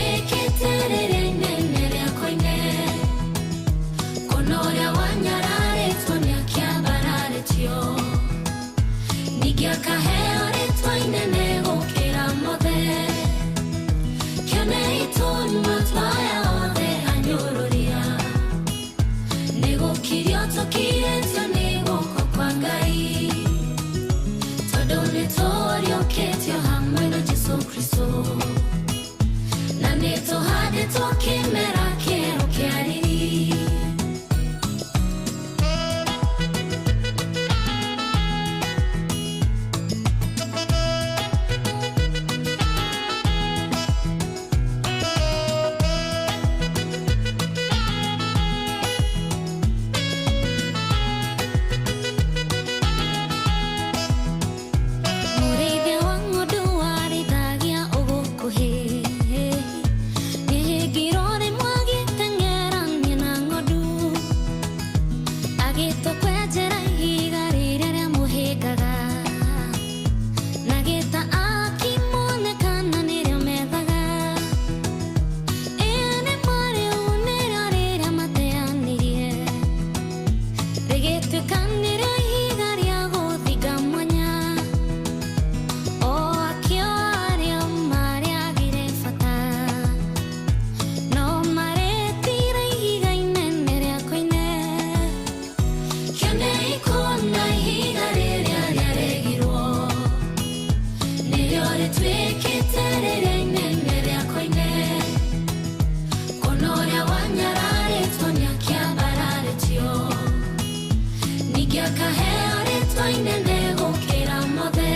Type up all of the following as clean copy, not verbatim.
Rĩtuĩkĩte rĩrĩa inene rĩa koine. Kuona ũrĩa wanyararĩtwo nĩakĩambararĩtio, ningĩ akaheo rĩtwa inene gũkĩra mothe. Kĩonei tũnua twa aya othe anyũrũria, nĩgũkirio tũkirĩtio nĩ guoko kwa Ngai, tondũ nĩtũriũkĩtio hamwe na Jesũ Kristũ, na nĩtũhandĩtwo kĩmera kĩerũ kĩa riri. Mũrĩithia wa ng'ondu warĩithagia ũgũkuhĩ, nĩhĩngirwo rĩmwe agĩteng'erania na ng'ondu, agĩtũkwenjera ihiga rĩrĩa rĩamũhĩngaga, na gĩta akĩmonekana nĩrĩo methaga. Ĩĩ nĩ marĩu nĩrĩo rĩrĩa mateanĩrie, rĩgĩtuĩka nĩrĩo ihiga rĩa gũthinga mwanya. O akĩo arĩa marĩagire bata, no marĩtire ihiga inene rĩa koine. Kĩonei kuona ihiga rĩrĩa rĩaregirwo, nĩrĩo rĩtuĩkĩte rĩrĩa inene rĩa koine. Kuona ũrĩa wanyararĩtwo nĩakĩambararĩtio, ningĩ akaheo rĩtwa inene gũkĩra mothe.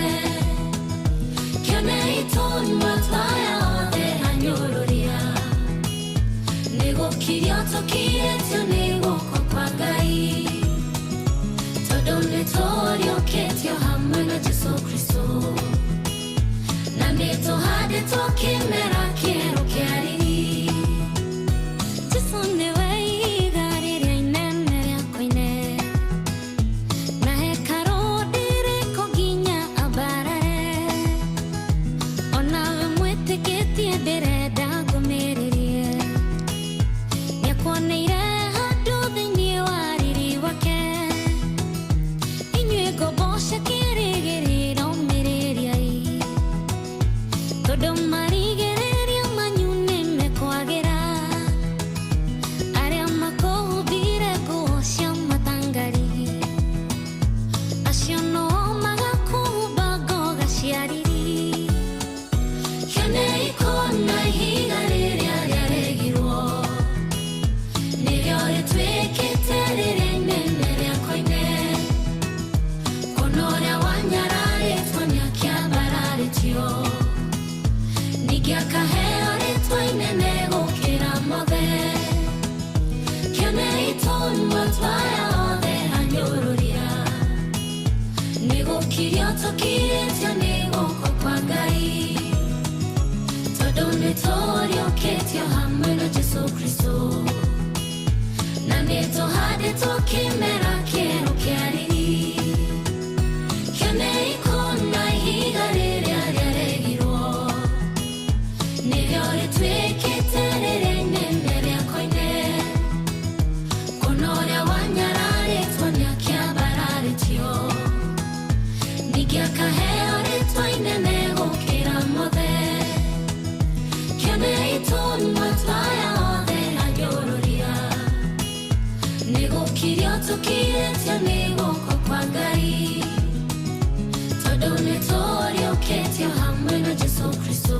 Kĩonei tũnua twa aya othe anyũrũria, nĩgũkirio tũkirĩtio nĩ guoko kwa Ngai, tondũ nĩtũriũkĩtio hamwe na Jesũ Kristũ, na nĩtũhandĩtwo kĩmera kĩerũ kĩa riri. Jesũ nĩwe ihiga rĩrĩa inene rĩa koine, na hekarũ ndĩrĩkwo nginya ambarare. Onawe mwĩtĩkĩtie ndĩrenda ngũmĩrĩrie, nĩakuoneire handũ thĩinĩ wa riri wake. Inyuĩ ngombo cia kĩrĩgĩrĩro mĩrĩriai, tondũ marigĩrĩrio manyu nĩmekwagĩra. Arĩa makũhumbire nguo cia matangari, acio no magakũhumba ngoga cia riri. Kĩonei kuona ihiga rĩrĩa rĩaregirwo, nĩrĩo rĩtuĩkĩte rĩrĩa inene rĩa koine. Kuona ũrĩa wanyararĩtwo nĩakĩambararĩtio, ningĩ akaheo rĩtwa inene gũkĩra mothe. Kĩonei tũnua twa aya othe anyũrũria, nĩgũkirio tũkirĩtio nĩ guoko kwa Ngai, tondũ nĩtũriũkĩtio hamwe na Jesũ Kristũ, na nĩtũhandĩtwo kĩmera kĩerũ kĩa riri. Kĩonei kuona ihiga rĩrĩa rĩaregirwo, nĩrĩo rĩtuĩkĩte rĩrĩa inene rĩa koine. Kuona ũrĩa wanyararĩtwo nĩakĩambararĩtio, ningĩ akaheo rĩtwa inene gũkĩra mothe. Kĩonei tũnua twa aya othe anyũrũria, nĩgũkirio tũkirĩtio nĩ guoko kwa Ngai, tondũ nĩtũriũkĩtio hamwe na Jesũ Kristũ,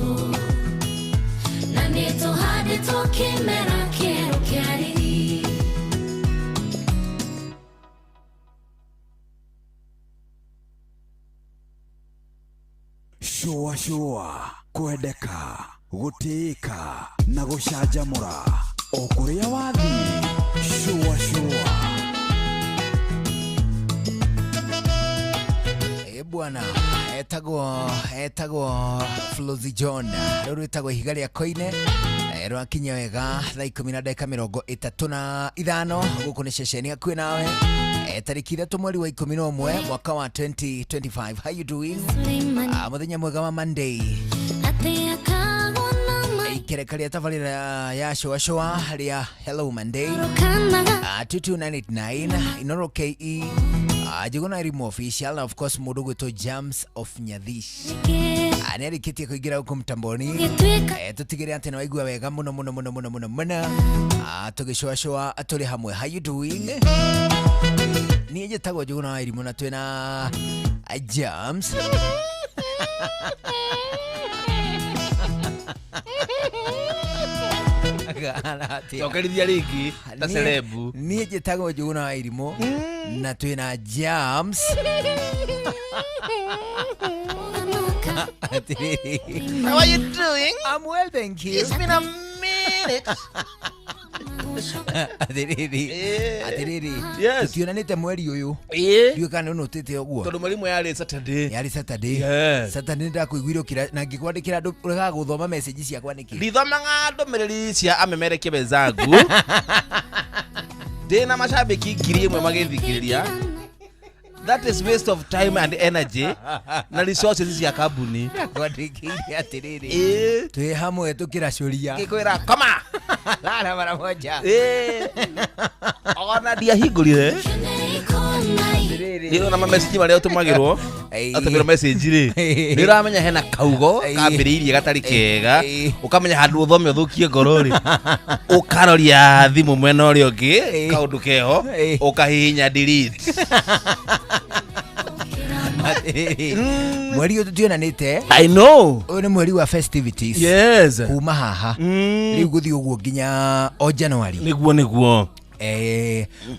na nĩtũhandĩtwo kĩmera kĩerũ kĩa riri. Shũa shũa, kwendeka, gũtĩĩka na gũcanjamũra o kũrĩa wathiĩ. Shũa shũa. Ĩ bwana, etagwo Flozy John, rũrũ rwĩtagwo Ihiga rĩa Koine. Rwakinya wega thaa 10:35 gũkũ nĩ ceceni hakuhĩ nawe. Tarĩki 3 mweri wa 11 mwaka wa 2025. How you doing? Suleimani Mũthenya mwega wa Monday. Atĩ akagwo na Ikenere. ikereka rĩa tabarĩra ya Shũa Shũa rĩa Hello Monday. 22989 Inoro KE, Njuguna Elimu official, na of course mũndũ gwĩtwo James of Nyathish nĩ arĩkĩtie kũingĩra gũkũ mtamboni. Tũtigĩre atĩ nĩ waigua wega mũno mũno mũno mũno mũno mũno. Tũgĩcũacũa tũrĩ hamwe. How you doing? Niĩ njĩtagwo Njuguna wa Irimũ na twĩna James. Cokerithia rĩngĩ ta celebu. Niĩ njĩtagwo Njuguna wa Irimũ na twĩna James. Atĩrĩrĩ. How are you doing? I'm well, thank you. It's been a minute. Atĩrĩrĩ. Eh. Atĩrĩrĩ. Yes. Tũtionanĩte mweri ũyũ. Ĩĩ. Ndiũĩ kana nĩ ũnũtĩte ũguo. Tondũ mweri ĩmwe yarĩ Saturday. Yarĩ Saturday. Yes. Saturday nĩndakũiguire ũkĩra na ngĩkwandĩkĩra andũ ũregaga gũthoma message ciakwa nĩkĩ? Ndithomaga ndũmĩrĩri cia amemerekia wenzangu. Ndĩna macambĩki 1,000 magĩthikĩrĩria. That is waste of time and energy na resources cia kambuni. Kwandĩkĩire atĩrĩrĩ. Ĩĩ. Twĩ hamwe tũkĩracũria. Ngĩkwĩra koma. Lala mara moja. Ĩĩ. Ona ndiahingũrire. Atĩrĩrĩ. Nĩ ũrona mamessage marĩa ũtũmagĩrwo. Ĩĩ. Atũmĩrwo message rĩ. Ĩĩ. Nĩ ũramenya hena kaugo Ĩĩ. kambĩrĩirie gatarĩ kega. Ĩĩ. Ũkamenya handũ ũthome ũthũkie ngoro rĩ. Ũkaroria thimũ mwena ũrĩa ũngĩ Ĩĩ. kaũndũ keho Ĩĩ. ũkahihinya delete. Atĩrĩrĩ. Mweri ũyũ tũtionanĩte. I know. Ũyũ nĩ mweri wa festivities. Yes. Kuma haha. Mm. Rĩu gũthiĩ ũguo nginya o January. Nĩguo nĩguo.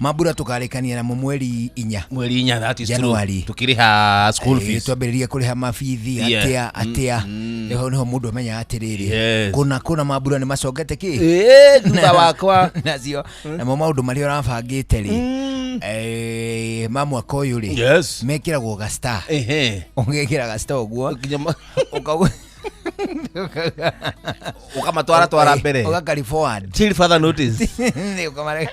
Mambura tũkarĩkania namo mweri 4. Mweri 4, that is true. January. Tukĩrĩha school fees. Twambĩrĩria kũrĩha mabithi Yeah. atĩa atĩa. Nĩho nĩho mũndũ amenyaga atĩrĩrĩ. Yes. Kũna kũna mambura nĩ macokete kĩ? Ĩĩ, thutha wakwa. Nacio namo maũndũ marĩa ũrabangĩte rĩ. Ma mwaka ũyũ rĩ. Yes. Mekĩragwo ga star. Ehe. Ũgekĩra ga star ũguo. Nginya Ũkauga ũkamatwara twara mbere. Ũgakari forward. Till further notice. Nĩ ũkamareka.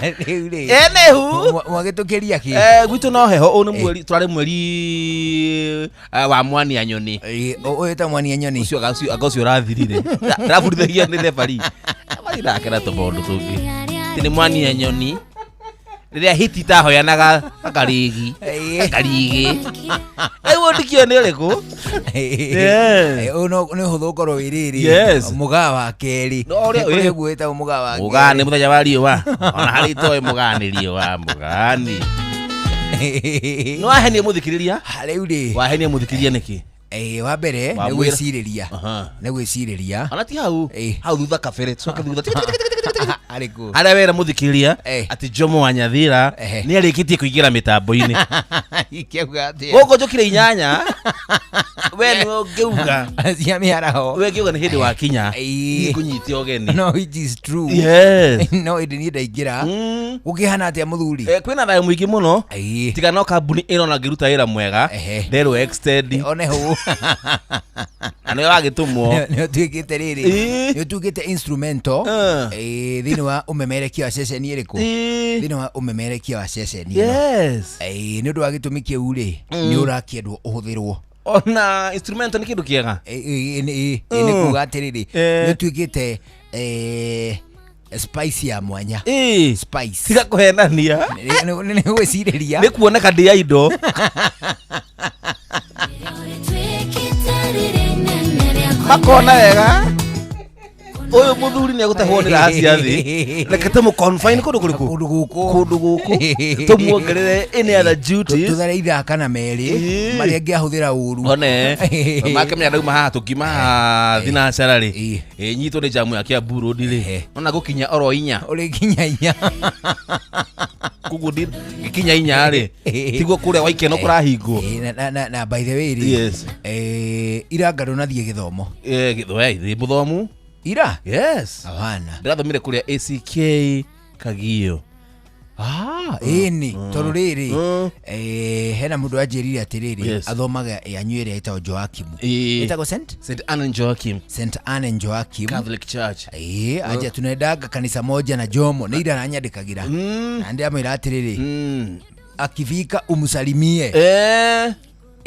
Rĩu rĩ. Enehu. Mwagĩtũkĩria kĩ? Gwitũ no heho ũyũ nĩ mweri twarĩ mweri wa mwania nyoni. Ũyũ ta mwania nyoni. Ũcio anga ũcio ũrathirire. Ndĩrabundithagia nĩ referee. Referee nake na tũmaũndũ tũngĩ. Atĩ nĩ mwania nyoni. Rĩrĩa hiti itahoyanaga akarigi. Ĩĩ. Akarigi. Rĩu ndikio nĩ ũrĩkũ? Yes. Ũyũ nĩ ũhũthũ ũkorwo wĩ rĩrĩ. Yes. Mũgaa wa kerĩ. No, ũrĩa- Kũrĩ ũguo wĩtagwo mũgaa wa Mũgaa nĩ kerĩ. mũthenya wa riũa. Ona harĩ itoĩ mũgaa nĩ riũa mũgaa nĩ. Nĩ wahenie mũthikĩrĩria? Rĩu rĩ. Wahenie mũthikĩrĩria nĩkĩ? Wa mbere nĩ Wamwĩra- gwĩcirĩria. Aha. Nĩ gwĩcirĩria. Ona ti hau. Ĩĩ. Hau thutha kabere. Coke thutha. Tiki, tiki, tiki, tiki, tiki. Arĩkũ? Harĩa wera mũthikĩrĩria Eh. atĩ Jomo wa Nyathira Ehe. nĩ arĩkĩtie kũingĩra mĩtambo-inĩ. Ingĩauga atĩa? Gũkũ njũkire 8 we nĩwe ũngĩuga. Cia mĩaraho. We ngĩuga nĩ hĩndĩ wakinya. Ĩĩ. Niĩ ngũnyite ũgeni. No, it is true. Yes. No ĩndĩ niĩ ndaingĩra. Mm. Gũkĩhana atĩa mũthuri? Kwĩna thayũ mũingĩ mũno. Ĩĩ. Tiga no kambuni ĩrona ngĩruta wĩra mwega. Ehe. Nderwo extend. One hũ. Na nĩwe wagĩtũmwo. Nĩ ũtuĩkĩte rĩrĩ. Ĩĩ. Nĩ ũtuĩkĩte instrumental. Eh. Ĩĩ, thĩinĩ wa ũmemerekia wa ceceni ĩrĩkũ? Ĩĩ. Thĩinĩ wa ũmemerekia wa ceceni ĩno. Yes. Ĩĩ, nĩ ũndũ wa gĩtũmi kĩu rĩ, nĩ ũrakĩendwo ũhũthĩrwo. Ona instrumental nĩ kĩndũ kĩega. Ĩĩ, ĩĩ, ĩĩ, nĩ kuga atĩrĩrĩ, Eh. nĩ ũtuĩkĩte spice ya mwanya. Ĩĩ. Spice. Tiga kũhenania. Nĩ gwĩcirĩria. Nĩ kuoneka ndĩ ya indo. Makona wega. Ũyũ mũthuri nĩ egũtahwo nĩ raha cia thĩ. Reke tũmũ confine kũndũ kũrĩkũ? Kũndũ gũkũ. Kũndũ gũkũ. Tũmuongerere any other duties. Tũthare ithaa kana merĩ Ĩĩ. marĩa angĩahũthĩra ũru. One. Makĩmenya ndauma haha tũngiuma haha thinacara rĩ. Ĩĩ. Ĩ nyitwo nĩ jamu ya Kiambu Road rĩ. Ehe. Ona gũkinya oro 4. Ũrĩkinya 4. Koguo ngĩkinya 4 rĩ. Tiguo kũrĩa Waikeno kũrahingwo. Ĩĩ, na by the way rĩ. Yes. Ira nga ndũnathiĩ gĩthomo. Gĩthomo mũthomu. Ira? Yes. Hapana. Ndĩrathomire kũrĩa ACK Kagio. Ĩni tondũ rĩrĩ Mm. hena mũndũ anjĩrire atĩrĩrĩ Yes. athomaga yanyu ĩrĩa ĩtagwo Joakim. Ĩĩ. Ĩtagwo St St Anne Joachim St Anne Joachim. Catholic Church. Ĩĩ, anja tunaendanga kanitha moja na Jomo nĩ ira aranyandĩkagĩra. Na ndĩramwĩra atĩrĩrĩ akifika umsalimie.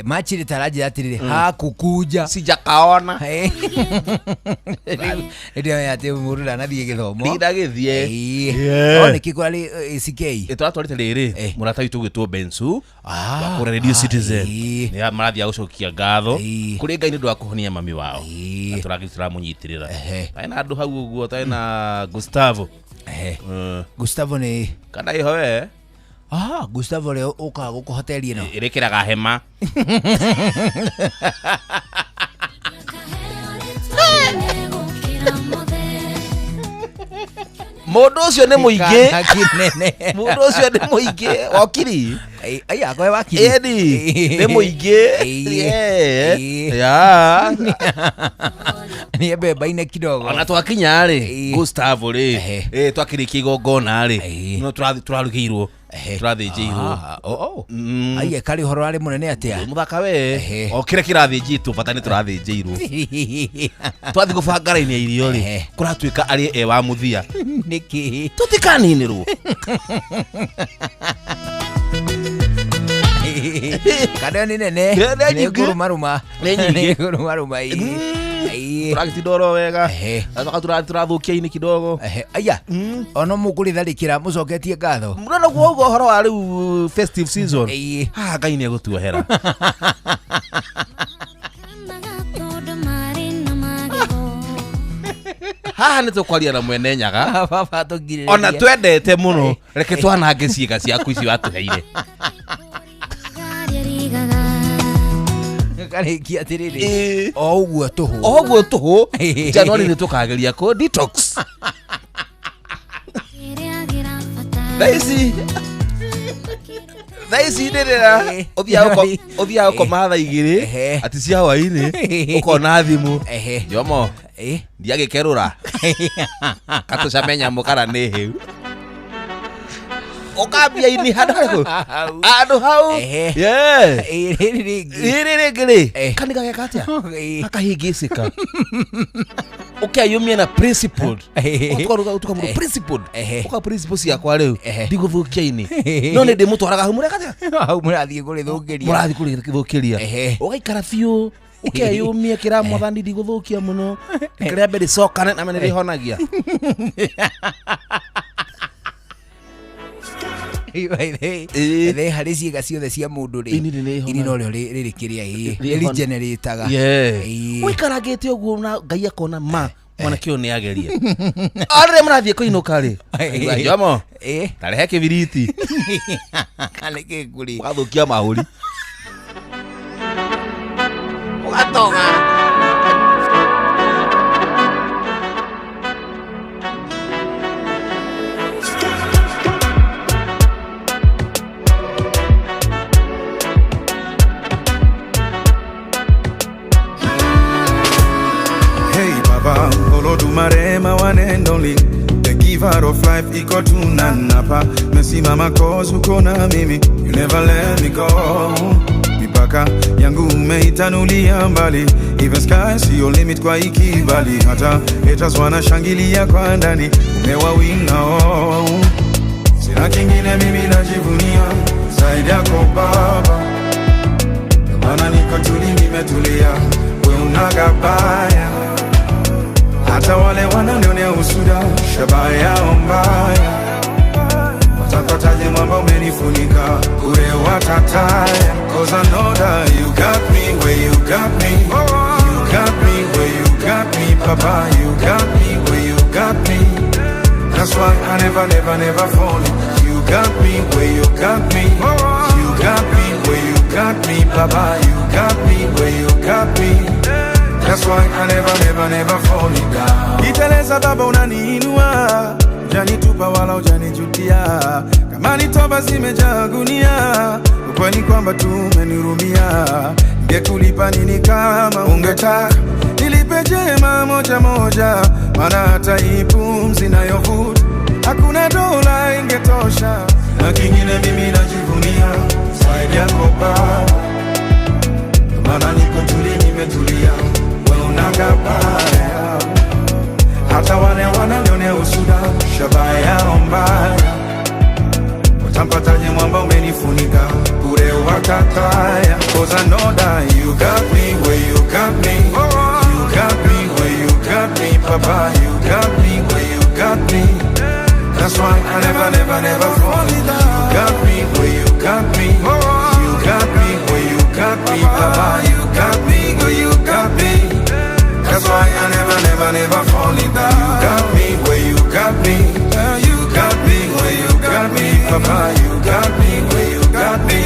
Machiri taranjĩra atĩrĩrĩ hakukunja. Sijakaona. Ndio atĩ mũndũ ndanathiĩ gĩthomo. Ndinagĩthiĩ. Ĩĩ. Yeah. O nĩkĩ kwarĩ ACK? Tũratwarĩte rĩrĩ mũrata witũ ũgwĩtwo Bensu Ah, wa kũrĩa Radio ah, Citizen. ĩĩ. Nĩ marathiĩ gũcokia ngatho Ĩĩ. kũrĩ Ngai nĩ ũndũ wa kũhonia mami wao. Ĩĩ. Na tũragĩ tũramũnyitĩrĩra. Ehe. Taĩ na andũ hau ũguo, taĩ na Gustavo. Ehe. Gustavo nĩ Kana iho we ah, Gustavo ũrĩa ũkaga gũkũ hoteli ĩno. ĩrĩkĩraga hema. Mũndũ ũcio nĩ mũingĩ. Kana kĩnene. Mũndũ ũcio nĩ mũingĩ wakiri. Ai akwe wakiri. Ĩni nĩ mũingĩ. Ĩĩ. Yeah. Ĩĩ. Yeah. Nĩ mbemba-inĩ kidogo. Ona twakinya rĩ Ĩĩ. Gustavo rĩ Ehe. twakĩrĩkia igongona rĩ Ĩĩ. no tũrarugĩirwo Ehe. tũrathĩnjĩirwo. Ah, oh, oh. Mm. Ai karĩ ũhoro warĩ mũnene atĩa? Mũthaka we Ehe. o kĩrĩa kĩrathĩnjĩtwo bata nĩ tũrathĩnjĩirwo. Twathiĩ gũbanga raini ya irio rĩ Ehe. kũratuĩka arĩ e wa mũthia. Nĩkĩ? Tũtikaninĩrwo. Kana nĩ nene. Nĩ Nĩ nyingĩ. ngũrũmarũma. Nĩ nyingĩ. Nĩ ngũrũmarũma. Ĩĩ. Ĩĩ. Tũragĩtinda oro wega. Ehe. Acoka tũrathũkia ini kidogo. Ehe. Aya. Ona mũkũrĩtharĩkĩra mũcoketie ngatho. Mũno noguo ũguo ũhoro wa rĩu festive season. Ĩĩ. Haha Ngai nĩ egũtuohera. Haha nĩ tũkwaria na mwene Nyaga. Baba tũngirĩrĩria. Ona twendete mũno reke twanange ciĩga ciaku ici watũheire. Karĩkia atĩrĩrĩ. Ĩĩ. O ũguo tũhũ. O ũguo tũhũ Januari nĩ tũkageria kũ detox. Thaa ici ndĩrĩra ũthiaga ũkoma thaa igĩrĩ Ehe. atĩ cia hwainĩ ũkona thimũ. Ehe. Jomo Ĩĩ. ndiagĩkerũra katũcame nyamũ kana nĩ hĩu ũkambia ini handũ harĩkũ Hau. handũ hau. Ehe. Yeah. Ĩĩ, rĩrĩ rĩngĩ. Rĩrĩ rĩngĩ rĩ Eh. kaniga geka atĩa Ĩĩ. akahĩngĩcĩka ũkeyũmia na principled. Ehe. Ũtuka mũndũ principled. Ehe. Ũka principle ciakwa rĩu Ehe. ndigũthũkia ini no nĩ ndĩmũtwaraga hau mũreka atĩa Hau mũrathiĩ kũrĩthũkĩria. mũrathiĩ kũrĩthũkĩria. Ehe. Ũgaikara biũ ũkeyũmia kĩra mwathani ndigũthũkia mũno reke mbere rĩcokane na nĩ rĩhonagia. Ĩĩ. Ĩĩ harĩ ciĩga ciothe cia mũndũ rĩ Ini nĩ ini norĩo rĩrĩ kĩrĩa ĩĩ Rĩhona- rĩregenerataga. Yeah. Ĩĩ. Ũikarangĩte ũguo na Ngai akona ma mwanake ũyũ nĩ ageria. O rĩrĩa mũrathiĩ kũinũka rĩ aigua, Jomo Ĩĩ. tarehe kĩbiriti. Kana kĩngũrĩ. Ũgathũkia mahũri ũgatoga. Hey Baba, Olodumare, my one and only, the giver of life, iko tunanapa. Mesimama cause uko na mimi, you never let me go. Mipaka yangu umeitanulia mbali, even sky siyo limit kwa ikibali. Hata haters wanashangilia kwa ndani, umewawina oh. Sina kingine mimi najivunia zaidi yako Baba, ndio maana niko tuli, nimetulia, we unagabaya hata wale wananionea usuda, shabaha yao mbaya. Watapataje mwamba umenifunika bure watataya. 'Cause I know that you got me where you got me. You got me where you got me, Papa. You got me where you got me. That's why I never, never, never fall. You got me where you got me. You got me where you got me, Papa. You got me where you got me. That's why I never, never, never fall down. Niteleza Baba unaniinua, hujanitupa wala hujanijutia. Kama ni toba zimejaa gunia, ukweli kwamba tu umenihurumia. Ningekulipa nini kama ungetaka nilipe jema moja moja, maana hata hii pumzi nayovuta hakuna dola ingetosha. Na kingine mimi najivunia zaidi yako Baba, ndio maana niko tuli, nimetulia, wewe unagabaya hata wale wananionea usuda, shabaha yao mbaya. Watampataje mwamba umenifunika bure Wakataya. Cause I know that you got me where you got me. You got me where you got me, Papa. You got me where you got me. That's why I never, never, never fall in down. You got me where you got me. You got me where you got me, Papa. You got me where you got me. That's why I never, never, never fall in down. You got me where you got me. You got me where you got me, Papa. You got me where you got me.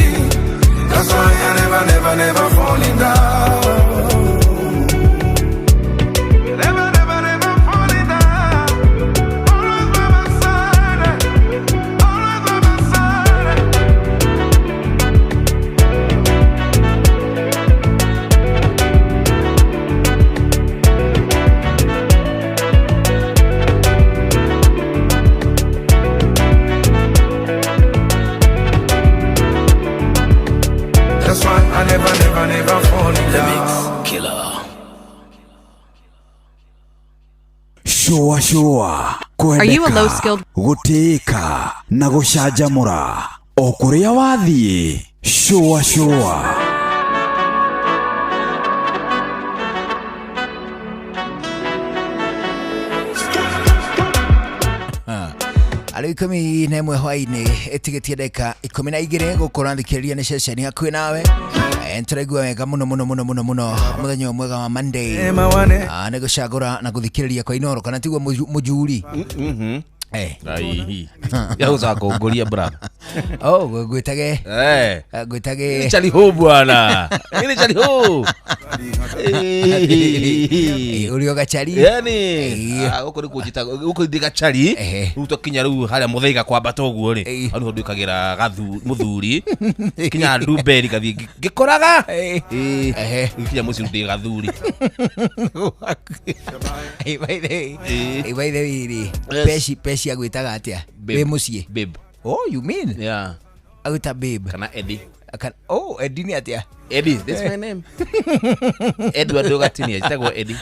That's why I never, never, never fall in down. Never, never, never fall in down. Always by my side. Always by my side. That's why I never, never, never fall in down. Shua shua Are you a kwendeka low-skilled- gũtĩĩka na gũcanjamũra o kũrĩa wathiĩ shua shua. Arä 11 hwainä ä tigä tie ndagä 12 gå kå rathikä nä ceceni hakuhä nawe. Nä tå raigua wega må no må no må no må no må no må thenya å mwega wa Monday. Ema wane. Nä gå cagå ra na gå thikä rä ria kwa Inoro kana tiguo må juri. Ai. Ya gũcakũngũria brother. Oh, ngwĩtage Eh. ngwĩtage Chali ho bwana. Ile chali ho. ũrĩ o gacari. Yani Eh. gũkũ nĩ kũnjita gũkũ ndĩ gacari Ehe. rĩu twakinya rĩu harĩa mũthaiga kwambata ũguo rĩ Eh. hau nĩho nduĩkagĩra mũthuri kinya ndumberi ngathiĩ ngĩkoraga. Eh. Ĩĩ. Ehe. Nginya mũciĩ ndĩ gathuri. Eh, by the way, Eh. eh, by the way rĩ, Yes. Peci Peci agwĩtaga atĩa Babe. wĩ mũciĩ? Babe. Oh, you mean Yeah. agwĩta babe? Kana Eddie. Oh, Eddie nĩ atĩa? Eddie, that's my name. Edward Ogatini, njĩtagwo Eddie.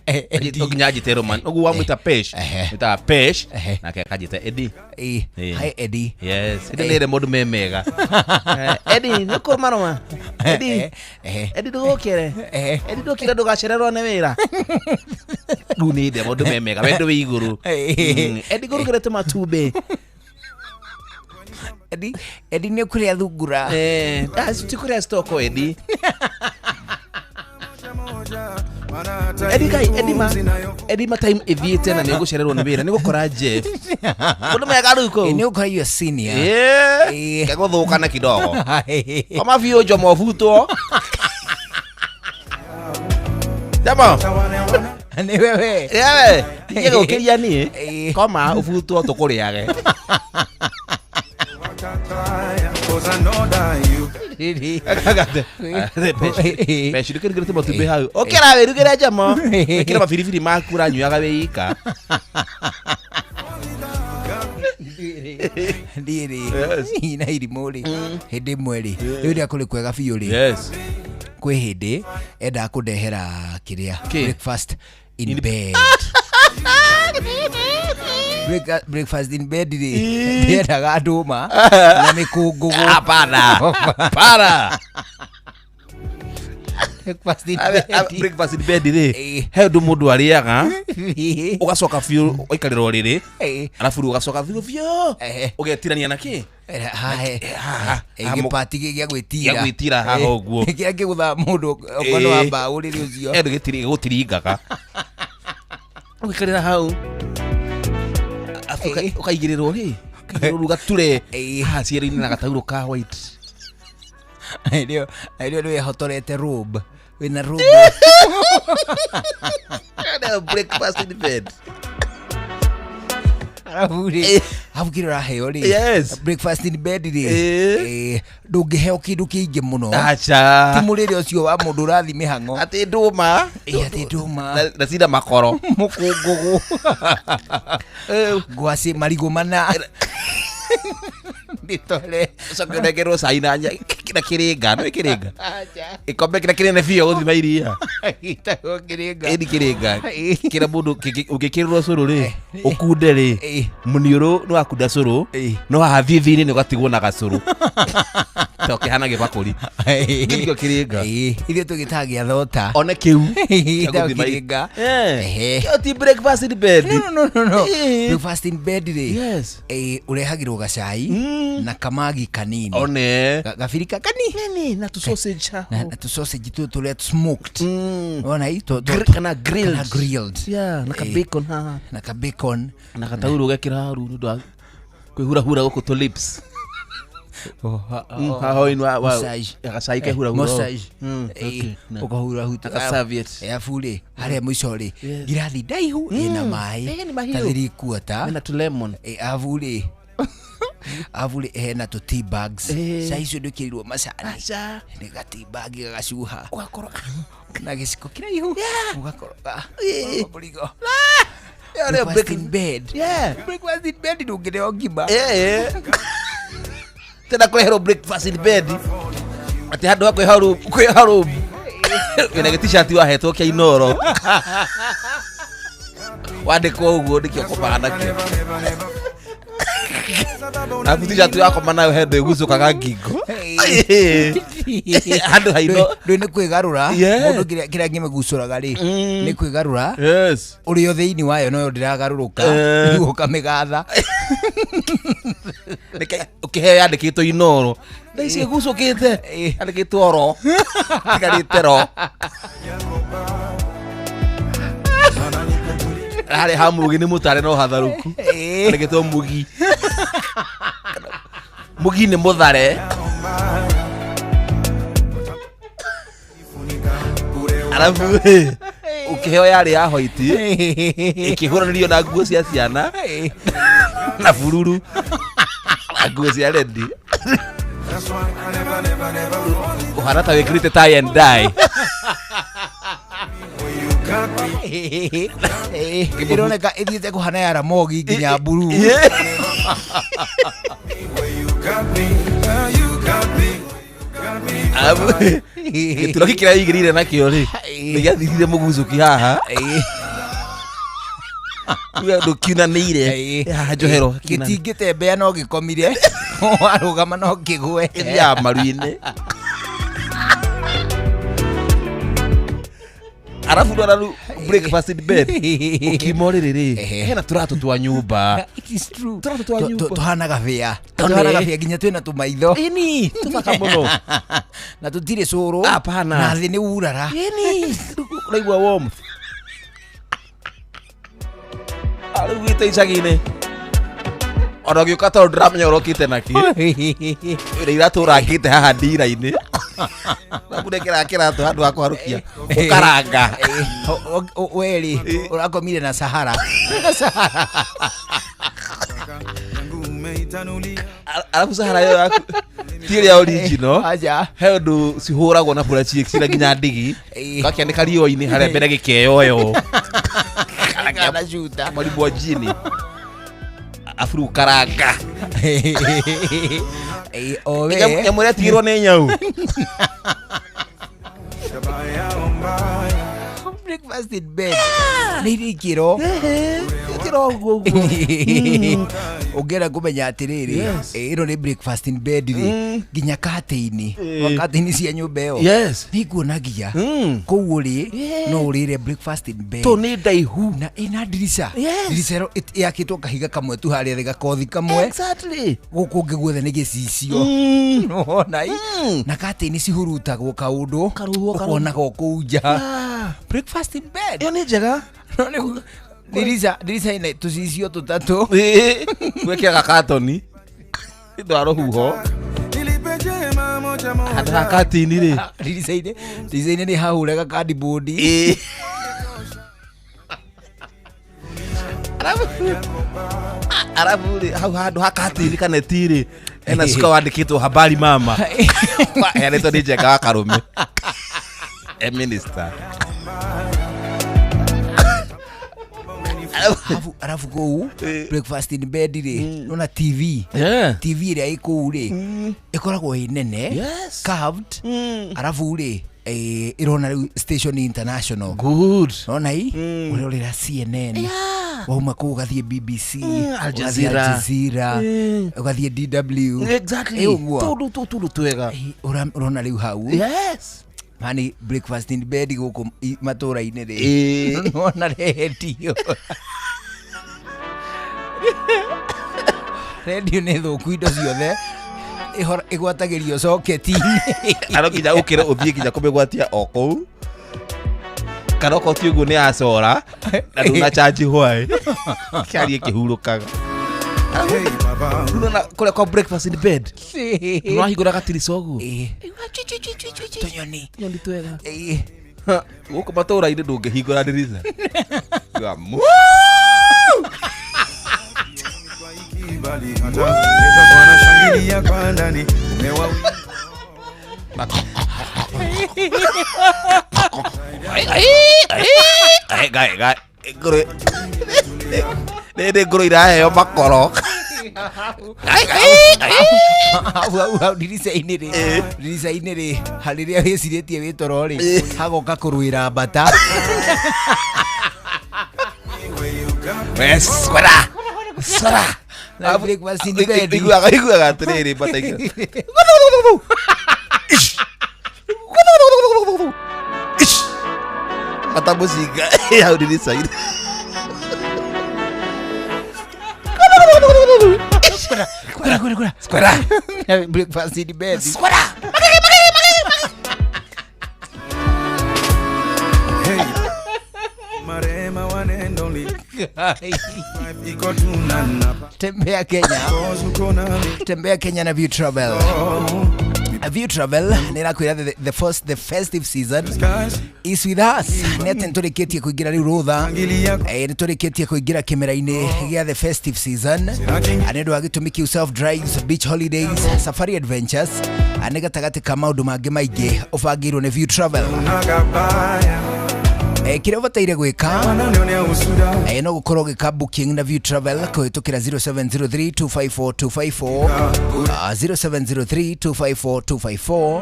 Eddie. No nginya anjĩte Roman. Ũguo wamwĩta Pesh, Ehe. mwĩtaga Pesh, Ehe. nake akanjĩta Eddie. Eh, Eh. hi Eddie. Yes, hĩndĩ nĩ ĩrĩ maũndũ me mega. Eddie, nĩ ũkũmarũma. Eddie, Ehe. Eddie ndũgũkĩre. Ehe. Eddie ndũkĩre ndũgacererwo nĩ wĩra. Rĩu nĩ ndĩ maũndũ me mega, wendo wĩ igũrũ. Eh. Eddie ngũrugĩre tũmatumbĩ. Eddie, Eddie nĩ ũkũrĩa thungura. Eh, ti kũrĩa stoko Eddie. Eddie kai, Eddie ma. Eddie ma time ĩthiĩte na nĩ ũgũcererwo nĩ wĩra, nĩ gũkora Jeff. Ũndũ mega rĩu Eh, kũu. nĩ ũkora you are senior. Eh. Kegũthũkana kidogo. Koma biũ njomo ũbutwo. Jamo. Nĩ wewe. Yewe, tiga gũkĩria niĩ. Eh. Koma ũbutwo tũkũrĩage. Cause I know that you Peci ndũkĩrugĩre matumbĩ hau. Ũkĩra wĩrugĩre njomo. Ĩkĩra mabiribiri maku ũranyuaga wĩ ika. Ndiĩ rĩ na irimũ rĩ hĩndĩ ĩmwe rĩ rĩu rĩa kũrĩ kwega biũ rĩ Yes. kwĩ hĩndĩ endaga kũndehera kĩrĩa Kĩ? breakfast in bed. Breakfast in bed rĩ ndiendaga ndũma na mĩkũngũgũ. Hapana. Hapana. Breakfast in bed. Breakfast in bed rĩ Eh. he ũndũ mũndũ arĩaga ũgacoka biũ ũgaikarĩra ũrĩrĩ Eh. arabu rĩu ũgacoka biũ biũ Eh. ũgetirania na kĩ Eh, haha haha, eh, haha, gĩpati gĩa gwĩtira. Gĩa gwĩtira haha Eh, ũguo. kĩrĩa kĩgũthaga mũndũ okorwo nĩ wa mbaũ rĩrĩ ũcio. Endo gĩgũtiringaga ũgaikarĩra hau Arabu Eh. ũkaigĩrĩrwo rĩ ũkaigĩrĩrwo gature Eh. haha ciero-inĩ na gataurũ ka white. Ĩrĩo ĩrĩo nĩ wĩhotorete robe wĩna robe. Breakfast in bed. Arabu rĩ arabu kĩrĩa ũraheo rĩ Yes. breakfast in bed rĩ Eh. eh, ndũngĩheo kĩndũ kĩingĩ mũno ti Aca mũrĩre ũcio wa mũndũ ũrathiĩ mĩhang'o. Atĩ ndũma. Eh, atĩ ndũma. Na cina makoro. Mũkũngũgũ, ngwacĩ, marigũ mana ndĩtore. Ũcoke ũnengerwo cai na na kĩrĩnga no kĩrĩnga gĩkombe kĩrĩa kĩnene biũ gũthima iria. Gĩtagwo kĩrĩnga. Ĩni kĩrĩnga Eh. kĩrĩa mũndũ ũngĩkĩrĩrwo cũrũ rĩ ũkunde rĩ Eh. mũniũrũ nĩ wakunda cũrũ Eh. no haha thithinĩ nĩ ũgatigwo na gacũrũ. To kĩhana gĩbakũri. Kĩu nĩkĩo kĩrĩnga. Ĩĩ, ithuĩ tũgĩtaga gĩa thota. One kĩu. Gĩtagwo Gĩa gũthima i- kĩrĩnga. Eh. Ehe. Kĩo ti breakfast in bed. No, no, no, no. Ĩĩ. Breakfast in bed rĩ. Yes. Ĩĩ, ũrehagĩrwo gacai Mm. na kamagi kanini. One. Gabirika kanini. Nini na tu sausage haho. Na tu sausage tu tũrĩa smoked. Mm. Wona i Kana grilled. Kana grilled. Yeah, na ka Ĩĩ. bacon haha. Na ka bacon. Na gataurũ gekĩra haru nĩ ũndũ wa kwĩhurahura gũkũ tũ lips. Haha inwa wa Massage. gacai kehurahura. Massage. Mm, Ĩĩ, okay, na. ũkahurahuta. Na ka serviette. Arabu rĩ, harĩa mũico rĩ, Yes. ngirathi ndaihu ĩna maĩ Ĩĩ, nĩ mahiũ. ta three quarter. Mena tu lemon. Ĩ, arabu rĩ arabu rĩ hena tũ tea bags. Ĩĩ. Cai icio ndwĩkĩrĩirwo macani. Aca. Nĩ ga tea bag gagacuha. Ũgakoroga. Na gĩciko kĩraihu. Ũgakoroga. Ĩĩ. Mũrigo. Ĩyo nĩyo Breakfast in bed. Yeah. Breakfast in bed ndũngĩrĩo ngima. Eh. Tena kũreherwo breakfast in bed. Atĩ handũ ha kwĩha room. Wĩna gĩtishati wahetwo kĩa Inoro. Wandĩkwo ũguo nĩkĩo ũkomaga nakĩo. Na t-shirt wakoma nayo he ndũ ĩgucũkaga ngingo. Handũ ha ino. Ndũĩ nĩ kwĩgarũra. Yeah. Mũndũ kĩrĩa ngĩmĩgucũraga rĩ, Mm. nĩ kwĩgarũra. Yes. Ũrĩ o thĩinĩ wayo noyo ndĩragarũrũka. Eh. Rĩu ũkamĩgatha. Nĩkĩ ũkĩheo yandĩkĩtwo Inoro. Thaa ici ĩgucũkĩte. Ĩĩ. Yandĩkĩtwo ro. Tigarĩte ro. Harĩa ha mũgi nĩ mũtare no hatharũku. Ĩĩ. Yandĩkĩtwo mũgi. Mũgi nĩ mũthare. Arabu ũkĩheo yarĩ ya hoiti ĩkĩhũranĩrio na nguo cia ciana na bururu na nguo cia rendi That's why I never, never, never fall in ũhana ta wĩkĩrĩte tie and dye. where you got me. Ĩĩ. Ĩroneka ĩthiĩte kũhana ya Ramogi nginya mburu. Where you got me. You got me. Got me. Arabu gĩturo kĩrĩa wĩigĩrĩire nakĩo rĩ nĩ gĩathirire mũgucũki haha Ĩĩ. Uga ndũkiunanĩire Ĩĩ. haha njohero Gĩtingĩtembea no gĩkomire. Warũgama no kĩgwe. ĩthiaga maru-inĩ arabu ndona rĩu breakfast in bed ũkima ũrĩrĩ rĩ Ehe. hena tũratũ twa nyũmba It is true. Tũratũ twa nyũmba. Tũhanaga bĩa. Tone. Tũhanaga bĩa nginya twĩna tũmaitho. ĩni tũthaka mũno Na tũtirĩ cũrũ. Hapana. Na thĩ nĩ urara. ĩni ũraigua warmth Ah, rĩu gwitũ icagi-inĩ ona ũgĩũka tondũ ndĩramenya ũrokĩte nakĩ wĩna iratũ ũrangĩte haha ndira-inĩ nakũnengera kĩratũ handũ ha kũharũkia ũkaranga Werĩ ũrakomire na Sahara. Yangu umeitanulia. Arabu Sahara ĩyo yaku ti ĩrĩa original Aja. he ũndũ cihũragwo na puraciĩ cina nginya ndigi Ĩĩ. gakĩanĩka riũa-inĩ harĩa mbere gĩkeyoyo Kana cuta. maribwa jini abu rĩu ũkaranga Ĩĩ, o we. Nyamũ ĩrĩa ĩtigĩrwo nĩ nyau Shabaya ombaya. Breakfast in bed. Nĩ irĩ ikĩro. ĩkĩra ũguo ũguo Ũngĩenda kũmenya atĩrĩrĩ, Yes. ĩ, ĩno nĩ breakfast in bed rĩ, nginya katĩinĩ. Katĩinĩ cia nyũmba ĩyo. Yes. Nĩ ikuonagia. Mm. Kũu ũrĩ, Yeah. no ũrĩre breakfast in bed. tũ nĩ ndaihu Na ĩna ndirica. Yes. Ndirica ĩyo yakĩtwo kahiga kamwe tu harĩa thĩ gakothi kamwe. Exactly. Gũkũ ũngĩ guothe nĩ gĩcicio. Nĩwona ĩ? Mm. Na katĩinĩ cihurutagwo kaũndũ. Karũhuho, karũhuho. Ũkonaga o kũu nja. Ah. Breakfast in bed. ĩyo nĩ njega No nĩ ndirica ndirica ĩna tũcicio tũtatũ. gwĩkĩraga katoni nĩ wa rũhuho Nilipe jema moja handũ ha moja. katini rĩ Ndirica-inĩ ndirica-inĩ nĩ hahũraga cardboard. Ĩĩ. Arabu rĩ hau handũ ha katini kaneti rĩ hena cuka wandĩkĩtwo habari mama heanĩtwo nĩ Njenga wa Karũme e minister Arabu arabu kũu breakfast in bed rĩ nona TV. Yeah. TV ĩrĩa ĩ kũu rĩ ĩkoragwo ĩ nene Yes. curved arabu rĩ ĩrona rĩu station international Good. nona i ũrĩa ũrĩra CNN Yeah. Wauma kũu ũgathiĩ BBC, Al ũgathiĩ Jazeera. Al Jazeera, ũgathiĩ DW. Exactly. Ĩ ũguo. Tũndũ tũndũ twega. Ĩ, ũrona rĩu hau. Yes. Mani breakfast in bed gũkũ matũra-inĩ rĩ. Ĩ. Nĩwona rendio. Rendio nĩ thũku indo ciothe ĩgwatagĩrio coketi-inĩ. Na no nginya ũkĩre ũthiĩ nginya kũmĩgwatia o kũu. Kana okorwo ti ũguo nĩ yacora na ndũna charge hwaĩ. Kĩarie kĩhurũkaga. Hey baba, Rĩu nĩwona kũrĩa kwa breakfast in bed. Nĩwahingũra gatirica ũguo. Ĩ. Tũnyoni. Tũnyoni twega. Ĩ. Gũkũ matũra-inĩ ndũngĩhingũra ndirica. Uga, "Mu." kibali hata haters wanashangilia kwa ndani, umewa Gai, gai, ngũrũ nĩ ngũrũ iraheo makoro. Hau hau hau ndirica-inĩ rĩ, ndirica-inĩ rĩ, harĩrĩa wĩcirĩtie wĩ toro rĩ, hagoka kũrũĩra mbata. We, swara swara. Na breakfast in bed. Iguaga atĩrĩrĩ mbata ikĩra. Mbata mũcinga hau ndirica-inĩ. Kwera, kwera, kwera. Squara. Breakfast in bed. Squara. Hey Marema one and only, life iko tunanapa, Tembea Kenya. cause uko nami. Tembea Kenya na View Travel. Oh, View Travel nĩ ĩrakwĩra the first the festive season skies is with us. Nĩ atĩ nĩtũrĩkĩtie kũingĩra rĩu rũtha. shangilia Nĩtũrĩkĩtie kũingĩra kĩmera-inĩ gĩa the festive season. Sina Nĩ ũndũ wa gĩtũmi kĩu self drives, beach holidays, safari adventures nĩ gatagatĩ ka maũndũ mangĩ maingĩ ũbangĩirwo nĩ View Travel. Unagabaya Kĩrĩa ũbataire gwĩka wananionea usuda no gũkorwo ũgĩka booking na View Travel kũhĩtũkĩra 0703 254 254, 0703 254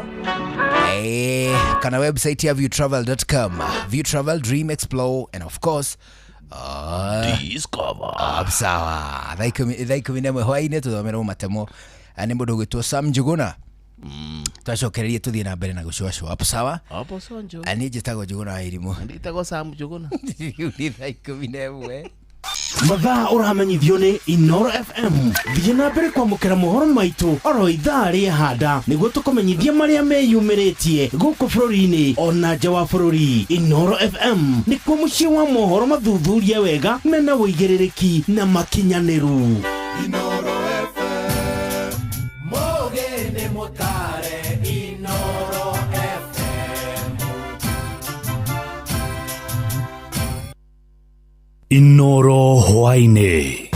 254, kana website ya viewtravel.com. View Travel, dream, explore and of course Discover. Sawa, thaa 11 hwaĩ-inĩ tũthomerwo matemo nĩ mũndũ ũgwĩtwo Sam Njuguna. Twacokererie tũthiĩ na mbere na gũcũacũa hapo sawa. Hapo sonjo. Niĩ njĩtagwo Njuguna wa Irimũ. Nditagwo Sam Njuguna. Rĩu nĩ thaa 11. Mathaa ũramenyithio nĩ Inoro FM. Thiĩ na mbere kwamũkĩra mohoro maitũ oro ithaa rĩa handa nĩguo tũkũmenyithia marĩa meyumĩrĩtie gũkũ bũrũri-inĩ ona nja wa bũrũri. Inoro FM nĩkuo mũciĩ wa mohoro mathuthurie wega mena ũigĩrĩrĩki na makinyanĩru. Inoro hwaĩ-inĩ.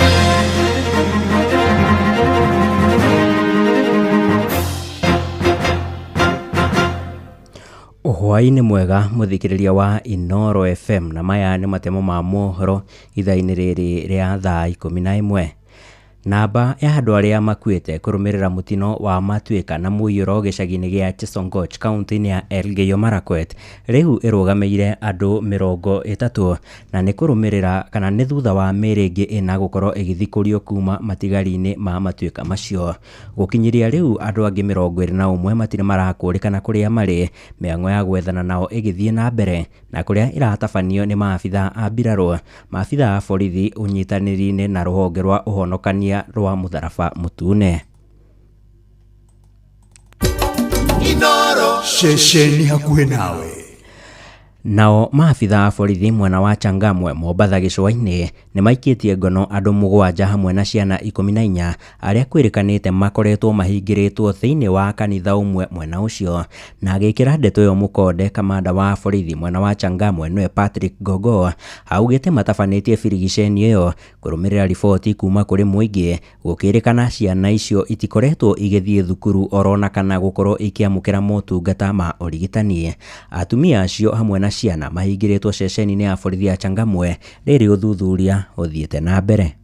Hwaĩ-inĩ mwega mũthikĩrĩria wa Inoro FM, na maya nĩ matemo ma mohoro ithaa-inĩ rĩrĩ rĩa thaa 11. Namba ya andũ arĩa makuĩte kũrũmĩrĩra mũtino wa matuĩka na mũiyũro gĩcagi-inĩ gĩa Chesongoch kaunti-inĩ ya Elgeyo Marakwet rĩu ĩrũgamĩire andũ 30, na nĩ kũrũmĩrĩra kana nĩ thutha wa mĩĩrĩ ĩngĩ ĩna gũkorwo ĩgĩthikũrio kuma matigari-inĩ ma matuĩka macio. Gũkinyĩria rĩu andũ angĩ 21 matirĩ marakũrĩkana kũrĩa marĩ, mĩhang'o ya gwethana nao ĩgĩthiĩ na mbere na kũrĩa ĩratabanio nĩ maabitha a mbirarũ, maabitha a borithi ũnyitanĩri-inĩ na rũhonge rwa ũhonokania rwa mũtharaba mũtune. Ceceni hakuhĩ nawe. Nao maabitha a borithi mwena wa Changamwe Mombatha gĩcũa-inĩ nĩ maikĩtie ngono andũ 7 hamwe na ciana 14 arĩa kwĩrĩkanĩte makoretwo mahingĩrĩtwo thĩinĩ wa kanitha ũmwe mwena ũcio. Na agĩkĩra ndeto ĩyo mũkonde, kamanda wa borithi mwena wa Changamwe nĩwe Patrick Gogo augĩte matabanĩtie birigiceni ĩyo kũrũmĩrĩra riboti kuma kũrĩ mũingĩ gũkĩrĩkana ciana icio itikoretwo igĩthiĩ thukuru orona kana gũkorwo ikĩamũkĩra motungata ma ũrigitani. Atumia acio hamwe na ciana mahingĩrĩtwo ceceni-inĩ ya borithi ya Changamwe rĩrĩ ũthuthuria ũthiĩte na mbere.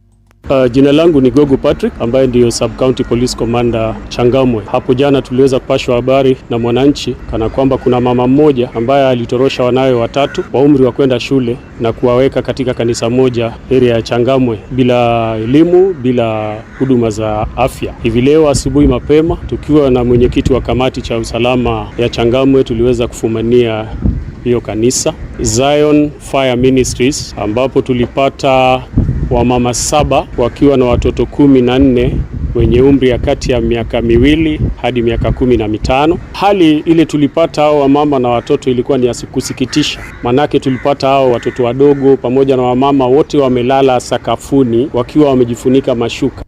Jina langu ni Gogo Patrick ambaye ndiyo Sub County Police Commander Changamwe. Hapo jana tuliweza kupashwa habari na mwananchi kana kwamba kuna mama mmoja ambaye alitorosha wanawe watatu wa umri wa kwenda shule na kuwaweka katika kanisa moja area ya Changamwe bila elimu, bila huduma za afya. Hivi leo asubuhi mapema tukiwa na mwenyekiti wa kamati cha usalama ya Changamwe tuliweza kufumania hiyo kanisa Zion Fire Ministries, ambapo tulipata wamama 7 wakiwa na watoto 14 wenye umri ya kati ya miaka 2 hadi miaka 15. Hali ile tulipata hao wamama na watoto ilikuwa ni ya kusikitisha, manake tulipata hao watoto wadogo pamoja na wamama wote wamelala sakafuni wakiwa wamejifunika mashuka.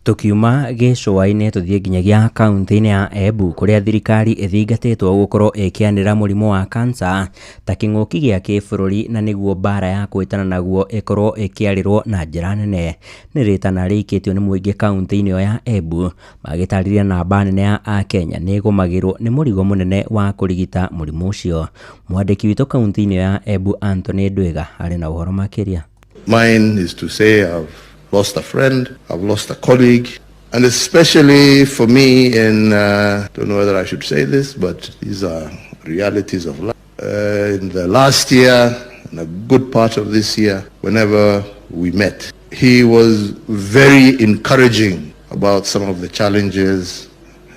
Tukiuma gĩcũa-inĩ tũthiĩ nginyagia kaunti-inĩ ya Embu kũrĩa thirikari ĩthingatĩtwo gũkorwo ĩkĩanĩra mũrimũ wa kansa ta kĩng'ũki gĩa kĩbũrũri na nĩguo mbara ya kwĩtana naguo ĩkorwo ĩkĩarĩrwo na njĩra nene. Nĩ rĩtana rĩikĩtio nĩ mũingĩ kaunti-inĩ ĩyo ya Embu magĩtarĩria namba nene ya Akenya nĩ ĩgũmagĩrwo nĩ mũrigo mũnene wa kũrigita mũrimũ ũcio. Mwandĩki witũ kaunti-inĩ ĩyo ya Embu Anthony Ndwiga arĩ na ũhoro makĩria. Mine is to say I've lost a friend, I've lost a colleague, and especially for me in, don't know whether I should say this, but these are realities of life. In the last year, and a good part of this year, whenever we met, he was very encouraging about some of the challenges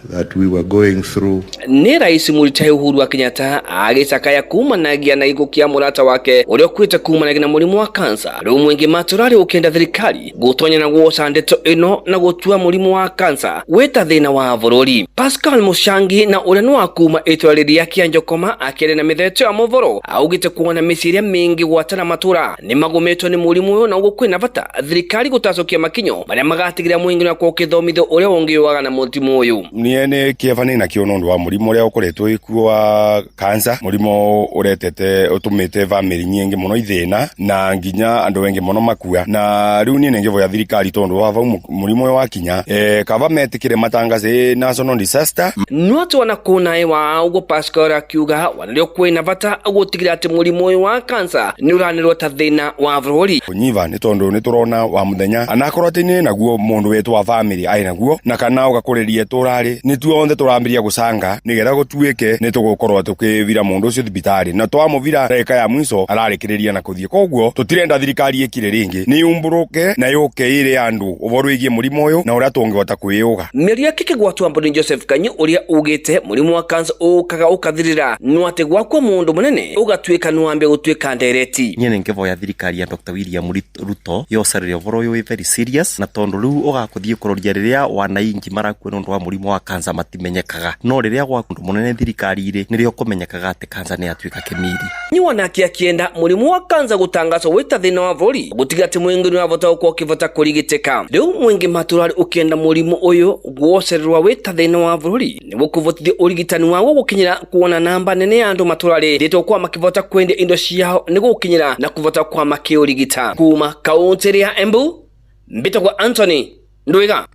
that we were going through. Ni Rais Mũritai Uhuru wa Kenyatta agĩcakaya kumanagia na gĩkuũ kĩa mũrata wake ũrĩa ũkuĩte kumanagia na mũrimũ wa kansa. Rĩu mũingĩ matũrarĩ ũkĩenda thirikari gũtonya na guoca ndeto ĩno na gũtua mũrimũ wa kansa wĩta thĩna wa bũrũri. Pascal Mushangi na ũrĩa nĩ wa kuma itũra rĩrĩa kĩa Njokoma akĩaria na mĩtheto ya mohoro augĩte kuona mĩciĩ ĩrĩa mĩingĩ gwata na matũra nĩ magũmĩtwo nĩ mũrimũ ũyũ na ũguo kwĩna bata thirikari gũtacũkia makinyo marĩa magatigĩrĩra mũingĩ nĩwakorwo ũkĩthomithio ũrĩa ũngĩũaga na mũrimũ ũyũ. Nie nä kä eba nä nakio nä å ndå wa må rimå å rä a å koretwo ä kuo wa cancer, må rimå å retete å tå mä te bamä nyingä må no ithä na na nginya andå engä må no makua na rä u niä nä ngä voya thirikari tondå wa vau må rimå å yå wakinya kaba metä kä re matangace national disaster. No atĩ kunae wa ũguo Pascal akiuga wanĩrĩo kwĩna bata gũtigĩrĩra atĩ mũrimũ ũyũ wa cancer nĩ ũranĩrwo ta thĩna wa bũrũri. Kũnyiva nĩ tondũ nĩ tũrona wa mũthenya anakorwo atĩ nĩ naguo mũndũ wetũ wa bamĩrĩ arĩ naguo na kana ũgakũrĩria tũrarĩ nĩ tuonthe tũrambiria gũcanga nĩgetha gũtuĩke nĩ tũgũkorwo tũkĩvira mũndũ ũcio thibitarĩ na twamũvira ndagĩka ya mwico ararĩkĩrĩria na kũthiĩ. Koguo tũtirenda thirikari ĩkire rĩngĩ nĩ yumbũrũke na yũke ĩre andũ ũhoro wĩgiĩ mũrimũ ũyũ na ũrĩa tũngĩhota kwĩyũga. Mĩario yake kĩgwatwo ni Joseph Kanyi ũrĩa ugĩte mũrimũ wa cancer ũkaga ũkathirĩra no atĩ gwakwa mũndũ mũnene ũgatuĩka nĩwambia gũtuĩka ndereti. Niĩ nĩ ngĩvoya thirikari ya Dr. William Ruto yocarĩre ũhoro ũyũ wĩ very serious na tondũ rĩu ũgakũthiĩ kũroria rĩrĩa wanainji marakua nĩ ũndũ wa mũrimũ wa cancer matimenyekaga no rĩrĩa gwa ũndũ mũnene thirikari irĩ nĩrĩo kũmenyekaga atĩ cancer nĩ yatuĩka kĩmiri. Nĩ wanake akĩenda mũrimũ wa cancer gũtangazwo wĩta thĩna wa bũrũri gũtiga atĩ mũingĩ nĩwavota gũkorwo ũkĩvota kũrigitĩka. Rĩu mũingĩ matũrarĩ ũkĩenda mũrimũ ũyũ guocererwa wĩta thĩna wa bũrũri nĩguo kũvotithia ũrigitani waguo gũkinyĩra kuona namba nene ya andũ matũrarĩ rĩtwo kwa makĩvota kwendia indo ciao nĩguo gũkinyĩra na kũvota kwa makĩũrigita. Kuma kaunti ya Embu mbĩtagwo Anthony Ndwiga.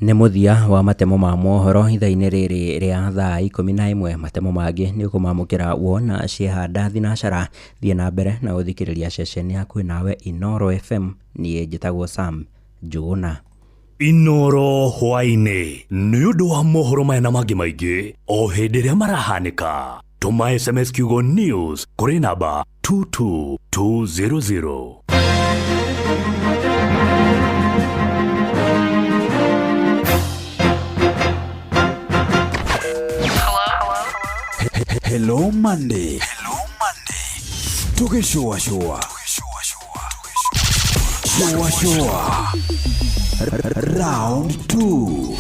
Nĩ mũthia wa matemo ma mohoro ithaa-inĩ rĩrĩ rĩa thaa 11. Matemo mangĩ nĩ ũkũmamũkĩra wona ciehanda thinacara. Thiĩ na mbere na gũthikĩrĩria ceceni hakuhĩ nawe Inoro FM. Niĩ njĩtagwo Sam Njuguna. Inoro hwaĩ-inĩ nĩ ũndũ wa mohoro maya na mangĩ maingĩ o hĩndĩ ĩrĩa marahanĩka. Tũma SMS kiugo news kũrĩ namba 22200. Hello Monday. Hello Monday. Tukishua shua. Shua shua. Round 2.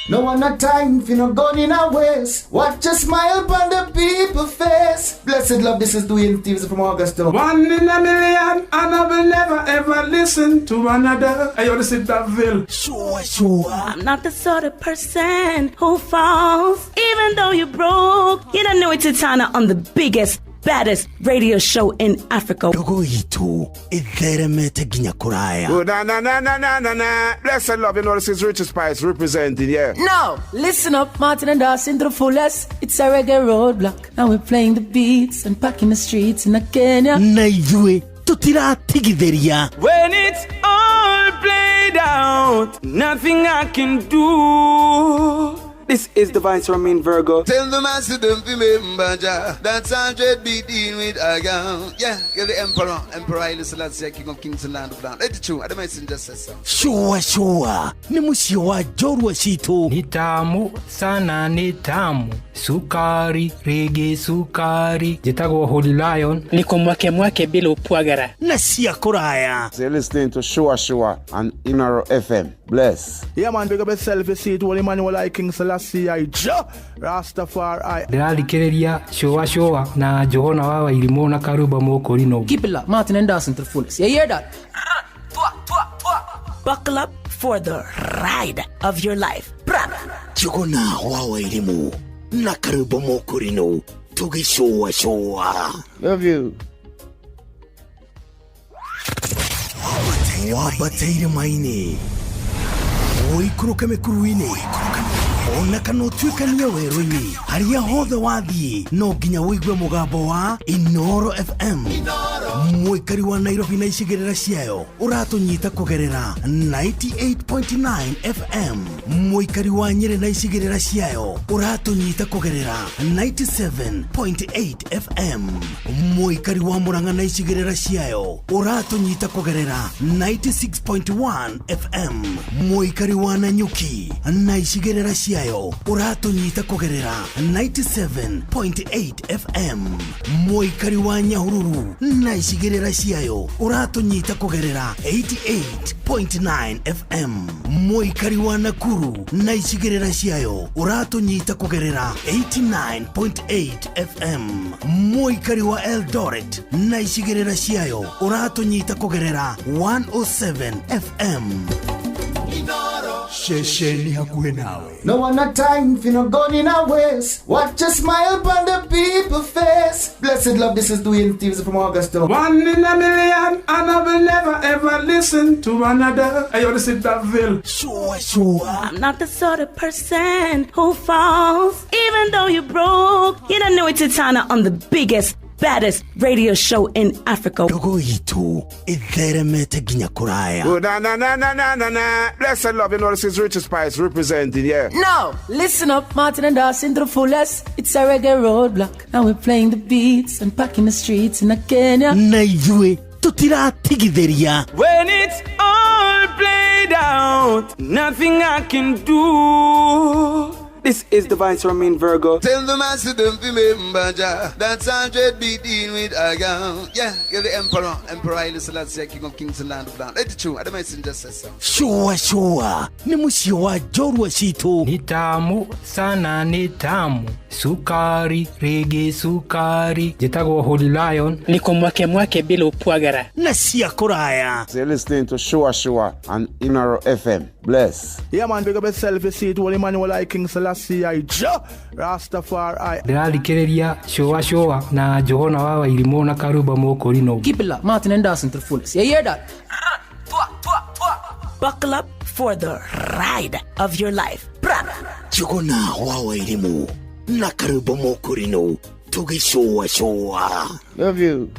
No one not time for no gun in our waist. Watch a smile upon the people face. Blessed love, this is Dwayne Stevens from Augusta. One in a million, and I will never ever listen to another. I want to sit that bill. Sure, sure. I'm not the sort of person who falls, even though you're broke. You don't know it's Titana on the biggest, baddest radio show in Africa. Dogo itu itheremete nginya kuraya. Oh, na na na na na na na. Blessed love, you know this is Richard Spice representing, yeah. No, listen up, Martin and Dawson to the fullest. It's a reggae roadblock. Now we're playing the beats and packing the streets in Kenya. Na ithuĩ tutiratigithĩria. When out, nothing I can do. This is the Vice Ramin Virgo. Tell the master don't remember Jah. That's 100 be dealing with a gun. Yeah, you're the emperor, Emperor Haile Selassie, King of Kings and Land of Land. Let it true. I the messenger says so. Shua shua nĩ mũciĩ wa njorua citũ. Ni tamu sana ni tamu sukari rege sukari njĩtagwo Holy Lion niko mwake mwake bila upwagara na cia kũraya. So you're listening to Shua Shua on Inoro FM. Bless. Yeah, man, big up yourself. You see it, Holy Emmanuel I King Selassie I Jah Rastafari. Ndĩrathikĩrĩria Shua Shua na Johana wa Wairimũ na Karumba Mũkũrinũ. Keep it locked, Martin and Dawson to the fullest. You hear that? Buckle up for the ride of your life. Njuguna wa Wairimu na Karumba Mũkũrinũ tũgĩcũacũa. Love you. Wambate irĩma-inĩ ũikũrũke mĩkuru-inĩ ona kana ũtuĩkanie werũ-inĩ harĩa hothe wathiĩ no nginya ũigue mũgambo wa Inoro FM mũikari wa Nairobi na icigĩrĩra ciayo ũratũnyita kũgerera 98.9 FM mũikari wa Nyĩrĩ na icigĩrĩra ciayo ũratũnyita kũgerera 97.8 FM mũikari wa Murang'a na icigĩrĩra ciayo ũratũnyita kũgerera 96.1 FM mũikari wa Nanyuki na icigĩrĩra ciayo ũratũnyita kũgerera 97.8 FM mũikari wa Nyahururu na icigĩrĩra ciayo ũratũnyita kũgerera 88.9 FM mũikari wa Nakuru na icigĩrĩra ciayo ũratũnyita kũgerera 89.8 FM mũikari wa Eldoret na icigĩrĩra ciayo ũratũnyita kũgerera 107 FM ceceni hakuhĩ nawe. No one a time for no gun in a waste. Watch a smile upon the people face. Blessed love, this is Dwayne Stevens from Augusta. One in a million, and I will never ever listen to another. Hey, yo, this is Daville. Shua shua. I'm not the sort of person who falls, even though you're broke. You don't know it's Titana on the biggest, baddest radio show in Africa. Ndogo itũ ĩtheremete nginya kũraya. Oh, na na na na na na na. Blessed love, you know this is Richard Spice representing, yeah. Now, listen up, Martin and Dawson to the fullest. It's a reggae roadblock. Now we're playing the beats and packing the streets in Kenya. Na ithuĩ tũtiratigithĩria. When it's all played out, nothing I can do. This is the Vice Ramin Virgo. Tell the master don't remember Jah. That's 100 be dealing with a gun. Yeah, you're the emperor, Emperor Haile Selassie, King of Kings and Land of Land. Let it true. I the messenger says so. Shua shua nĩ mũciĩ wa njorua citũ. Ni tamu sana ni tamu sukari rege sukari njĩtagwo Holy Lion niko mwake mwake bila upwagara na cia kũraya. So you're listening to Shua Shua on Inoro FM. Bless. Yeah, man, big up yourself. You see it, Holy Emmanuel I King Selassie I Jah Rastafari. Ndĩrathikĩrĩria Shua Shua na Johana wa Wairimũ na Karumba Mũkũrinũ. Keep it locked, Martin and Dawson to the fullest. You hear that? Buckle up for the ride of your life. Njuguna wa Wairimu na Karumba Mũkũrinũ tũgĩcũacũa. Love you.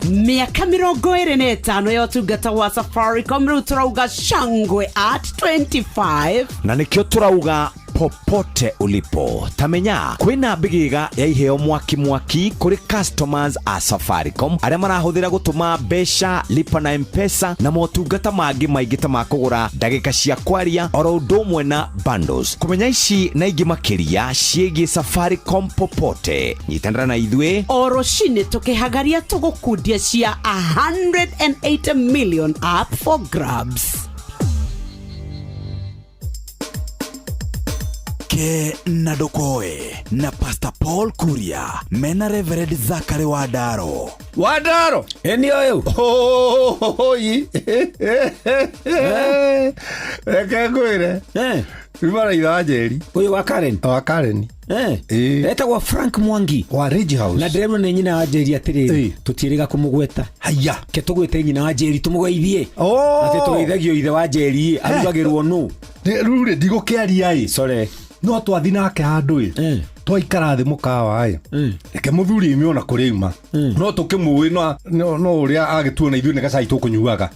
Mĩaka 25 ya ũtungata wa Safaricom rĩu tũrauga shangwe at 25. Na nĩkĩo tũrauga popote ulipo tamenya kwĩna mbĩgĩga ya iheo mwaki mwaki kũrĩ customers a Safaricom arĩa marahũthĩra gũtũma mbeca lipa na M-Pesa na motungata mangĩ maingĩ ta ma kũgũra ndagĩka cia kwaria oro ũndũ ũmwe na bundles. Kũmenya ici na ingĩ makĩria ciĩgiĩ Safaricom popote, nyitanĩra na ithuĩ o rũcinĩ tũkĩhagaria tũgũkundia cia 180 million up for grabs. Ke na Ndokoe na Pastor Paul Kuria mena Reverend Zachary Wandaro. Wandaro eni ũyũ oi reke ngwĩre rima raitha wa Njeri ũyũ wa Karen wa Karen etagwo Frank Mwangi wa Ridge House na ndĩrerwo nĩ nyina wa Njeri atĩrĩrĩ tũtiĩrĩga kũmũgweta haya ke tũgwĩte nyina wa Njeri tũmũgeithie atĩ tũgeithagio ithe wa Njeri arugagĩrwo nũ rĩu rĩ ndigũkĩaria ĩ sorry No twathi nake handũ ĩ twaikara thĩ mũkawa ĩ reke mũthuri ime ona kũrĩa ima no tũkĩmũĩ no ũrĩa agĩtuona ithuĩ nĩ gacai tũkũnyuaga.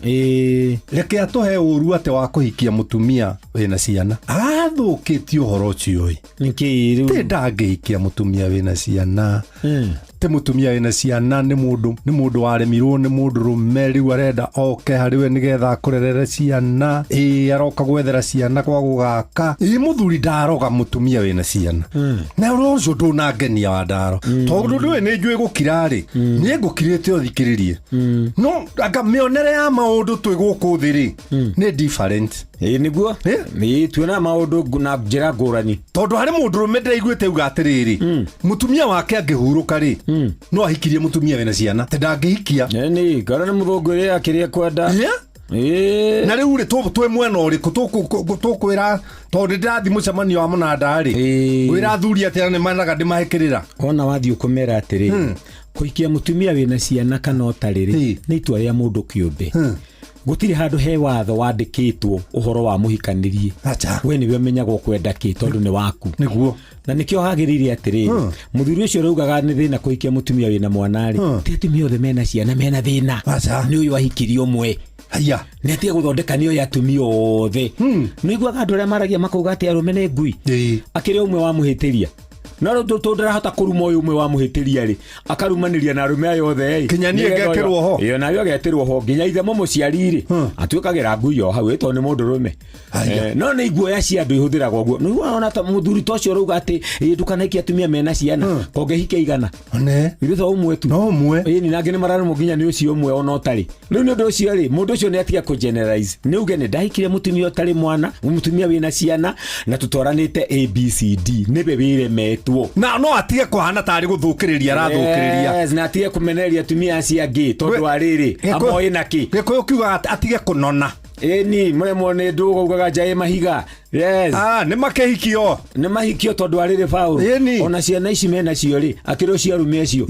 Reke atũhe ũru atĩ wa kũhikia mũtumia wĩna ciana athũkĩtie ũhoro ũcio ĩ. Nĩkĩ rĩu? Tĩ ndangĩhikia mũtumia wĩna ciana. Tĩ mũtumia wĩna ciana nĩ mũndũ waremirwo nĩ mũndũ rũme rĩu arenda oke harĩ we nĩgetha akũrerere ciana. Ĩ aroka gwethera ciana kwa gũgaka. Ĩ mũthuri ndaroga mũtumia wĩna ciana. Na ũhoro ũcio ndũnangenia wa ndaro. Tondũ ndũĩ nĩ njũĩ gũkira rĩ niĩ ngũkirĩte ũthikĩrĩrie. No anga mĩonere ya maũndũ twĩ gũkũ thĩ rĩ nĩ different. Ĩ nĩguo ĩ tuona maũndũ na njĩra ngũrani. Tondũ harĩ mũndũrũme ndĩraiguĩte auga atĩrĩrĩ mũtumia wake angĩhurũka rĩ no ahikirie mũtumia wĩna ciana tĩ ndangĩhikia. Nĩ ngoro nĩ mũthũngũ ĩrĩa akĩrĩa kwenda. Na rĩu rĩ twĩ mwena ũrĩkũ tũkwĩra tondũ ndĩrathiĩ mũcemanio wa mũnanda rĩ ngwĩra athuri atĩ nĩ managa ndĩmahĩkĩrĩra. Ona wathiĩ ũkũmera atĩrĩrĩ kũhikia mũtumia wĩna ciana kana ũtarĩ rĩ nĩ itua rĩa mũndũ kĩũmbe. Gũtirĩ handũ he watho wandĩkĩtwo ũhoro wa mũhikanĩrie. We nĩwe ũmenyaga ũkwenda kĩ tondũ nĩ waku. Nĩguo. Na nĩkĩo hagĩrĩire atĩrĩrĩ mũthuri ũcio ũraugaga nĩ thĩna kũhikia mũtumia wĩna mwana rĩ ti atumia othe mena ciana mena thĩna. Nĩ ũyũ ahikirie ũmwe. Haya. Nĩ atige gũthondeka nĩ oya atumia othe. Nĩ iguaga andũ arĩa maragia makauga atĩ arũme nĩ ngui. Akĩrĩ ũmwe wamũhĩtĩria. No rĩu tondũ ndarahota kũruma ũyũ ũmwe wamũhĩtĩria rĩ akarumanĩria na arũme aya othe ĩ. Kinya niĩ ngekĩrwo ho. Ĩyo nawe ũgetĩrwo ho nginya ithe mũmũciari rĩ atuĩkagĩra ngui o hau ĩ tondũ nĩ mũndũrũme. No nĩ iguoya cia andũ ihũthĩragwo ũguo. Nĩ ũrona ta mũthuri ta ũcio ũrauga atĩ ĩ ndũkanaikie atumia mena ciana kongĩhikia igana. Ithuĩ to ũmwe tu. No ũmwe. Ĩni nangĩ nĩ mararũmwo nginya nĩ ũcio ũmwe ona ũtarĩ. Rĩu nĩ ũndũ ũcio rĩ mũndũ ũcio nĩ atige kũ generalize. Nĩ uge nĩ ndahikire mũtumia ũtarĩ mwana, mũtumia wĩna ciana na tũtwaranĩte ABCD nĩwe wĩremetwo. Na no atige kũhana tarĩ gũthũkĩrĩria arathũkĩrĩria. Yes, na atige kũmenereria atumia acio angĩ tondũ wa rĩrĩ amoĩ na kĩ. Gĩkũyũ kiugaga atige kũnona. Ĩni mũremwo nĩ ndũgũ ugaga nja ĩ mahiga. Yes. Nĩ makĩhikio. Nĩ mahikio tondũ wa rĩrĩ Paul. Ona ciana ici mena cio rĩ akĩrĩ cia arũme acio.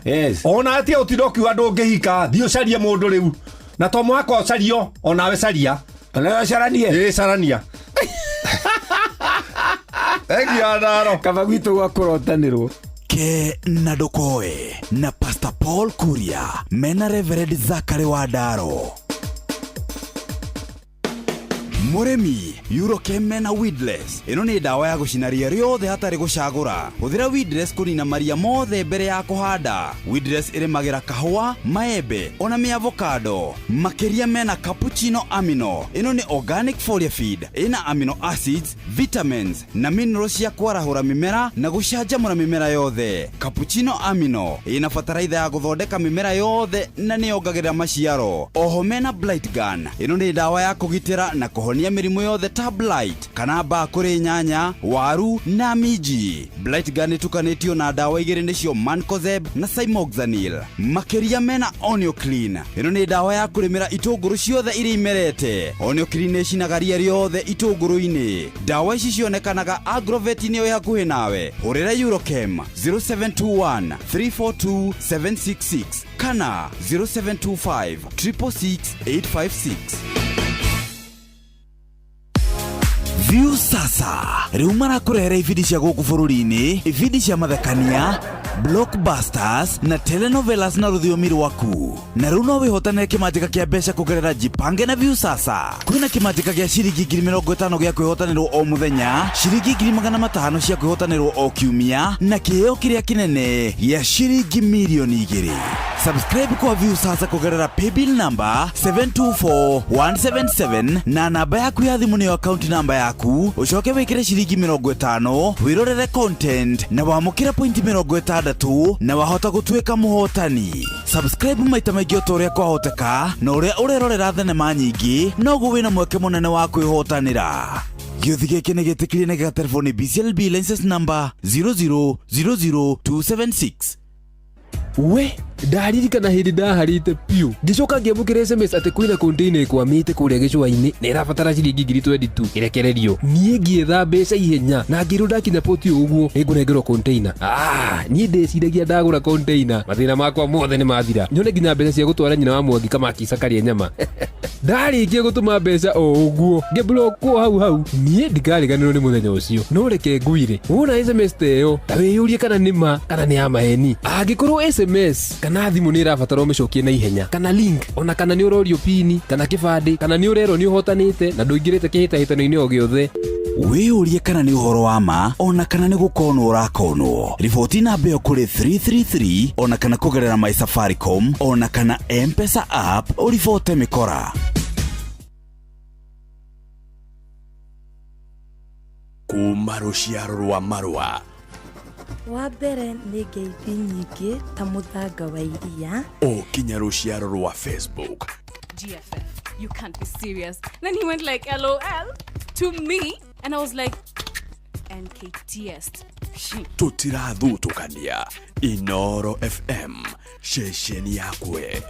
Yes. Ona atige gũtinda ũkiuga ndũngĩhika thiĩ ũcarie mũndũ rĩu. Na to mũhaka ũcario onawe caria. Onawe caranie. Ĩ carania. Thengia Ndaro. Kaba gwitũ gwa kũrotanĩrwo. Ke na ndũkoe na Pastor Paul Kuria mena Reverend Zachary wa Ndaro. Mũrĩmi Eurochem na Weedless ĩno nĩ ndawa ya gũcina ria rĩothe hatarĩ gũcagũra. Hũthĩra Weedless kũnina maria mothe mbere ya kũhanda. Weedless ĩrĩmagĩra kahũa, maembe ona mĩavocado. Makĩria mena cappuccino amino. Ĩno nĩ organic foliar feed ĩna amino acids, vitamins na minerals cia kwarahũra mĩmera na gũcanjamũra mĩmera yothe. Cappuccino amino ĩna bataraitha ya gũthondeka mĩmera yothe na nĩyongagĩrĩra maciaro. Oho mena blight gun. Ĩno nĩ ndawa ya kũgitĩra na kũhonia mĩrimũ yothe ta blight kana mbaa kũrĩ nyanya, waru na minji. Blight gun ĩtukanĩtio na ndawa igĩrĩ nĩcio Mancozeb na Cymoxanil. Makĩria mena Onioclean. Ĩno nĩ ndawa ya kũrĩmĩra itũngũrũ ciothe iria imerete. Onioclean ĩcinaga ria rĩothe itũngũrũ-inĩ. Ndawa ici cionekanaga Agrovet-inĩ ĩ hakuhĩ nawe. Hũrĩra Eurochem 0721 342 766 kana 0725 666 856. View sasa rĩu marakũrehera ibindi cia gũkũ bũrũri-inĩ, ibindi cia mathekania, blockbusters na telenovelas na rũthiomi rwaku. Na rĩu no wĩhotanĩre kĩmanjĩka kĩa mbeca kũgerera Jipange na View sasa. Kwĩna kĩmanjĩka gĩa ciringi 50,000 gĩa kwĩhotanĩrwo o mũthenya, ciringi 500,000 cia kwĩhotanĩrwo o kiumia, na kĩheo kĩrĩa kĩnene gĩa ciringi 2,000,000. Subscribe kwa View sasa kũgerera paybill number 724177 na namba yaku ya thimũ nĩyo account number yaku, ũcoke wĩkĩre ciringi 50 wĩrorere content na wamũkĩre pointi 60 na wahota gũtuĩka mũhotani. Subscribe maita maingĩ o ta ũrĩa kwahoteka, na ũrĩa ũrerorera thenema nyingĩ noguo wĩna mweke mũnene wa kwĩhotanĩra. Gĩũthi gĩkĩ nĩ gĩtĩkĩrie na gĩgaterefo nĩ BCLB license number 0000276. We ndaririkana hĩndĩ ndaharĩte piũ ngĩcoka ngĩamũkĩra SMS atĩ kwĩna container ĩkwamĩte kũrĩa gĩcũa-inĩ na ĩrabatara ciringi 22,000 ĩrekererio. Niĩ ngĩetha mbeca ihenya na ngĩrwo ndakinya poti ũguo nĩngũnengerwo container. Niĩ ndeciragia ndagũra container mathĩna makwa mothe nĩ mathira, nyone nginya mbeca cia gũtwara nyina wa Mwangi Kamakisa karĩe nyama. Ndarĩkia gũtũma mbeca o ũguo ngĩblockwo hau hau. Niĩ ndikariganĩrwo nĩ mũthenya ũcio. No reke ngwire, wona SMS ta ĩyo ta wĩyũrie kana nĩ ma kana nĩ ya maheni. Angĩkorwo SMS kana thimũ nĩ ĩrabatara ũmĩcokie na ihenya, kana link, ona kana nĩ ũrorio pini kana kĩbandĩ, kana nĩ ũrerwo nĩ ũhotanĩte na ndũingĩrĩte kĩhĩtahĩtano-inĩ o gĩothe, Wĩyũrie kana nĩ ũhoro wa ma ona kana nĩ gũkonwo ũrakonwo. Riboti namba ĩyo kũrĩ 333 ona kana kũgerera My Safaricom ona kana M-Pesa app ũribote mĩkora. Kuma rũciaro rwa marũa Wa mbere nĩ ngeithi nyingĩ ta mũthanga wa iria. O kinya rũciaro rwa Facebook. GFF, you can't be serious. Then he went like, LOL to me. And I was like, NKTS. Tũtirathutũkania. Inoro FM, ceceni yakwe.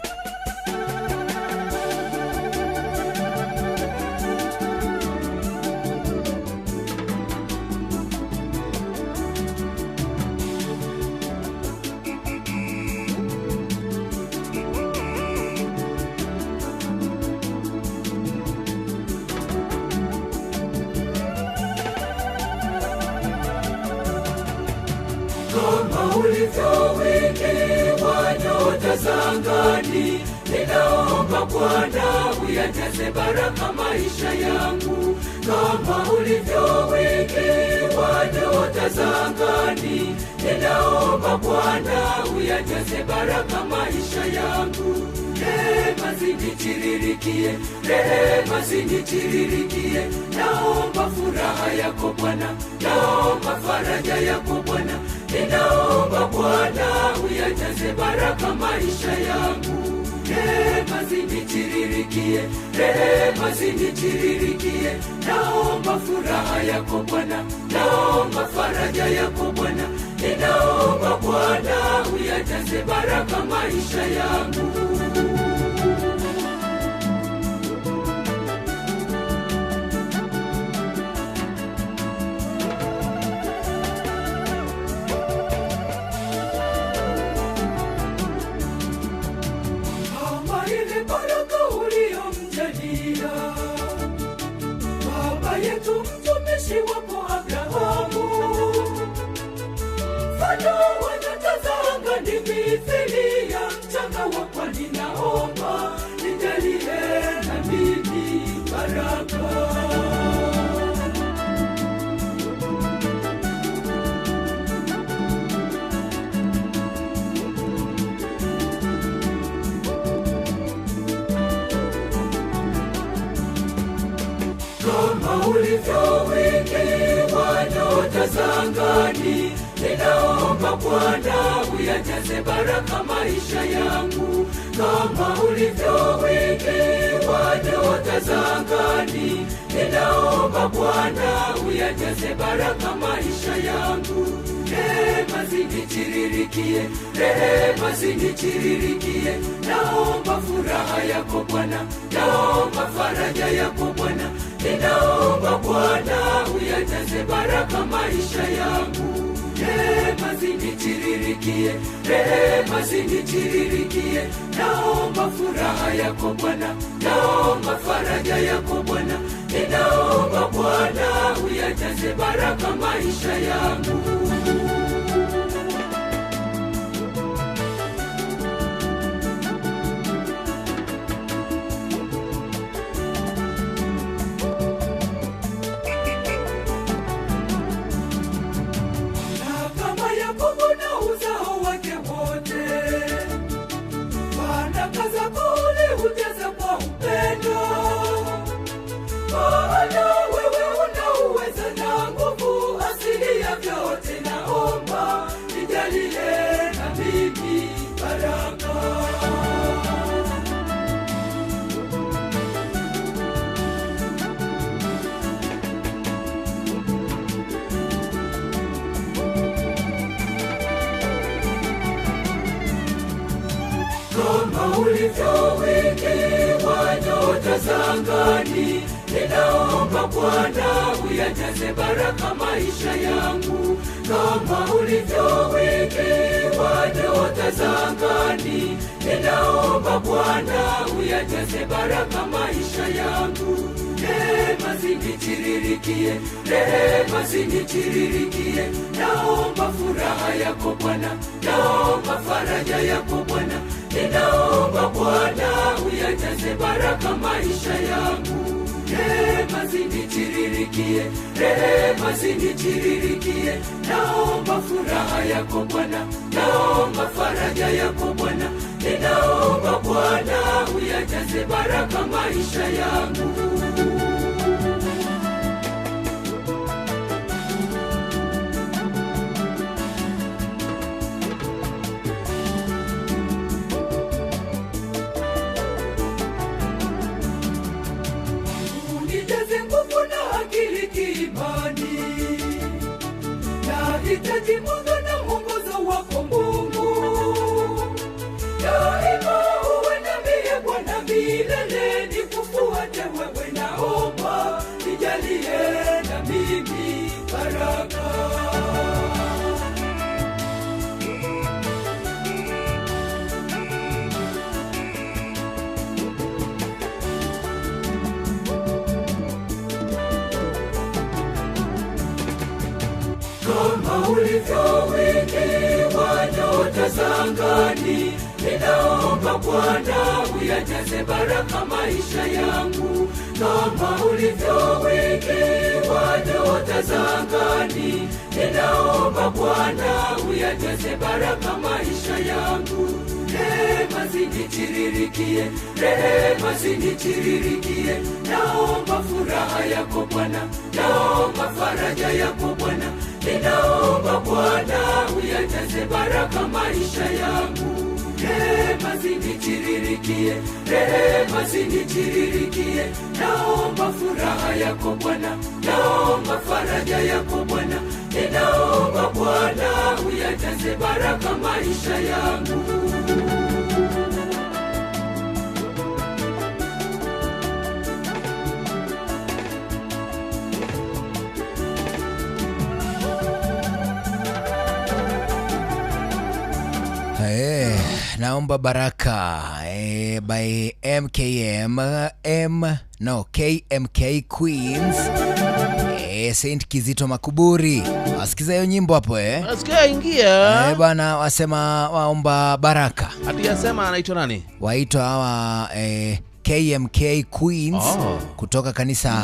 Kama ulivyowekewa nyota za angani, ninaomba Bwana uyajaze baraka maisha yangu. Kama ulivyowekewa nyota za angani, ninaomba Bwana uyajaze baraka maisha yangu. Rehema zinitiririkie, rehema zinitiririkie. Naomba furaha yako Bwana, naomba faraja yako Bwana. Ninaomba Bwana uyajaze baraka maisha yangu. Rehema zinitiririkie, rehema zinitiririkie. Naomba furaha yako Bwana, naomba faraja yako Bwana. Ninaomba Bwana uyajaze baraka maisha yangu. Kama ile baraka uliyomjalia baba yetu mtumishi wako Abrahamu, mfano wa nyota za angani mithili ya mchanga wa pwani, naomba nijalie na mimi baraka. Kama ulivyowekewa nyota za angani, ninaomba Bwana uyajaze baraka maisha yangu. Kama ulivyowekewa nyota za angani, ninaomba Bwana uyajaze baraka maisha yangu. Rehema zinitiririkie, rehema zinitiririkie. Naomba furaha yako Bwana, naomba faraja yako Bwana. Ninaomba Bwana uyajaze baraka maisha yangu. Rehema zinitiririkie, rehema zinitiririkie. Naomba furaha yako Bwana, naomba faraja yako Bwana. Ninaomba Bwana uyajaze baraka maisha yangu. Na kama Yakobo na uzao wake wote, baraka zako uliujaza kwa upendo. Maana wewe una uweza na nguvu asili ya vyote, naomba nijalie na mimi baraka. Kama ulivyowekewa nyota za angani, Ninaomba Bwana uyajaze baraka maisha yangu, kama ulivyowikiwa nyota za angani. Ninaomba Bwana uyajaze baraka maisha yangu. Rehema zinitiririkie, rehema zinitiririkie. Naomba furaha yako Bwana, naomba faraja yako Bwana. Ninaomba Bwana uyajaze baraka maisha yangu. Rehema zinitiririkie, rehema zinitiririkie. Naomba furaha yako Bwana, naomba faraja yako Bwana. Ninaomba Bwana uyajaze baraka maisha yangu. Unijaze nguvu na akili kiimani, nahitaji mwanga na mwongozo wako Mungu. Daima uwe nami Bwana milele, nikufuate wewe, naomba nijalie na mimi baraka. Kama ulivyowikiwa nyota za angani, ninaomba Bwana uyajaze baraka maisha yangu. Kama ulivyowikiwa nyota za angani, ninaomba Bwana uyajaze baraka maisha yangu. Rehema zinitiririkie, rehema zinitiririkie. Naomba furaha yako Bwana, naomba faraja yako Bwana. Ninaomba Bwana uyajaze baraka maisha yangu. Rehema zinitiririkie, rehema zinitiririkie. Naomba furaha yako Bwana, naomba faraja yako Bwana. Ninaomba Bwana uyajaze baraka maisha yangu. Naomba baraka by MKM M no KMK Queens, Saint Kizito Makuburi. Wasikiza hiyo nyimbo hapo Nasikia ingia. Bana wasema waomba baraka. Ati yasema anaitwa nani? Waitwa hawa KMK Queens kutoka kanisa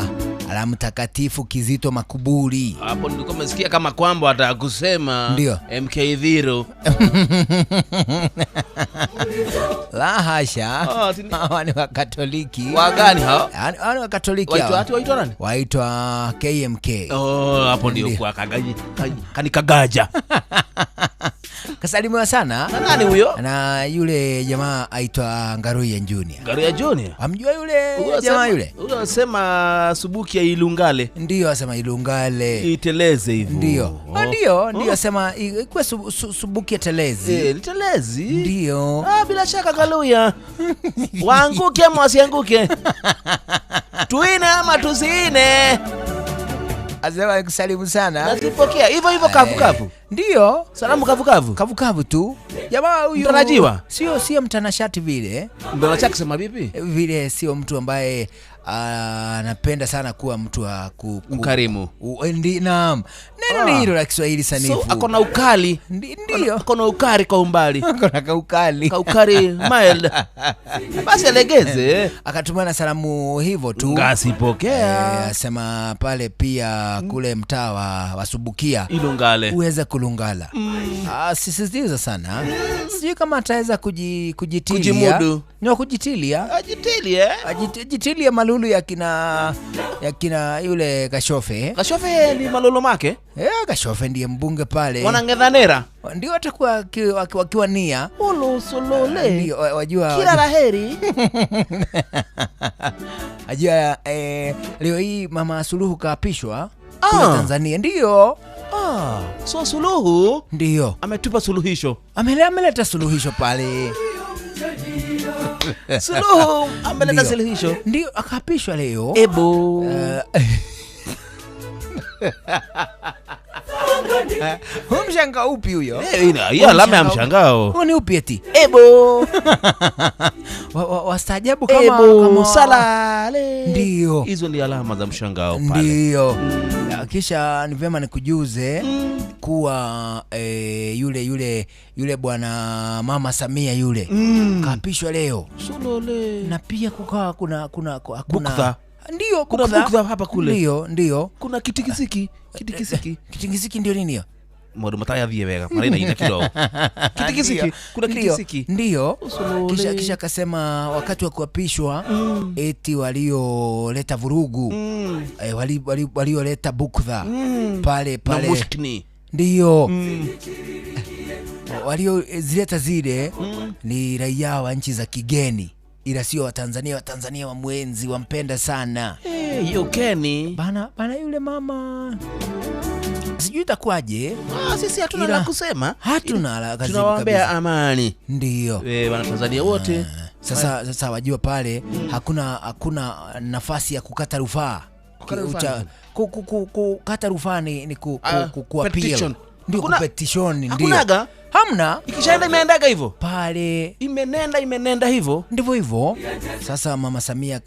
la Mtakatifu Kizito Makuburi. Hapo nilikuwa nimesikia kama kwamba atakusema ndio MK Dhiro. La hasha. Hawa ni Wakatoliki. Wagani hao? Hawa ni Wakatoliki. Waitwa nani? Waitwa KMK. Oh, hapo ndio kwa kagaji kanikagaja. Kasalimiwa sana. Na nani huyo? Na yule jamaa aitwa Ngaruye Junior. Ngaruye Junior? Amjua yule jamaa yule? Huyo anasema subuki ya Ilungale. Ndio asema Ilungale. Iteleze hivyo. Ndio. Oh. Ndio asema ikuwe subuki ya telezi. Telezi. Ndio. Ah, bila shaka Ngaruye. Waanguke ama wasianguke? Tuine ama tusiine? Asema kusalimu sana. Nazipokea hivyo hivyo kavu kavu. Ndio. Salamu kavu kavu. Kavu kavu tu. Jamaa huyu mtarajiwa. Sio mtanashati vile. Mtanashati kusema vipi? Vile sio mtu ambaye anapenda sana kuwa mtu wa mkarimu. Naam. Neno ni hilo la Kiswahili sanifu. So akona ukali. Ndio. Akona ukali kwa umbali. Akona kaukali. Kaukali mild. Basi alegeze. Akatumana salamu hivyo tu. Ngasipokea. Asema pale pia kule mtaa wa Subukia. Ilungale. Uweze kulungala. Sisitiza sana. Sijui kama ataweza kujitilia. Kujimudu. No, kujitilia. Ajitilie. Ajitilia malulu ya kina yule Kashofe. Kashofe ni malulu make? Kashofe ndiye mbunge pale. Wanangedhanera. Ndio atakuwa wakiwa nia. Ulusulule. Ndio wajua. Kila laheri. Ajua leo hii Mama Suluhu kaapishwa kule Tanzania. Ndio. So Suluhu ndio ametupa suluhisho. Ameleta suluhisho pale. Suluhu ameleta Ndio. suluhisho. Ndio akaapishwa leo. Ebo. Huu mshangao upi huyo? Hiyo alama ya mshangao. Huo ni upi eti? Ebo. Wastaajabu kama Ebo, kama salale. Ndio. Hizo ndio alama za mshangao pale. Ndio. Kisha ni vyema nikujuze kuwa yule bwana Mama Samia yule kaapishwa leo. Sulole. Na pia kukawa kuna hakuna Buktha. Ndio, Kuna buktha. buktha hapa kule. Ndio. Kuna kitikisiki, kitikisiki. Kitikisiki ndio nini hiyo? Maũndũ matarathiĩ wega marainaina kidogo. Kitikisiki, Ndio, kuna ndio, kitikisiki. Ndio. Usulule. Kisha akasema wakati wa kuapishwa eti walioleta vurugu walioleta buktha pale Na pale. mushkini. Ndio. Waliozileta zile ni raia wa nchi za kigeni, ila sio Watanzania. Watanzania wamwenzi, wampenda sana. Hiyo Keni. Bana yule mama sijui itakuwaje. Sisi hatuna la kusema. Hatuna la kazi Tunawaombea kabisa. amani. Ndio. Wana Tanzania wote. Sasa wajua pale hakuna nafasi ya kukata rufaa. Kukata rufaa Kukata rufaa ni ku appeal. Petition. Ndio, kupetition ndio. Hakunaga? Hamna. Ikishaenda imeendaga hivyo. Pale imenenda hivyo. Ndivyo hivyo. Sasa Mama Samia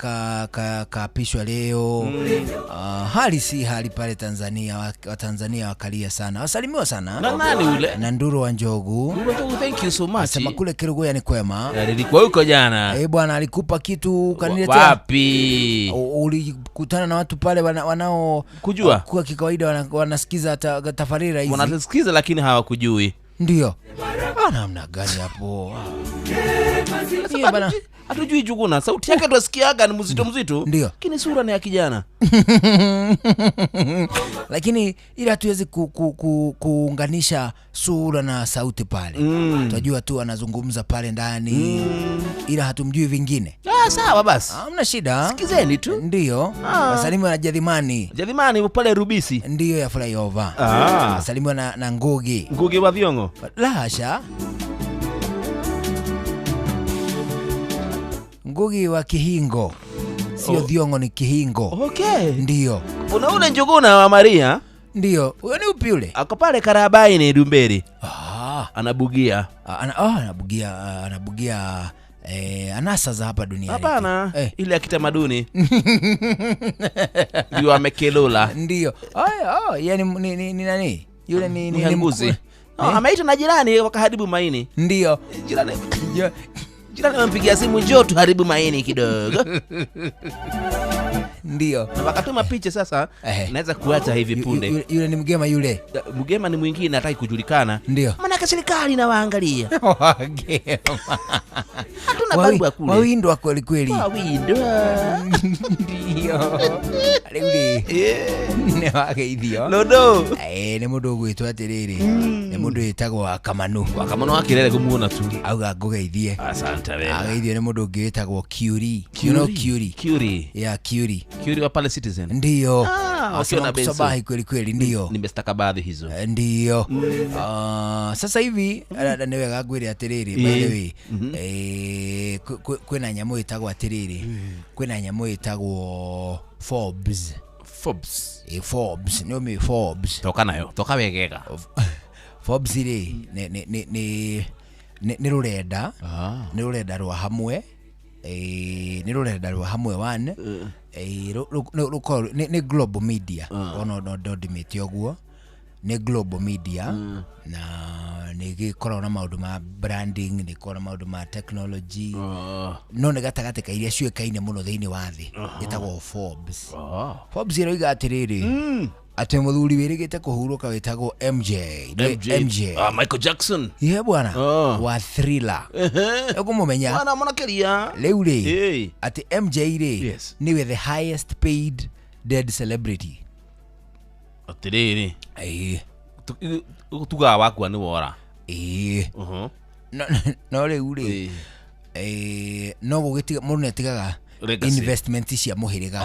kaapishwa leo. Hali si hali pale Tanzania, Watanzania wakalia sana. Wasalimiwa sana. Na nani ule? Na Nduru wa Njogu. Nduru wa Njogu, thank you so much. Asema kule Kerugoya ni kwema. Nilikuwa huko jana. Bwana alikupa kitu ukaniletea. Wapi? Ulikutana na watu pale wanao kujua kwa kikawaida wanasikiza tafarira hizi. Wanasikiza lakini hawakujui. Ndio. Namna gani hapo? Hatujui Juguna, sauti yake twasikiaga ni mzito mzito. Ndio. Lakini sura ni ya kijana. Lakini ila hatuwezi kuunganisha sura na sauti pale. Tunajua tu anazungumza pale ndani. Ila hatumjui vingine. Sawa basi. Hamna shida. Sikizeni tu. Ndio. Wasalimu na Jadhimani. Jadhimani pale Rubisi. Ndio ya flyover. Wasalimu na Ngugi. Ngugi wa Thiong'o. La hasha. Ngugi wa Kihingo. Sio Thiong'o, ni Kihingo. Okay. Ndio. Kuna ule Njuguna wa Maria. Ndio. Huyo ni upi ule? Ako pale Karabaini Dumberi. Anabugia. Anabugia anasa za hapa duniani. Hapana, ile ya kitamaduni. Ndio amekelula. Ndio. Yeye ni nani? Yule ni Mhanguzi. Ameita na jirani wakaharibu maini. Ndio. Jirani amempigia simu, njoo tuharibu maini kidogo. Ndio. Na wakatuma picha sasa, naweza kuacha hivi punde. Yule ni mgema yule. Mgema ni mwingine hataki kujulikana. Ndio. Maana serikali inawaangalia. Wagema. Hatuna barua kule. Wawindwa kweli kweli. Wawindwa. Ndio. Rĩu nĩ wageithio. Lodo. Nĩ mũndũ ũgwĩtwo atĩrĩrĩ. Nĩ mũndũ wĩtagwo Wakamanu. Wakamanu wa Kirere kũmuona tu. Auga ngũgeithie. Asante wewe. Ageithio nĩ mũndũ ũngĩ wĩtagwo Curie. You know Curie? Curie. Yeah, Curie. Curie wa pale Citizen. Ndio. Wakiwa na benzo. Sabahi kweli kweli ndio. Nimestakabadhi hizo. Ndio. Sasa hivi nĩ wega ngwĩre atĩrĩrĩ, by the way. Kwĩna nyamũ ĩtagwo atĩrĩrĩ. Kwĩna nyamũ ĩtagwo Forbes. Forbes. Forbes. Nĩ ũmĩ Forbes. Toka nayo. Toka wegega. Forbes rĩ nĩ rũrenda. Nĩ rũrenda rwa hamwe. Nĩ rũrenda rwa hamwe one. Nĩ global media. Ono no ndimĩte ũguo. Nĩ global media na nĩ gĩkoragwo na maũndũ ma branding, nĩ gĩkoragwo na maũndũ ma technology. No nĩ gatagatĩ ka iria ciũĩkaine mũno thĩinĩ wa thĩ ĩtagwo Forbes. Forbes ĩroiga atĩrĩrĩ, atĩ mũthuri wĩrĩgĩte kũhurũka wĩtagwo MJ. MJ. Michael Jackson. Ye bwana wa Thriller. Ũkũmũmenya. Bwana mũnakĩria. Rĩu rĩ, atĩ MJ rĩ nĩwe the highest paid dead celebrity. Atĩrĩrĩ. Tugaga wakua nĩ wora. No rĩu rĩ, no gũgĩtiga mũndũ nĩ atigaga investment cia mũhĩrĩga.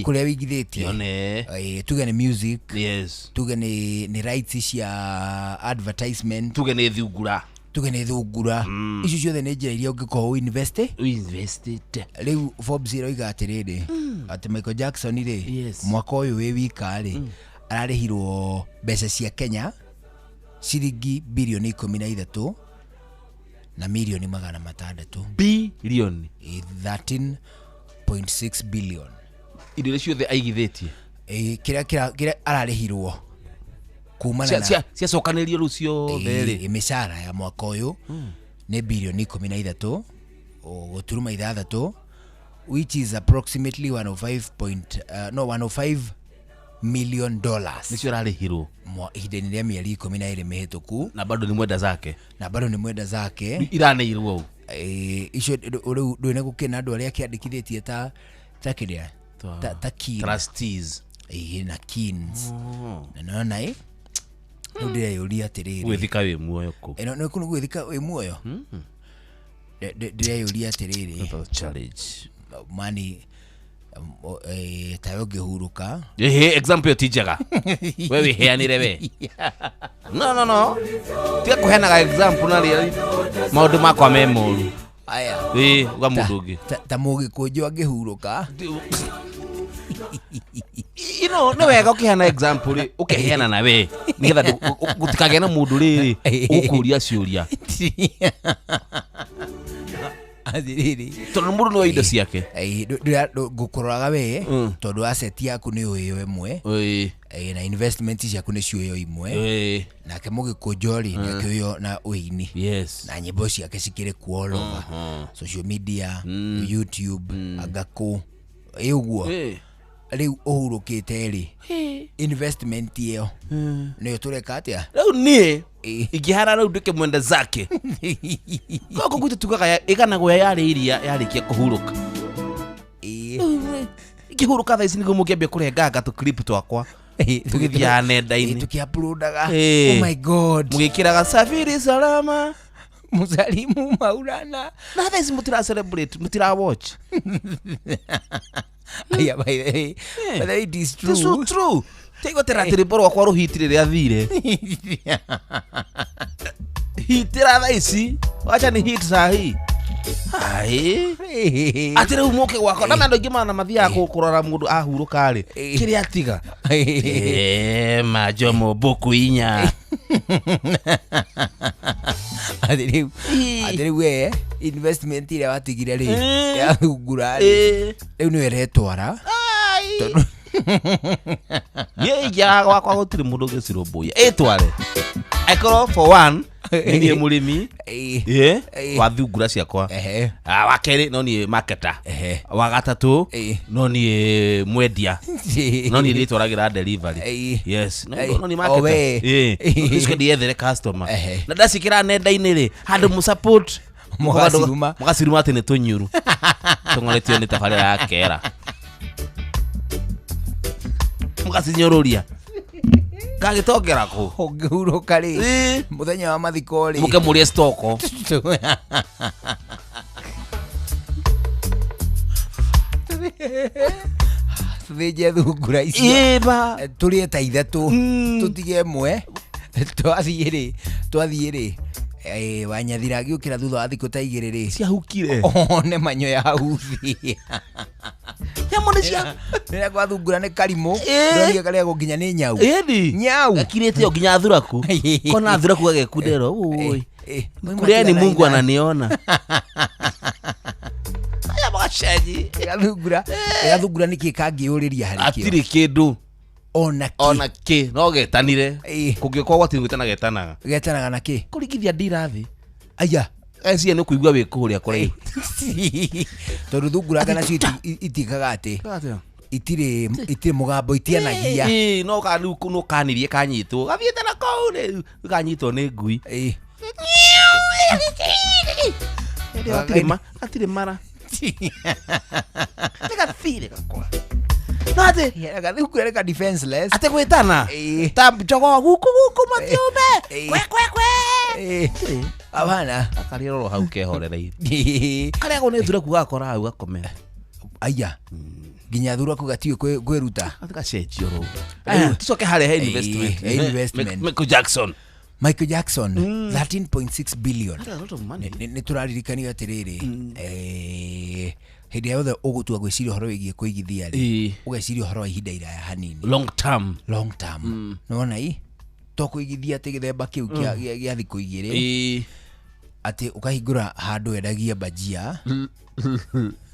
Kũrĩa wĩigithĩtie. Tuge nĩ music. Yes. Tuge nĩ rights cia advertisement. Tuge nĩ thungura. Tuge nĩ thungura. Icio ciothe nĩ njĩra iria ũngĩkorwo invest. Invested. Rĩu Forbes ĩroiga atĩrĩrĩ, atĩ Michael Jackson rĩ, mwaka ũyũ wĩ wika rĩ, ararĩhirwo mbeca cia Kenya ciringi birioni 13 na mirioni 600. Bilioni 13.6 billion. Indo iria ciothe aigithĩtie. Kĩrĩa kĩrĩa ararĩhirwo kumana na Ciacokanĩrio rĩu ciothe rĩ. Mĩcara ya mwaka ũyũ nĩ birioni 13 gũturuma 6, which is approximately 105 point, no 105 million dollars. Nĩcio ararĩhirwo ihinda-inĩ rĩa mĩeri 12 mĩhĩtũku. Na bado nĩ mwenda zake. Na bado nĩ mwenda zake. Iraneirwo ũũ. Icio rĩu ndũĩ na gũkĩrĩ na andũ arĩa akĩandĩkithĩtie ta kĩrĩa ta kin. Trustees. Na kins. Na nona rĩu ndĩreyũria atĩrĩrĩ, Gwĩthika wĩ muoyo kũ? No kũu gwĩthika wĩ muoyo. Ndĩreyũria atĩrĩrĩ, challenge mani tawe ũngĩhurũka. Ehe, example ĩyo ti njega. We wĩheanĩre we. No no no. Tiga kũheanaga example na rĩrĩ maũndũ makwa me moru. Aya. Uga mũndũ ũngĩ. Ta mũgĩkũnjũ angĩhurũka. You know, nĩ wega ũkĩheana example rĩ, ũkeheana na we nĩgetha gũtikagĩe na mũndũ rĩrĩ ũkũria ciũria. Atĩrĩrĩ, tondũ mũndũ nĩ wa indo ciake. Ngũkũroraga we tondũ asset yaku nĩ ũĩyo ĩmwe. Na investment ciaku nĩ ciũĩyo imwe. Nake mũgĩkũnjũ rĩ, nĩ akĩũĩyo na ũini. Na nyĩmbo ciake cikĩrĩ kuo all over. Social media, YouTube, anga kũ. Ũguo. Rĩu ũhurũkĩte rĩ, investment ĩyo nĩyo tũreka atĩa? Rĩu niĩ ingĩhara rĩu nduĩke mwenda zake. Gũkũ gwitũ tugaga ĩganagwo yarĩ iria yarĩkia kũhurũka. Ingĩhurũka thaa ici nĩguo mũngĩambia kũrenganga tũ clip twakwa. Tũgĩthiaga nenda-inĩ. Tũkĩ-uploadaga. Oh my God. Mũgĩkĩraga safiri salama. Musalimu Maulana. Na thaa ici mũtira celebrate, mũtira watch. Aya, by the way, by the way, it is true. It is so true. Tegotera atĩ rwĩmbo rwakwa rũhiti rĩrĩa thire. Hitĩra thaa ici. Wacha ni hit sahi. Ai. Atĩ rĩu mũke gwakwa. Na andũ aingĩ mana mathiaga kũrora mũndũ ahurũka rĩ. Kĩrĩa atiga. Majomo boku inya. Atĩ rĩu we investment ĩrĩa watigire rĩ, ya thungura rĩ, rĩu nĩwe ĩretwara. Niĩ ingĩaga gwakwa gũtirĩ mũndũ ũngĩcirũmbũiya. Ĩtware. Angĩkorwo for one, nĩ niĩ mũrĩmi wa thungura ciakwa. Wa kerĩ no niĩ marketer. Wa gatatũ no niĩ mwendia. No niĩ ndĩtwaragĩra delivery. Yes. No niĩ marketer. Nicoke ndĩyethere customer. Na ndacikĩra nenda-inĩ rĩ, handũ mũ support Mũgaciruma. Mũgaciruma atĩ nĩ tũnyuru. Tũng'oretio nĩ tabarĩra ya kera. Mũgacinyũrũria. Gagĩtongera kũ? Ũngĩhurũka rĩ, mũthenya wa mathiko rĩ, Mũke mũrĩe stoko. Tũthĩnje thungura icio. Tũrĩe ta ithatũ, tũtige ĩmwe. Twathiĩ rĩ, Wanyathira agĩũkĩra thutha wa thikũ ta igĩrĩ rĩ, ciahukire. One manyoya hau thĩ. Nyamũ nĩ cia Rĩrĩa kwa thungura nĩ karimũ, ndonire karĩagwo nginya nĩ nyau. Ĩni. Nyau. Gakirĩte o nginya thuraku. Kona thuraku gagekundero. Oi. Kũrĩa ni Mungu ananiona. Aya magacenji. Gathungura nĩkĩ kangĩũrĩria harĩ kĩo? Hatirĩ kĩndũ. Ona kĩ. Ona kĩ. No getanire. Kũngĩkorwo gwatirĩ gwĩtana getanaga. Getanaga na kĩ? Kũringithia ndira thĩ. Aya. Cia nĩ kũigua wĩ kũrĩa kũraihu. Tondũ thungura nacio itikaga atĩ itirĩ mũgambo, itianagia. No rĩu no kanirie kanyitwo. Gathiĩte na kũu rĩu kanyitwo nĩ ngui. Gatirĩ mara. Nĩ gathire gakwa. No atĩ gathungura nĩ ka defenseless. Atĩ gwĩtana. Ta njogoo guku guku matiume. Kwe kwe kwe. Abana. Akarĩa roro hau kehorereire. Karĩagwo nĩ thuraku gakora hau gakomera. Aya. Nginya thuraku gatiũĩ kwĩruta. Gacenjio rũu. Tucoke harĩa he investment. Investment. Michael Jackson. Michael Jackson 13.6 billion. That's a lot of money. Nĩ tũraririkanio atĩrĩrĩ, hĩndĩ ĩrĩa yothe ũgũtua gwĩciria ũhoro wĩgiĩ kũigithia rĩ, ũgeciria ũhoro wa ihinda iraya hanini. Long term. Long term. Nĩwona i to kũigithia atĩ gĩthemba kĩu gĩa thikũ 2, atĩ ũkahingũra handũ wendagia bajia.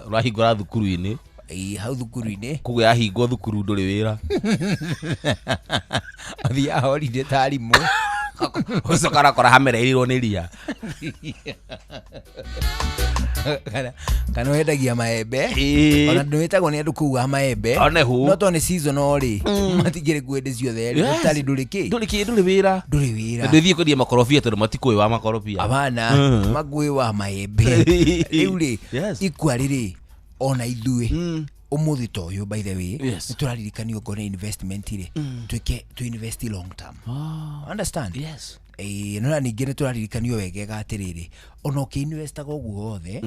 Ũrahingũra thukuru-inĩ. Ĩĩ, hau thukuru-inĩ. Koguo yahingwo thukuru ndũrĩ wĩra. Athiaga holiday ta arimũ. Ũcoka ũrakora hamereirirwo nĩ ria. Kana wendagia maembe. Ona ndwĩtagwo nĩ andũ kũu a maembe. One hu. No to nĩ seasonal rĩ, matingĩrĩ kuo hĩndĩ ciothe rĩ. Yes. Ũtarĩ ndũrĩ kĩ? Ndũrĩ kĩ, ndũrĩ wĩra. Ndũrĩ wĩra. Ndũthiĩ kwendia makorobia tondũ matikũĩ wa makorobia. Abana, makuĩ wa maembe. Rĩu rĩ, ikua rĩrĩ, ona ithuĩ ũmũthĩ ta ũyũ, by the way, nĩ tũraririkanio ngona investment rĩ, twĩke to invest long term. Understand? Yes. Ĩĩ, no na ningĩ nĩ tũraririkanio wegega atĩrĩrĩ, ona ũkĩinvestaga ũguo wothe,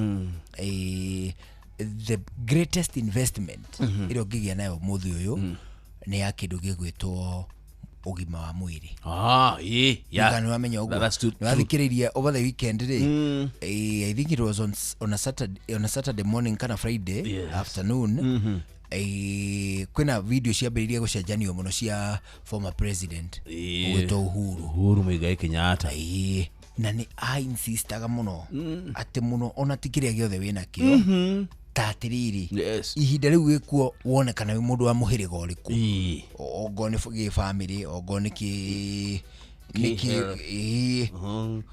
the greatest investment ĩrĩa ũngĩgĩa nayo ũmũthĩ ũyũ nĩ ya kĩndũ gĩgwĩtwo ũgima wa mwĩrĩ. Ah, ĩĩ, yeah. Nĩ wamenya ũguo. That's true. Nĩ wathikĩrĩirie over the weekend rĩ, I think it was on a Saturday morning kana Friday afternoon. Kwĩna video ciambĩrĩirie gũcenjanio mũno cia former president ũgwĩtwo Uhuru. Uhuru Muigai Kenyatta. Ĩĩ, na nĩ ainsistaga mũno atĩ mũno ona ti kĩrĩa gĩothe wĩnakĩo, ta atĩrĩrĩ, ihinda rĩu wĩkuo wone kana wĩ mũndũ wa mũhĩrĩga ũrĩkũ, ongorwo nĩ gĩbamĩrĩ, ongorwo nĩ kĩ nĩ kĩ ĩĩ.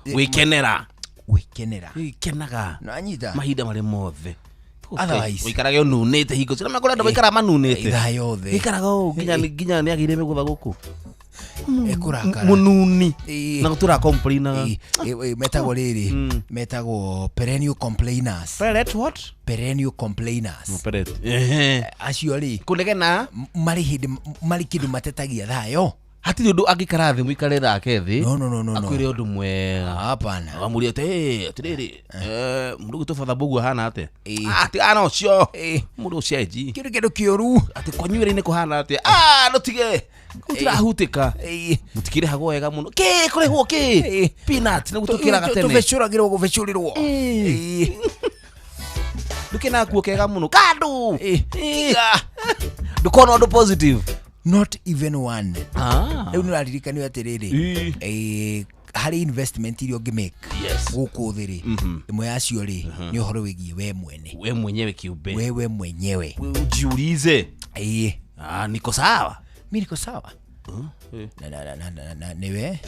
Gwĩkenera. Gwĩkenera. Gwĩkenaga. Nĩwanyita? Mahinda marĩ mothe. Otherwise- Ũikarage ũnunĩte hingo ciothe. Kũrĩ andũ maikaraga manunĩte. Ithaa yothe. Ikaraga ũũ nginya nĩ agĩire mĩgũtha gũkũ. Ekũrakara. Mũnuni. Na gũtũra complainaga. Metagwo rĩrĩ, metagwo perennial complainers. Peret what? Perennial complainers. Peret. Acio rĩ, kũnegena, marĩ hĩndĩ marĩ kĩndũ matetagia thayo. Hatirĩ ũndũ angĩikara thĩ mũikare nake thĩ. No, no, no, no, no. Akwĩre ũndũ mwega. Hapana. Wamũria atĩ, "Ĩ, atĩrĩrĩ, mũndũ ũgwĩtwo Father Mbogo ahana atĩa?" "Ah, tigana na ũcio. Mũndũ ũcenji." Kĩndũ kĩndũ kĩũru. Atĩ kwanyu wĩra-inĩ kũhana atĩa? "Ah, ndũtige. Kũu tũrahutĩka. Mũtikĩrĩhagwo wega mũno." "Kĩ, kũrĩhwo kĩ? Peanut, nĩguo tũkĩraga tene." Tũbecũragĩrwo gũbecũrĩrwo. Ndũkĩnaga kuo kega mũno. Kandũ. Tiga. Ndũkona ũndũ positive. Not even one. Ah. Rĩu nĩ ũraririkanio atĩrĩrĩ, harĩ investment iria ũngĩ make gũkũ thĩ rĩ, ĩmwe yacio rĩ nĩ ũhoro wĩgiĩ we mwene. We mwenyewe kiumbe. Wewe mwenyewe. Ujiulize. Ĩĩ. Ah, niko sawa. Mi niko sawa. Na na na na na na niwe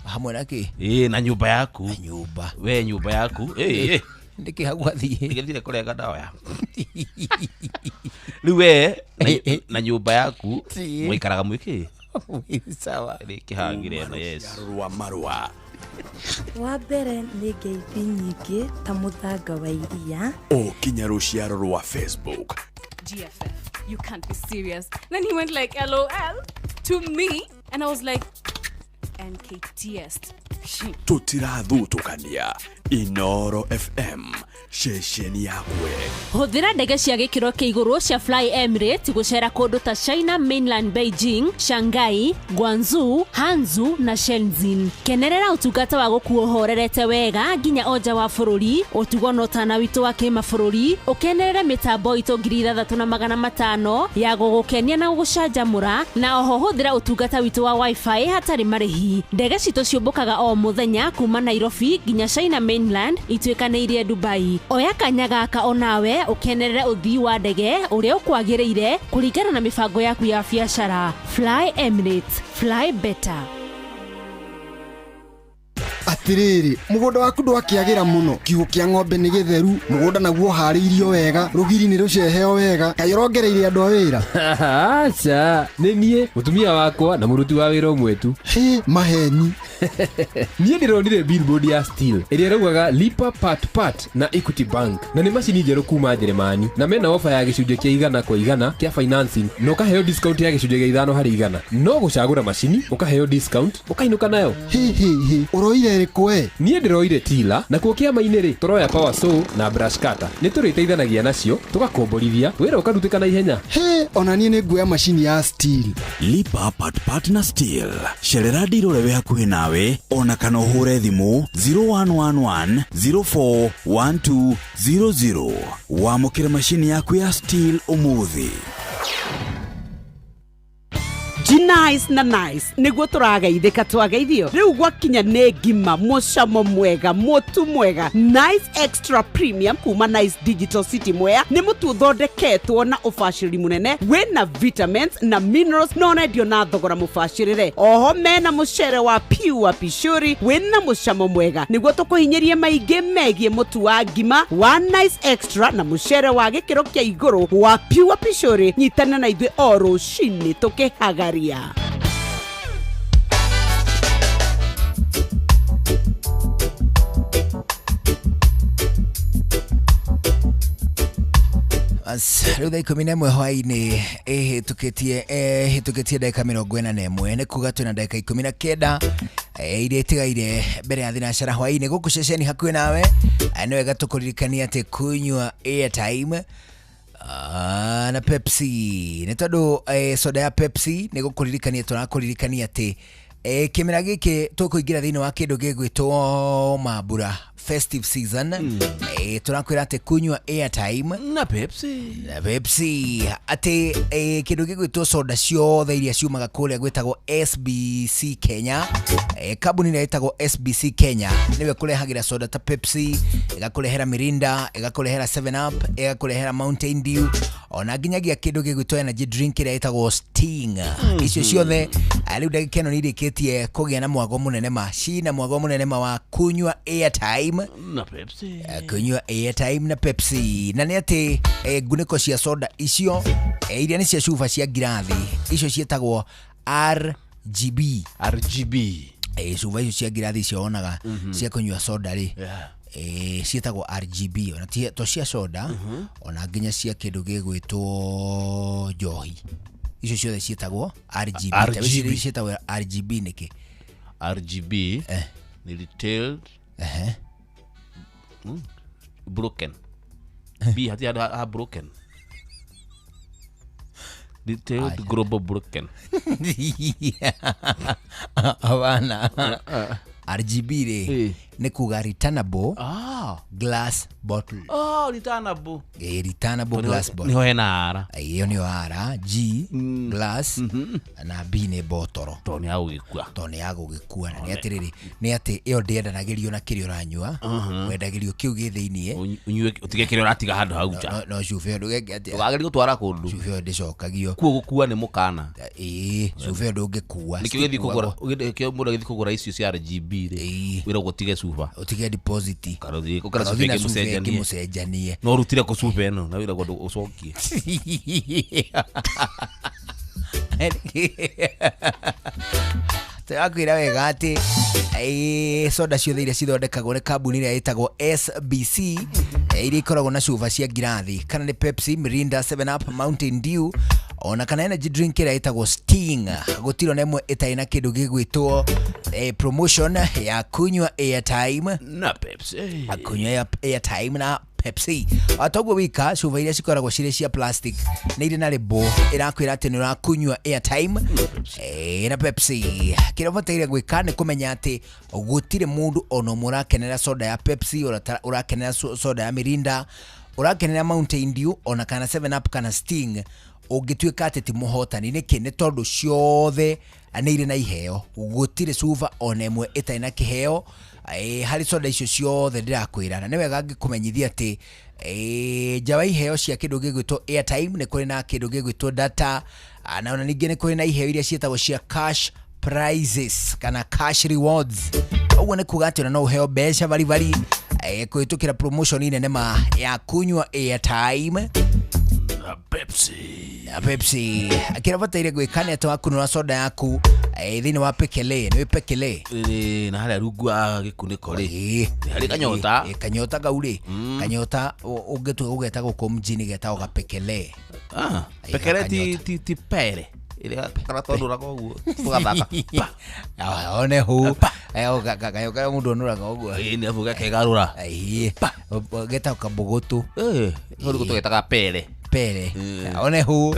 hamwe na kĩ? Ĩĩ, na nyũmba yaku. Na nyũmba. We nyũmba yaku. Ĩĩ, ĩĩ. Nĩkĩ hau wathiĩ? Ndigĩthire kũrenga ndawa ya. Rĩu we na nyũmba yaku mũikaraga mwĩkĩ? Sawa. Rĩkĩhangire ĩno, yes. Rwa marũa. Wa mbere nĩ ngeithi nyingĩ ta mũthanga wa iria. Ũkinya rũciaro rwa Facebook. GFF, you can't be serious. Then he went like LOL to me, and I was like, NKTS. Tũtirathutũkania. Inoro FM, ceceni yakwe. Hũthĩra ndege cia gĩkĩro kĩa igũrũ cia Fly Emirates gũcera kũndũ ta China Mainland, Beijing, Shanghai, Guangzhou, Hangzhou na Shenzhen. Kenerera ũtungata wa gũkuo ũhorerete wega nginya o nja wa bũrũri, ũtugo na ũtana witũ wa kĩmabũrũri, ũkenerere mĩtambo itũ 6500 ya gũgũkenia na gũgũcanjamũra, na oho hũthĩra ũtungata witũ wa wifi hatarĩ marĩhi. Ndege citũ ciũmbũkaga o mũthenya kuma Nairobi nginya China Mainland ituĩkanĩirie Dubai. Oya kanya gaka onawe ũkenerere ũthii wa ndege ũrĩa ũkwagĩrĩire kũringana na mĩbango yaku ya biacara. Fly Emirates, fly better. Atĩrĩrĩ, mũgũnda waku ndwakĩagĩra mũno, kiugũ kĩa ng'ombe nĩ gĩtheru, mũgũnda naguo ũharĩirio wega, rũgiri nĩ rũceheo wega, kaĩ ũrongereire andũ a wĩra? Aca, nĩ niĩ, mũtumia wakwa na mũruti wa wĩra ũmwe tu. Hĩ, maheni. Niĩ ndĩronire billboard ya Stihl ĩrĩa ĩraugaga lipa part part na Equity Bank, na nĩ macini njerũ kuma Njĩrĩmani, na mena ofa ya gĩcunjĩ kĩa 100% kĩa financing na ũkaheo discount ya gĩcunjĩ gĩa 5%. No gũcagũra macini ũkaheo discount ũkainũka nayo. Hĩ hĩ hĩ, ũroire ĩrĩkũ we? Niĩ ndĩroire tila, nakuo kĩama-inĩ rĩ tũroya power saw na brush cutter. Nĩ tũrĩteithanagia nacio tũgakomborithia wĩra ũkarutĩka na ihenya. Hĩ, ona niĩ nĩ nguoya macini ya Stihl. Lipa part part na Stihl. Cerera ndiro ũrĩa wĩ hakuhĩ nawe. nawe ona kana ũhũre thimũ 0111 041200. Wamũkĩre macini yaku ya Stihl ũmũthĩ. Nice na nice niguo tũrageithĩka twageithio rĩu gwakinya nĩ ngima mũcamo mwega mũtu mwega Nice Extra Premium kuma Nice Digital City Mwea nĩ mũtu ũthondeketwo na ũbacĩrĩri mũnene wĩna vitamins na minerals na ũrendio na thogora mũbacĩrĩre. Oho mena mũcere wa pure pishuri wĩna mũcamo mwega nĩguo tũkũhinyĩrie maingĩ megiĩ mũtu wa ngima wa Nice Extra na mũcere wa gĩkĩro kĩa igũrũ wa pure pishuri. Nyitana na ithuĩ o rũcinĩ tũkĩhagaria. Rĩu thaa 11 hwaĩ-inĩ ĩhĩtũkĩtie ndagĩka 41 nĩ kuga twĩna ndagĩka 19 iria itigaire mbere ya thinacara hwaĩ-inĩ gũkũ ceceni hakuhĩ nawe. Nĩ wega tũkũririkania atĩ kunyua airtime na Pepsi nĩ tondũ soda ya Pepsi nĩ gũkũririkania tũrakũririkania atĩ kĩmera gĩkĩ tũkũingĩra thĩinĩ wa kĩndũ gĩgwĩtwo mambura festive season. Tũrakwĩra atĩ kunyua airtime na Pepsi na Pepsi atĩ kĩndũ gĩgwĩtwo soda ciothe iria ciumaga kũrĩa gwĩtagwo SBC Kenya. Kambuni ĩrĩa ĩtagwo SBC Kenya nĩwe kũrehagĩra soda ta Pepsi, ĩgakũrehera Mirinda, ĩgakũrehera 7 Up, ĩgakũrehera Mountain Dew ona nginyagia kĩndũ gĩgwĩtwo energy drink ĩrĩa ĩtagwo Sting. Icio ciothe rĩu ndagĩka ĩno nĩ irĩkĩtie kũgĩa na mwago mũnene ma cina mwago mũnene ma wa kunyua airtime na Pepsi. Kunyua airtime na Pepsi na nĩ atĩ ngunĩko cia soda icio iria nĩ cia cuba cia ngirathi icio ciĩtagwo RGB. RGB cuba icio cia ngirathi icio wonaga cia kũnyua soda rĩ ciĩtagwo RGB ona to cia soda ona nginya cia kĩndũ gĩgwĩtwo njohi icio ciothe ciĩtagwo RGB. RGB ciĩtagwo RGB nĩkĩ? RGB ni retailed broken B hati ha broken detailed global broken. Abana RGB rĩ nĩ kuga returnable glass bottle. Oh, returnable. Returnable glass bottle. Niho hena R. Iyo nĩyo R, G glass na B nĩ botoro. To nĩ ya gũgĩkua. To nĩ ya gũgĩkua na nĩ atĩrĩrĩ nĩ atĩ ĩyo ndĩendanagĩrio na kĩrĩa ũranyua. Wendagĩrio kĩu gĩ thĩiniĩ. Ũnyue ũtige kĩrĩa ũratiga handũ hau nja. No cuba ĩyo ndũgeke atĩa. Ndũkagerie gũtwara kũndũ. Cuba ĩyo ndĩcokagio. Kuo gũkua nĩ mũkana. Cuba ĩyo ndũngĩkua. Nĩkĩo gĩthiĩ kũgũra, nĩkĩo mũndũ agĩthiĩ kũgũra icio cia RGB rĩ. Wĩragwo ũtige cuba. Ũtige deposit. Kana ũthiĩ kũgũra cuba ĩngĩ mũcenjanie. No ũrutire kũ cuba ĩno na wĩragwo ũcokie. Tũrakwĩra wega atĩ soda ciothe iria cithondekagwo nĩ kambuni ĩrĩa ĩtagwo SBC iria ikoragwo na cuba cia ngirathi kana nĩ Pepsi, Mirinda, 7 Up, Mountain Dew ona kana energy drink ĩrĩa ĩtagwo Sting gũtirĩ ona ĩmwe ĩtarĩ na kĩndũ gĩgwĩtwo promotion ya kunyua airtime na Pepsi. Kunyua airtime na Pepsi. Toguo wika cuba iria cikoragwo cirĩ cia plastic nĩ irĩ na label ĩrakwĩra atĩ nĩ ũrakunyua airtime na Pepsi. Kĩrĩa ũbataire gwĩka nĩ kũmenya atĩ gũtirĩ mũndũ ona ũmwe ũrakenera soda ya Pepsi, ũrakenera soda ya Mirinda, ũrakenera Mountain Dew ona kana 7 Up kana Sting ũngĩtuĩka atĩ ti mũhotani. Nĩkĩ? Nĩ tondũ ciothe nĩ irĩ na iheo. Gũtirĩ cuba ona ĩmwe ĩtarĩ na kĩheo harĩ soda icio ciothe ndĩrakwĩra. Na nĩ wega ngĩkũmenyithia atĩ nja wa iheo cia kĩndũ gĩgwĩtwo airtime nĩ kũrĩ na kĩndũ gĩgwĩtwo data na ona ningĩ nĩ kũrĩ na iheo iria ciĩtagwo cia cash prizes kana cash rewards. Ũguo nĩ kuga atĩ ona no ũheo mbeca baribari kũhĩtũkĩra promotion nene ma ya kunyua airtime na Pepsi. Na Pepsi. Kĩrĩa ũbataire gwĩka nĩ atĩ wakunũra soda yaku thĩinĩ wa pekele, nĩ pekele. Na harĩa rungu wa gĩkunĩko rĩ. Harĩ kanyota. Kanyota kau rĩ. Kanyota ũngĩtua gũgeta gũkũ mjini getagwo gapekele. Pekele ti pere. Ĩrĩa karatondũraga ũguo tũgathaka. One hu. Kayo kayo mũndũ onũraga ũguo. Nĩ abu gakegarũra. Getagwo kabũgũtũ. Hau nĩguo tũgetaga pere. Pele one hu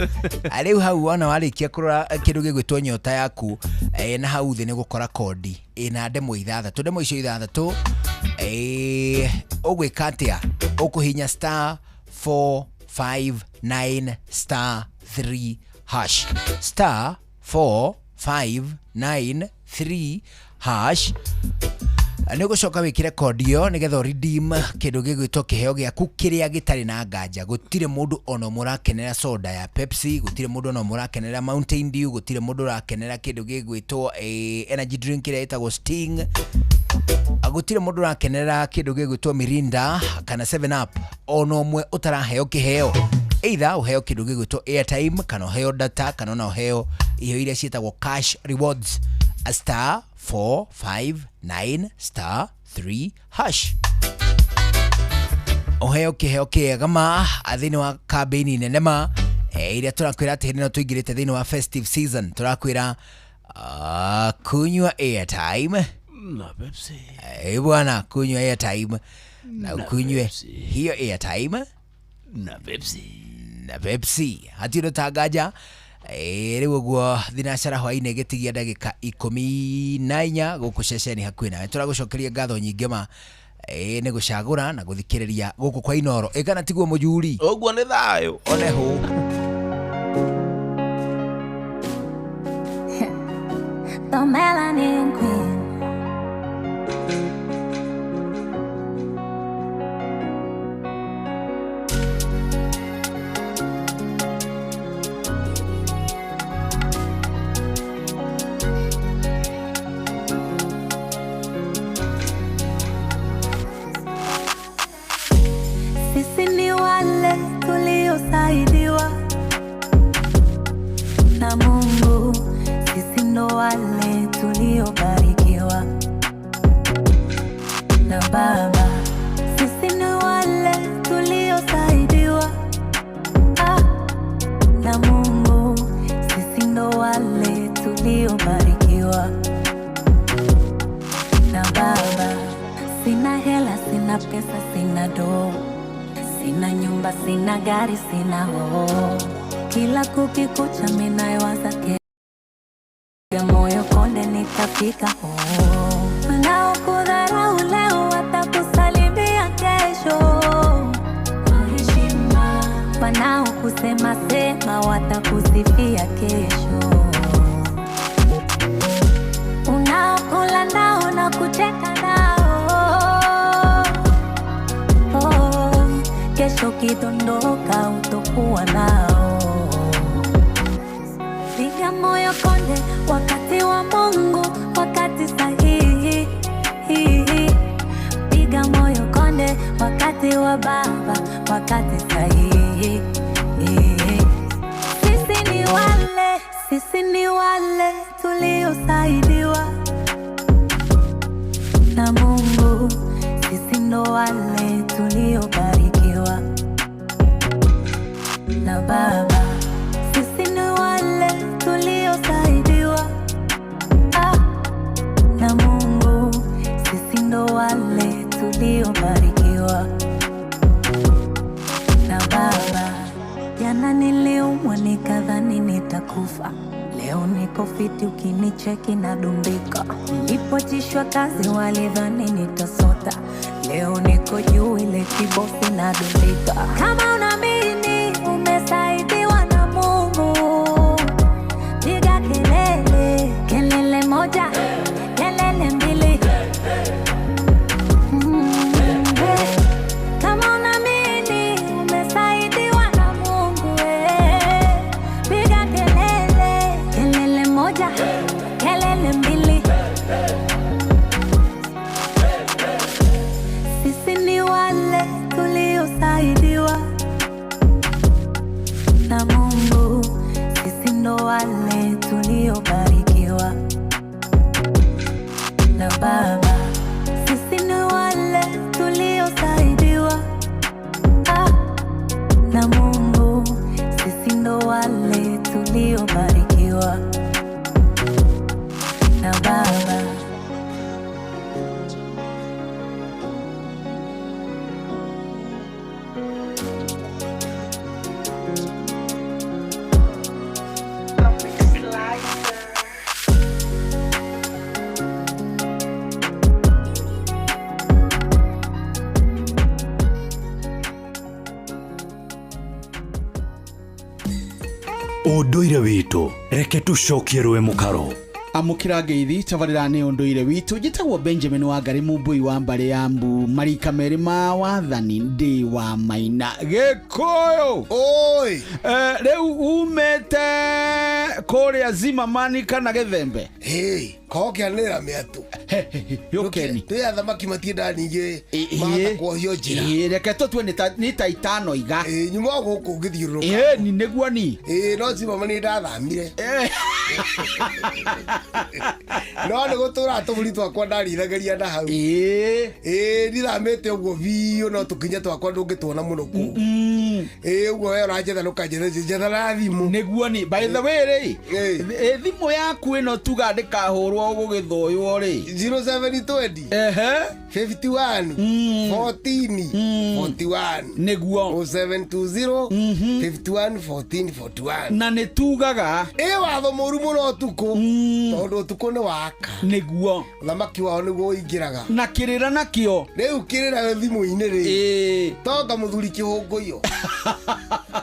rĩu hau wona warĩkia kũrora kĩndũ gĩgwĩtwo nyota yaku na hau thĩ nĩ gũkora kodi ĩna ndemwa ithathatũ, ndemwa icio ithathatũ ũgwĩka atĩa? Ũkũhinya star 459 star 3 hash, star 459 3 hash. Nĩ ũgũcoka wĩkĩre kodi ĩyo nĩgetha ũredeem kĩndũ gĩgwĩtwo kĩheo gĩaku kĩrĩa gĩtarĩ na nganja. Gũtirĩ mũndũ ona ũmwe ũrakenera soda ya Pepsi, gũtirĩ mũndũ ona ũmwe ũrakenera Mountain Dew, gũtirĩ mũndũ ũrakenera kĩndũ gĩgwĩtwo energy drink ĩrĩa ĩtagwo Sting, gũtirĩ mũndũ ũrakenera kĩndũ gĩgwĩtwo Mirinda kana 7 Up, ona ũmwe ũtaraheo kĩheo. Either ũheo kĩndũ gĩgwĩtwo airtime kana ũheo data kana ona ũheo iheo iria ciĩtagwo cash rewards. Star 459 star 3 hash ũheo kĩheo kĩega ma thĩinĩ wa kambĩini nene ma ĩrĩa tũrakwĩra atĩ hĩndĩ ĩno tũingĩrĩte thĩinĩ wa festive season, tũrakwĩra kunywa airtime na Pepsi. Bwana, kunywa airtime na ukunywe hiyo airtime na Pepsi, na Pepsi hatirĩ tangaja. Rĩu ũguo thinacara hwainĩ gĩtigia ndagĩka 14 gũkũ ceceni hakuhĩ nawe. Tũragũcokeria ngatho nyingĩ ma nĩ gũcagũra na gũthikĩrĩria gũkũ kwa Inoro. Ĩkana tiguo mũjuri ũguo nĩ thayũ one hu. The Melanin Queen. Sisi ni wale tuliosaidiwa na Mungu, sisi ndo wale tuliobarikiwa na Baba. Sisi ni wale tuliosaidiwa na Mungu, sisi ndo wale tuliobarikiwa na Baba. Sina hela, sina pesa, sina doo, sina nyumba, sina gari, sina hoo. Kila kukikucha minawaza ke moyo konde nitafika hoo. Wanaokudharau leo watakusalimia kesho kwa heshima, wanaokusema sema watakusifia kesho. Unaokula nao na kucheka nao, oh, kesho kidondoka utokuwa nao. Piga moyo konde, wakati wa Mungu, wakati sahihi. Piga moyo konde, wakati wa Baba, wakati sahihi. Sisi ni wale tuliosaidiwa na Mungu, sisi ndo wale tuliobarikiwa na Baba. Sisi ni wale tuliosaidiwa na Mungu, sisi ndo wale tuliobarikiwa na Baba. Jana niliumwa nikadhani nitakufa, leo niko fiti ukinicheki nadumbika. Nilipochishwa kazi walidhani nitasota, leo niko juu ile kibosi nadumbika. Kama unaamini umesaidiwa na Mungu, piga kelele, kelele moja, kelele mbili. Kama unaamini umesaidiwa na Mungu, piga kelele, kelele moja, kelele mbili. Sisi ni wale tuliosaidiwa na Mungu, sisi ndo wale tuliobarikiwa na Baba. Sisi ni wale tuliosaidiwa na Mungu, sisi ndo wale tuliobarikiwa na Baba. Ũndũire witũ reke tũcokie rũĩ mũkaro. Amũkĩra ngeithi tabarĩra nĩ ũndũire witũ. Njĩtagwo Benjamin Wangari, Mũmbũi wa mbarĩ ya Mbu, marika merĩ ma wathani, ndĩ wa Maina Gĩkũyũ. Oi. Rĩu umĩte kũrĩa Zimamani kana Gĩthembe? Hey, kokianĩra mĩatũ. Yũkeni. Twĩ athamaki matiendaga ningĩ mahota kuohio njĩra. Ĩĩ, reke tũtue nĩ ta itano iga. Ĩĩ, nyuma o gũkũ ngĩthiũrũrũka. Ĩĩ, ni nĩguo ni. Ĩĩ, no Zimamani ndathamire. No nĩ gũtũra tũburi twakwa ndarithagĩria na hau. Ĩĩ. Ĩĩ, ndithamĩte ũguo biũ no tũkinya twakwa ndũngĩtuona mũno kũu. Ĩĩ, ũguo we ũranjetha ndũkanjethe, njetha na thimũ. Nĩguo ni. By the way rĩ, ĩ thimũ yaku ĩno tuga ndĩkahũrwo gũgĩthũywo rĩ? 0720. Ehe. 51 14 41. Nĩguo. 0720 51 14 41. Na nĩ tugaga. Ĩ watho mũru mũno ũtukũ. Tondũ ũtukũ nĩ waka. Nĩguo. Thamaki wao nĩguo ũingĩraga. Na kĩrĩra nakĩo. Rĩu kĩrĩra thimũ-inĩ rĩ. Ĩĩ. Tonga mũthuri kĩhũngũyo.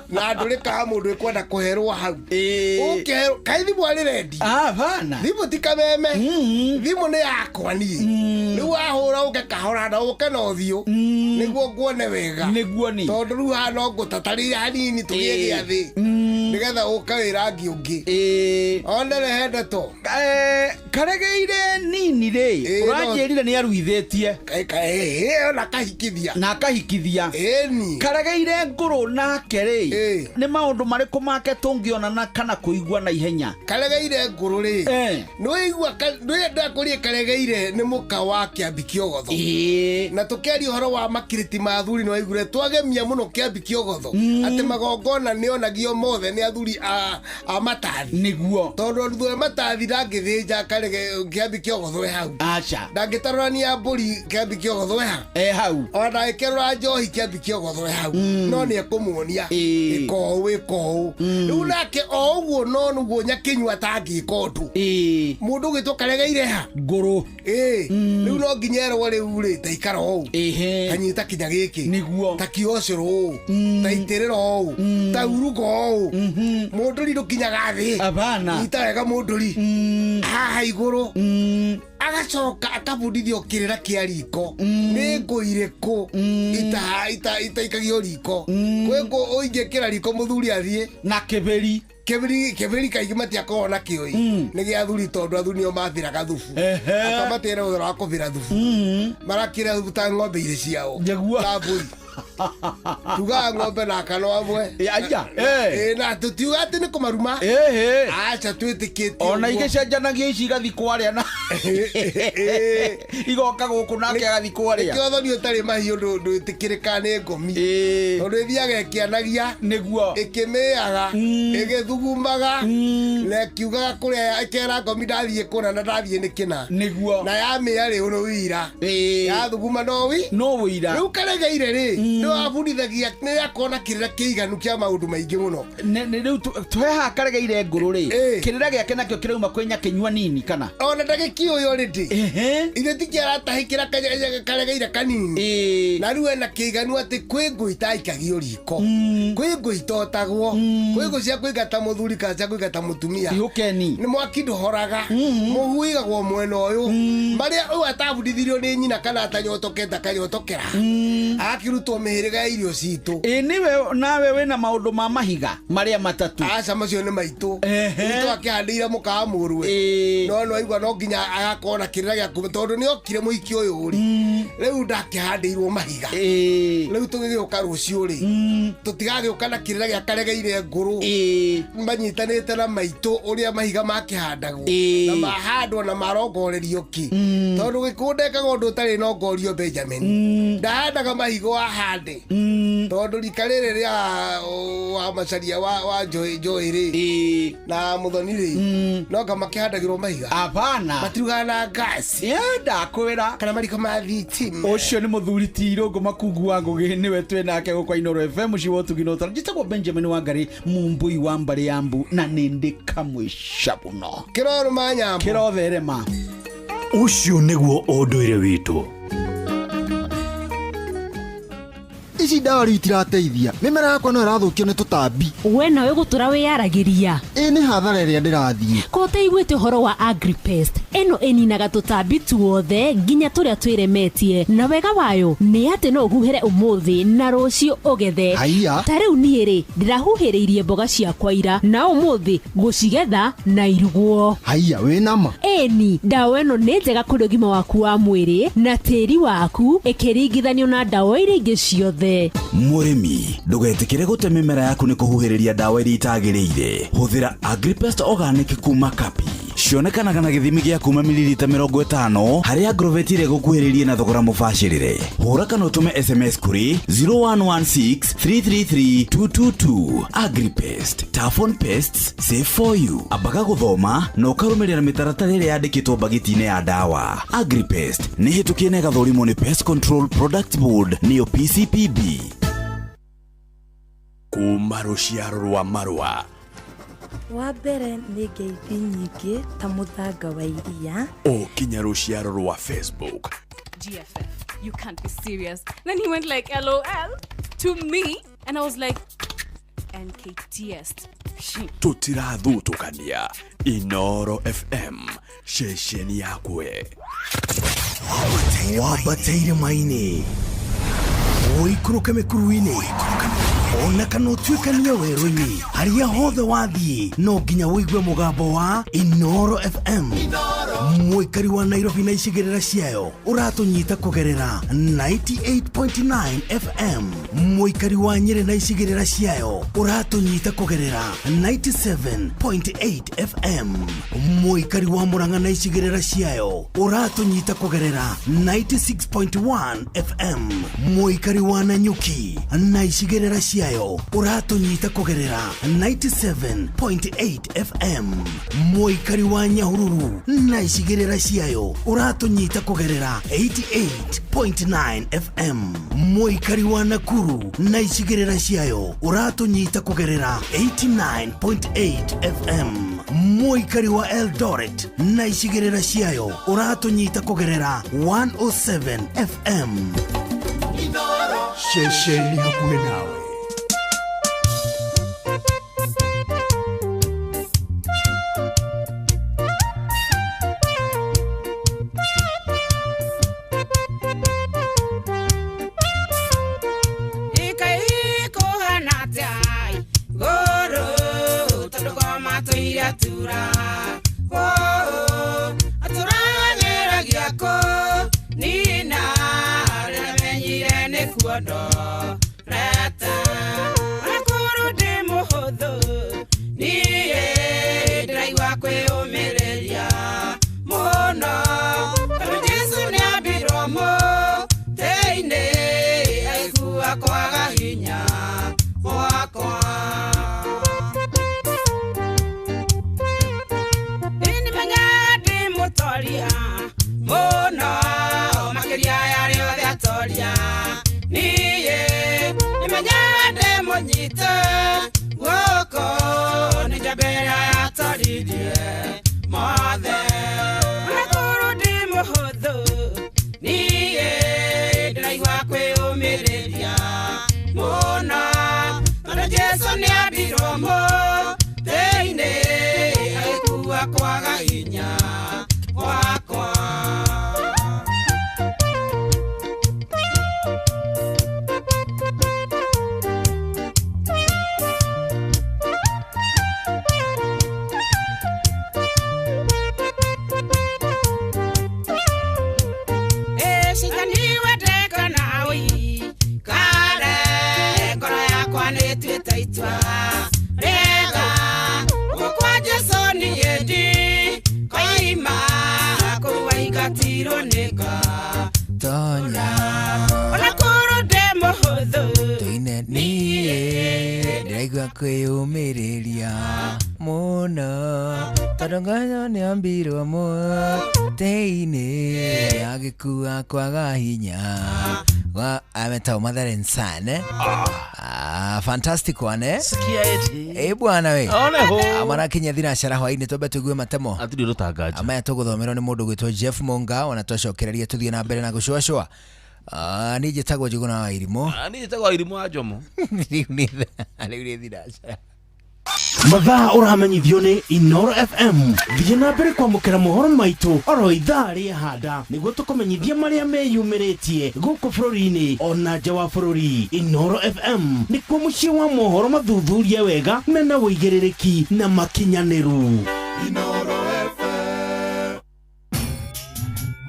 Na ndũrĩ kaha mũndũ ĩkwenda kũherwo hau. Ĩĩ. Ũkĩherwo kaĩ thimũ arĩ rendi? Hapana. Thimũ ti kameme. Thimũ nĩ yakwa niĩ. Rĩu wahũra ũke kahora na ũke na ũthiũ. Nĩguo nguone wega. Nĩguo ni. Tondũ rĩu haha no ngũtatarĩire hanini tũgĩe gĩathĩ. Nĩgetha ũke wĩra ũngĩ. Ĩĩ. Onere ndeto. Karegeire nini rĩ, ũranjĩrire nĩ aruithĩtie. Na kahikithia. Na akahikithia. Ĩni. Karegeire ngũrũ nake rĩ, nĩ maũndũ marĩkũ make tũngĩonana kana kũigua na ihenya? Karegeire ngũrũ rĩ, nĩwaigua ndakũrie karegeire nĩ mũka wa Kĩambi Kĩogotho. Na tũkĩaria ũhoro wa makirĩti ma athuri nĩwaiguire twagemia mũno Kĩambi Kĩogotho atĩ magongona nĩonagio mothe nĩ athuri a matathi. Nĩguo. Tondũ athuri a matathi ndangĩthĩnja Kĩambi Kĩogotho e hau. Aca. Ndangĩtarũrania mbũri Kĩambi Kĩogotho e ha. E hau. Ona ndangĩkerũra njohi Kĩambi Kĩogotho e hau. No nĩ ekũmuonia. Ĩka ũũ, ĩka ũũ. Rĩu nake o ũguo no nĩguo Nyakĩnyua atangĩka ũndũ. Mũndũ ũgwĩtwo Karegeire ha? Ngũrũ. Ĩĩ. Rĩu no nginya erwo rĩu rĩ, ta ikara ũũ. Ta nyita kinya gĩkĩ. Nĩguo. Ta kiocũrũ ũũ. Ta itĩrĩra ũũ. Ta uruga ũũ. Mũndũri ndũkinyaga thĩ. Hapana. Nyita wega mũndũri. Haha igũrũ. Agacoka akabundithio kĩrĩra kĩa riko. Nĩ ngũ irĩkũ itaikagio riko. Kwĩ ngũ ũingĩkĩra riko mũthuri athiĩ. Na kĩbĩri. Kĩbĩri kaingĩ matiakoragwo na kĩo ĩ. Nĩ gĩa athuri tondũ athuri nĩo mathiraga thubu. Akamatĩra ũhoro wa kũbĩra thubu. Marakĩra thubu ta ng'ombe irĩ ciao. Ta mbũri. Tugaga ng'ombe na kanua amwe. Aja. Na tũtiuga atĩ nĩ kũmaruma. Aca twĩtĩkĩtie Ona ũguo. igĩcenjanagia ici igathiĩ kwarĩa na igoka gũkũ nake agathiĩ kwarĩa. Nĩkĩo thoni ũtarĩ mahiũ ndwĩtĩkĩrĩkaga nĩ ngomi. Tondũ ĩthiaga ĩkĩanagia. Nĩguo. Ĩkĩmĩaga. Ĩgĩthugumaga. Na ĩkiugaga kũrĩa ĩkera ngomi ndathiĩ kũna na ndathiĩ nĩ kĩna. Nĩguo. Na yamĩa rĩ nĩ wĩira. Yathuguma no wi. No wĩira. Rĩu Karegeire rĩ, nĩ wabundithagia nĩ akona kĩrĩra kĩiganu kĩa maũndũ maingĩ mũno. Rĩu tũhe haha Karegeire ngũrũ rĩ, kĩrĩra gĩake nakĩo kĩrauma kwĩ Nyakĩnyua nini kana? Ona ndagĩkĩũĩ already. Ithe ti kĩaratahĩkĩra Karegeire kanini. Na rĩu ena kĩiganu atĩ kwĩ ngũ itaikagio riko. Kwĩ ngũ itotagwo. Kwĩ ngũ cia kũingata mũthuri kana cia kũingata mũtumia. Ihũkeni. Nĩ mwaki ndũhoraga. Mũhu ũigagwo mwena ũyũ. Marĩa ũyũ atabundithirio nĩ nyina kana atanyotokete akanyotokera. Akĩrutwo mĩhĩrĩga ya irio citũ. Ĩ nĩwe nawe wĩna maũndũ ma mahiga marĩa matatũ. Aca macio nĩ maitũ. Itũ akĩhandĩire mũka wa mũrũwe. No no aigua no nginya agakorwo na kĩrĩra gĩa kuma tondũ nĩ okire mũhiki ũyũ rĩ. Rĩu ndakĩhandĩirwo mahiga. Rĩu tũgĩgĩũka rũciũ rĩ. Tũtigagĩũka na kĩrĩra gĩa Karegeire ngũrũ. Manyitanĩte na maitũ ũrĩa mahiga makĩhandagwo. Na mahandwo na marongorerio kĩ. Tondũ Gĩkũyũ ndekaga ũndũ ũtarĩ na ongorio Benjamin. Ndahandaga mahiga o ahande. Tondũ rika rĩrĩ rĩa wa Macharia wa Joy rĩ na Mũthoni rĩ no anga makĩhandagĩrwo mahiga. Hapana. Matirugaga na gas. Ndakwĩra. Kana mariko ma thitima. Ũcio nĩ mũthuri ti Irũngũ Makungu wa Ngũgĩ nĩwe twĩ nake gũkũ Inooro FM mũciĩ wa ũtugi na ũtaro. Njĩtagwo Benjamin Wangari Mũmbũi wa mbarĩ ya Mbu na nĩ ndĩ kamũica mũno. Kĩrorũma nyambo. Kĩrotherema. Ũcio nĩguo ũndũire witũ. Ici ndawa rĩu itirateithia. Mĩmera yakwa no ĩrathũkio nĩ tũtambi. We nawe gũtũra wĩyaragĩria. Ĩ nĩ hathara ĩrĩa ndĩrathiĩ. Ko ũtaiguĩte ũhoro wa Agripest? Ĩno ĩninaga tũtambi tuothe nginya tũrĩa twĩremetie, na wega wayo nĩ atĩ no ũhuhĩre ũmũthĩ na rũciũ ũgethe. Haiya. Ta rĩu niĩ rĩ, ndĩrahuhĩrĩirie mboga ciakwa ira na ũmũthĩ gũcigetha na irugwo. Haiya, wĩ nama? Ĩni, ndawa ĩno nĩ njega kũrĩ ũgima waku wa mwĩrĩ na tĩri waku ĩkĩringithanio na ndawa iria ingĩ ciothe. Mũrĩmi, ndũgetĩkĩre gũte mĩmera yaku nĩ kũhuhĩrĩria ndawa iria itagĩrĩire. Hũthĩra Agripest Organic kuma Kapi. Cionekanaga na gĩthimi gĩa kuma mililita 50 harĩ Agrovet ĩrĩa ĩgũkuhĩrĩirie na thogora mũbacĩrĩre. Hũra kana ũtũme SMS kũrĩ 0116 333 222. Agripest, tough on pests, safe for you. Ambaga gũthoma na ũkarũmĩrĩra mĩtaratara ĩrĩa yandĩkĩtwo mbagiti-inĩ ya ndawa. Agripest nĩ hĩtũkie na ĩgathũrimwo nĩ Pest Control Products Board nĩyo PCPB. Kuma rũciaro rwa marũa Wa mbere nĩ ngeithi nyingĩ ta mũthanga wa iria. O kinya rũciaro rwa Facebook. GFF, you can't be serious. Then he went like, LOL to me. And I was like, NKTS. Tũtirathutũkania. Inoro FM, ceceni yakwe. Wambate irĩma-inĩ, ũikũrũke mĩkuru-inĩ, ona kana ũtuĩkanie werũ-inĩ, harĩa hothe wathiĩ no nginya ũigue mũgambo wa Inoro FM. Mũikari wa Nairobi na icigĩrĩra ciayo ũratũnyita kũgerera 98.9 FM. Mũikari wa Nyĩrĩ na icigĩrĩra ciayo ũratũnyita kũgerera 97.8 FM. Mũikari wa Murang'a na icigĩrĩra ciayo ũratũnyita kũgerera 96.1 FM. Mũikari wa Nanyuki na icigĩrĩra ciayo ũratũnyita kũgerera 97.8 FM. Mũikari wa Nyahururu na icigĩrĩra ciayo ũratũnyita kũgerera 88.9 FM. Mũikari wa Nakuru na icigĩrĩra ciayo ũratũnyita kũgerera 89.8 FM. Mũikari wa Eldoret na icigĩrĩra ciayo ũratũnyita kũgerera 107 FM. Ceceni hakuhĩ nawe. Tonya tuine niĩ ndĩraigua kwĩyũmĩrĩria mũno tondũ ngoro nĩambirwo mũtĩ-inĩ agĩkua kwaga hinya ametagwo Mother and Son, eh? Ah, fantastic one, eh? Sikia eti. Eh, bwana we. One ho. Marakinya thinacara hwainĩ twambe tũigue matemo. Atirĩ ũndũ tangaja. Maya tũgũthomerwo nĩ mũndũ gwĩtwo Jeff Monga, ona twacokereria tũthiĩ na mbere na gũcũacũa. Ah, niĩ njĩtagwo Njũgũna wa Irimũ. Ah, niĩ njĩtagwo Irimũ wa Njomo. Rĩu nĩ rĩu nĩ thinacara. Mathaa ũramenyithio nĩ Inoro FM. Thiĩ na mbere kwamũkĩra mohoro maitũ oro ithaa rĩa handa nĩguo tũkũmenyithie marĩa meyumĩrĩtie gũkũ bũrũri-inĩ ona nja wa bũrũri. Inoro FM nĩkuo mũciĩ wa mohoro mathuthurie wega mena ũigĩrĩrĩki na makinyanĩru. Inoro FM.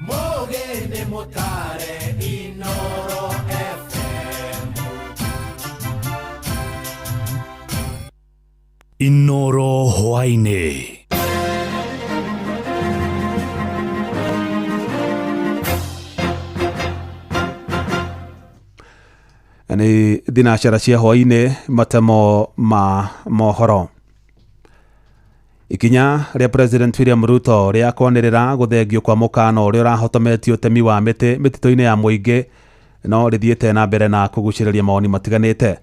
Mũgĩ nĩ mũtare Inoro FM. Inoro hwaĩ-inĩ. Nĩ thinacara cia hwaĩ-inĩ, matemo ma mohoro. Ikinya rĩa President William Ruto rĩa kwanĩrĩra gũthengio kwa mũkana ũrĩa ũrahotometie ũtemi wa mĩtĩ mĩtitũ-inĩ ya mũingĩ no rĩthiĩte na mbere na kũgucĩrĩria mawoni matiganĩte.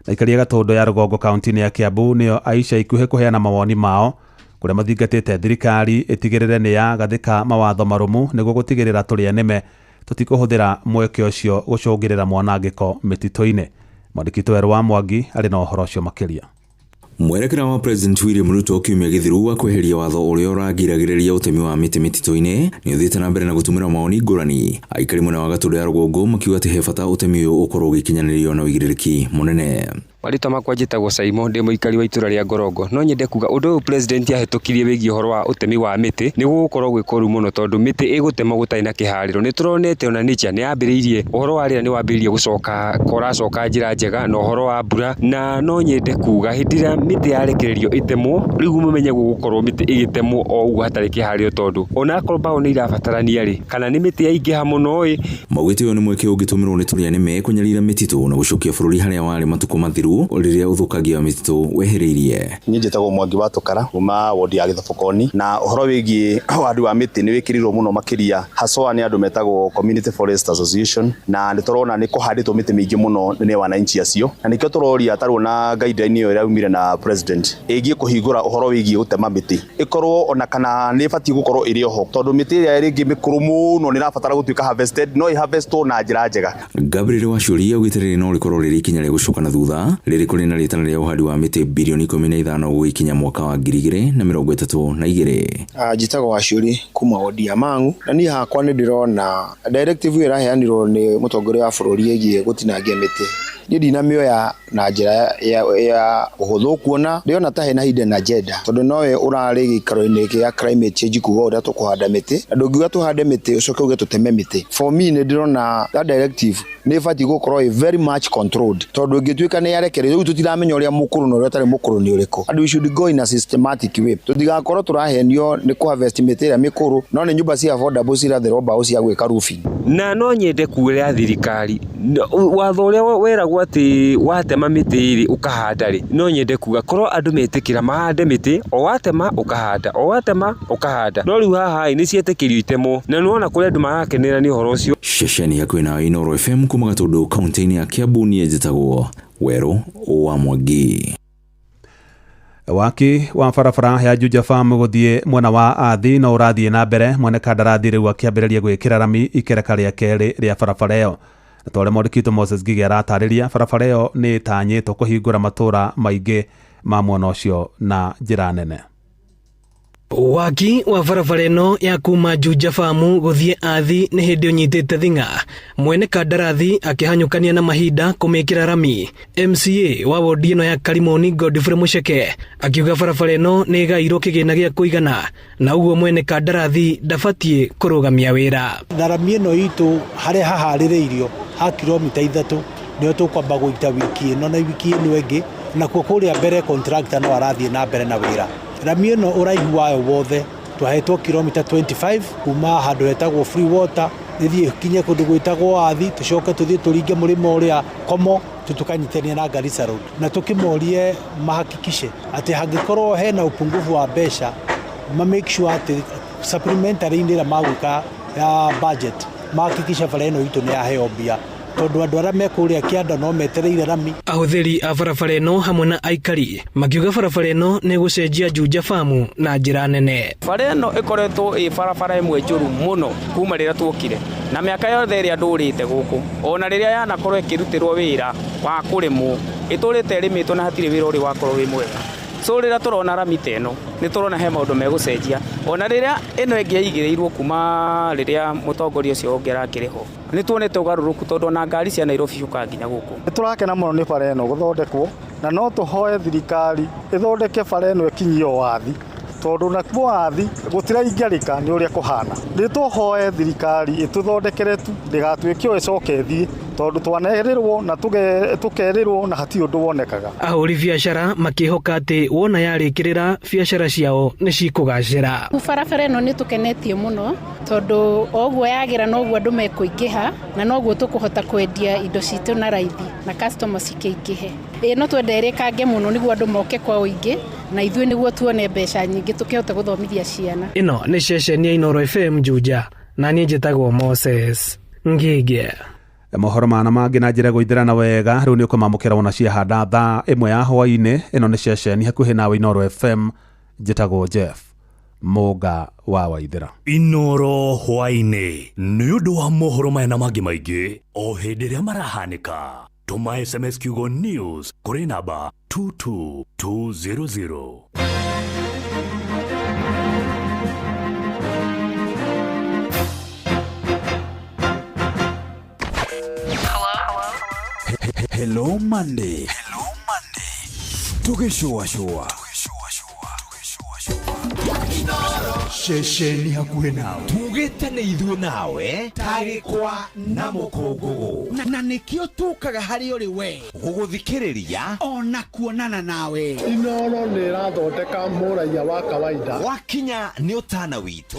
Na aikaria Gatũndũ ya rũgongo kaunti-inĩ ya Kiambu nĩo aica ikuhĩ kũheana mawoni mao, kũrĩa mathingatĩte thirikari ĩtigĩrĩre nĩ yagathĩka mawatho marũmu nĩguo gũtigĩrĩra tũrĩa nĩme tũtikũhũthĩra mweke ũcio gũcũngĩrĩra mwanangĩko mĩtitũ-inĩ. Mwandĩki witũ Werũ wa Mwangi arĩ na ũhoro ũcio makĩria. Mwerekera wa President William Ruto kiumia gĩthiru wa kweheria watho ũrĩa ũragiragĩrĩria ũtemi wa mĩtĩ mĩtitũ-inĩ nĩ ũthiĩte na mbere na gũtũmĩra mawoni ngũrani. Aikari mwena wa Gatũndũ ya rũgongo makiuga atĩ he bata ũtemi ũyũ ũkorwo ũgĩkinyanĩrio na ũigĩrĩrĩki mũnene. Marĩtwa makwa njĩtagwo Saimo, ndĩ mũikari wa itũra rĩa Ngorongo. No nyende kuga ũndũ ũyũ president ahĩtũkirie wĩgiĩ ũhoro wa ũtemi wa mĩtĩ nĩ gũgũkorwo gwĩ kũru mũno, tondũ mĩtĩ ĩgũtemwo gũtarĩ na kĩharĩro. Nĩ tũronete ona nature nĩ yambĩrĩirie, ũhoro wa rĩera nĩ wambĩrĩirie gũcoka ũracoka njĩra njega, na ũhoro wa mbura. Na no nyende kuga hĩndĩ ĩrĩa mĩtĩ yarekererio ĩtemwo, rĩu mũmenye gũgũkorwo mĩtĩ ĩgĩtemwo o ũguo hatarĩ kĩharĩro, tondũ onakorwo mbaũ nĩ irabatarania rĩ, kana nĩ mĩtĩ yaingĩha mũno ĩ. Maugĩte ũyũ nĩ mweke ũngĩtũmĩrwo nĩ tũrĩa nĩme kũnyarira mĩtitũ na gũcokia bũrũri harĩa warĩ matukũ mathiru rĩrĩa ũthũkangia wa mĩtitũ wehereirie. Niĩ njĩtagwo Mwangi wa Tũkara kuma wodi ya Gĩthobokoni, na ũhoro wĩgiĩ ũhandi wa mĩtĩ nĩ wĩkĩrĩirwo mũno makĩria haswa nĩ andũ metagwo Community Forest Association, na nĩ tũrona nĩ kũhandĩtwo mĩtĩ mĩingĩ mũno nĩ wananchi acio, na nĩkĩo tũroria tarwo na guideline ĩyo ĩraumire na president ĩgiĩ kũhingũra ũhoro wĩgiĩ gũtema mĩtĩ, ĩkorwo ona kana nĩ ĩbatiĩ gũkorwo ĩrĩ oho, tondũ mĩtĩ ĩrĩa rĩngĩ mĩkũrũ mũno nĩ ĩrabatara gũtuĩka harvested, no ĩharvestwo na njĩra njega. Gabriel Waciũri augĩte rĩrĩ no rĩkorwo rĩrĩ ikinya rĩa gũcoka na thutha rĩrĩ kũrĩ na rĩtana rĩa ũhandi wa mĩtĩ bilioni 15 gũgĩkinya mwaka wa 2032. Njĩtagwo Waciũri kuma wodi ya Mang'u, na niĩ hakwa nĩ ndĩrona directive ĩyo ĩraheanirwo nĩ mũtongoria wa bũrũri ĩgiĩ gũtinangia mĩtĩ, niĩ ndinamĩoya na njĩra ya ũhũthũ, kuona ndĩrona ta hena hidden agenda, tondũ nowe ũrarĩ gĩikaro-inĩ kĩa climate change kuga ũrĩa tũkũhanda mĩtĩ, na ndũngiuga tũhande mĩtĩ ũcoke uge tũteme mĩtĩ. For me, nĩ ndĩrona that directive nĩ ĩbatiĩ gũkorwo ĩ very much controlled, tondũ ĩngĩtuĩka nĩ yarekererio rĩu tũtiramenya ũrĩa mũkũrũ na ũrĩa ũtarĩ mũkũrũ nĩ ũrĩkũ, and we should go in a systematic way, tũtigakorwo tũrahenio nĩ kũharvest mĩtĩ ĩrĩa mĩkũrũ, no nĩ nyũmba cia affordable ciratherwo mbaũ cia gwĩka roofing. Na no nyende kuĩra thirikari watho ũrĩa weragwo atĩ watema mĩtĩ rĩ ũkahanda rĩ, no nyende kuga korwo andũ metĩkĩra mahande mĩtĩ, o watema ũkahanda, o watema ũkahanda, no rĩu haha ĩ nĩ cietĩkĩrio itemwo, na nĩwona kũrĩa andũ marakenera nĩ ũhoro ũcio. Ceceni hakuhĩ na Inoro FM kuma Gatũndũ kaunti-inĩ ya Kiambu, niĩ njĩtagwo Werũ wa Mwangi. Waki wa barabara ya Juja Farm gũthiĩ mwena wa Athi no ũrathiĩ na mbere, mwene kandarathi rĩu akĩambĩrĩria gwĩkĩra rami ikereka rĩa kerĩ rĩa barabara ĩyo. Na ta ũrĩa mwandĩki witũ Moses Ngigĩ aratarĩria, barabara ĩyo nĩ ĩtanyĩtwo kũhingũra matũũra maingĩ ma mwena ũcio na njĩra nene. Waki wa barabara ĩno ya kuma Juja Farm gũthiĩ Athi nĩ hĩndĩ ũnyitĩte thing'a, mwene kandarathi akĩhanyũkania na mahinda kũmĩkĩra rami. MCA wa wodi ĩno ya Karimoni Godfrey Mucheke akiuga barabara ĩno nĩ ĩgairwo kĩgĩna gĩa kũigana, na ũguo mwene kandarathi ndabatiĩ kũrũgamia wĩra. Na rami ĩno itũ harĩa haharĩrĩirio ha kilomita 3 nĩyo tũkwamba gũita wiki ĩno na wiki ĩno ĩngĩ, nakuo kũrĩa mbere contractor no arathiĩ na mbere na wĩra. Rami ĩno ũraihu wayo wothe twahetwo kilomita 25 kuma handũ hetagwo Free Water ĩthiĩ kinye kũndũ gwĩtagwo Athi, tũcoke tũthiĩ tũringe mũrĩmo ũrĩa Komo, tũkanyitania na Garissa Road, na tũkĩmorie mahakikishe atĩ hangĩkorwo hena upungufu wa mbeca ma make sure atĩ supplementary-inĩ ĩrĩa magwĩka ya budget mahakikishe bara ĩno itũ nĩ yaheo mbia. Tondũ andũ arĩa me kũrĩa kĩanda no metereire rami. Ahũthĩri a barabara ĩno hamwe na aikari makiuga barabara ĩno nĩ gũcenjia Juja Farm na njĩra nene. Bara ĩno ĩkoretwo ĩ barabara ĩmwe njũru mũno kuma rĩrĩa tuokire, na mĩaka yothe ĩrĩa ndũrĩte gũkũ, ona rĩrĩa yanakorwo ĩkĩrutĩrwo wĩra wa kũrĩmwo, ĩtũrĩte ĩrĩmĩtwo na hatirĩ wĩra ũrĩ wakorwo wĩ mwega. So rĩrĩa tũrona rami ta ĩno nĩ tũrona he maũndũ megũcenjia, ona rĩrĩa ĩno ĩngĩ yaigĩrĩirwo kuma rĩrĩa mũtongoria ũcio ũngĩ arakĩrĩ ho, nĩ tuonete ũgarũrũku tondũ ona ngari cia Nairobi ciũkaga nginya gũkũ. Nĩ tũrakena mũno nĩ bara ĩno gũthondekwo, na no tũhoe thirikari ĩthondeke bara ĩno ĩkinyio wathi, tondũ nakuo wathi gũtiraingĩrĩka nĩ ũrĩa kũhana. Nĩ tũhoe thirikari ĩtũthondekere tu, ndĩgatuĩke o ĩcoke ĩthiĩ, tondũ twanerĩrwo na tũkerĩrwo na hatirĩ ũndũ wonekaga. Ahũri biacara makĩhoka atĩ wona yarĩkĩrĩra biacara ciao nĩ cikũgacĩra. Barabara ĩno nĩ tũkenetie mũno tondũ o ũguo yagĩra noguo andũ mekũingĩha na noguo tũkũhota kwendia indo citũ na raithi na customer cikĩingĩhe. Ĩĩ no twende ĩrĩkange mũno nĩguo andũ moke kwa ũingĩ na ithuĩ nĩguo tuone mbeca nyingĩ tũkĩhote gũthomithia ciana. Ĩno nĩ ceceni ya Inooro FM Juja, na niĩ njĩtagwo Moses Ngĩgĩ. Mohoro mana mangĩ na njĩra gũithĩrana wega rĩu nĩ ũkũmamũkĩra wona ciahanda thaa 1 ya hwaĩ-inĩ. Ĩno nĩ ceceni hakuhĩ nawe Inooro FM, njĩtagwo Jeff Mũnga wa Waithĩra. Inooro hwaĩ-inĩ nĩ ũndũ wa mohoro maya na mangĩ maingĩ o hĩndĩ ĩrĩa marahanĩka. Tũma SMS kiugo news kũrĩ namba 22200. Hello Monday. Hello Monday. Tugĩcũacũa. Ceceni hakuhĩ nawe. Tugĩte nĩ ithuĩ nawe tarĩkwa na mũkũngũgũ. Na nĩkĩo tũkaga harĩ ũrĩ we. Gũgũthikĩrĩria ona kuonana nawe. Inooro nĩ ĩrathondeka mũraiya wa kawaida. Wakinya nĩ ũtana witũ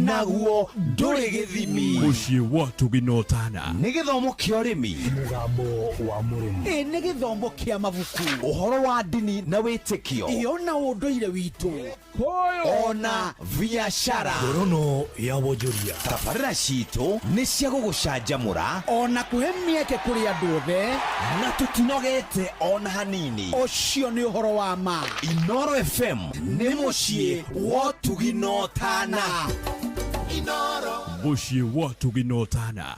naguo ndũrĩ gĩthimi. Mũciĩ wa tũginotana. Nĩ gĩthomo kĩa ũrĩmi. Mũgambo wa mũrĩmi. Ĩ nĩ gĩthomo kĩa mabuku. Ũhoro wa ndini na wĩtĩkio. Ĩ ona ũndũire witũ. Ona biashara. Ngorono ya wonjoria. Tabarĩra citũ nĩ cia gũgũcanjamũra ona kũhe mĩeke kũrĩ andũ othe, na tũtinogete ona hanini. Ũcio nĩ ũhoro wa ma. Inooro FM nĩ mũciĩ wa tũginotana. Inooro mũciĩ wa tũginotana.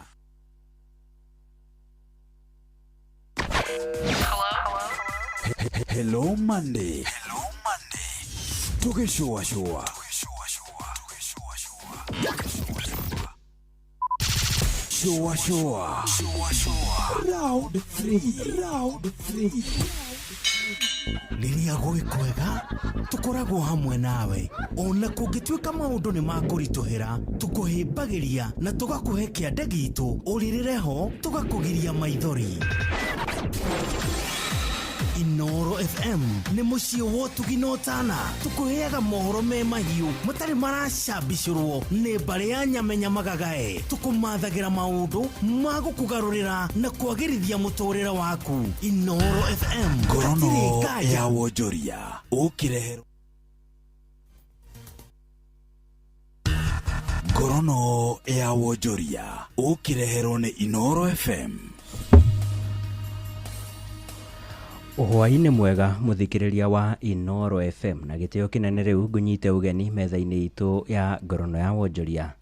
Hello Monday. Hello Monday. Tugĩcũacũa. Shua shua. Round 3. Round 3. Rĩrĩa gwĩ kwega tũkoragwo hamwe nawe, ona kũngĩtuĩka maũndũ nĩ makũritũhĩra, tũkũhĩmbagĩria na tũgakũhe kĩande gitũ, ũrĩrĩre ho tũgakũgiria maithori. Inooro FM nĩ mũciĩ wa ũtugi na ũtana, tũkũheaga mohoro me mahiũ matarĩ maracambicũrwo nĩ mbarĩ ya nyamenya magagae, tũkũmathagĩra maũndũ ma gũkũgarũrĩra na kwagĩrithia mũtũrĩre waku. Inooro FM Ngorono ya wonjoria ũkĩreherwo Ngorono ya wonjoria ũkĩreherwo nĩ Inooro FM. Hwaĩ-inĩ mwega mũthikĩrĩria wa Inooro FM, na gĩtĩo kĩnene rĩu ngũnyite ũgeni metha-inĩ itũ ya ngorono ya wonjoria.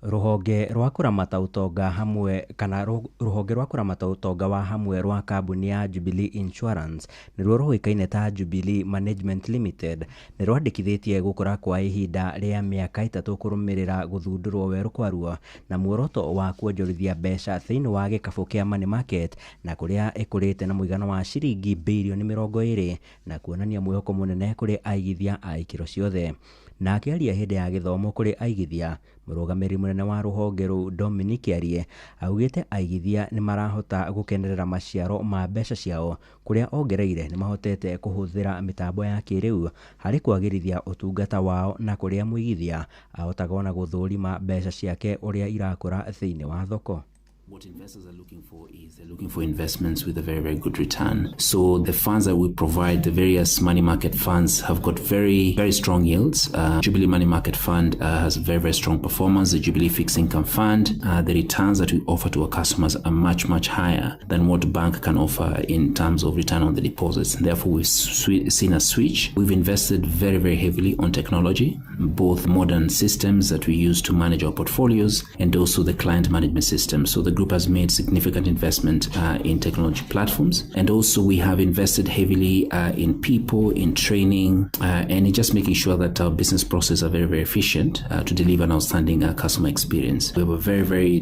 Rũhonge rwa kũramata ũtonga hamwe kana rũhonge rwa kũramata ũtonga wa hamwe rwa kambuni ya Jubilee Insurance nĩruo rũĩkaine ta Jubilee Management Limited nĩ rwandĩkithĩtie gũkũra kwa ihinda rĩa mĩaka 3 kũrũmĩrĩra gũthundũrwo werũ kwaruo na muoroto wa kuonjorithia mbeca thĩinĩ wa gĩkabũ kĩa money market na kũrĩa ĩkũrĩte na mũigana wa ciringi birioni 20 na kuonania mwĩhoko mũnene kũrĩ aigithia a ikĩro ciothe. Na akĩaria hĩndĩ ya gĩthomo kũrĩ aigithia, mũrũgamĩrĩri mũnene wa rũhonge rũu Dominic Arie augĩte aigithia nĩ marahota gũkenerera maciaro ma mbeca ciao, kũrĩa ongereire nĩ mahotete kũhũthĩra mĩtambo ya kĩrĩu harĩ kwagĩrithia ũtungata wao na kũrĩa mũigithia ahotaga ona gũthũrima mbeca ciake ũrĩa irakũra thĩinĩ wa thoko. What investors are looking for is they're looking for investments with a very, very good return. So the funds that we provide, the various money market funds, have got very, very strong yields. Jubilee Money Market Fund has very, very strong performance. The Jubilee Fixed Income Fund, the returns that we offer to our customers are much, much higher than what bank can offer in terms of return on the deposits. Therefore, we've seen a switch. We've invested very, very heavily on technology, both modern systems that we use to manage our portfolios and also the client management system. So the group has made significant investment in technology platforms, and also we have invested heavily in people, in training, and in just making sure that our business processes are very, very efficient to deliver an outstanding customer experience. We have a very, very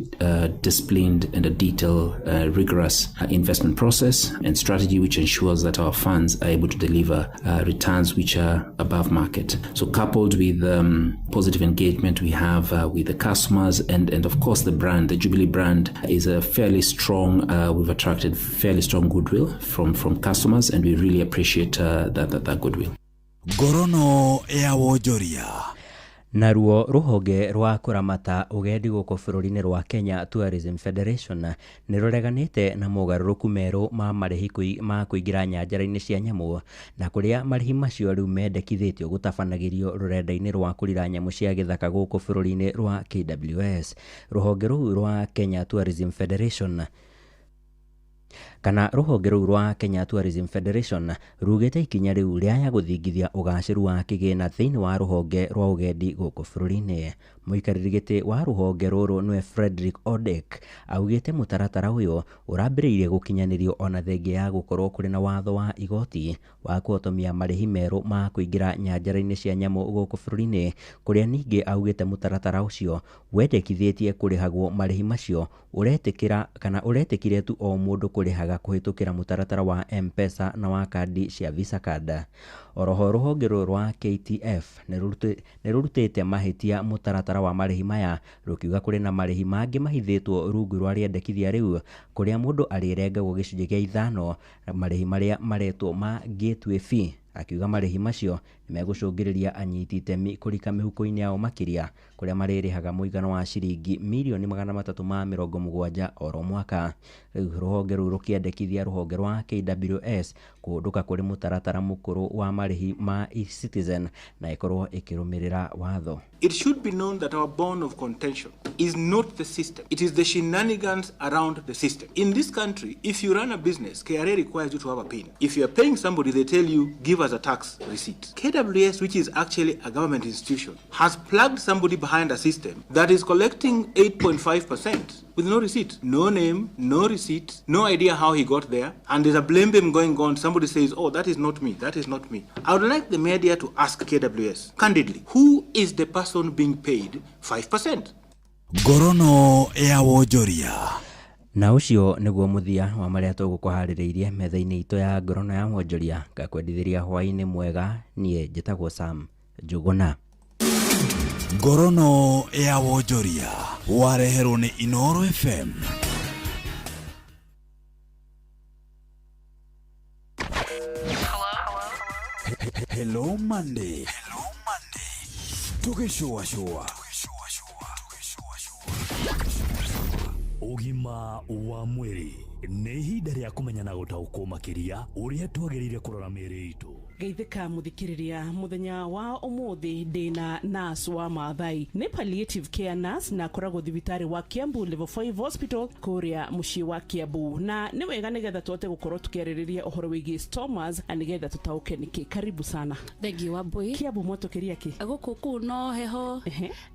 disciplined and a detailed, rigorous investment process and strategy, which ensures that our funds are able to deliver returns which are above market. So coupled with positive engagement we have with the customers and of course the brand, the Jubilee brand is a fairly strong, we've attracted fairly strong goodwill from customers, and we really appreciate that goodwill. Ngorono ya wonjoria. Naruo ruhonge rwa kũramata ũgendi gũkũ bũrũri-inĩ rwa Kenya Tourism Federation nĩ rũreganĩte na mogarũrũku merũ ma marĩhi ma kũingĩra nyanjara-inĩ cia nyamũ, na kũrĩa marĩhi macio rĩu mendekithĩtio gũtabanagĩrio rũrenda-inĩ rwa kũrira nyamũ cia gĩthaka gũkũ bũrũri-inĩ rwa KWS. Rũhonge rũu rwa Kenya Tourism Federation kana rũhonge rũu rwa Kenya Tourism Federation rugĩte ikinya rĩu rĩaya gũthingithia ũgacĩru wa kĩgĩna thĩinĩ wa rũhonge rwa ũgendi gũkũ bũrũri-inĩ. Mũikarĩri gĩtĩ wa rũhonge rũrũ nĩwe Frederick Odek augĩte mũtaratara ũyũ ũrambĩrĩirie gũkinyanĩrio ona thengia ya gũkorwo kũrĩ na watho wa igoti wa kũhotomia marĩhi merũ ma kũingĩra nyanjara-inĩ cia nyamũ gũkũ bũrũri-inĩ, kũrĩa ningĩ augĩte mũtaratara ũcio wendekithĩtie kũrĩhagwo marĩhi macio ũretĩkĩra kana ũretĩkire tu o mũndũ kũrĩhaga kũhĩtũkĩra mũtaratara wa M-Pesa na wa kandi cia Visa card. Oroho rũhonge rũrũ rwa KTF nĩ rũrutĩte mahĩtia mũtaratara wa marĩhi maya rũkiuga kũrĩ na marĩhi mangĩ mahithĩtwo rungu rwa rĩendekithia rĩu, kũrĩa mũndũ arĩrengagwo gĩcunjĩ kĩa 5 marĩhi marĩa maretwo ma gateway fee. Akiuga marĩhi macio nĩmegũcũngĩrĩria anyiti itemi kũrika mĩhuko-inĩ yao makĩria, kũrĩa marĩrĩhaga mũigana wa ciringi mirioni 370 oro mwaka. Rĩu rũhonge rũu rũkĩendekithia rũhonge rwa KWS kũhũndũka kũrĩ mũtaratara mũkũrũ wa marĩhi ma eCitizen na ĩkorwo ĩkĩrũmĩrĩra watho. It should be known that our bone of contention is not the system. It is the shenanigans around the system. In this country, if you run a business, KRA requires you to have a PIN. If you are paying somebody, they tell you, give us a tax receipt. KWS, which is actually a government institution, has plugged somebody behind a system that is collecting 8.5% with no receipt. No name, no receipt, no idea how he got there. And there's a blame game going on. Somebody says, oh, that is not me, that is not me. I would like the media to ask KWS, candidly, who is the person being paid 5%? Ngorono ya wonjoria. Na ũcio nĩguo mũthia wa marĩa tũgũkũharĩrĩirie metha-inĩ itũ ya ngorono ya wonjoria. Ngakwendithĩria hwaĩ-inĩ mwega, niĩ njĩtagwo Sam Njũgũna. Ngorono ya wonjoria wareherwo nĩ Inooro FM. Hello Monday. Tũgĩcũacũa. Ũgima wa mwĩrĩ nĩ ihinda rĩa kũmenya na gũtaũkwo makĩria ũrĩa twagĩrĩire kũrora mĩĩrĩ itũ. Geithĩka mũthikĩrĩria mũthenya wa ũmũthĩ ndĩna nurse wa Maathai, nĩ palliative care nurse na akoragwo thibitarĩ wa Kiambu Level 5 Hospital kũrĩa mũciĩ wa Kiambu, na nĩ wega nĩgetha tũhote gũkorwo tũkĩarĩrĩria ũhoro wĩgiĩ stomas na nĩgetha tũtaũke nĩkĩ. Karibu sana. Thank you Wambui. Kiambu mwatũkĩria kĩ? Gũkũ kũu no heho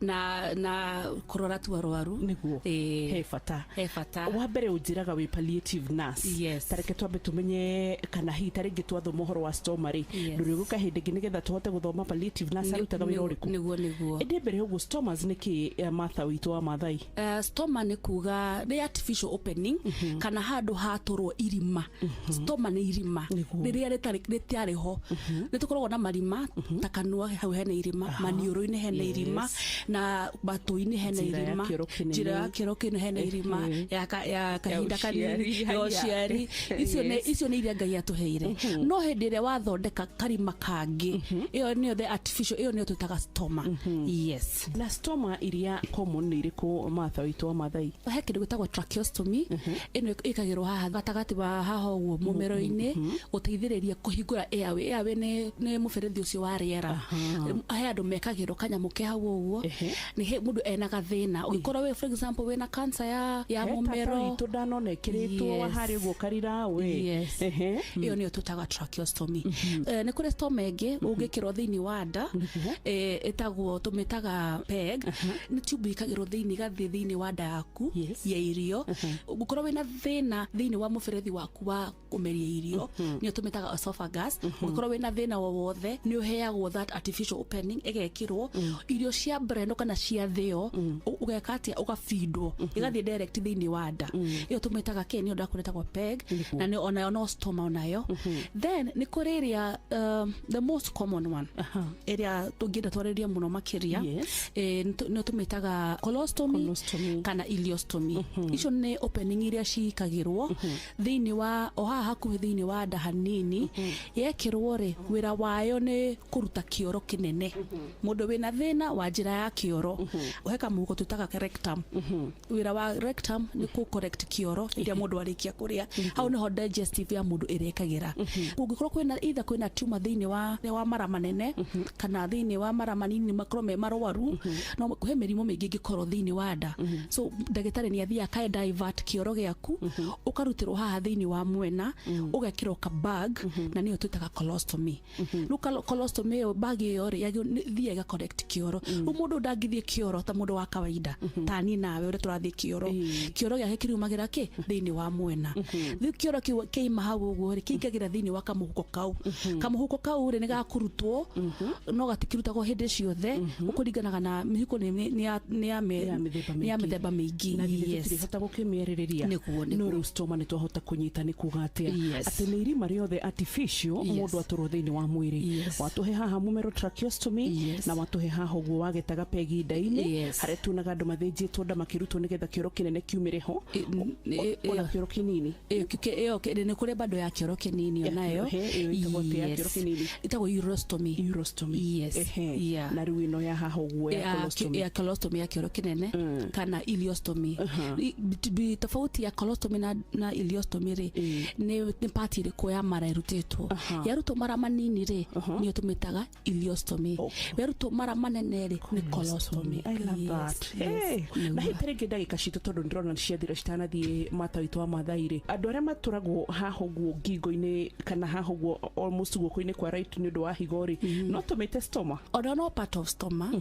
na kũrora tu arwaru. Nĩguo. He bata. He bata. Wa mbere ũnjĩraga wĩ palliative nurse. Yes. Tareke twambe tũmenye kana hihi ta rĩngĩ twathoma ũhoro wa stoma rĩ, ndũrĩgũka hĩndĩ ĩngĩ nĩgetha tũhote gũthoma palliative nurse arutaga wĩra ũrĩkũ. Nĩguo nĩguo. Ĩndĩ mbere ũguo stomas nĩ kĩ, Martha witũ wa Maathai? Stoma nĩ kuga nĩ artificial opening kana handũ hatũrwo irima. Stoma nĩ irima rĩrĩa rĩtiarĩ ho. Nĩ tũkoragwo na marima ta kanua hau hena irima, maniũrũ-inĩ hena irima, na matũ-inĩ hena irima, njĩra ya kĩoro kĩnene hena irima ya kahinda kanini ya ũciari. Icio nĩ iria Ngai atũheire. No hĩndĩ ĩrĩa wathondeka karima kangĩ. Ĩyo nĩyo the artificial, ĩyo nĩyo twĩtaga stoma. Yes. Na stoma iria common nĩ irĩkũ, Martha witũ wa Mathai? He kĩndũ gĩtagwo tracheostomy. Ĩno ĩkagĩrwo haha gatagatĩ wa haha ũguo mũmero-inĩ, gũteithĩrĩria kũhingũra airway. Airway nĩ mũberethi ũcio wa rĩera. He andũ mekagĩrwo kanyamũ ke hau ũguo, nĩ he mũndũ ena gathĩna, ũngĩkorwo wĩ, for example, wĩna cancer ya He tata mũmero. Witũ ndanona ĩkĩrĩtwo. Yes. Harĩ ũguo karira we. Yes. Ĩyo nĩyo twĩtaga tracheostomy. Nĩ kũrĩ stoma ĩngĩ ũngĩkĩrwo thĩinĩ wa nda, ĩtagwo, tũmĩtaga peg. Nĩ tube ĩkagĩrwo thĩinĩ, ĩgathiĩ thĩinĩ wa nda yaku ya irio. Ũngĩkorwo wĩna thĩna thĩinĩ wa mũberethi waku wa kũmeria irio, nĩyo tũmĩtaga esophagus, ũngĩkorwo wĩna thĩna o wothe, nĩ ũheagwo that artificial opening, ĩgekĩrwo irio cia brendo kana cia thĩo. Ũgeka atĩa? Ũgabindwo, ĩgathiĩ direct thĩinĩ wa nda. Ĩyo tũmĩtaga kĩ? Nĩyo ndakwĩra ĩtagwo peg, na nĩ onayo no stoma onayo. Then nĩ kũrĩ ĩrĩa the most common one, ĩrĩa tũngĩenda twarĩrie mũno makĩria, nĩyo tũmĩtaga colostomy kana ileostomy. Icio nĩ opening iria ciikagĩrwo thĩinĩ wa o haha hakuhĩ thĩinĩ wa nda hanini. Yekĩrwo rĩ, wĩra wayo nĩ kũruta kĩoro kĩnene. Mũndũ wĩna thĩna wa njĩra ya kĩoro, he kamũhuko twĩtaga rectum. Wĩra wa rectum nĩ kũ correct kĩoro rĩrĩa mũndũ arĩkia kũrĩa. Hau nĩho digestive ya mũndũ ĩrekagĩra. Kũngĩkorwo kwĩna, either kwĩna tumor thĩinĩ wa mara manene kana thĩinĩ wa mara manini, makorwo me marwaru, no he mĩrimũ mĩingĩ ĩngĩkorwo thĩinĩ wa nda. So ndagĩtarĩ nĩ athiaga aka divert kĩoro gĩaku, ũkarutĩrwo haha thĩinĩ wa mwena, ũgekĩrwo ka bag, na nĩyo twĩtaga colostomy. Rĩu colostomy ĩyo, bag ĩyo rĩ, yagĩrĩirwo thiĩ ĩga correct kĩoro. Rĩu mũndũ ndangĩthiĩ kĩoro ta mũndũ wa kawaida, ta niĩ nawe ũrĩa tũrathiĩ kĩoro. Kĩoro gĩake kĩriumagĩra kĩ thĩinĩ wa mwena. Rĩu kĩoro kĩu kĩima hau ũguo rĩ, kĩingagĩra thĩinĩ wa kamũhuko kau. Kamũhuko kau rĩ, nĩ gakũrutwo, no gatikĩrutagwo hĩndĩ ciothe, gũkũringanaga na mĩhuko nĩ ya mĩthemba mĩingĩ. Na githĩ Yes. tũtirĩhota gũkĩmĩarĩrĩria? Nĩguo. No rĩu stoma nĩ twahota kũnyita nĩ kuga atĩa? Yes. Atĩ nĩ irima rĩothe artificial mũndũ atũrwo thĩinĩ wa mwĩrĩ. Watũhe haha mũmero tracheostomy, na watũhe haha ũguo wagetaga pegi nda-inĩ, harĩa tuonaga andũ mathĩnjĩtwo nda makĩrutwo nĩgetha kĩoro kĩnene kiumĩre ho, ona kĩoro kĩnini. Ĩyo nĩ kũrĩ bado ya kĩoro kĩnini Ya onayo. ĩyo ĩtagwo atĩa ya kĩoro kĩnini? Ĩtagwo urostomy. Urostomy. Yes. Ehe. Yeah. Na rĩu ĩno ya haha ũguo ya colostomy? Ya colostomy ya kĩoro kĩnene kana ileostomy. Tofauti ya colostomy na ileostomy rĩ, nĩ part ĩrĩkũ ya mara ĩrutĩtwo. Yarutwo mara manini rĩ, nĩyo tũmĩtaga ileostomy. Yarutwo mara manene rĩ, nĩ colostomy. I love that. Yes. Hey. Na hihi tarĩngĩ ndagĩka citũ, tondũ ndĩrona ciathira citanathiĩ, Mata witũ wa Mathai rĩ, andũ arĩa matũragwo haha ũguo ngingo-inĩ kana haha ũguo almost guoko-inĩ kwa right nĩ ũndũ wa higo rĩ, no tũmĩte stoma? Ona no part of stoma,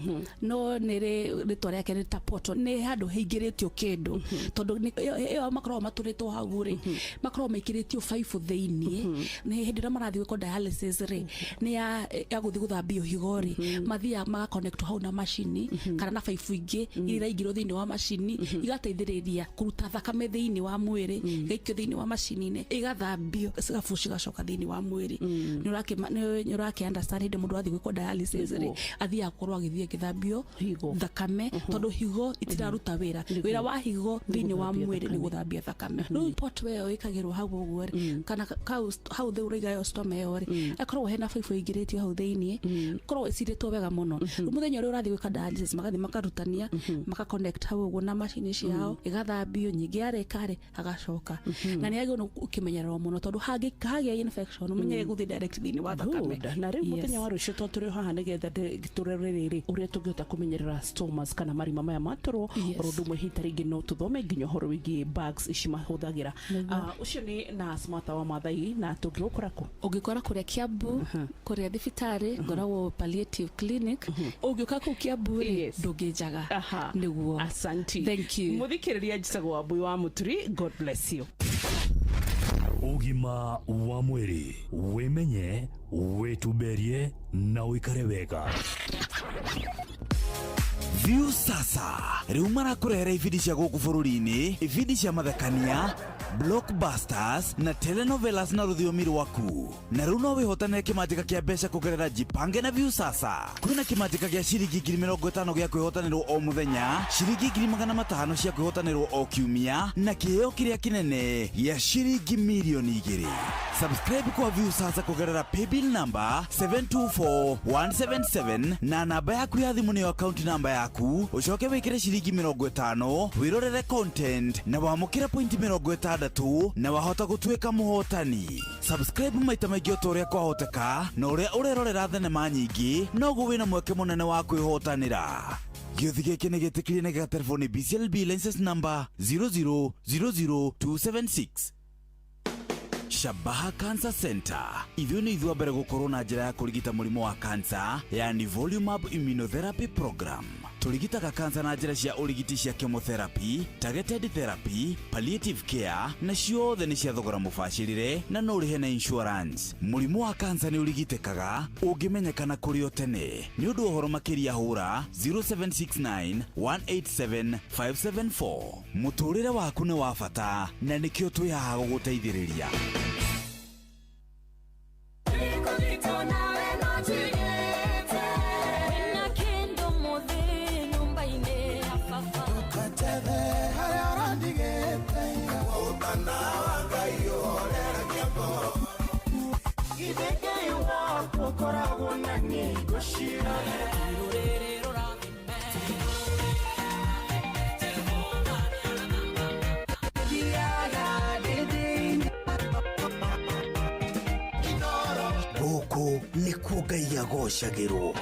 no nĩ rĩ rĩtwa rĩake nĩ ta portal, nĩ handũ haingĩrĩtio kĩndũ, tondũ ĩyo makoragwo matũrĩtwo hau rĩ, makoragwo maikĩrĩtio baibũ thĩiniĩ. Nĩ hĩndĩ ĩrĩa marathiĩ gwĩkwo dialysis rĩ, nĩ ya gũthiĩ gũthambio higo rĩ, mathiaga magaconnect hau na macini kana na baibũ ingĩ iria iraingĩrwo thĩinĩ wa macini, igateithĩrĩria kũruta thakame thĩinĩ wa mwĩrĩ, igaikio thĩinĩ wa macini-inĩ, igathambio, cigabu cigacoka thĩinĩ wa mwĩrĩ. Nĩ ũrakĩ understand? Hĩndĩ mũndũ athiĩ gwĩkwo dialysis rĩ, athiaga gũkorwo agĩthiĩ agĩthambio thakame, tondũ higo itiraruta wĩra. Wĩra wa higo thĩinĩ wa mwĩrĩ nĩ gũthambia thakame. Rĩu port ĩyo ĩkagĩrwo hau ũguo rĩ, kana kau hau thĩ ũraiga ĩyo stoma ĩyo rĩ, ĩkoragwo hena baibũ ĩingĩrĩtio hau thĩinĩ, ĩkoragwo ĩcirĩtwo wega mũno. Rĩu mũthenya ũrĩa ũrathiĩ gwĩka dialysis, magathiĩ makarutania, maka connect hau ũguo na macini ciao, ĩgathambio nyingĩ, yarĩka rĩ, agacoka. Na nĩ yagĩrĩirwo ũkĩmenyererwo mũno, tondũ hagĩa infection, ũmenye gũthiĩ direct thĩinĩ wa thakame. Good. Na rĩu mũthenya wa rũciũ to tũrĩ o haha nĩgetha tũrore rĩrĩ ũrĩa tũngĩhota kũmenyerera stomas kana marima maya matũrwo, oro ũndũ ũmwe hihi tarĩngĩ no tũthome nginya ũhoro wĩgiĩ bags ici mahũthagĩra. Ah, ũcio nĩ nurse Martha wa Mathai. Na tũngĩgũkora kũ? Ũngĩkora kũrĩa Kiambu, kũrĩa thibitarĩ ngoragwo palliative clinic. Ũngĩũka kũu Kiambu rĩ, ndũngĩnjaga. Nĩguo. Asanti. Thank you. Mũthikĩrĩria, njĩtagwo Wambui wa Mũturi. God bless you. Ũgima wa mwĩrĩ: wĩmenye, wĩtumberie na ũikare wega. Viusasa rĩu marakũrehera ibindi cia gũkũ bũrũri-inĩ, ibindi cia mathekania, blockbusters na telenovelas na rũthiomi rwaku. Na rĩu no wĩhotanĩre kĩmanjĩka kĩa mbeca kũgerera Jipange na Viusasa. Kwĩna kĩmanjĩka gĩa ciringi 50,000 gĩa kwĩhotanĩrwo o mũthenya, ciringi 500,000 cia kwĩhotanĩrwo o kiumia, na kĩheo kĩrĩa kĩnene gĩa ciringi 2,000,000. Subscribe kwa Viusasa kũgerera paybill number 724177 na namba yaku ya thimũ nĩyo account namba yaku, ũcoke wĩkĩre ciringi 50 wĩrorere content na wamũkĩre point 60 na wahota gũtuĩka mũhotani. Subscribe maita maingĩ o ta ũrĩa kwahoteka, na ũrĩa ũrerorera thenema nyingĩ noguo wĩna mweke mũnene wa kwĩhotanĩra. Gĩũthi gĩkĩ nĩ gĩtĩkĩrie na gĩgaterwo nĩ BCLB license number 0000276. Shabaha Cancer Center. Ithuĩ nĩ ithuĩ a mbere gũkorwo na njĩra ya kũrigita mũrimũ wa kansa, yani Volumab Immunotherapy Program. Tũrigitaga kansa na njĩra cia ũrigiti cia chemotherapy, targeted therapy, palliative care, na ciothe nĩ cia thogora mũbacĩrĩre na no ũrĩhe na insurance. Mũrimũ wa kansa nĩ ũrigitĩkaga ũngĩmenyekana kũrĩ o tene. Nĩ ũndũ wa ũhoro makĩria hũra 0769 187 574. Mũtũrĩre waku nĩ wa bata na nĩkĩo twĩ haha gũgũteithĩrĩria. Gũkũ nĩkuo Ngai agocagĩrwo.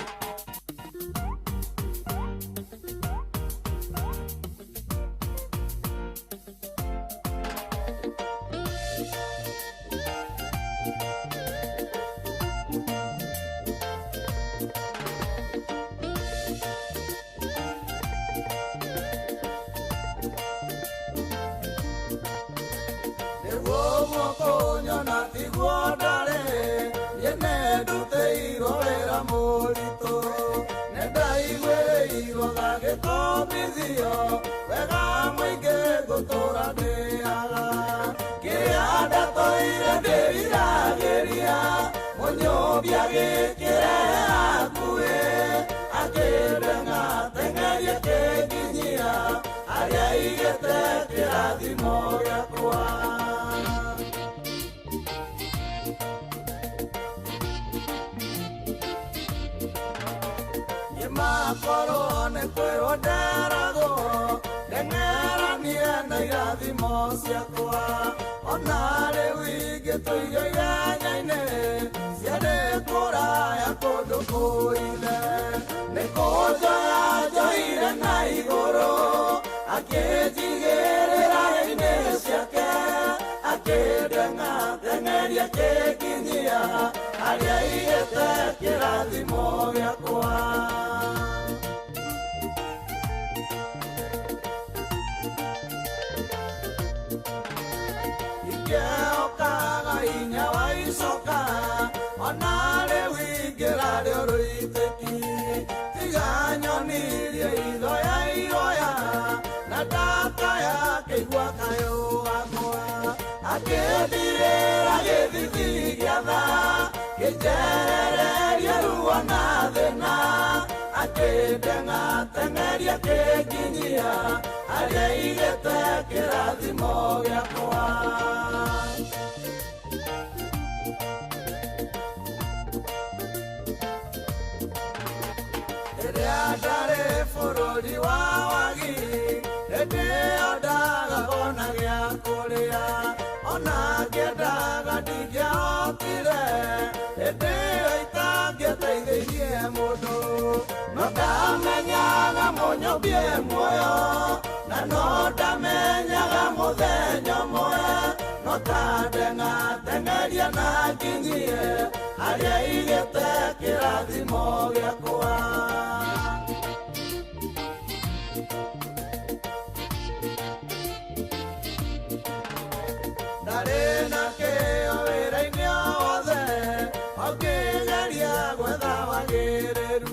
Gwetha wagĩrĩru,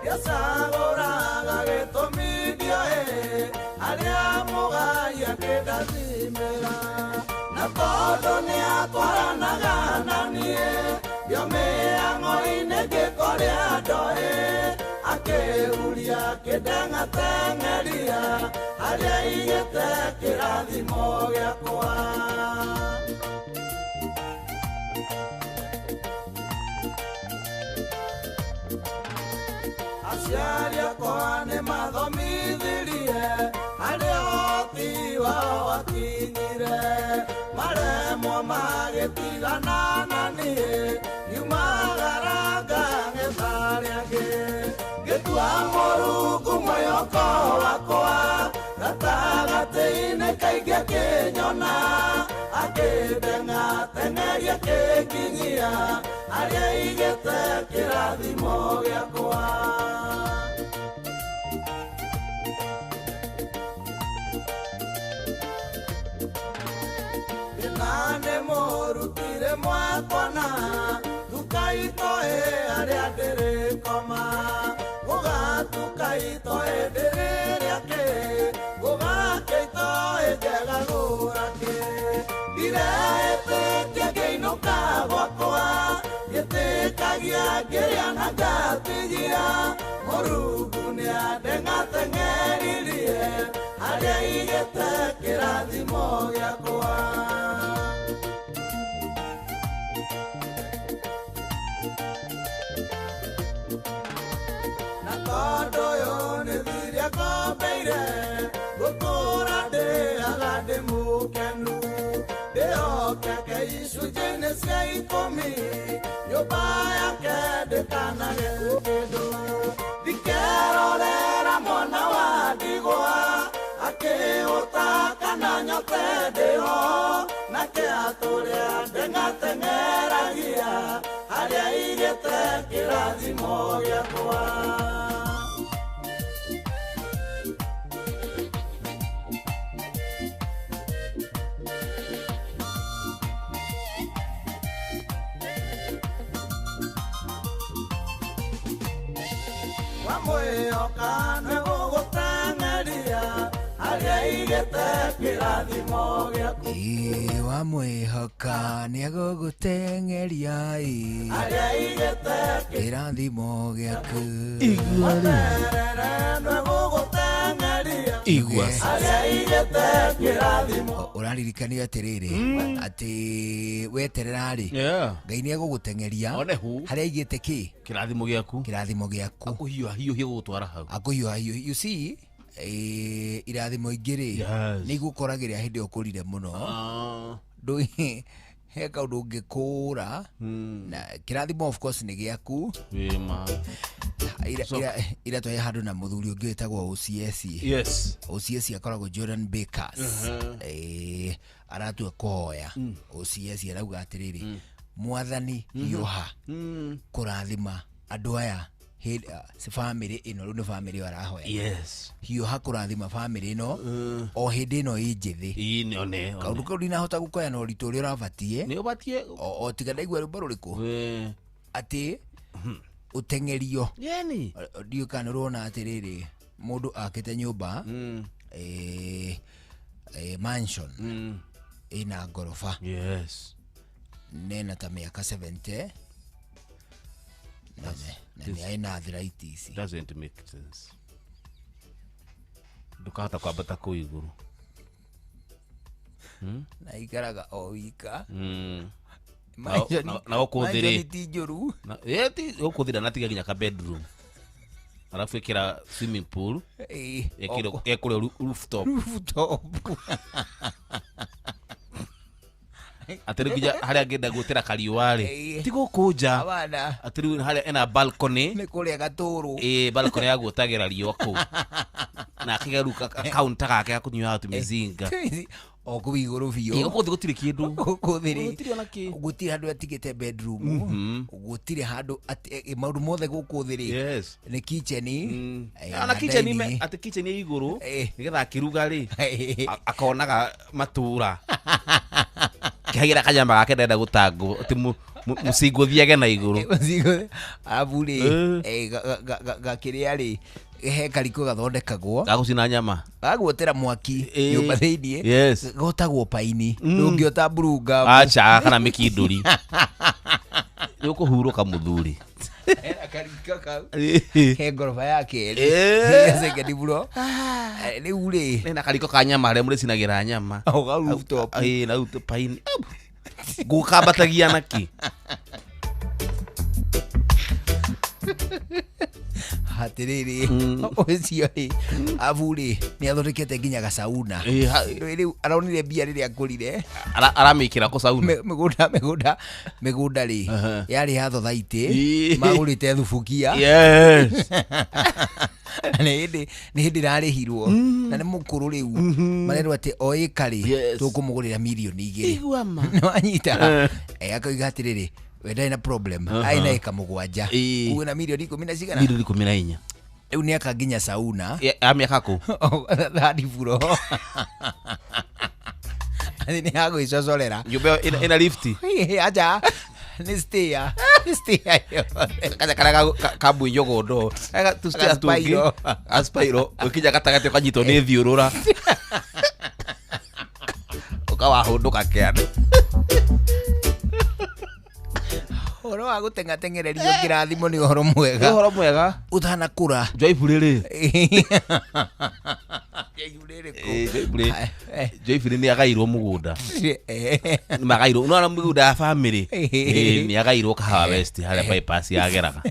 ndiacagũra Gĩtũmi ndioĩ harĩa mũgai akĩndathimĩra. Na tondũ nĩatwaranaga na niĩ ngĩomĩang'o-inĩ ngĩkorĩa ndoĩ akĩhuria akĩndeng'ateng'eria harĩa aigĩte kĩrathimo gĩakwa. Aciari akwa nĩmathomithirie harĩa ũhoti wao wakinyire, maremwo magĩtigana na niĩ ngiumagara ngang'etha arĩa angĩ. Ngĩtua Mũrungu mwĩhoko wakwa gatagatĩ-inĩ kaingĩ akĩnyona, akĩndeng'ateng'eria akĩnginyia harĩa aigĩte kĩrathimo gĩakwa. Thĩna nĩmũrutire mwakona tuka itoĩ harĩa ndĩrĩkoma, gũgatuka itoĩ ndĩrĩrĩa kĩ, gũgakĩa itoĩ njega gũra kĩ. Ndireĩtĩkia ngĩinũka gwakwa, ngĩtĩkagia ngĩrĩa na ngatigia, Mũrungu nĩandeng'ateng'eririe harĩa aigĩte kĩrathimo gĩakwa. Na tondũ ũyũ nĩ thiria ngombeire, gũtũũra ndĩaga ndĩ mũkenu, ndĩhokeke icunjĩ-inĩ cia ikũmi, nyũmba yake ndĩkanage kĩndũ. Ndikerorera mwana wa ndigwa akĩhũta kana nyote ndĩho, nake atũrĩa ndeng'ateng'eragia harĩa aigĩte kĩrathimo gĩakwa. Wamwĩhoka nĩgũgũteng'eria harĩa aigĩte kĩrathimo gĩaku. Ĩĩ wamwĩhoka nĩegũgũteng'eria ĩ harĩa aigĩte kĩrathimo gĩaku. Weterere nĩgũgũteng'eria Igua. harĩa aigĩte kĩrathimo. Ũraririkanio atĩrĩrĩ atĩ weterera rĩ Ngai nĩegũgũteng'eria harĩa aigĩte kĩ kĩrathimo gĩaku, kĩrathimo gĩaku, akũhiũhahiũhie gũgũtwara hau, akũhiũhahiũhie. You see, irathimo ingĩ rĩ nĩ igũkoragĩrĩra hĩndĩ ĩyo ũkũrire mũno. Ndũĩ he kaũndũ ũngĩkũra na kĩrathimo of course nĩ gĩaku. Wĩma. Ira twaĩ handũ na mũthuri ũngĩ wĩtagwo OCS. Yes. OCS akoragwo Jordan Bakers. Aratua kũhoya. OCS arauga atĩrĩrĩ, Mwathani hiũha kũrathima andũ aya bamĩrĩ ĩno, rĩu nĩ bamĩrĩ ĩyo arahoya. Yes. Hiũha kũrathima bamĩrĩ ĩno o hĩndĩ ĩno ĩ njĩthĩ. Ĩĩ, one, one. Kaũndũ kau ndinahota gũkoya na ũritũ ũrĩa ũrabatiĩ. Nĩ ũbatiĩ. O tiga ndaigua rwĩmbo rũrĩkũ. Atĩ ũteng'erio. Yeni. Ndiũĩ kana nĩũrona atĩrĩrĩ, mũndũ akĩte nyũmba, mansion ĩna ngoroba. Yes. Nena ta mĩaka 70. Na nĩ ena arthritis. Doesn't make sense. Ndũkahota kwambata kũu igũrũ. Na ikaraga o wika. Na gũkũ thĩ rĩ. Mansion ti njũru. Ti gũkũ thĩ ndanatiga nginya ka bedroom. Arabu ĩkĩra swimming pool. Ĩkĩrwo rooftop. Rooftop. Atĩ rĩu nginya harĩa angĩenda gwĩtĩra kariũa rĩ, ti gũkũ nja. Abana. Atĩ rĩu harĩa ena balcony. Nĩ kũrĩa gatũrũ. Ĩĩ, balcony ya gwĩtagĩra riũa kũu. Na akĩgĩa rĩu kaunta gake ga kũnyuaga tũmĩzinga. O kũu igũrũ biũ. Ĩĩ, gũkũ thĩ gũtirĩ kĩndũ. Gũkũ thĩ rĩ, Gũtirĩ ona kĩ. Gũtirĩ handũ atigĩte bedroom. Gũtirĩ handũ maũndũ mothe gũkũ thĩ rĩ. Yes. Nĩ kitchen. Ona Na kitchen dining. atĩ kitchen ĩ igũrũ, nĩgetha akĩruga rĩ, akonaga matũra. Kĩhagĩra kanyama gake ndenda gũtangwo, atĩ mũcingo ũthiage na igũrũ. Mũcingo, arabu rĩ, gakĩrĩa rĩ, He kariko gathondekagwo Gagũcina nyama. Gaguotera mwaki nyũmba thĩiniĩ. Yes. Gotagwo paini. Ndũngĩota mburunga. Acha kana mĩkindũri. Nĩ ũkũhurũka mũthuri. Hena kariko kau. He ngoroba ya kerĩ. Second floor. Rĩu rĩ. Na kariko ka nyama harĩa mũrĩcinagĩra nyama. O ga rooftop. Ĩĩ na rooftop paini. Gũkambatagia naki. Atiriri ũcio rĩ abu rĩ nĩ athondekete nginya gacauna. Rĩu aronire mbia rĩrĩa akũrire. Aramĩkĩra kũ sauna? Mĩgũnda mĩgũnda rĩ yarĩ ya thothaitĩ magũrĩte thubukia. Yes. Nĩ hĩndĩ ĩrarĩhirwo na nĩ mũkũrũ rĩu marerwo atĩ o ĩka rĩ tũkũmũgũrĩra mirioni 2. Nĩwanyita. Akoiga atĩrĩrĩ we ndarĩ na problem arĩ na ĩka 7 kuga na mirioni 10 na cigana mirioni 14. Rĩu nĩ aka nginya sauna amĩaka kũ third floor. Nĩ agwĩcocorera nyũmba ĩyo ĩna lift. Acha nĩ stair nĩ stair ĩyo. Kaja karĩa ka mwĩnyogondo tũ stair tũngĩ aspiro ũkinya gatagatĩ ũkanyitwo nĩ thiũrũra ũkawahũndũka kĩande. Ũhoro wa gũteng'ateng'ererio kĩrathimo nĩ ũhoro mwega. Nĩ ũhoro mwega. Ũtanakũra. Joyful rĩ. Joyful nĩ agairwo mũgũnda. Nĩ magairwo. No mũgũnda ya family. Nĩ agairwo Kahawa West harĩa bypass yageraga.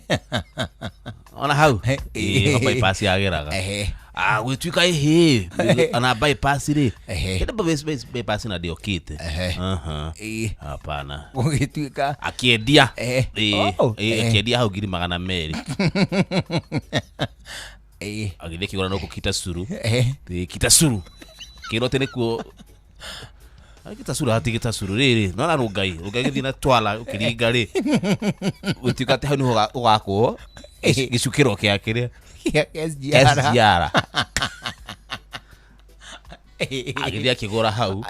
Ona hau. Ĩĩ bypass yageraga. Gwĩtuĩka ĩhĩ ona bypass rĩ. Kĩndũ bypass na ndĩokĩte. Hapana. Gũgĩtuĩka akĩendia. Akĩendia hau 200,000. Agĩthiĩ kĩgũra no Kitasuru. Kitasuru. Kĩrwo atĩ nĩkuo Kitasuru hati Kitasuru rĩrĩ nona Rũngai Rũngai gĩthiĩ na Twala ũkĩringa rĩ gũtuĩka atĩ hau nĩho ũgakwo gĩcukĩro kĩa kĩrĩa SGR. Agĩthiĩ akĩgũra hau.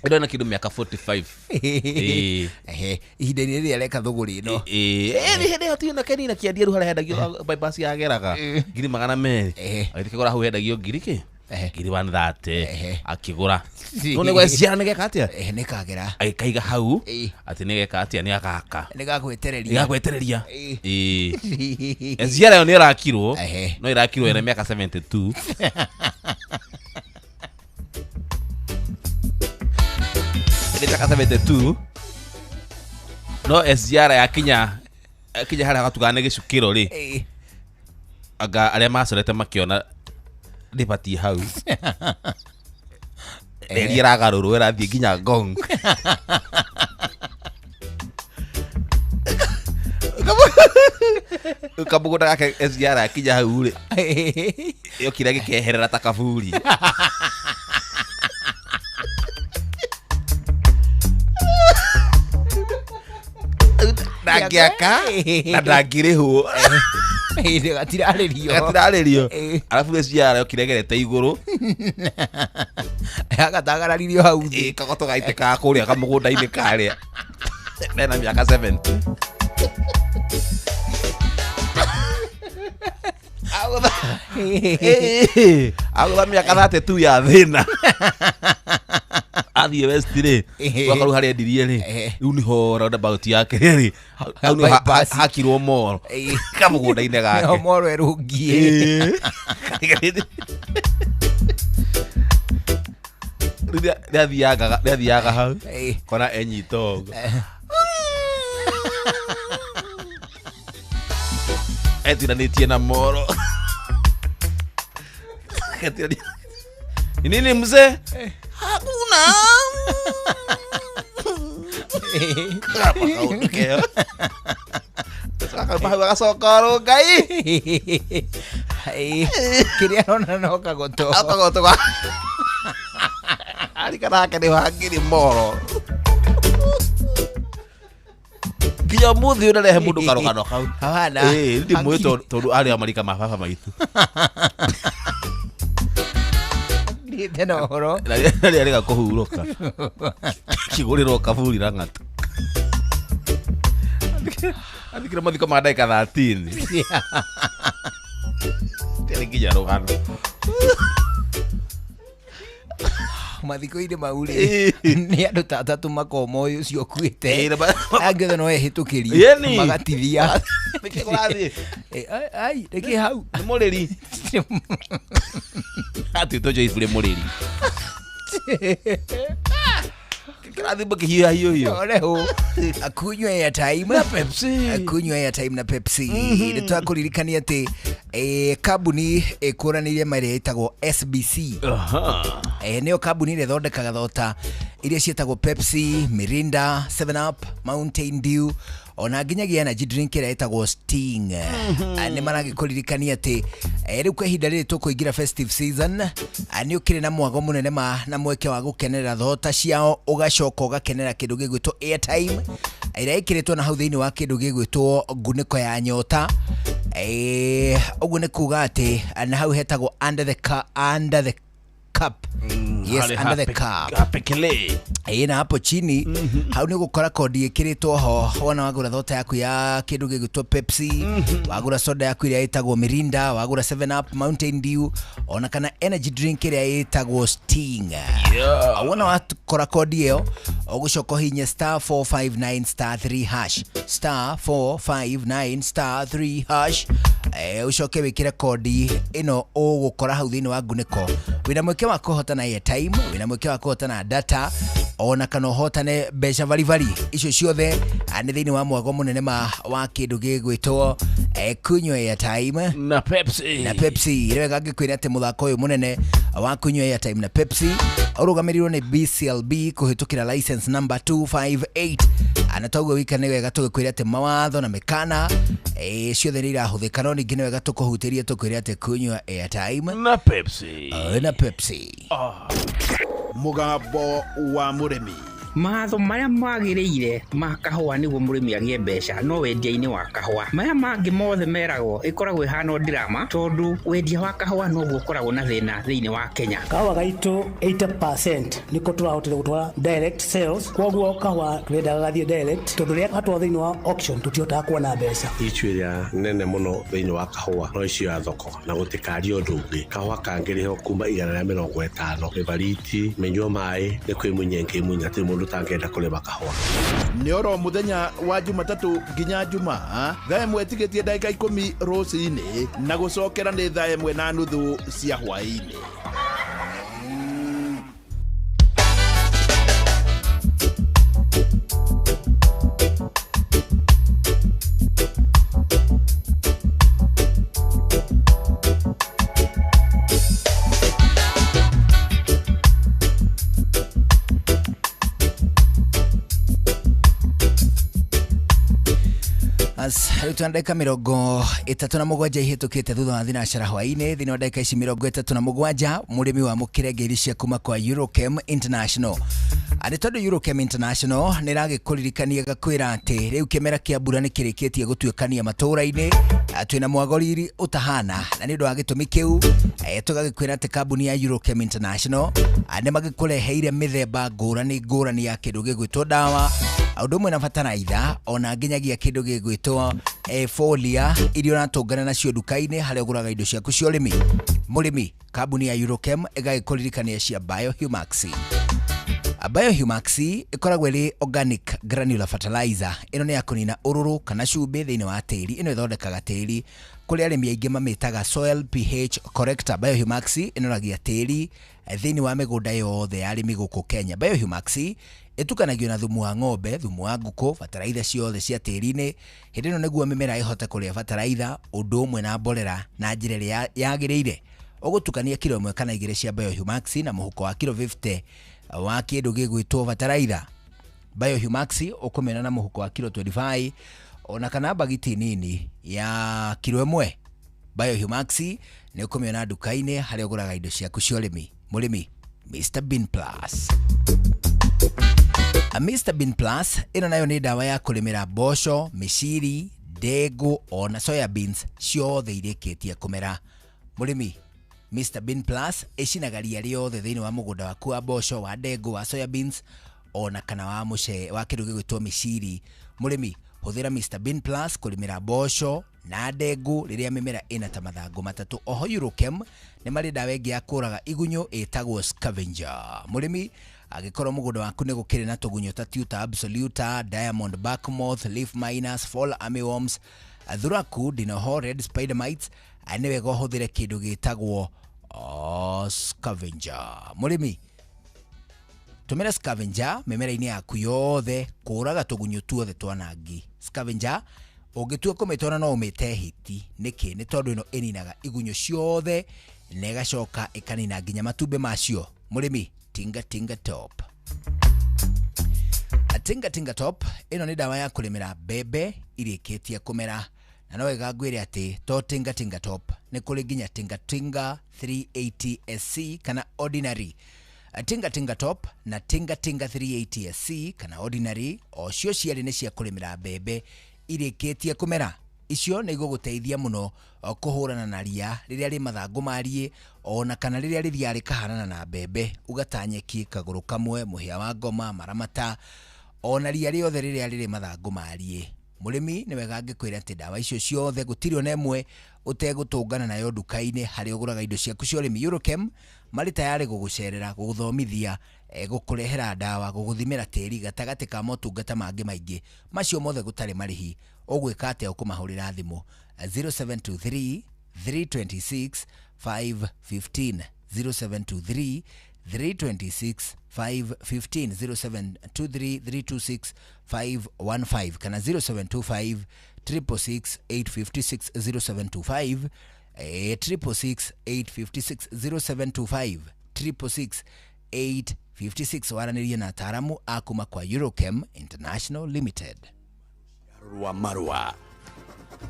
Ĩno na kĩndũ mĩaka 45. Ihinda-inĩ rĩrĩa areka thũgũrĩ ĩno. Hĩndĩ ĩyo tiona Kenina kĩendia rĩu harĩa hendagio bypass yageraga 200,000. Agĩthiĩ kĩgũra hau hendagio ngiri kĩ? Ngiri 130. Akĩgũra. No nĩ SGR nĩ geka atĩa? Nĩ kagera. Agĩkaiga hau atĩ nĩ geka atĩa nĩ agaka. Nĩ gagwetereria. Nĩ gagwetereria. SGR ĩyo nĩ ĩrakirwo. No ĩrakirwo ĩna mĩaka 72. Nĩ mĩaka 72. No SGR yakinya kinya harĩa gatuga nĩ gĩcukĩro rĩ. Anga arĩa macorete makĩona ndĩbatiĩ hau. Reri ĩragarũrwo ĩrathiĩ nginya Ngong. Kamũgũnda gake SGR yakinya hau rĩ yokire gĩkeherera ta kaburi. Ndangĩaka na ndangĩrĩhwo. Gatirarĩrio. Gatirarĩrio. Arabu SGR yokire ĩgerete igũrũ. Gatagararirio hau thĩ. Kagoto gaitĩkaga kũrĩa kamũgũnda-inĩ karĩa. Mena mĩaka 70. Agũtha mĩaka 32 ya thĩna. Athiĩ West rĩ gwaka rĩu harĩa endirie rĩ rĩu nĩho roundabout yake rĩ hau nĩho hakirwo mall kamũgũnda-inĩ gake. Nĩho mall ĩrũngiĩ. Rĩu nĩathiaga hau kona enyita ũguo. Etiranĩtie na moro. Nini mzee? Hakuna. Kapa kaũndũ keo. Gakauma hau agacoka Rũngai. Kĩrĩa arona no kagoto. Kagoto ga. Arikana hake nĩho hangĩrĩ moro. Nginya ũmũthĩ ũyũ ndarehe mũndũ karũgano kau. Hapana. Ndimũĩ tondũ arĩ a marika ma baba maitũ. Ngirĩte na ũhoro. Na rĩrĩa rĩga kũhurũka. Kĩgũrĩrwo kaburi Lang'ata. Athikĩra mathiko ma ndagĩka 13. Nginya Nginya rũgano. Mathiko-inĩ mau rĩ nĩ andũ ta atatũ makoma ũyũ ũcio ũkuĩte angĩ othe no ehĩtũkĩrie magatithia. Nĩkĩ kũrathiĩ? Ai nĩkĩ hau nĩ mũrĩri atuĩtwo Joyce rĩ mũrĩri kĩrathiĩ makĩhiũha hiũhio. Oreho akunywa airtime na Pepsi, akunywa airtime na Pepsi. Nĩ twakũririkania atĩ kambuni ĩkũranĩire marĩa ĩtagwo SBC. Nĩyo kambuni ĩrĩa ĩthondekaga thota iria ciĩtagwo Pepsi, Mirinda, 7 Up, Mountain Dew ona nginyagia energy drink ĩrĩa ĩtagwo Sting. Nĩ maragĩkũririkania atĩ rĩu kwa ihinda rĩrĩ tũkũingĩra festive season, nĩ ũkĩrĩ na mwago mũnene ma na mweke wa gũkenerera thota ciao, ũgacoka ũgakenera kĩndũ gĩgwĩtwo airtime ĩrĩa ĩkĩrĩtwo na hau thĩinĩ wa kĩndũ gĩgwĩtwo ngunĩko ya nyota. Ũguo nĩ kuga atĩ na hau hetagwo under the under the cup. Yes, under the cup. Hapekele. Na hapo chini hau nĩ ũgũkora kodi ĩkĩrĩtwo ho wona wagũra thota yaku ya kĩndũ gĩgwĩtwo Pepsi, wagũra soda yaku ĩrĩa ĩtagwo Mirinda, wagũra 7 Up, Mountain Dew ona kana energy drink ĩrĩa ĩtagwo Sting. Wona wakora kodi ĩyo ũgũcoka ũhihinye star 459 star 3 hash, star 459 star 3 hash, ũcoke wĩkĩre kodi ĩno ũgũkora hau thĩinĩ wa ngunĩko. Wĩna mweke wa kũhotana airtime, wĩna mweke wa kũhotana data ona kana ũhotane mbeca baribari icio ciothe nĩ thĩinĩ wa mwago mũnene ma wa kĩndũ gĩgwĩtwo kunywa airtime na Pepsi. Na Pepsi. Rĩu wega ngĩkwĩra atĩ mũthako ũyũ mũnene wa kunywa airtime na Pepsi ũrũgamĩrĩirwo nĩ BCLB kũhĩtũkĩra license number 258 na toguo wika nĩ wega tũgĩkwĩra atĩ mawatho na mĩkana ciothe nĩ irahũthĩka, no ningĩ nĩ wega tũkũhutĩrie tũkwĩre atĩ kunywa airtime na Pepsi. Na Pepsi. Mũgambo wa mũrĩmi. Matho marĩa magĩrĩire ma kahũa nĩguo mũrĩmi agĩe mbeca no wendia-inĩ wa kahũa. Maya mangĩ mothe meragwo ĩkoragwo ĩhana drama tondũ wendia wa kahũa noguo ũkoragwo na thĩna thĩinĩ wa Kenya. Kahũa gaitũ 80% nĩko tũrahotire gũtwara direct sales, koguo kahũa tũrendaga gathiĩ direct tondũ rĩrĩa gatwarwo thĩinĩ wa auction tũtihotaga kuona mbeca. Issue ĩrĩa nene mũno thĩinĩ wa kahũa no icio ya thoko na gũtikaria ũndũ ũngĩ. Kahũa kangĩrĩhwo kuma 150 mĩbariti mĩnyua maĩ nĩ kwĩmunya ĩngĩmunya hatirĩ mũndũ ũtangĩenda kũrĩma kahũa. Nĩ oro mũthenya wa Jumatatũ nginya Jumaa thaa 1 tigĩtie ndagĩka 10 rũcinĩ na gũcokera nĩ thaa 1:30 cia hwaĩ-inĩ. Rĩu twĩna ndagĩka 37 ihĩtũkĩte thutha wa thinacara hwaĩ-inĩ. Thĩinĩ wa ndagĩka ici 37 mũrĩmi wa mũkĩre ngeithi cia kuma kwa Eurochem International. Nĩ tondũ Eurochem International nĩ ĩragĩkũririkania ĩgakwĩra atĩ rĩu kĩmera kĩa mbura nĩ kĩrĩkĩtie gũtuĩkania matũũra-inĩ, twĩna mwagoriri ũtahana, na nĩ ũndũ wa gĩtũmi kĩu tũgagĩkwĩra atĩ kambuni ya Eurochem International nĩ magĩkũreheire mĩthemba ngũrani ngũrani ya kĩndũ gĩgwĩtwo ndawa ũndũ ũmwe na bataraitha ona nginyagia kĩndũ gĩgwĩtwo folia iria ũratũngana nacio nduka-inĩ harĩa ũgũraga indo ciaku cia ũrĩmi. Mũrĩmi, kambuni ya Eurochem ĩgagĩkũririkania cia Biohumax. Biohumax ĩkoragwo ĩrĩ organic granular fertilizer. Ĩno nĩ ya kũnina ũrũrũ kana cumbĩ thĩinĩ wa tĩri. Ĩno ĩthondekaga tĩri kũrĩa arĩmi aingĩ mamĩtaga soil pH corrector. Biohumax ĩnoragia tĩri thĩinĩ wa mĩgũnda yothe ya arĩmi gũkũ Kenya. Biohumax ĩtukanagio na thumu wa ng'ombe, thumu wa ngũkũ, bataraitha ciothe cia tĩri-inĩ. Hĩndĩ ĩno nĩguo mĩmera ĩhote kũrĩa bataraitha ũndũ ũmwe na mborera na njĩra ĩrĩa yagĩrĩire. Ũgũtukania kiro 1 kana 2 cia Biohumax na mũhuko wa kiro 50 wa kĩndũ gĩgwĩtwo bataraitha. Biohumax ũkũmĩona na mũhuko wa kiro 25 ona kana bagiti nini ya kiro 1. Biohumax nĩ ũkũmĩona nduka-inĩ harĩa ũgũraga indo ciaku cia ũrĩmi. Mũrĩmi, Mr Bean Plus. Mr Bean Plus ĩno nayo nĩ ndawa ya kũrĩmĩra mboco, mĩciri, ndengũ ona soya beans ciothe irĩkĩtie kũmera. Mũrĩmi, Mr Bean Plus ĩcinaga ria rĩothe thĩinĩ wa mũgũnda waku wa mboco, wa ndengũ, wa soya beans ona kana wa mũce wa kĩndũ gĩgwĩtwo mĩciri. Mũrĩmi, hũthĩra Mr Bean Plus kũrĩmĩra mboco, Na ndengũ rĩrĩa mĩmera ĩna ta mathangũ matatũ. Oho Eurochem nĩ marĩ ndawa ĩngĩ ya kũraga igunyũ ĩtagwo scavenger. Mũrĩmi angĩkorwo mũgũnda waku nĩ gũkĩrĩ na tũgunyũ ta Tuta absoluta, diamond backmoth, leaf miners, fall armyworms, thuraku, dinoho, red spider mites, nĩ wega ũhũthĩre kĩndũ gĩtagwo scavenger. Mũrĩmi tũmĩra scavenger mĩmera-inĩ yaku yothe kũraga tũgunyũ tuothe twanangi. Scavenger ũngĩtua kũmĩtwara no ũmĩte hiti. Nĩkĩ? Nĩ tondũ ĩno ĩninaga igunyũ ciothe na ĩgacoka ĩkanina nginya matumbĩ macio. Mũrĩmi, tinga tinga top. Tinga tinga top ĩno nĩ ndawa ya kũrĩmĩra mbembe irĩkĩtie kũmera, na no wega ngwĩre atĩ to tinga tinga top nĩ kũrĩ nginya tinga tinga 380 SC kana ordinary. Tinga tinga top na tinga tinga 380 SC kana ordinary o cio cierĩ nĩ cia kũrĩmĩra mbembe irĩkĩtie kũmera. Icio nĩ igũgũteithia mũno kũhũrana na ria rĩrĩa rĩ mathangũ mariĩ ona kana rĩrĩa rĩthiaga rĩkahanana na mbembe, ugatanyeki kagũrũ kamwe, mũhĩa wa ngoma, maramata, ona ria rĩothe rĩrĩa rĩrĩ mathangũ mariĩ. Mũrĩmi nĩ wega angĩkwĩra atĩ ndawa icio ciothe gũtirĩ ona ĩmwe ũtegũtũngana nayo nduka-inĩ harĩa ũgũraga indo ciaku cia ũrĩmi. Eurochem marĩ tayarĩ gũgũcerera, gũgũthomithia, gũkũrehera ndawa, gũgũthimĩra tĩri gatagatĩ ka motungata mangĩ maingĩ macio mothe gũtarĩ marĩhi. Ũgwĩka atĩa? Ũkũmahũrĩra thimũ 0723 326 515, 0723 326 515, 0723 326 515 kana 0725 666 856, 0725 666 856, 0725 666 856. Waranĩrie na ataaramu a kuma kwa Eurochem International Limited. Rwa marua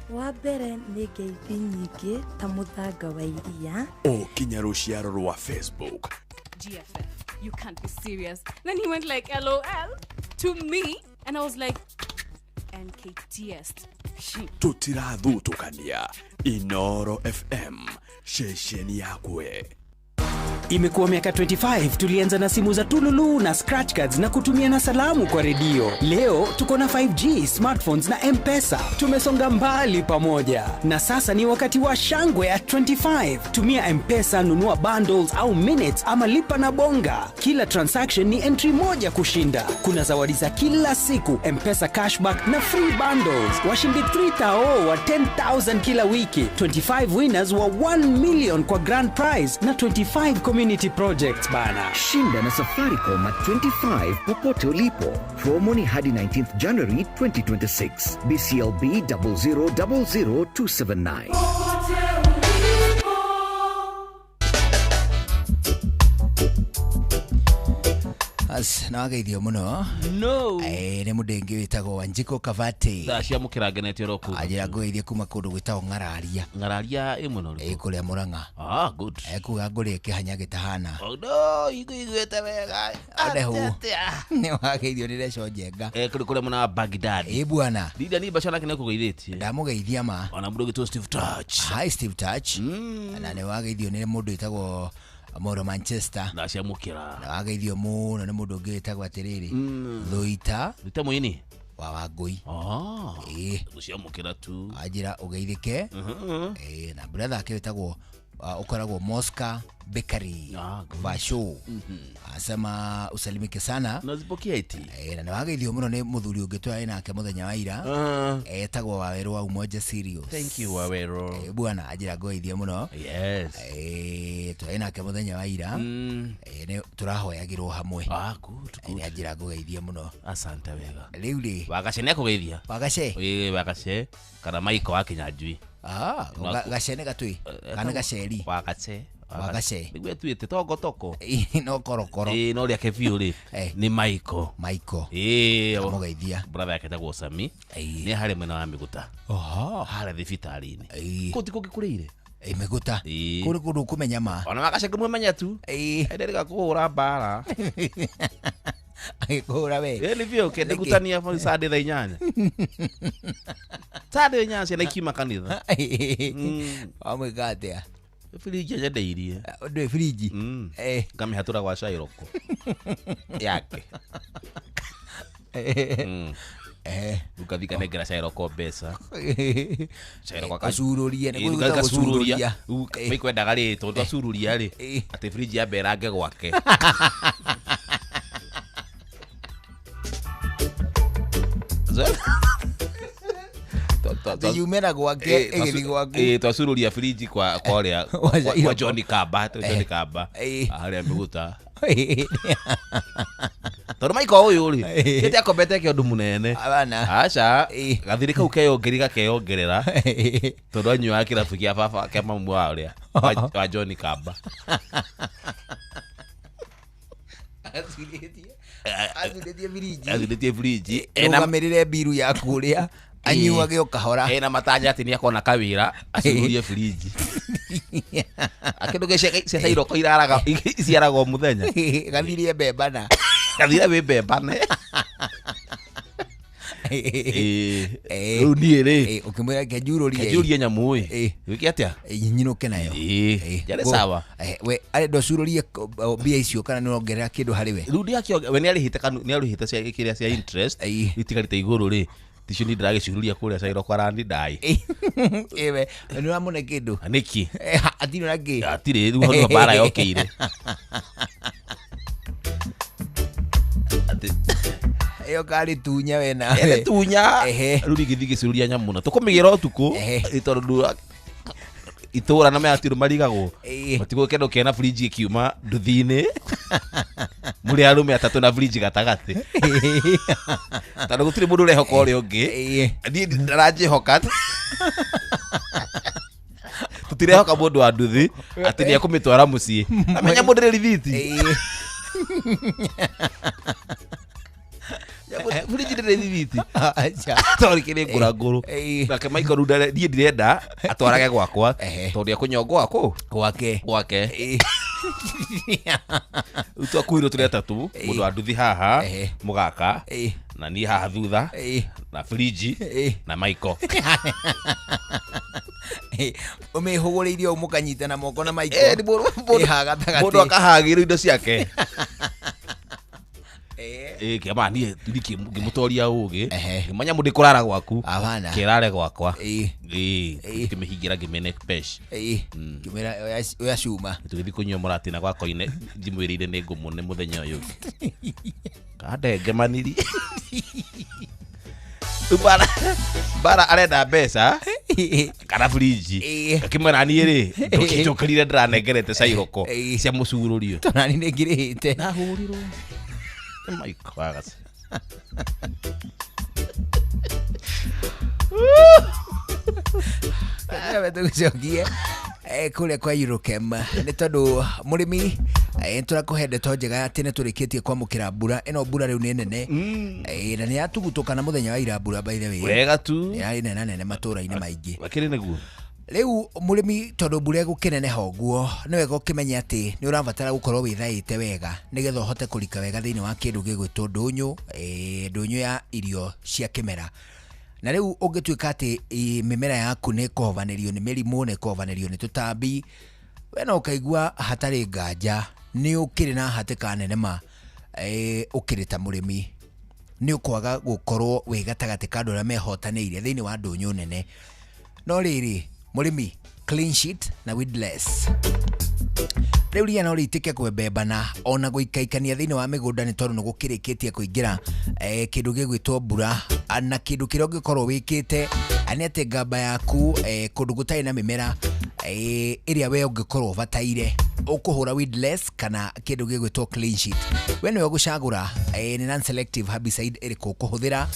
wa mbere nĩ ngeithi nyingĩ ta mũthanga wa iria o kinya rũciaro rwa Facebook. GFF, you can't be serious. Then he went like LOL to me, and I was like NKTS. Tũtirathutũkania. Inoro FM, ceceni yakwe. Imekuwa miaka 25 tulianza na simu za tululu na scratch cards na kutumia na salamu kwa redio. Leo tuko na 5G, smartphones na M-Pesa. Tumesonga mbali pamoja. Na sasa ni wakati wa shangwe ya 25. Tumia M-Pesa, nunua bundles au minutes ama lipa na bonga. Kila transaction ni entry moja kushinda. Kuna zawadi za kila siku, M-Pesa cashback na free bundles. Washindi 3,000 wa 10,000 kila wiki. 25 winners wa 1 million kwa grand prize na 25 community projects bana. Shinda na Safaricom at 25 popote ulipo. Promo ni hadi 19th January 2026. BCLB 0000279. As na wageithio muno. No. Nĩ mũndũ ũngĩ wĩtagwo Wanjikũ Kavati. Thaa cia mũkĩra ngenete oro kũu. Anjĩra ngũgeithie kuma kũndũ gwĩtagwo Ng'araria. Ng'araria ĩ mwena ũrĩkũ? Ĩ kũrĩa Mũrang'a. Ah, good. Ekuga ngũrĩe kĩhanya gĩtahana. Oh no, iguĩte wega. Onehu. Nĩ wageithio nĩ Reco Njenga. Kũrĩ kũrĩa mwena wa Baghdad. Ĩ bwana. Linda ni Bashana nake nĩakũgeithĩtie. Ndamũgeithia ma. Ona mũndũ ũgĩtwo Steve Touch. Hi Steve Touch. Na nĩ wageithio nĩ mũndũ wĩtagwo Moro Manchester. Na cia mũkĩra. Na wageithio mũno nĩ mũndũ ũngĩ wĩtagwo atĩrĩrĩ. Thuita. Thuita mũini. Wa Wangũi. Ah. Ĩ. Cia mũkĩra tu. Anjĩra ũgeithĩke. Ĩ na brother ake wĩtagwo ukoragwo Mosca Bakery. Vasho. Asema usalimike sana. Nazipokea iti. Na nĩwageithio mũno nĩ mũthuri ũngĩ twarĩ nake mũthenya wa ira. Etagwo Wawero wa Umoja Serious. Thank you Wawero. Bwana anjĩra ngũgeithie mũno. Yes. Twarĩ nake mũthenya wa ira. Nĩ tũrahoyagĩrwo hamwe. Ah, good, good. Nĩ anjĩra ngũgeithie mũno. Asante wega. Rĩu rĩ. Wagace nĩ akũgeithia. Wagace? Ĩ Wagace kana Maiko wa Kinyanjui. Ah, gace nĩ gatui kana gaceri. Wagace. Wagace. Nĩguo ĩtuĩte tongo toko. No korokoro. Ĩ no rĩake biũ rĩ nĩ Maiko. Maiko. Ĩ amũgeithia. Brother yake etagwo Sami. Nĩ harĩ mwena wa Mĩgũta. Oho. Harĩa thibitarĩ-inĩ. Kũu ti kũngĩ kũrĩire. Ĩ Mĩgũta. Kũu nĩ kũndũ ũkũmenya ma. Ona Wagace ngũmũmenya tu. Enderega kũhũra mbara. Agĩkũhũra we. Ĩ nĩ biũ kende gutania Sunday thaa 8. Sunday 8 ciana ikiuma kanitha. Wamwĩka atĩa? Firiji anyendeirie. Ndũĩ firiji? Ngamĩhatũra gwa cairoko. Yake. Rĩu ngathiĩ nganengera Cairoko mbeca. Cairoko Acururie, nĩguo Ĩĩ, gwĩtagwo gacururia. cururia. Rĩu maikwendaga rĩ, tondũ acururia rĩ, atĩ fridge yambe ĩrange gwake. Atĩ yume na gwake, ĩgĩthiĩ gwaku. Twacururia fridge kwa kwa ũrĩa Wa kwa Cairoko. John Kamba, John Kamba harĩa mĩgũta. Tondũ Maiko ũyũ rĩ, gĩte akombete ke ũndũ mũnene. Aca, gathirĩ kau keyongerera gakeyongerera tondũ anyuaga kĩrabu kĩa baba kĩa mamu wa ũrĩa wa John Kamba. Acurĩtie firiji. Acurĩtie firiji. Rũgamĩrĩre mbiru yaku ũrĩa anyuage o kahora. Ena matanya atĩ nĩakona kawĩra acururie firiji. Akĩndũ cia Cairoko iraraga iciaraga o mũthenya. Gathirie mbembana. Gathire wĩ mbembane. Rĩu niĩ rĩ, ũkĩmwĩra kenjururie. Kenjururie nyamũ ĩ. Wĩke atĩa? Nyinũke nayo. Yarĩ sawa. We arenda ũcururie mbia icio kana nĩ ũrongerera kĩndũ harĩ we? Rĩu ndĩakĩonge we nĩarĩhĩte kanu nĩarĩhĩte cia kĩrĩa cia interest itigarĩte igũrũ rĩ, ticio niĩ ndĩragĩcururia kũrĩa Cairoko arandidai. Ĩwe nĩ ũramũne kĩndũ? Nĩkĩ? Hatirĩ na kĩ? Hatirĩ, rĩu hau nĩho mbara yokĩire. Ĩyo karĩ tunya we nawe. Ere tunya. Rĩu rĩngĩ ngĩcururia nyamũ na tũkũmĩgĩra ũtukũ tondũ itũra na meatirũ marigagwo matigwo kĩndũ kena fridge ĩkiuma nduthi-inĩ mũrĩ arũme atatũ na fridge gatagatĩ tondũ gũtirĩ mũndũ ũrehoka ũrĩa ũngĩ niĩ ndaranjĩhoka tũtirehoka mũndũ wa nduthi atĩ nĩ ekũmĩtwara mũciĩ amenya mũndũ ndĩrĩ rithiti. Fridge ndĩrĩ rithiti tondũ kĩrĩ ngũra ngũrũ nake Michael rĩu niĩ ndirenda atwarage gwakwa tondũ ekũnyongwo kũ gwake gwake. Rĩu twakuirwo tũrĩ atatũ, mũndũ wa nduthi haha mũgaka na niĩ haha thutha na fridge na Michael. Ũmĩhũgũrĩirie ũũ mũkanyitana moko na Michael. Ĩ haha gatagatĩ. Mũndũ akahagĩrwo indo ciake. Kĩama niĩ ngĩmũtoria ũgĩ ngĩmenya mũndũ kũrara gwaku kĩrare gwakwa. Ngĩmĩhingĩra ngĩmĩne pesh. Ngĩmwĩra oya cuma. Tũgĩthiĩ kũnyua mũratina gwa Koine ndimwĩrĩire nĩ ngũmũne mũthenya ũyũ ũngĩ. Kandengemaniri. Rĩu bara arenda mbeca kana fridge. Akĩmwĩra niĩ rĩ ndũkĩnjũkĩrire ndĩranengerete Cairoko cia mũcurũrio. Tondũ nĩ ngirĩhĩte. Ndahũrirwo. Michael Agas. Tũgĩcokie kũrĩa kwa Eurochem nĩ tondũ mũrĩmi tũrakũhe ndeto njega atĩ nĩ tũrĩkĩtie kwamũkĩra mbura ĩno. Mbura rĩu nĩ nene na nĩ yatugutũka na mũthenya wa ira mbura by the way Wega tu. Yarĩ nene nene matũra-inĩ maingĩ. Makĩrĩ nĩguo. Rĩu mũrĩmi tondũ mbura ĩgũkĩneneha ũguo nĩ wega ũkĩmenye atĩ nĩ ũrabatara gũkorwo wĩthaĩte wega nĩgetha ũhote kũrika wega thĩinĩ wa kĩndũ gĩgwĩtwo ndũnyũ, ndũnyũ ya irio cia kĩmera. Na rĩu ũngĩtuĩka atĩ mĩmera yaku nĩ ĩkũhovanĩrio nĩ mĩrimũ, nĩ ĩkũhovanĩrio nĩ tũtambi, we no ũkaigua hatarĩ nganja nĩ ũkĩrĩ na hatĩka nene ma ũkĩrĩ ta mũrĩmi nĩ ũkwaga gũkorwo wĩ gatagatĩ ka andũ arĩa mehotanĩire thĩinĩ wa ndũnyũ nene. No rĩrĩ mũrĩmi, clean sheet na weedless rĩu ria no rĩitĩke kwembembana ona gũikaikania thĩinĩ wa mĩgũnda nĩ tondũ nĩ gũkĩrĩkĩtie kũingĩra kĩndũ gĩgwĩtwo mbura na kĩndũ kĩrĩa ũngĩkorwo wĩkĩte nĩ atĩ ngamba yaku kũndũ gũtarĩ na mĩmera ĩrĩa we ũngĩkorwo ũbataire ũkũhũra weedless kana kĩndũ gĩgwĩtwo clean sheet. We nĩwe ũgũcagũra nĩ non selective herbicide ĩrĩkũ ũkũhũthĩra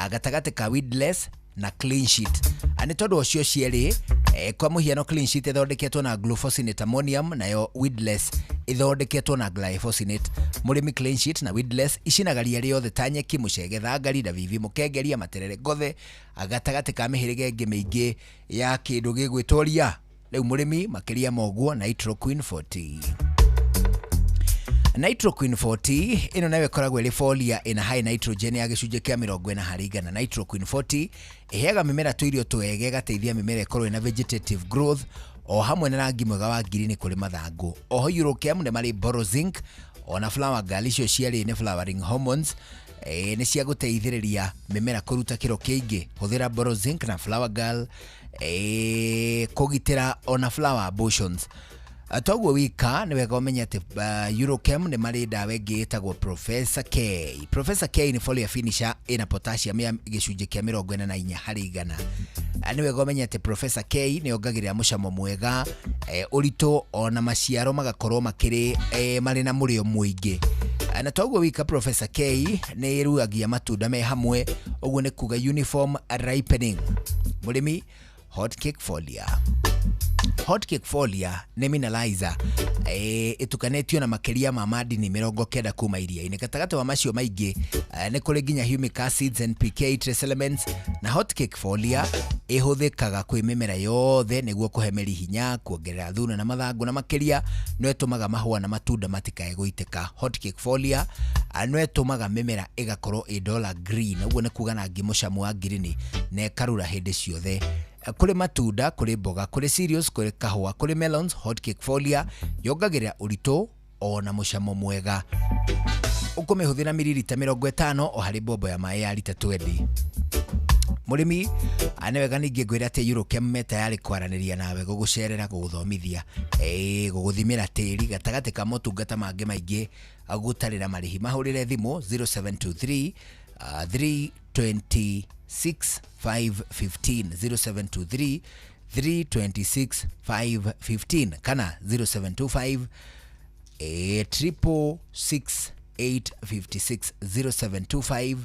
gatagatĩ ka weedless na clean sheet. Nĩ tondũ ũcio cierĩ kwa mũhiano clean sheet ĩthondeketwo na glufosinate ammonium nayo weedless ĩthondeketwo na glyphosate. Mũrĩmi, clean sheet na weedless icinaga ria rĩothe ta nyeki, mũcege, thangari, ndavivi, mũkengeria, materere, ngothe gatagatĩ ka mĩhĩrĩga ĩngĩ mĩingĩ ya kĩndũ gĩgwĩtwo ria. Rĩu mũrĩmi makĩria ma ũguo Nitroquin 40. Nitroquin 40 ĩno nayo ĩkoragwo ĩrĩ folia ĩna high nitrogen ya gĩcunjĩ kĩa 40%. Nitroquin 40 ĩheaga mĩmera tũirio twega, ĩgateithia mĩmera ĩkorwo ĩna vegetative growth o hamwe na rangi mwega wa ngirini kũrĩ mathangũ. Oho Eurochem nĩ marĩ borozinc ona flower girl, icio cierĩ nĩ flowering hormones. Nĩ cia gũteithĩrĩria mĩmera kũruta kĩro kĩingĩ. Hũthĩra Boro Zinc na Flower Girl kũgitĩra ona flower abortions. Toguo wika nĩ wega ũmenye atĩ Eurochem nĩ marĩ ndawa ĩngĩ ĩtagwo Professor K. Professor K nĩ foliar finisher ĩna potassium ya gĩcunjĩ kĩa 44 harĩ igana. Nĩ wega ũmenye atĩ Professor K nĩ yongagĩrĩra mũcamo mwega, ũritũ ona maciaro magakorwo makĩrĩ marĩ na mũrĩo mũingĩ. Na toguo wika Professor K nĩ ĩruagia matunda me hamwe, ũguo nĩ kuga uniform ripening. Mũrĩmi, hot cake foliar. Hot cake foliar nĩ mineralizer ĩtukanĩtio na makĩria ma madini 90 kuma iria-inĩ. Gatagatĩ wa macio maingĩ nĩ kũrĩ nginya humic acids, NPK, trace elements, na hot cake foliar ĩhũthĩkaga kwĩ mĩmera yothe nĩguo kũhe mĩri hinya, kuongerera thuna na mathangũ, na makĩria no ĩtũmaga mahũa na matunda matikae gũitĩka. Hot cake foliar no ĩtũmaga mĩmera ĩgakorwo ĩ dollar green, ũguo nĩ kuga rangi mũcamu wa ngirini, na ĩkarura hĩndĩ ciothe. Kũrĩ matunda, kũrĩ mboga, kũrĩ cereals, kũrĩ kahũa, kũrĩ melons, hot cake foliar yongagĩrĩra ũritũ ona mũcamo mwega. Ũkũmĩhũthĩra miririta 50 o harĩ mbombo ya maĩ ya rita 20. Mũrĩmi, nĩ wega ningĩ ngwĩre atĩ Eurochem me tayarĩ kwaranĩria nawe, gũgũcerera, gũgũthomithia, gũgũthimĩra tĩri, gatagatĩ ka motungata mangĩ maingĩ gũtarĩ na marĩhi. Mahũrĩre thimũ 0723 326 515, 0723 326 515 kana 0725 666 856, 0725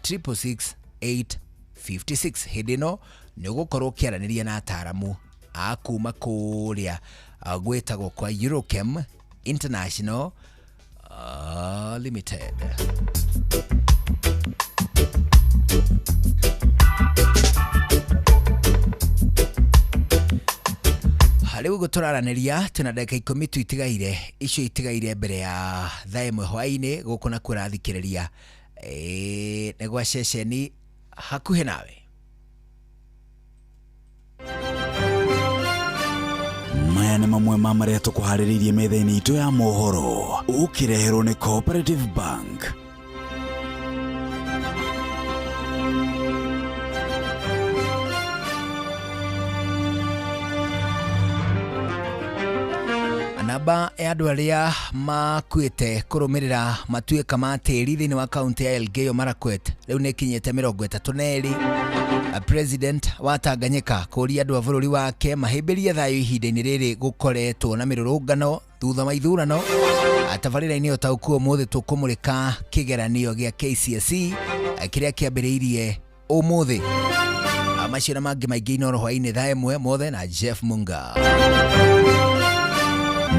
666 856. Hĩndĩ ĩno nĩ ũgũkorwo ũkĩaranĩria na ataramu a kuma kũrĩa gwĩtagwo kwa Eurochem International Limited. Rĩu ũguo tũraranĩria twĩna ndagĩka 10 tu itigaire, icio itigaire mbere ya thaa 1 hwaĩ-inĩ gũkũ na kũrathikĩrĩria nĩ gwa ceceni hakuhĩ nawe. Maya nĩ mamwe ma marĩa tũkũharĩrĩirie metha-inĩ itũ ya mohoro, ũkĩreherwo nĩ Cooperative Bank. Namba ya andũ arĩa makuĩte kũrũmĩrĩra matuĩka ma tĩri thĩinĩ wa kaunti ya Elgeyo Marakwet rĩu nĩ ĩkinyĩte 32. President wa Tanganyika kũria andũ a bũrũri wake mahĩmbĩrie thayũ ihinda-inĩ rĩrĩ gũkoretwo na mĩrũrũngano thutha wa ithurano. Tabarĩra-inĩ ũtaũku ũmũthĩ tũkũmũrĩka kĩgeranio gĩa KCSE kĩrĩa kĩambĩrĩirie ũmũthĩ. Macio na mangĩ maingĩ Inooro hwaĩ-inĩ thaa 1 mothe na Jeff Munga.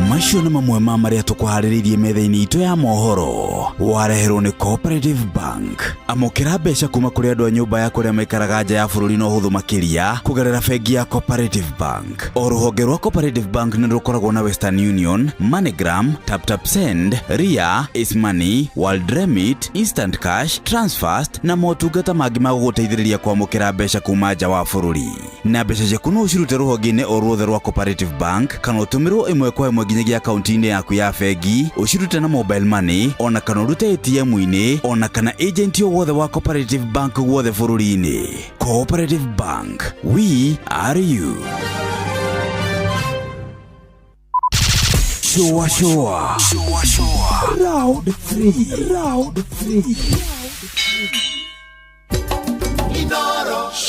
Macio nĩ mamwe ma marĩa tũkũharĩrĩirie metha-inĩ itũ ya mohoro, wareherwo nĩ Cooperative Bank. Amũkĩra mbeca kuma kũrĩ andũ a nyũmba ya kũrĩa maikaraga nja ya bũrũri na ũhũthũ makĩria kũgerera bengi ya Cooperative Bank. O rũhonge rwa Cooperative Bank nĩ rũkoragwo na Western Union, MoneyGram, TapTap Send, Ria, Ace Money, World Remit, Instant Cash, Transfast na motungata mangĩ ma gũgũteithĩrĩria kwamũkĩra mbeca kuma nja wa bũrũri. Na mbeca ciaku no ũcirute rũhonge-inĩ o ruothe rwa Cooperative Bank kana ũtũmĩrwo ĩmwe kwa ĩmwe nginyagia akaunti-inĩ yaku ya bengi, ũcirute na mobile money ona kana ũrute ATM-inĩ ona kana agent o wothe wa Cooperative Bank guothe bũrũri-inĩ. Cooperative Bank, we are you. Shua shua. Shua shua. Round 3. Round 3.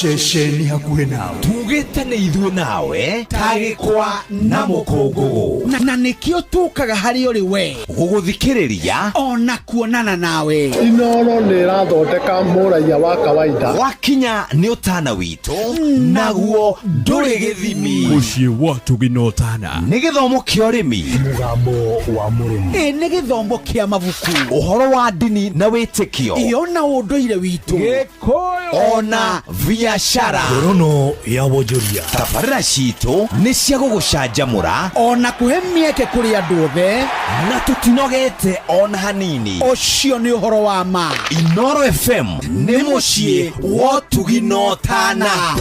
Ceceni hakuhĩ nawe tugĩte nĩ ithuĩ nawe tagĩkwa na mũkũngũgũ, na nĩkĩo tũkaga harĩ ũrĩ we gũgũthikĩrĩria ona kuonana nawe. Inooro nĩ ĩrathondeka mũraiya wa kawaida. Wakinya nĩ ũtana witũ naguo ndũrĩ gĩthimi. Mũciĩ wa Ũtugi na Ũtana nĩ gĩthomo kĩa ũrĩmi, mũgambo wa mũrĩmi, nĩ gĩthomo kĩa mabuku, ũhoro wa ndini na wĩtĩkio, iyo na ũndũire witũ, Gĩkũyũ ona biashara. Ngorono ya wonjoria. Tabarĩra citũ nĩ cia gũgũcanjamũra ona kũhe mĩeke kũrĩ andũ othe, na tũtinogete ona hanini. Ũcio nĩ ũhoro wa ma. Inooro FM nĩ mũciĩ wa Ũtugi na Ũtana.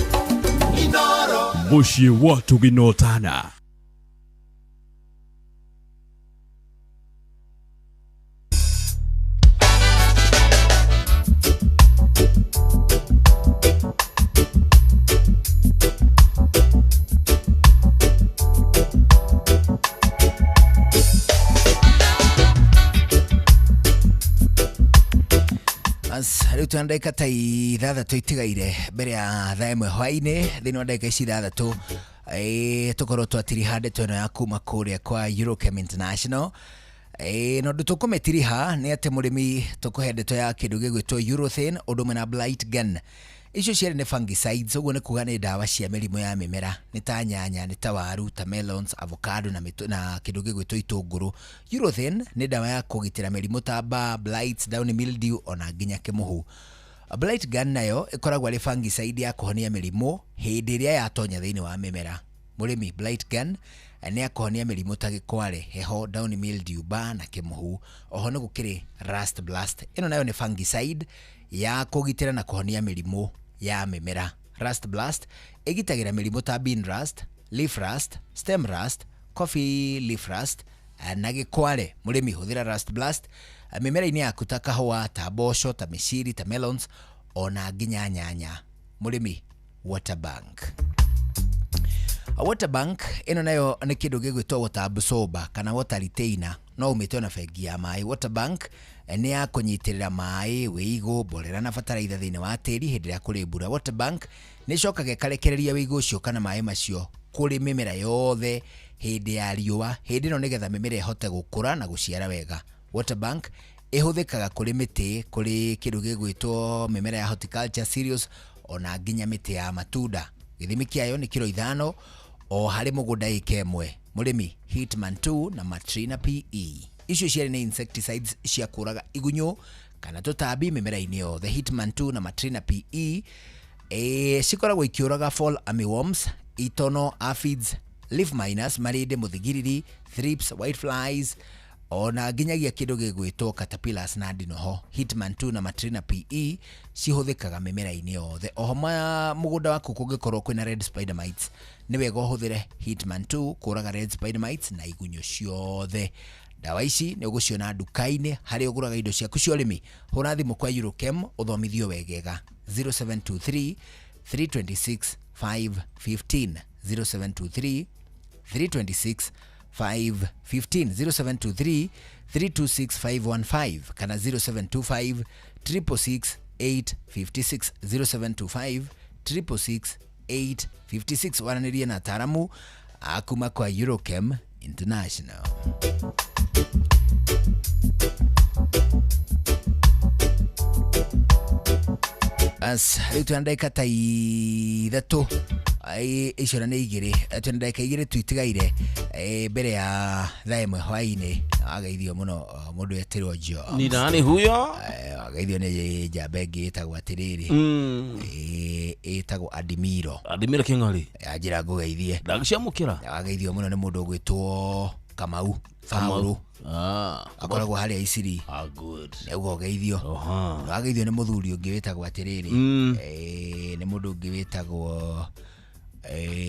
Mũciĩ wa Ũtugi na Ũtana. Rĩu twĩna ndagĩka ta 6 itigaire mbere ya thaa 1 hwaĩ-inĩ. Thĩinĩ wa ndagĩka ici 6 tũkorwo twatiriha ndeto ĩno ya kuma kũrĩa kwa Eurochem International. Na ũndũ tũkũmĩtiriha nĩ atĩ mũrĩmi tũkũhe ndeto ya kĩndũ gĩgwĩtwo Eurothane ũndũ ũmwe na Blight Gun. Icio cierĩ nĩ fungicides, ũguo nĩ kuga nĩ ndawa cia mĩrimũ ya mĩmera, nĩ ta nyanya, nĩ ta waru, ta melons, avocado na, na kĩndũ gĩgwĩtwo itũngũrũ. Eurothane nĩ ndawa ya kũgitĩra mĩrimũ ta mbaa, blights, downy mildew ona nginya kĩmũhu. Blight Gun nayo ĩkoragwo arĩ fungicide ya kũhonia mĩrimũ hĩndĩ ĩrĩa yatonya thĩinĩ wa mĩmera. Mũrĩmi, Blight Gun nĩ ya kũhonia mĩrimũ ta gĩkware, heho, downy mildew, mbaa na kĩmũhu. Oho nĩ gũkĩrĩ Rust Blast. Ĩno nayo nĩ fungicide ya kũgitĩra na kũhonia mĩrimũ ya mĩmera. Rust Blast ĩgitagĩra mĩrimũ ta bean rust, leaf rust, stem rust, coffee leaf rust na gĩkware. Mũrĩmi, hũthĩra Rust Blast mĩmera-inĩ yaku ta kahũa, ta mboco, ta mĩciri, ta melons ona nginya nyanya. Mũrĩmi, Water Bank. Water Bank ĩno nayo nĩ kĩndũ gĩgwĩtwo water absorber kana water retainer, no ũmĩte na bengi ya maĩ. Water Bank nĩ ya kũnyitĩrĩra maĩ, wĩigũ, mborera na bataraitha thĩinĩ wa tĩri hĩndĩ ĩrĩa kũrĩ mbura. Water Bank nĩ ĩcokaga ĩkarekereria wĩigũ ũcio kana maĩ macio kũrĩ mĩmera yothe hĩndĩ ya riũa. Hĩndĩ ĩno nĩgetha mĩmera ĩhote gũkũra na gũciara wega. Water Bank ĩhũthĩkaga kũrĩ mĩtĩ, kũrĩ kĩndũ gĩgwĩtwo mĩmera ya horticulture cereals ona nginya mĩtĩ ya matunda. Gĩthimi kĩayo nĩ kiro 5 o harĩ mũgũnda ĩka 1. Mũrĩmi, Hitman 2 na Matrina PE. Icio cierĩ nĩ insecticides cia kũraga igunyũ kana tũtambi mĩmera-inĩ yothe. Hitman 2 na Matrina PE cikoragwo ikĩũraga fall armyworms, itono, aphids, leaf miners, marĩndĩ, mũthigiriri, thrips, white flies ona nginyagia kĩndũ gĩgwĩtwo caterpillars na ndinoho. Hitman 2 na Matrina PE cihũthĩkaga mĩmera-inĩ yothe. Oho mũgũnda waku kũngĩkorwo kwĩna red spider mites, nĩ wega ũhũthĩre Hitman 2 kũraga red spider mites na igunyũ ciothe. Ndawa ici nĩ ũgũciona nduka-inĩ harĩa ũgũraga indo ciaku cia ũrĩmi. Hũra thimũ kwa Eurochem ũthomithio wegega 0723 326 515, 0723 326 515, 0723 326 515 kana 0725 666 856, 0725 666 856. Waranĩrie na ataramu a kuma kwa Eurochem International. As rĩu twĩna ndagĩka ta 3, icio na nĩ 2, twĩna ndagĩka 2 tuitigaire mbere ya thaa 1 hwaĩ-inĩ. Wageithio mũno mũndũ etĩrwo Job. Ni nani huyo? Wageithio nĩ njamba ĩngĩ ĩtagwo atĩrĩrĩ, ĩtagwo Adimiro. Adimiro Kĩng'ori. Anjĩra ngũgeithie. Ndagĩciamũkĩra. Wageithio mũno nĩ mũndũ ũgwĩtwo Kamau Paũlũ. Akoragwo harĩa Isiri. Good. Nĩauga ũgeithio. Wageithio nĩ mũthuri ũngĩ wĩtagwo atĩrĩrĩ, nĩ mũndũ ũngĩ wĩtagwo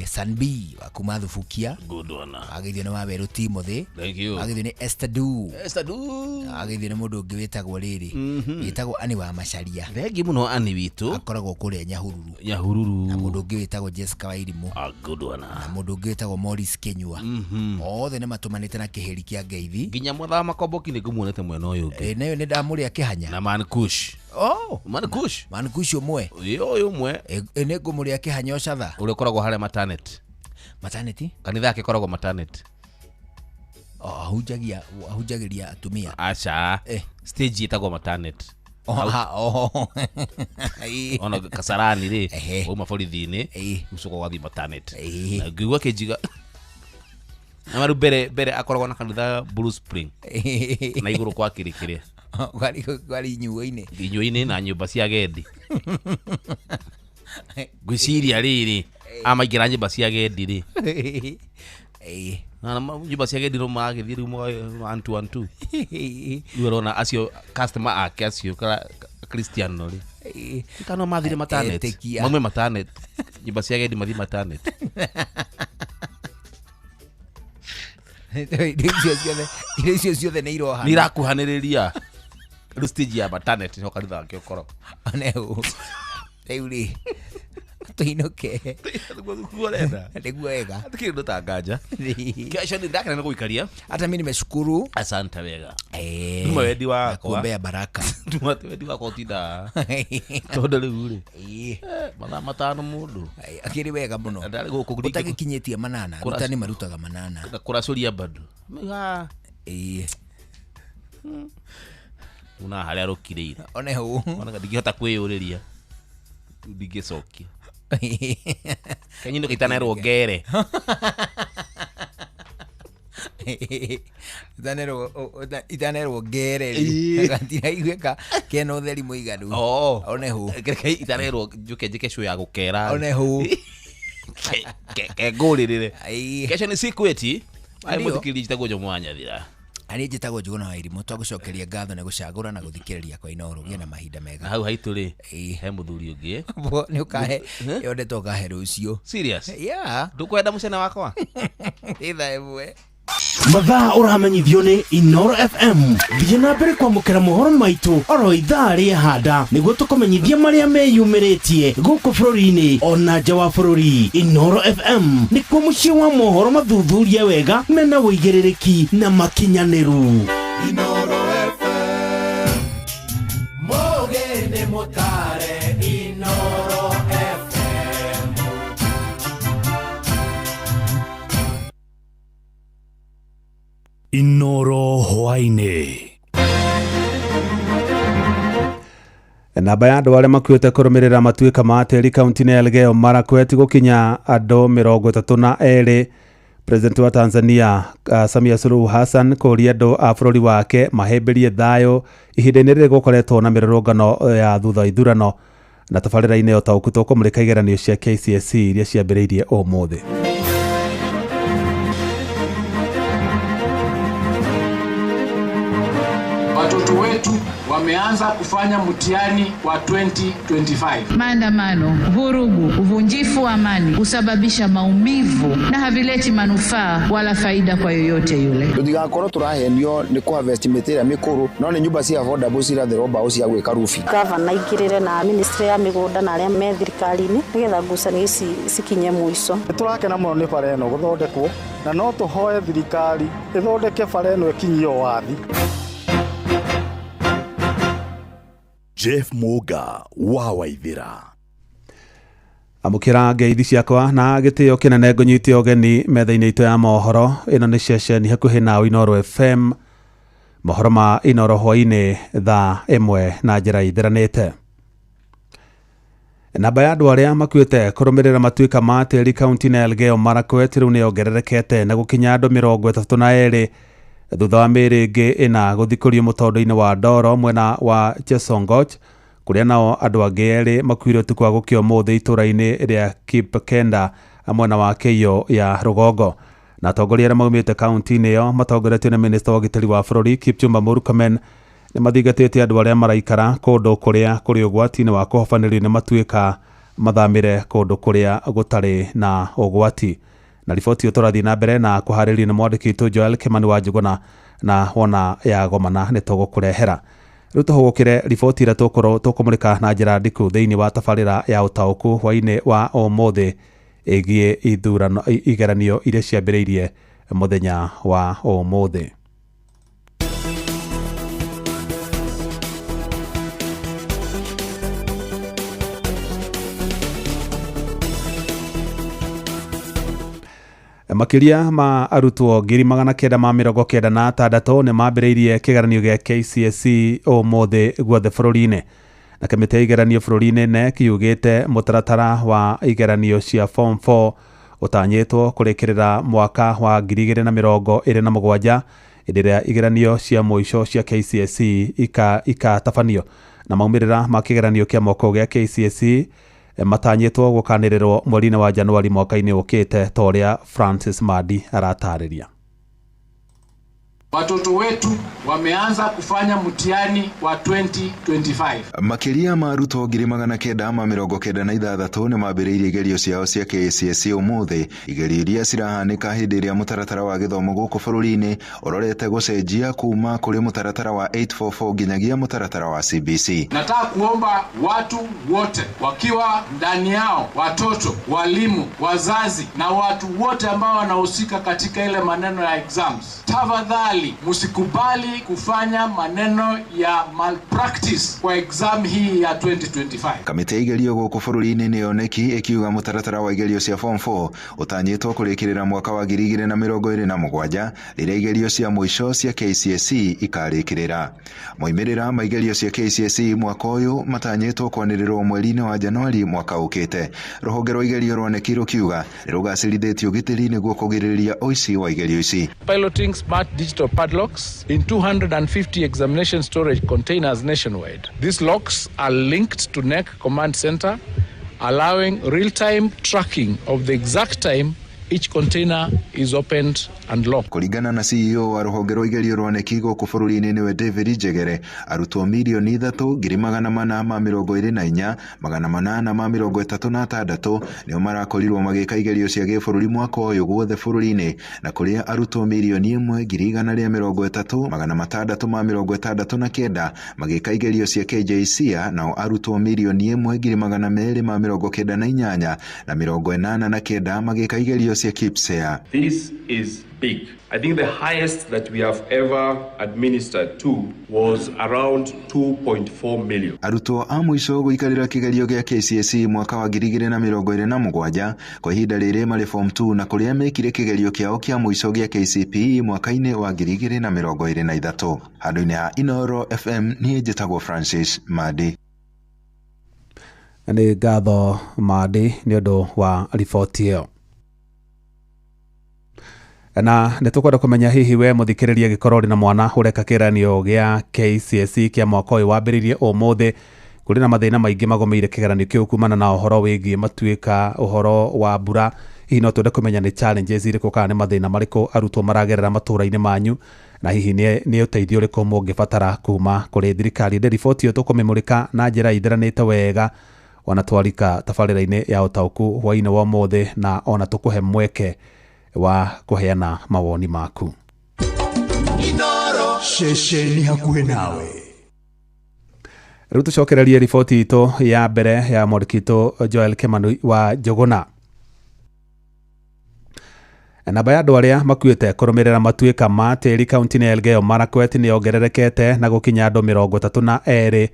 Sanbi wa kuma Thubukia. Good one. Wageithio nĩ Wawerũ Timothy. Thank you. Wageithio nĩ Esther Du. Esther Du. Wageithio nĩ mũndũ ũngĩ wĩtagwo rĩrĩ, wĩtagwo Ani wa Macharia. Thank you mũno Ani witũ. Akoragwo kũrĩa Nyahururu. Nyahururu. Na mũndũ ũngĩ wĩtagwo Jessica Wairimũ. Good one. Na mũndũ ũngĩ wĩtagwo Morris Kenyua. Othe nĩ matũmanĩte na kĩhĩri kĩa ngeithi. Nginya Mũthama Komboki nĩ ngũmuonete mwena ũyũ ũngĩ. Nayo nĩ ndamũrĩa kĩhanya. Na Man Kush. Oh, Man Kush. Man Kush ũmwe. Ũyũ ũmwe. Nĩ ngũmũrĩa kĩhanya ũcatha. Ũrĩa ũkoragwo harĩa Matanet. Mataneti? Kanitha yake ĩkoragwo Matanet. Ahunjagĩria atumia. Aca. Stage ĩtagwo Matanet. Ona Kasarani rĩ, wauma borithi-inĩ, ũcoka ũgathiĩ Matanet. Na ngĩigua kĩnjiga. Na maru mbere akoragwo na kanitha Blue Spring. Na igũrũ kwa kĩrĩkĩrĩa. Kwari inyuo-inĩ. Inyuo-inĩ na nyũmba cia agendi. Ngwĩciria rĩrĩ, amaingĩra nyũmba cia agendi rĩ. Na nyũmba cia agendi no magĩthiĩ rĩu 1 2 1 2. Rĩu ũrona acio customer ake acio Cristiano rĩ. Kana mathire Matanet. Maume Matanet. Nyũmba cia agendi mathiĩ Matanet. Irio icio ciothe nĩ irohana. Nĩ irakuhanĩrĩria. Rĩu stage ya Matanet nĩho kanitha wake ũkoragwo. Rĩu rĩ, Tũinũke. Nĩguo ũrenda. Nĩguo wega. Hatikĩrĩ ũndũ ta nganja. Kesho nĩ ndakena nĩ gũikaria. Hata mimi nimeshukuru. Asante wega. Eh. Numa wendi wakwa. Nakuombea baraka. Numa wendi wakwa ũtindaga. Tondũ rĩu rĩ. Mathaa 5 mũndũ. Akĩrĩ wega mũno. Ndarĩ gũkũ Ũtagĩkinyĩtie 8. Arutani marutaga 8. Na kũracũria bado. Ĩĩ. Una harĩa rũkirĩire. One hau. Ona ndingĩhota kwĩyũrĩria. Ndingĩcokia. Kenyinũka itanerwo ngere. Itanerwo ngere rĩ. Gatiraiguĩka kena ũtheri mũiganu. One hau. Reke itanerwo njũke njĩke show ya gũkera. One hau. Kengũrĩrĩre. Kesho nĩ siku ĩti. Aĩ Ndio. mũthikĩrĩria njĩtagwo Jomo wa Nyathira. Arĩ njĩtagwo Njũgũna wa Irimũ, twagũcokeria ngatho nĩ gũcagũra na gũthikĩrĩria kwa Inooro. Gĩa na mahinda mega. Na hau haitũ rĩ, he mũthuri ũngĩ. Bo, nĩ ũkahe ĩyo ndeto ũkahe rũciũ. Serious? Yeah. Ndũkwenda mũcene wakwa? Nĩ thaa 1. Mathaa ũramenyithio nĩ Inooro FM. Thiĩ na mbere kwamũkĩra mohoro maitũ oro ithaa rĩahanda nĩguo tũkũmenyithia marĩa meyumĩrĩtie gũkũ bũrũri-inĩ ona nja wa bũrũri. Inooro FM nĩkuo mũciĩ wa mohoro mathuthurie wega mena ũigĩrĩrĩki na makinyanĩru. Inooro FM. Mũgĩ nĩ mũtare Inooro FM. Inoro hwaĩ-inĩ. Namba ya andũ arĩa makuĩte kũrũmĩrĩra matuĩka ma tĩri kaunti-inĩ ya Elgeyo Marakwet gũkinya andũ 32. President wa Tanzania Samia Suluhu Hassan kũria andũ a bũrũri wake mahĩmbĩrie thayũ ihinda-inĩ rĩrĩ gũkoretwo na mĩrũrũngano ya thutha wa ithurano. Na tabarĩra-inĩ ũtaũku tũkũmũrĩka igeranio cia KCSE iria ciambĩrĩirie ũmũthĩ. Watoto wetu wameanza kufanya mtihani wa 2025. Maandamano, vurugu, uvunjifu wa amani husababisha maumivu na havileti manufaa wala faida kwa yoyote yule. Tutigakorwo turahenio ni ku harvest mĩtĩ ĩrĩa mĩkũrũ no nĩ nyũmba cia affordable ciratherwo mbaũ cia gwĩka rubi. Gavana aingĩrĩre na ministry ya mĩgũnda na arĩa me thirikari-inĩ nĩgetha ngucanio ici cikinye mũico. Nĩ tũrakena mũno nĩ bara ĩno gũthondekwo na no tũhoe thirikari ĩthondeke bara ĩno ĩkinyio wathi. Jeff Muga wa Waithira. Amũkĩra ngeithi ciakwa na gĩtĩo kĩnene ngũnyite ũgeni metha-inĩ itũ ya mohoro. Ĩno nĩ ceceni hakuhĩ na Inooro FM. Mohoro ma Inooro hwaĩ-inĩ thaa 1 na njĩra ithiranĩte. Namba ya andũ arĩa makuĩte kũrũmĩrĩra matuĩka ma tĩri kaunti-inĩ ya Elgeyo Marakwet rĩu nĩ yongererekete na gũkinya andũ 32 thutha wa mĩĩrĩ ĩngĩ ĩna gũthikũrio mũtondo-inĩ wa Ndoro mwena wa Chesongoch kũrĩa nao andũ angĩ erĩ makuire ũtukũ wa gũkĩa ũmũthĩ itũũra-inĩ rĩa Kipkenda mwena wa Keiyo ya rũgongo. Na atongoria arĩa maumĩte kaunti-inĩ ĩyo matongoretio nĩ minista wa ũgitĩri wa bũrũri Kipchumba Murkomen nĩ mathingatĩte andũ arĩa maraikara kũndũ kũrĩa kũrĩ ũgwati-inĩ wa kũhobanĩrio nĩ matuĩka mathamĩre kũndũ kũrĩa gũtarĩ na ũgwati. Na riboti ĩyo tũrathiĩ na mbere na kũharĩrio nĩ mwandĩki witũ Joel Kimani wa Njuguna na wona ya gomana nĩ tũgũkũrehera. Rĩu tũhũgũkĩre riboti ĩrĩa tũkũmũrĩka na njĩra ndiku thĩinĩ wa tabarĩra ya ũtaũku hwaĩ-inĩ wa ũmũthĩ ĩgiĩ ithurano igeranio iria ciambĩrĩirie mũthenya wa ũmũthĩ. Makĩria ma arutwo 996 nĩ mambĩrĩirie kĩgeranio gĩa KCSE ũmũthĩ guothe bũrũri-inĩ. Na kamĩtĩ ya igeranio bũrũri-inĩ KNEC yugĩte mũtaratara wa igeranio cia form 4 ũtanyĩtwo kũrĩkĩrĩra mwaka wa 2027 hĩndĩ ĩrĩa igeranio cia mũico cia KCSE ikatabanio. Na maumĩrĩra ma kĩgeranio kĩa mwaka ũyũ gĩa KCSE matanyĩtwo gũkanĩrĩrwo mweri-inĩ wa Januari mwaka-inĩ ũkĩte ta ũrĩa Francis Madi aratarĩria. Watoto wetu wameanza kufanya mtihani wa 2025. Makĩria ma arutwo 996 nĩ mambĩrĩirie igerio ciao cia KCSE ũmũthĩ, igerio iria cirahanĩka hĩndĩ ĩrĩa mũtaratara wa gĩthomo gũkũ bũrũri-inĩ ũrorete gũcenjia kuma kũrĩ mũtaratara wa 844 nginyagia mũtaratara wa CBC. Nataka kuomba watu wote wakiwa ndani yao, watoto, walimu, wazazi na watu wote ambao wanahusika katika ile maneno ya exams, tafadhali msikubali kufanya maneno ya malpractice kwa exam hii ya 2025. Kamĩtĩ ya igerio gũkũ bũrũri-inĩ nĩyo KNEC ĩkiuga mũtaratara wa igerio cia form 4 ũtanyĩtwo kũrĩkĩrĩra mwaka wa 2027 rĩrĩa igerio cia mũico cia KCSE ikarĩkĩrĩra. Moimĩrĩra ma igerio cia KCSE mwaka ũyũ matanyĩtwo kwanĩrĩrwo mweri-inĩ wa Januari mwaka ũkĩte. Rũhonge rwa igerio rwa KNEC rũkiuga nĩrũgacĩrithĩtie ũgitĩri nĩguo kũgirĩrĩria ũici wa igerio ici. Piloting smart digital padlocks in 250 examination storage containers nationwide. These locks are linked to KNEC Command Center, allowing real-time tracking of the exact time each container is opened and locked. Kũringana na CEO wa rũhonge rwa igerio rwa KNEC gũkũ bũrũri-inĩ nĩwe David Njegere, arutwo 3,424,836 nĩo marakorirwo magĩka igerio cia gĩbũrũri mwaka ũyũ guothe bũrũri-inĩ, na kũrĩa arutwo 1,130,669 magĩka igerio cia KJSEA, nao arutwo 1,298,089 magĩka igerio cia KPSEA. This is big. I think the highest that we have ever administered to was around 2.4 million. Arutwo a mũico gũikarĩra kĩgerio gĩa KCSE mwaka wa 2027 kwa ihinda rĩrĩ marĩ form 2 na kũrĩa mekire kĩgerio kĩao kĩa mũico gĩa KCPE mwaka-inĩ wa 2023. Handũ-inĩ ha Inooro FM niĩ njĩtagwo Francis Mandi. Nĩ ngatho Mandi nĩ ũndũ wa riboti ĩyo. Na nĩ tũkwenda kũmenya hihi we mũthikĩrĩria gĩkorwo ũrĩ na mwana ũreka kĩgeranio gĩa KCSE kĩa mwaka ũyũ wambĩrĩirie ũmũthĩ. Kũrĩ na mathĩna maingĩ magũmĩire kĩgeranio kĩu kumana na ũhoro wĩgiĩ matuĩka, ũhoro wa mbura. Hihi no twende kũmenya nĩ challenges irĩkũ kana nĩ mathĩna marĩkũ arutwo maragerera matũũra-inĩ manyu, na hihi nĩ ũteithio ũrĩkũ mũngĩbatara kuma kũrĩ thirikari. Ndĩ riboti ĩyo tũkũmĩmũrĩka na njĩra ĩtheranĩte wega ona twarika tabarĩra-inĩ ya ũtaũku hwaĩ-inĩ wa ũmũthĩ, na ona tũkũhe mweke wa kũheana mawoni maku. Inooro ceceni hakuhĩ nawe. Rĩu tũcokererie riboti itũ ya mbere ya mwandĩki witũ Joel Kimani wa Njũgũna. Namba ya andũ arĩa makuĩte kũrũmĩrĩra matuĩka ma tĩri kaunti-inĩ ya Elgeyo Marakwet nĩ yongererekete na gũkinya andũ 32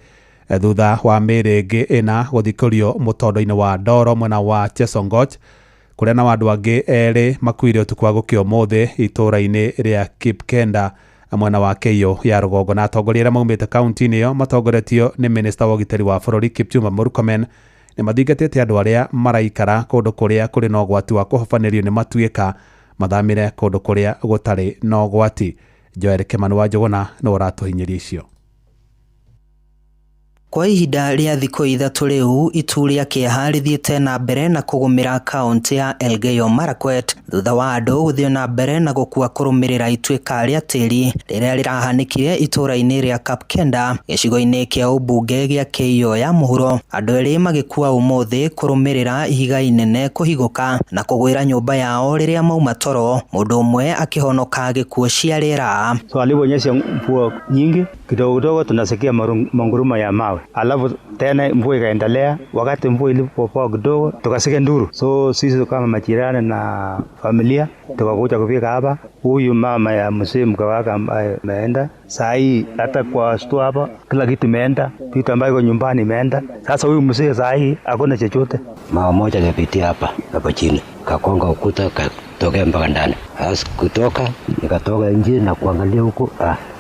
thutha wa mĩĩrĩ ĩngĩ ĩna gũthikũrio mũtondo-inĩ wa Ndoro mwena wa Chesongoch, kũrĩa na andũ angĩ erĩ makuire ũtukũ wa gũkĩa ũmũthĩ itũũra-inĩ rĩa Kipkenda mwena wa Keiyo ya rũgongo. Na atongoria arĩa maumĩte kaunti-inĩ ĩyo matongoretio nĩ minista wa ũgitĩri wa bũrũri Kipchumba Murkomen nĩ mathingatĩte andũ arĩa maraikara kũndũ kũrĩa kũrĩ na ũgwati wa kũhobanĩrio nĩ matuĩka mathamĩre kũndũ kũrĩa gũtarĩ na ũgwati. Joel Kimani wa Njũgũna nĩwe ũratũhinyĩria icio. Kwa ihinda rĩa thikũ ithatũ rĩu, itu rĩa kĩeha rĩthiĩte na mbere na kũgũmĩra kaunti ya Elgeyo Marakwet thutha wa andũ gũthiĩ na mbere na gũkua kũrũmĩrĩra ituĩka rĩa tĩri rĩrĩa rĩrahanĩkire itũũra-inĩ rĩa Kapkenda gĩcigo-inĩ kĩa ũmbunge gĩa Keiyo ya mũhuro. Andũ erĩ magĩkua ũmũthĩ kũrũmĩrĩra ihiga inene kũhigũka na kũgwĩra nyũmba yao rĩrĩa mauma toro, mũndũ ũmwe akĩhonoka gĩkuũ cia rĩera. So aliponyesha mvua nyingi kidogo kidogo tunasikia manguruma ya mawe. Alafu tena mvua ikaendelea, wakati mvua ilipopoa kidogo tukasikia nduru. So sisi kama majirani na familia tukakuja kufika hapa. Huyu mama ya mzee mke wake ambaye ameenda saa hii, hata kwa store hapa kila kitu imeenda, vitu ambavyo nyumbani imeenda. Sasa huyu mzee saa hii hakuna chochote. Mama moja akapitia hapa hapo chini, kakonga ukuta katokea mpaka ndani. Sasa kutoka nikatoka nje na kuangalia huko,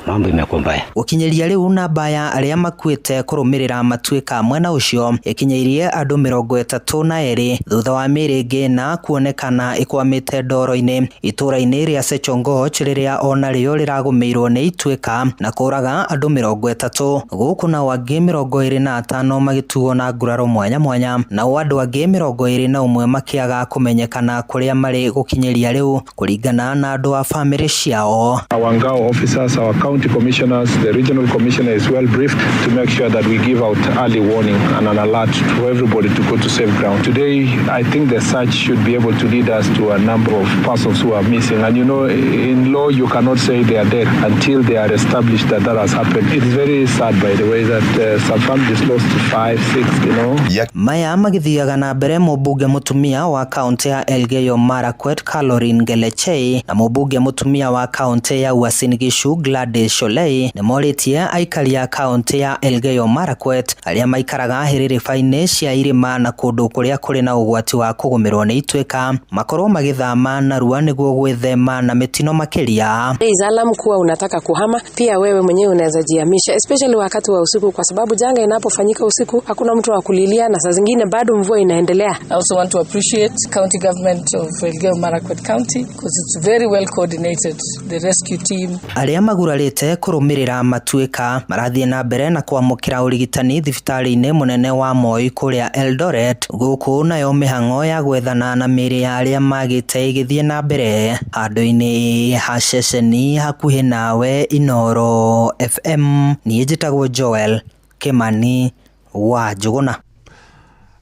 Mambo imekuwa mbaya. Gũkinyĩria rĩu namba ya arĩa makuĩte kũrũmĩrĩra matuĩka mwena ũcio ĩkinyĩirie andũ 32 thutha wa mĩĩrĩ ĩngĩ na kuonekana ĩkwamĩte ndoro-inĩ itũũra-inĩ rĩa Sechongoch rĩrĩa onarĩo rĩragũmĩirwo nĩ ituĩka na kũraga andũ 30 gũkũ nao angĩ 25 magĩtuo na nguraro mwanya mwanya nao andũ angĩ 21 makĩaga kũmenyekana kũrĩa marĩ gũkinyĩria rĩu kũringana na andũ a bamĩrĩ ciao. Our Ngao officers, our county commissioners, the regional commissioner is well briefed to make sure that we give out early warning and an alert to everybody to go to safe ground. Today, I think the search should be able to lead us to a number of persons who are missing. And you know, in law, you cannot say they are dead until they are established that that has happened. It's very sad, by the way, that some families lost 5, 6, you know. Maya magithiaga na mbere mũmbunge mũtumia wa kaunti ya Elgeyo Marakwet Caroline Ngelechei na mũmbunge mũtumia wa kaunti ya Uasin Gishu Gladys Sholei nĩmorĩtie aikari a kaunti ya Elgeyo Marakwet arĩa maikaraga hĩrĩrĩba-inĩ cia irĩma na kũndũ kũrĩa kũrĩ na ũgwati wa kũgũmĩrwo nĩ ituĩka makorwo magĩthama narua nĩguo gwĩthema na mĩtino makĩria. Alarm kuwa unataka kuhama, pia wewe mwenyewe unaweza jihamisha, especially wakati wa usiku, kwa sababu janga inapofanyika usiku hakuna mtu wa kulilia na saa zingine bado mvua inaendelea. I also want to appreciate county government of Elgeyo Marakwet County because it's very well coordinated, the rescue team. Arĩa magurarĩte kũrũmĩrĩra matuĩka marathiĩ na mbere na kwamũkĩra ũrigitani thibitarĩ-inĩ mũnene wa Moi kũrĩa Eldoret gũkũ nayo mĩhang'o ya gwethana na mĩĩrĩ ya arĩa magĩte ĩgĩthiĩ na mbere handũ-inĩ ha ceceni hakuhĩ nawe Inooro FM. Niĩ njĩtagwo Joel Kimani wa Njũgũna.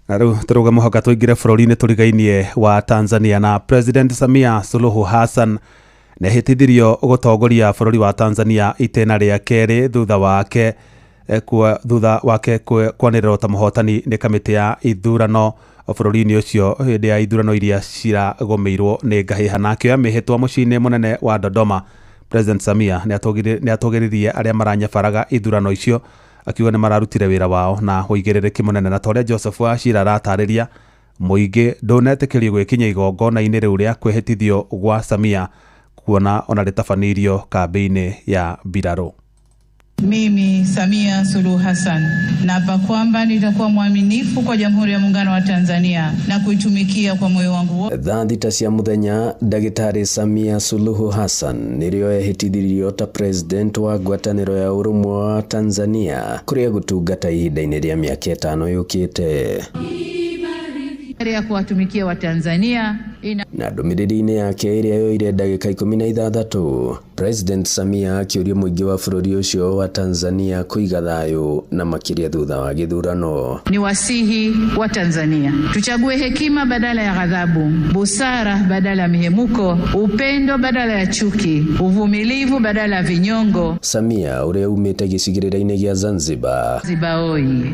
Na rĩu tũrauga mũhaka tũingĩre bũrũri-inĩ tũrigainie wa Tanzania na President Samia Suluhu Hassan nĩahĩtithirio gũtongoria bũrũri wa Tanzania itĩna rĩa kerĩ thutha wake kwanĩrĩrwo ta mũhotani nĩ kamĩtĩ ya ithurano bũrũri-inĩ ũcio hĩndĩ ya ithurano iria ciragũmĩirwo nĩ ngahĩha. Na akĩoya mĩhĩtwa mũciĩ-inĩ mũnene wa Dodoma, President Samia nĩatũgĩririe arĩa maranyabaraga ithurano icio akiuga nĩ mararutire wĩra wao na ũigĩrĩrĩki mũnene. Na ta ũrĩa Joseph Wachira aratarĩria, mũingĩ ndũnetĩkĩrio gwĩkinya igongona-inĩ rĩu rĩa kwĩhĩtithio gwa Samia kuona ona rĩtabanĩirio kambĩ-inĩ ya mbirarũ. Mimi Samia Suluhu Hassan naapa kwamba nitakuwa mwaminifu kwa Jamhuri ya Muungano wa Tanzania na kuitumikia kwa moyo wangu wote. Thaa 6 cia muthenya Ndagĩtarĩ Samia Suluhu Hassan nĩrĩo ehĩtithirio ta president wa ngwatanĩro ya ũrũmwe wa Tanzania kũrĩa gũtungata ihinda-inĩ rĩa mĩaka 5 yũkĩte. Ya kuwatumikia Watanzania na ndũmĩrĩri-inĩ yake ĩrĩa yoire ndagĩka 16 President Samia akĩũria mũingĩ wa bũrũri ũcio wa Tanzania kũiga thayũ na makĩria thutha wa gĩthurano. Ni wasihi wa Tanzania tuchague hekima badala ya ghadhabu, busara badala ya mihemuko, upendo badala ya chuki, uvumilivu badala ya vinyongo. Samia ũrĩa umĩte gĩcigĩrĩra-inĩ gĩa Zanzibar Zibaoi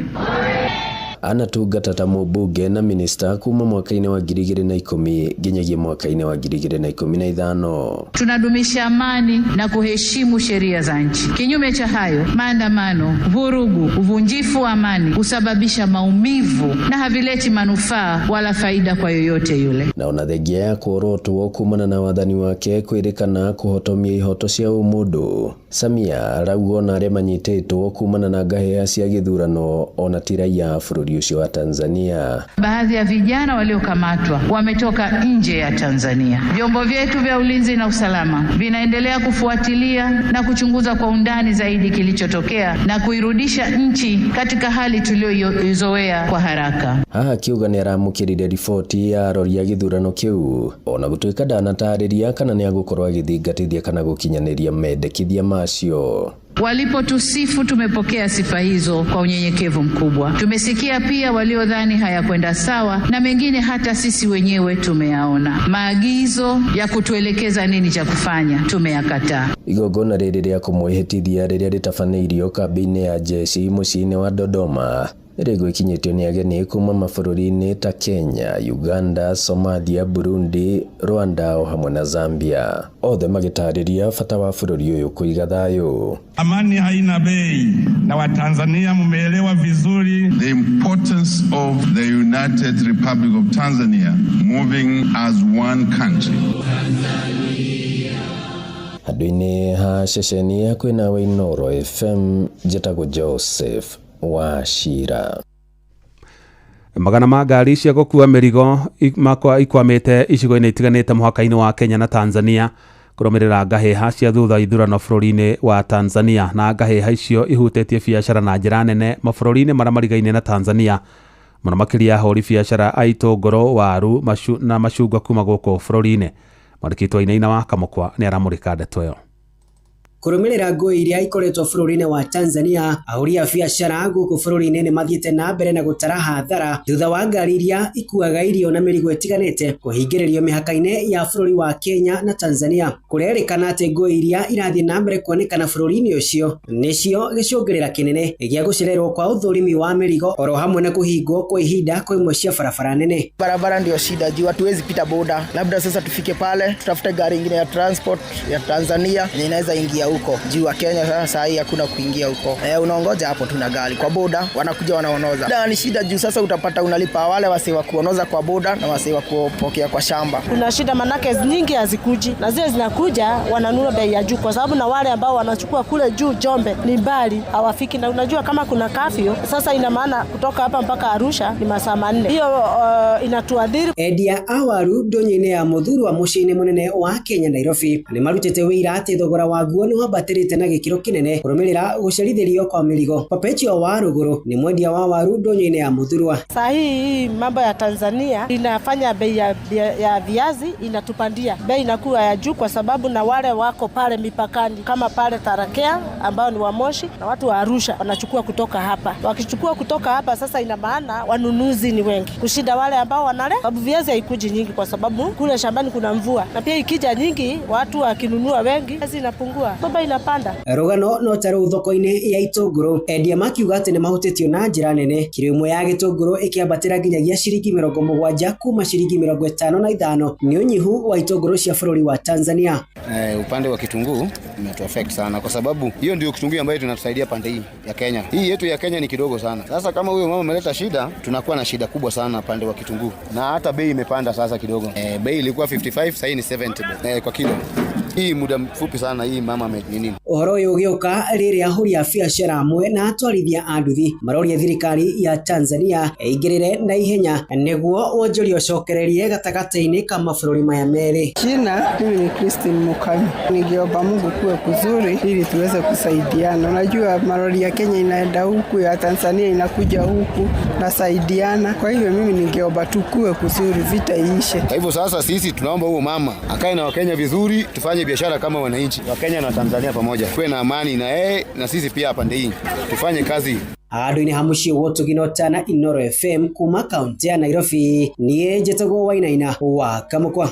anatungata ta mũmbunge na minista kuma mwaka-inĩ wa 2010 nginyagia mwaka-inĩ wa 2015. Tunadumisha amani na kuheshimu sheria za nchi. Kinyume cha hayo, maandamano, vurugu, uvunjifu wa amani husababisha maumivu na havileti manufaa wala faida kwa yoyote yule. Na ona thengia ya kuorotwo kumana na wathani wake kwĩrĩkana kũhotomia ihoto cia ũmũndũ, Samia arauga ona arĩa manyitĩtwo kumana na ngahĩha cia gĩthurano ona ti raia bũrũri ũcio wa Tanzania. Baadhi ya vijana waliokamatwa wametoka nje ya Tanzania. Vyombo vyetu vya ulinzi na usalama vinaendelea kufuatilia na kuchunguza kwa undani zaidi kilichotokea na kuirudisha nchi katika hali tuliyoizoea kwa haraka. Haha akiuga nĩ aramũkĩrire riboti ya arori a gĩthurano kĩu ona gũtuĩka ndanatarĩria kana nĩ agũkorwo agĩthingatithia kana gũkinyanĩria mendekithia macio. Walipotusifu tumepokea sifa hizo kwa unyenyekevu mkubwa. Tumesikia pia waliodhani hayakwenda sawa na mengine hata sisi wenyewe tumeyaona. Maagizo ya kutuelekeza nini cha kufanya tumeyakataa. Igongona rĩrĩ rĩa kũmwĩhĩtithia rĩrĩa rĩtabanĩirio kambĩ-inĩ ya jeshi mũciĩ-inĩ wa Dodoma rĩgwĩkinyĩtio nĩ ageni kuma mabũrũri-inĩ ta Kenya, Uganda, Somalia, Burundi, Rwanda o hamwe na Zambia, othe magĩtarĩria bata wa bũrũri ũyũ kũiga thayũ. Amani haina bei na Watanzania mmeelewa vizuri the importance of the United Republic of Tanzania moving as one country. Handũ-inĩ ha ceceni ya kwĩna Inooro FM, njĩtagwo Joseph Wachira. Magana ma ngari cia gũkua mĩrigo makwa ikwamĩte icigo-inĩ itiganĩte mũhaka-inĩ wa Kenya na Tanzania kũrũmĩrĩra ngahĩha cia thutha wa ithurano bũrũri-inĩ wa Tanzania. Na ngahĩha icio ihutĩtie biacara na njĩra nene mabũrũri-inĩ marĩa marigaine na Tanzania, mũno makĩria ahũri biacara a itũngũrũ, waru na macungwa kuma gũkũ bũrũri-inĩ. Mwandĩki Wainaina wa Kamũkwa nĩ aramũrĩka ndeto ĩyo. Kũrũmĩrĩra ngũĩ iria ikoretwo bũrũri-inĩ wa Tanzania, ahũri a biacara gũkũ bũrũri-inĩ nĩ mathiĩte na mbere na gũtara hathara thutha wa ngari iria ikuaga irio na mĩrigo ĩtiganĩte kũhingĩrĩrio mĩhaka-inĩ ya bũrũri wa Kenya na Tanzania. Kũrerĩkana atĩ ngũĩ iria irathiĩ na mbere kuonekana bũrũri-inĩ ũcio nĩcio gĩcũngĩrĩra kĩnene gĩa gũcererwo kwa ũthũrimi wa mĩrigo oro hamwe na kũhingwo kwa ihinda kwa imwe cia barabara nene. Barabara ndio shida juu hatuwezi pita boda, labda sasa tufike pale tutafute gari ingine ya transport ya Tanzania yenye inaweza ingia huko juu wa Kenya. Sasa saa hii hakuna kuingia huko, unaongoja hapo tu na gari kwa boda, wanakuja wanaonoza. Da, ni shida juu sasa utapata unalipa wale wasee wa kuonoza kwa boda na wasee wa kupokea kwa shamba. Kuna shida manake nyingi hazikuji na zile zinakuja wananunua bei ya juu, kwa sababu na wale ambao wanachukua kule juu Jombe ni mbali, hawafiki. Na unajua kama kuna kafyu sasa, ina maana kutoka hapa mpaka Arusha ni masaa 4. Hiyo inatuadhiri. Endia a waru ndũnyũ-inĩ ya Muthurwa mũciĩ-inĩ mũnene wa Kenya Nairobi nĩ marutĩte wĩira atĩ thogora waguo nĩ wambatĩrĩte na gĩkĩro kĩnene kũrũmĩrĩra gũcerithĩrio kwa mĩrigo. Perpetual wa Rũgũrũ nĩ mwendia wa waru ndũnyũ-inĩ ya Muthurwa. Saa hii mambo ya Tanzania inafanya bei ya viazi inatupandia bei, inakuwa ya juu kwa sababu na wale wako pale mipakani kama pale Tarakea ambao ni wa Moshi na watu wa Arusha wanachukua kutoka hapa. Wakichukua kutoka hapa sasa, ina maana wanunuzi ni wengi kushinda wale ambao wanale, sababu viazi haikuji nyingi kwa sababu kule shambani kuna mvua, na pia ikija nyingi watu wakinunua wengi viazi inapungua, soba inapanda. Rũgano no ta rũu thoko-inĩ ya itũngũrũ, endia makiuga atĩ nĩ mahutĩtio na njĩra nene, kiro ĩmwe ya gĩtũngũrũ ĩkĩambatĩra nginyagia ciringi 70 kuma ciringi 55 nĩ ũnyihu wa itũngũrũ cia bũrũri wa Tanzania. Upande wa kitunguu imetu affect sana kwa sababu hiyo ndio kitunguu ambayo tunatusaidia pande hii ya Kenya. Hii yetu ya Kenya ni kidogo sana. Sasa kama huyo mama ameleta shida, tunakuwa na shida kubwa sana pande wa kitunguu. Na hata bei imepanda sasa kidogo. Bei ilikuwa 55, sasa ni 70 kwa kilo. Hii muda mfupi sana hii mama nini. Ũhoro ũyũ ũgĩũka rĩrĩa ahũri a biacara amwe na atwarithia a nduthi maroria thirikari ya Tanzania ĩingĩrĩre na ihenya nĩguo wonjoria ũcokererie gatagatĩ-inĩ ka mabũrũri maya merĩ. Jina mimi ni Christine Mukami. Ningeomba Mungu kuwe kuzuri ili tuweze kusaidiana. Unajua malori ya Kenya inaenda huku, ya Tanzania inakuja huku, nasaidiana. Kwa hivyo mimi ningeomba tu kuwe kuzuri, vita iishe. Kwa hivyo sasa sisi tunaomba huo mama akae na Wakenya vizuri, tufanye biashara kama wananchi wa Kenya na Tanzania pamoja. Kuwe na amani na yeye na sisi pia pande hii. Tufanye kazi. Handũ-inĩ ha mũciĩ wa Ũtugino na Inooro FM kuma kaunti ya Nairobi, niĩ njĩtagwo Wainaina wa Kamũkwa.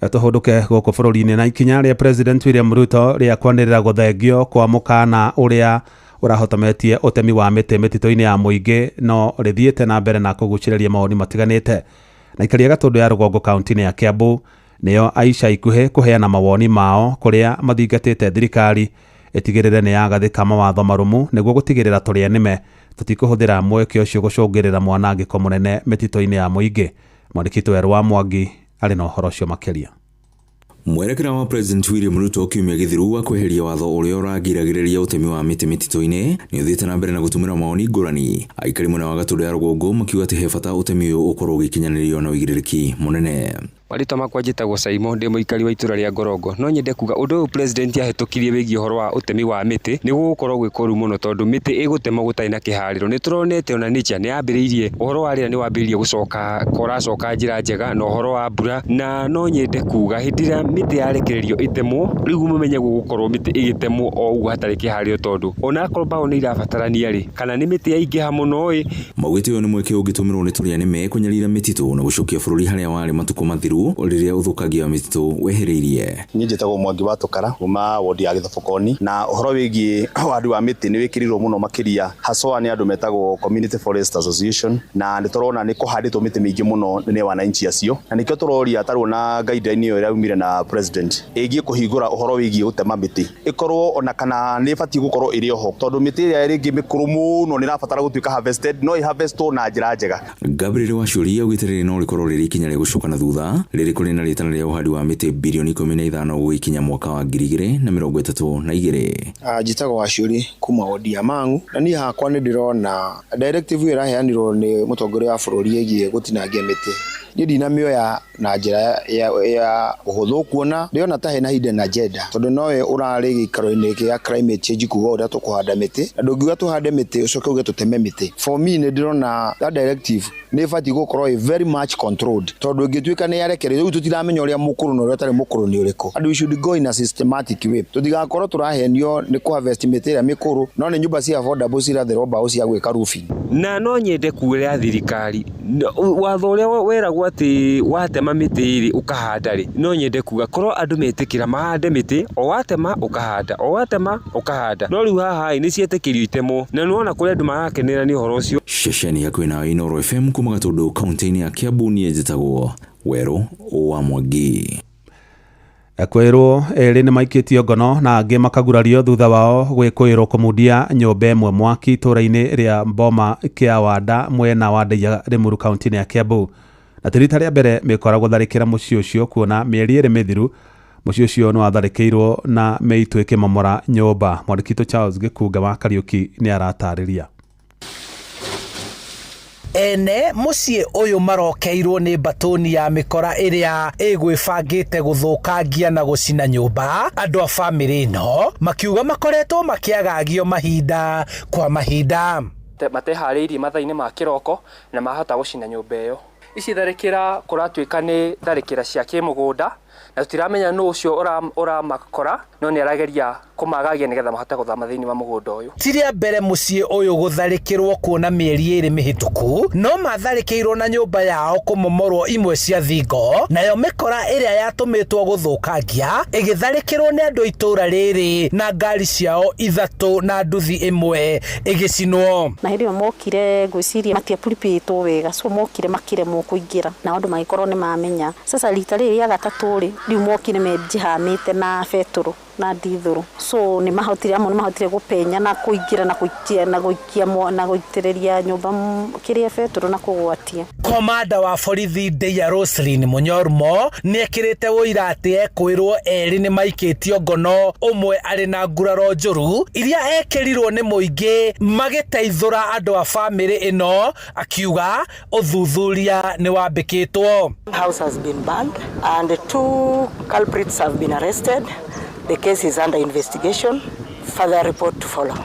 Tũhũndũke gũkũ bũrũri-inĩ na ikinya rĩa President William Ruto rĩa kwanĩrĩra gũthengio kwa mũkana ũrĩa ũrahotometie ũtemi wa mĩtĩ mĩtitũ-inĩ ya mũingĩ no rĩthiĩte na mbere na kũgucĩrĩria mawoni matiganĩte. Na ikaria Gatũndũ ya rũgongo kaunti-inĩ ya Kiambu nĩyo aica ikuhĩ kũheana mawoni mao kũrĩa mathingatĩte thirikari ĩtigĩrĩre nĩ yagathĩka mawatho marũmu nĩguo gũtigĩrĩra tũrĩa nĩme tũtikũhũthĩra mweke ũcio gũcũngĩrĩra mwanangĩko mũnene mĩtitũ-inĩ ya mũingĩ. Mwandĩki witũ Werũ wa Mwangi arĩ na ũhoro ũcio makĩria. Mwerekera wa President William Ruto kiumia gĩthiru wa kweheria watho ũrĩa ũragiragĩrĩria ũtemi wa mĩtĩ mĩtitũ-inĩ nĩ ũthiĩte na mbere na gũtũmĩra mawoni ngũrani. Aikari mwena wa Gatũndũ ya rũgongo makiuga atĩ he bata ũtemi ũyũ ũkorwo ũgĩkinyanĩrio na ũigĩrĩrĩki mũnene. Marĩtwa makwa njĩtagwo Simon, ndĩ mũikari wa itũra rĩa Ngorongo. No nyende kuga ũndũ ũyũ president ahĩtũkirie wĩgiĩ ũhoro wa ũtemi wa mĩtĩ nĩ gũgũkorwo gwĩ kũũru mũno, tondũ mĩtĩ ĩgũtemwo gũtarĩ na kĩharĩro. Nĩ tũronete ona nature nĩ yambĩrĩirie ũhoro wa rĩera nĩ wambĩrĩirie gũcoka ũracoka njĩra njega na ũhoro wa mbura, na no nyende kuga hĩndĩ ĩrĩa mĩtĩ yarekererio ĩtemwo rĩu mũmenye gũgũkorwo mĩtĩ ĩgĩtemwo o ũguo hatarĩ kĩharĩro, tondũ onakorwo mbaũ nĩ irabatarania rĩ, kana nĩ mĩtĩ yaingĩha mũno ĩ. Maugĩte ũyũ nĩ mweke ũngĩtũmĩrwo nĩ tũrĩa nĩme kũnyarira mĩtitũ na gũcokia bũrũri harĩa warĩ matukũ mathiru rĩrĩa ũthũkangia wa mĩtitũ wehereirie. Niĩ njĩtagwo Mwangi wa Tũkara kuma wodi ya Gĩthobokoni, na ũhoro wĩgiĩ ũhandi wa mĩtĩ nĩ wĩkĩrĩirwo mũno makĩria haswa nĩ andũ metagwo Community Forest Association, na nĩ tũrona nĩ kũhandĩtwo mĩtĩ mĩingĩ mũno nĩ wananchi acio, na nĩkĩo tũroria tarwo na guideline ĩyo ĩraumire na president ĩgiĩ kũhingũra ũhoro wĩgiĩ gũtema mĩtĩ, ĩkorwo ona kana nĩ ĩbatiĩ gũkorwo ĩrĩ oho, tondũ mĩtĩ ĩrĩa rĩngĩ mĩkũrũ mũno nĩ ĩrabatara gũtuĩka harvested, no ĩharvestwo na njĩra njega. Gabriel Waciũri augĩte rĩrĩ no rĩkorwo rĩrĩ ikinya rĩa gũcoka na thutha Rĩrĩ kũrĩ na rĩtana rĩa ũhandi wa mĩtĩ birioni 15 gũgĩkinya mwaka wa 2032. Njĩtagwo Waciũri kuma wodi ya Mang'u, na niĩ hakwa nĩ ndĩrona directive ĩyo ĩraheanirwo nĩ mũtongoria wa bũrũri ĩgiĩ gũtinangia mĩtĩ, niĩ ndinamĩoya na njĩra ya ũhũthũ, kuona ndĩrona ta hena hidden agenda, tondũ nowe ũrarĩ gĩikaro-inĩ gĩa climate change kuga ũrĩa tũkũhanda mĩtĩ, na ndũngiuga tũhande mĩtĩ ũcoke uge tũteme mĩtĩ. For me, nĩ ndĩrona that directive nĩ ĩbatiĩ gũkorwo ĩ very much controlled, tondũ ĩngĩtuĩka nĩ yarekererio rĩu tũtiramenya ũrĩa mũkũrũ na ũrĩa ũtarĩ mũkũrũ nĩ ũrĩkũ, and we should go in a systematic way, tũtigakorwo tũrahenio nĩ kũharvest mĩtĩ ĩrĩa mĩkũrũ, no nĩ nyũmba cia affordable ciratherwo mbaũ cia gwĩka roofing. Na no nyende kwĩra thirikari, watho ũrĩa weragwo atĩ watema mĩtĩ rĩ ũkahanda rĩ, no nyende kuga korwo andũ metĩkĩra mahande mĩtĩ, o watema ũkahanda, o watema ũkahanda, no rĩu haha ĩ nĩ cietĩkĩrio itemwo, na nĩwona kũrĩ andũ marakenera nĩ ũhoro ũcio. Ceceni hakuhĩ nawe Inooro FM kuma Gatũndũ kaunti-inĩ ya Kiambu, niĩ njĩtagwo Werũ wa Mwangi. Ekwĩrwo erĩ nĩ maikĩtio ngono na angĩ makagurario thutha wao gwĩkũĩrwo kũmundia nyũmba ĩmwe mwaki itũũra-inĩ rĩa Mboma Kĩawanda mwena wa Ndeiya Limuru kaunti-inĩ ya Kiambu. Na ti rita rĩa mbere mĩkora gũtharĩkĩra mũciĩ ũcio, kuona mĩeri 2 mĩthiru mũciĩ ũcio nĩ watharĩkĩirwo na mĩitũ ĩkĩmomora nyũmba. Mwandĩki witũ Charles Gĩkunga wa Kariũki nĩ aratarĩria. Ene mũciĩ ũyũ marokeirwo nĩ mbatũni ya mĩkora ĩrĩa ĩgwĩbangĩte gũthũkangia na gũcina nyũmba. Andũ a bamĩrĩ ĩno makiuga makoretwo makĩagagio mahinda kwa mahinda. Mateharĩirie mathaa-inĩ ma kĩroko na mahota gũcina nyũmba ĩyo. Ici tharĩkĩra kũratuĩka nĩ tharĩkĩra cia kĩmũgũnda, na tũtiramenya nũ ũcio ũramakora, no nĩ arageria kũmagagia nĩgetha mahote gũthama thĩinĩ wa mũgũnda ũyũ. Ti rĩa mbere mũciĩ ũyũ gũtharĩkĩrwo, kuona mĩeri 2 mĩhĩtũku no matharĩkĩirwo na nyũmba yao kũmomorwo imwe cia thingo, nayo mĩkora ĩrĩa yatũmĩtwo gũthũkangia ĩgĩtharĩkĩrwo nĩ andũ a itũũra rĩrĩ na ngari ciao 3 na nduthi 1 ĩgĩcinwo. Na hĩndĩ ĩyo mokire ngwĩciria matiapuripĩtwo wega, so mokire makĩremwo kũingĩra na andũ magĩkorwo nĩ mamenya. Sasa rita rĩrĩ rĩa gatatũ rĩ, rĩu mokire menjihamĩte na betũrũ na ndithũrũ, so nĩ mahotire, amwe nĩ mahotire gũpenya na kũingĩra na gũikia na gũikia na gũitĩrĩria nyũmba kĩrĩa betũrũ na kũgwatia. Komanda wa borithi Ndeia Roslyn Mũnyormo nĩ ekĩrĩte ũira atĩ ekwĩrwo erĩ nĩ maikĩtio ngono, ũmwe arĩ na nguraro njũru iria ekĩrirwo nĩ mũingĩ magĩteithũra andũ a bamĩrĩ ĩno, akiuga ũthuthuria nĩ wambĩkĩtwo. House has been burned and 2 culprits have been arrested. The case is under investigation. Further report to follow.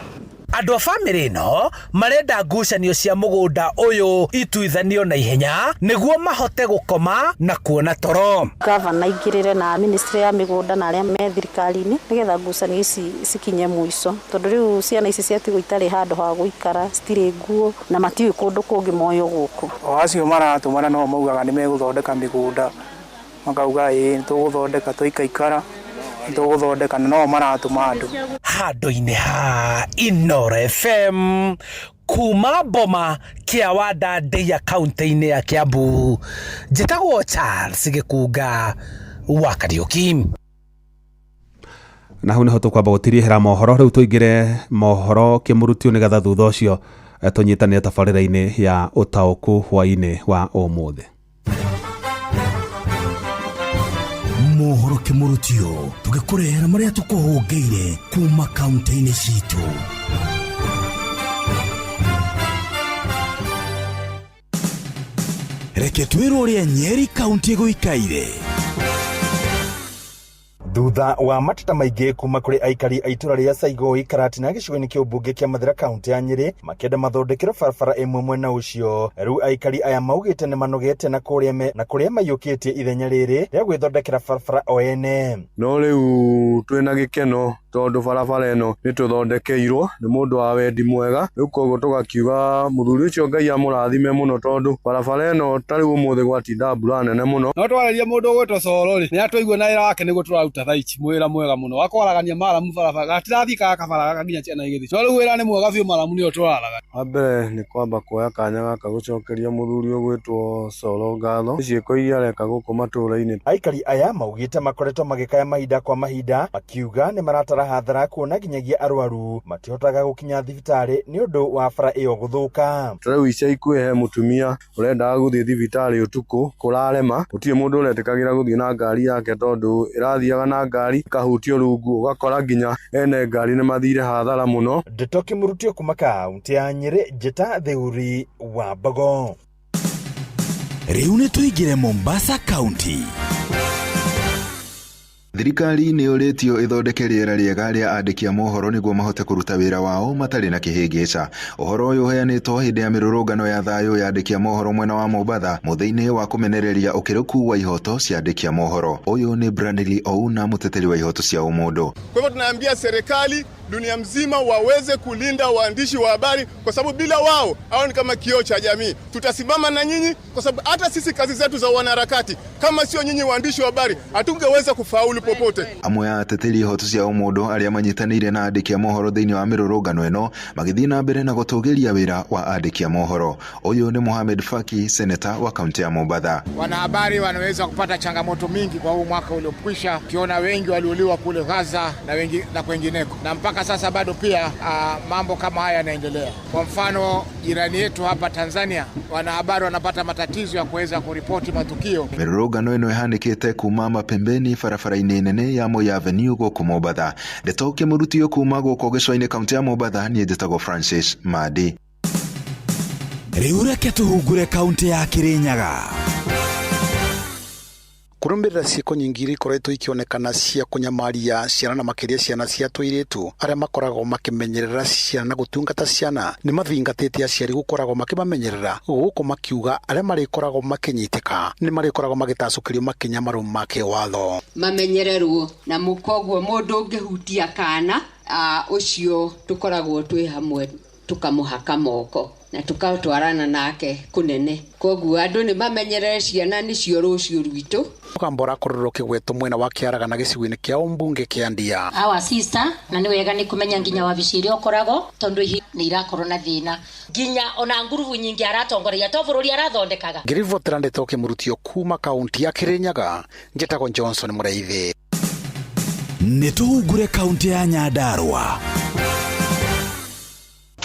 Andũ a bamĩrĩ ĩno marenda ngucanio cia mũgũnda ũyũ ituithanio na ihenya nĩguo mahote gũkoma na kuona toro. Gavana aingĩrĩre na ministry ya mĩgũnda na arĩa me thirikari-inĩ nĩgetha ngucanio ici cikinye mũico, tondũ rĩu ciana ici ciatigwo itarĩ handũ ha gũikara, citirĩ nguo na matiũĩ kũndũ kũngĩ moyo gũkũ. O acio maratũmana no maugaga nĩ megũthondeka mĩgũnda, makauga ĩĩ nĩtũgũthondeka tũikaikara tũgũthondeka, na no maratũma andũ. Handũ-inĩ ha Inooro FM kuma Boma Kĩawanda Ndeia kaunti-inĩ ya Kiambu, njĩtagwo Charles Gĩkunga wa Kariũki. Na hau niho tũkwamba gũtirihĩra mohoro rĩu tũingĩre mohoro kĩmũrutio nĩgetha thutha ũcio tũnyitanĩre tabarĩra-inĩ ya ũtaũku hwaĩ-inĩ wa ũmũthĩ. Mohoro kĩmũrutio tũgĩkũrehera marĩa tũkũhũngĩire kuma kaunti-inĩ citũ. Reke twĩrwo ũrĩa Nyeri kaunti ĩgũikaire. Thutha wa mateta maingĩ kuma kũrĩ aikari a itũra rĩa Saigoi Karatina gĩcigo-inĩ kĩa ũmbunge kĩa Mathĩra kaunti ya Nyĩrĩ makĩenda mathondekerwo barabara ĩmwe mwena ũcio, rĩu aikari aya maugĩte nĩ manogete na kũrĩa maiyũkĩtie ithenya rĩrĩ rĩa gwĩthondekera barabara o ene. No rĩu twĩna gĩkeno tondũ barabara ĩno nĩ tũthondekeirwo nĩ mũndũ wa wendi mwega, rĩu koguo tũgakiuga mũthuri ũcio Ngai amũrathime mũno tondũ barabara ĩno ta rĩu ũmũthĩ gwatinda mbura nene mũno. No twarĩria mũndũ ũgwĩtwo Coro rĩ, nĩ atũigua na wĩra wake nĩguo tũraruta thaa ici, mwĩra mwega mũno wa kwaragania maramu barabara gatirathiĩ kaga kabara nginya ciana igĩthiĩ, no rĩu wĩra nĩ mwega biũ, maramu nĩyo tũraragania. Wa mbere nĩ kwamba kuoya kanya gaka gũcokeria mũthuri ũgwĩtwo Coro ngatho nĩ ciĩko iria areka gũkũ matũũra-inĩ. Aikari aya maugĩte makoretwo magĩkaya mahinda kwa mahinda makiuga nĩ maratara hathara kuona nginyagia arwaru matihotaga gũkinya thibitarĩ nĩ ũndũ wa bara ĩyo gũthũka. Ta rĩu ica ikuhĩ he mũtumia ũrendaga gũthiĩ thibitarĩ ũtukũ kũrarema, gũtirĩ mũndũ ũretĩkagĩra gũthiĩ na ngari yake tondũ ĩrathiaga na ngari ĩkahutio rungu, ũgakora nginya ene ngari nĩ mathire hathara mũno. Ndeto kĩmũrutio kuma kaunti ya Nyĩrĩ, Njĩta Theuri wa Mbogo. Rĩu nĩ tũingĩre Mombasa County. Thirikari nĩ yũrĩtio ĩthondeke rĩera rĩega rĩa andĩki a mohoro nĩguo mahote kũruta wĩra wao matarĩ na kĩhĩngĩca. Ũhoro ũyũ ũheanĩtwo hĩndĩ ya mĩrũrũngano ya thayũ ya andĩki a mohoro mwena wa Mombatha mũthĩ-inĩ wa kũmenereria ũkĩrũku wa ihoto cia andĩki a mohoro. Ũyũ nĩ Brandly Ouna, mũteteri wa ihoto cia ũmũndũ. Kwa hivyo tunaambia serikali dunia mzima waweze kulinda waandishi wa habari, kwa sababu bila wao hao ni kama kioo cha jamii. Tutasimama na nyinyi, kwa sababu hata sisi kazi zetu za wanaharakati, kama sio nyinyi waandishi wa habari, hatungeweza kufaulu popote. Amwe a ateteri ihoto cia ũmũndũ arĩa manyitanĩire na andĩki a mohoro thĩinĩ wa mĩrũrũngano ĩno magĩthiĩ na mbere na gũtũgĩria wĩra wa andĩki a mohoro. Ũyũ nĩ Mohamed Faki, seneta wa kaunti ya Mombatha. Wanahabari wanaweza kupata changamoto mingi kwa huu mwaka uliokwisha, ukiona wengi waliuliwa kule Gaza na wengi na kwengineko, na mpaka sasa bado pia mambo kama haya yanaendelea. Kwa mfano jirani yetu hapa Tanzania, wanahabari wanapata matatizo ya kuweza kuripoti matukio. Mĩrũrũngano ĩno ĩhanĩkĩte kuma mapembeni barabara-inĩ nene ya Moi Avenue gũkũ Mombatha. Ndeto kĩmũrutio kuma gũkũ gĩcũa-inĩ kaunti ya Mombatha, niĩ njĩtagwo Francis Madi. Rĩu reke tũhungure kaunti ya Kirinyaga. Kũrũmĩrĩra ciĩko nyingĩ iria ikoretwo ikĩonekana cia kũnyamaria ciana na makĩria ciana cia tũirĩtu arĩa makoragwo makĩmenyerera ciana na gũtungata ciana nĩ mathingatĩte aciari gũkoragwo makĩmamenyerera gũkũ makiuga arĩa marĩkoragwo makĩnyitĩka nĩ marĩkoragwo magĩtacũkĩrio makinya marũmu ma kĩwatho. Mamenyererwo na mũkoguo mũndũ ũngĩhutia kana ũcio tũkoragwo twĩ hamwe tũkamũhaka moko na tukatwarana nake kunene. Koguo andũ nĩ mamenyerere ciana nĩcio rũciũ rwitũ. Mũgambo ũrakorirwo ũkĩgwetwo mwena wa Kĩaragana gĩcigo-inĩ kĩa ũmbunge kĩa Ndia. Our sister na nĩ wega nĩ kũmenya nginya wabici ĩrĩa ũkoragwo tondũ ihi nĩ irakorwo na thĩna nginya ona ngurubu nyingĩ aratongoria to bũrũri arathondekaga. Ngĩribotera ndeto kĩmũrutio kuma kaunti ya Kirinyaga, njĩtagwo Johnson Mũraithi. Nĩ tũhungure kaunti ya Nyandarua.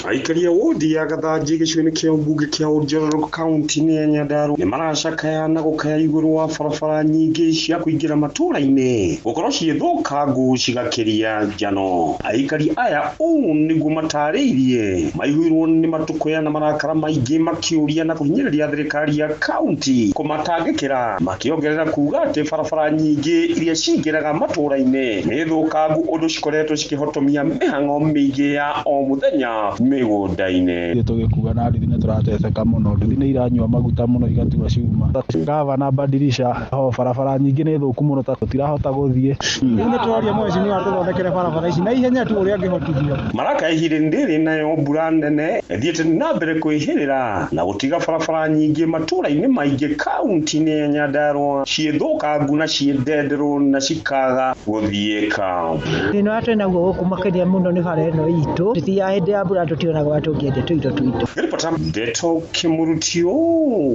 Aikari a wodi ya Gathanji gĩcigo-inĩ kĩa ũmbunge kĩa Njororo kaunti-inĩ ya Nyandarua nĩ maracakaya na gũkaya igũrũ wa barabara nyingĩ cia kũingĩra matũũra-inĩ gũkorwo ciĩthũkangu cigakĩria njano. Aikari aya ũũ nĩguo matarĩirie maihũirwo nĩ matũkũya na marakara maingĩ makĩũria na kũhinyĩrĩria thirikari ya kaunti kũmatangĩkĩra, makĩongerera kuga atĩ barabara nyingĩ iria cingĩraga matũũra-inĩ nĩ thũkangu ũndũ cikoretwo cikĩhotomia mĩhang'o mĩingĩ ya o mũthenya mĩgũnda-inĩ. Tũgĩkuga na nduthi nĩ tũrateseka mũno, nduthi nĩ iranyua maguta mũno igatua cuma. Gavana badilisha ho barabara nyingĩ nĩ thũku mũno ta tũtirahota gũthiĩ. Rĩu nĩ tũroria mheshimiwa atũthondekere barabara ici na ihenya tu ũrĩa angĩhotithio. Maraka ihinda-inĩ rĩrĩ nayo mbura nene ĩthiĩte na mbere kwĩhĩrĩra na gũtiga barabara nyingĩ matũũra-inĩ maingĩ kaunti-inĩ ya Nyandarua ciĩthũkangu na ciĩndenderũ na cikaga gũthiĩka. Thĩna ũrĩa twĩnaguo gũkũ makĩria mũno nĩ bara ĩno itũ, tũthiaga hĩndĩ ya mbura tũtionaga ũrĩa tũngĩendia tũindo twitũ. Ngĩribota ndeto kĩmũrutio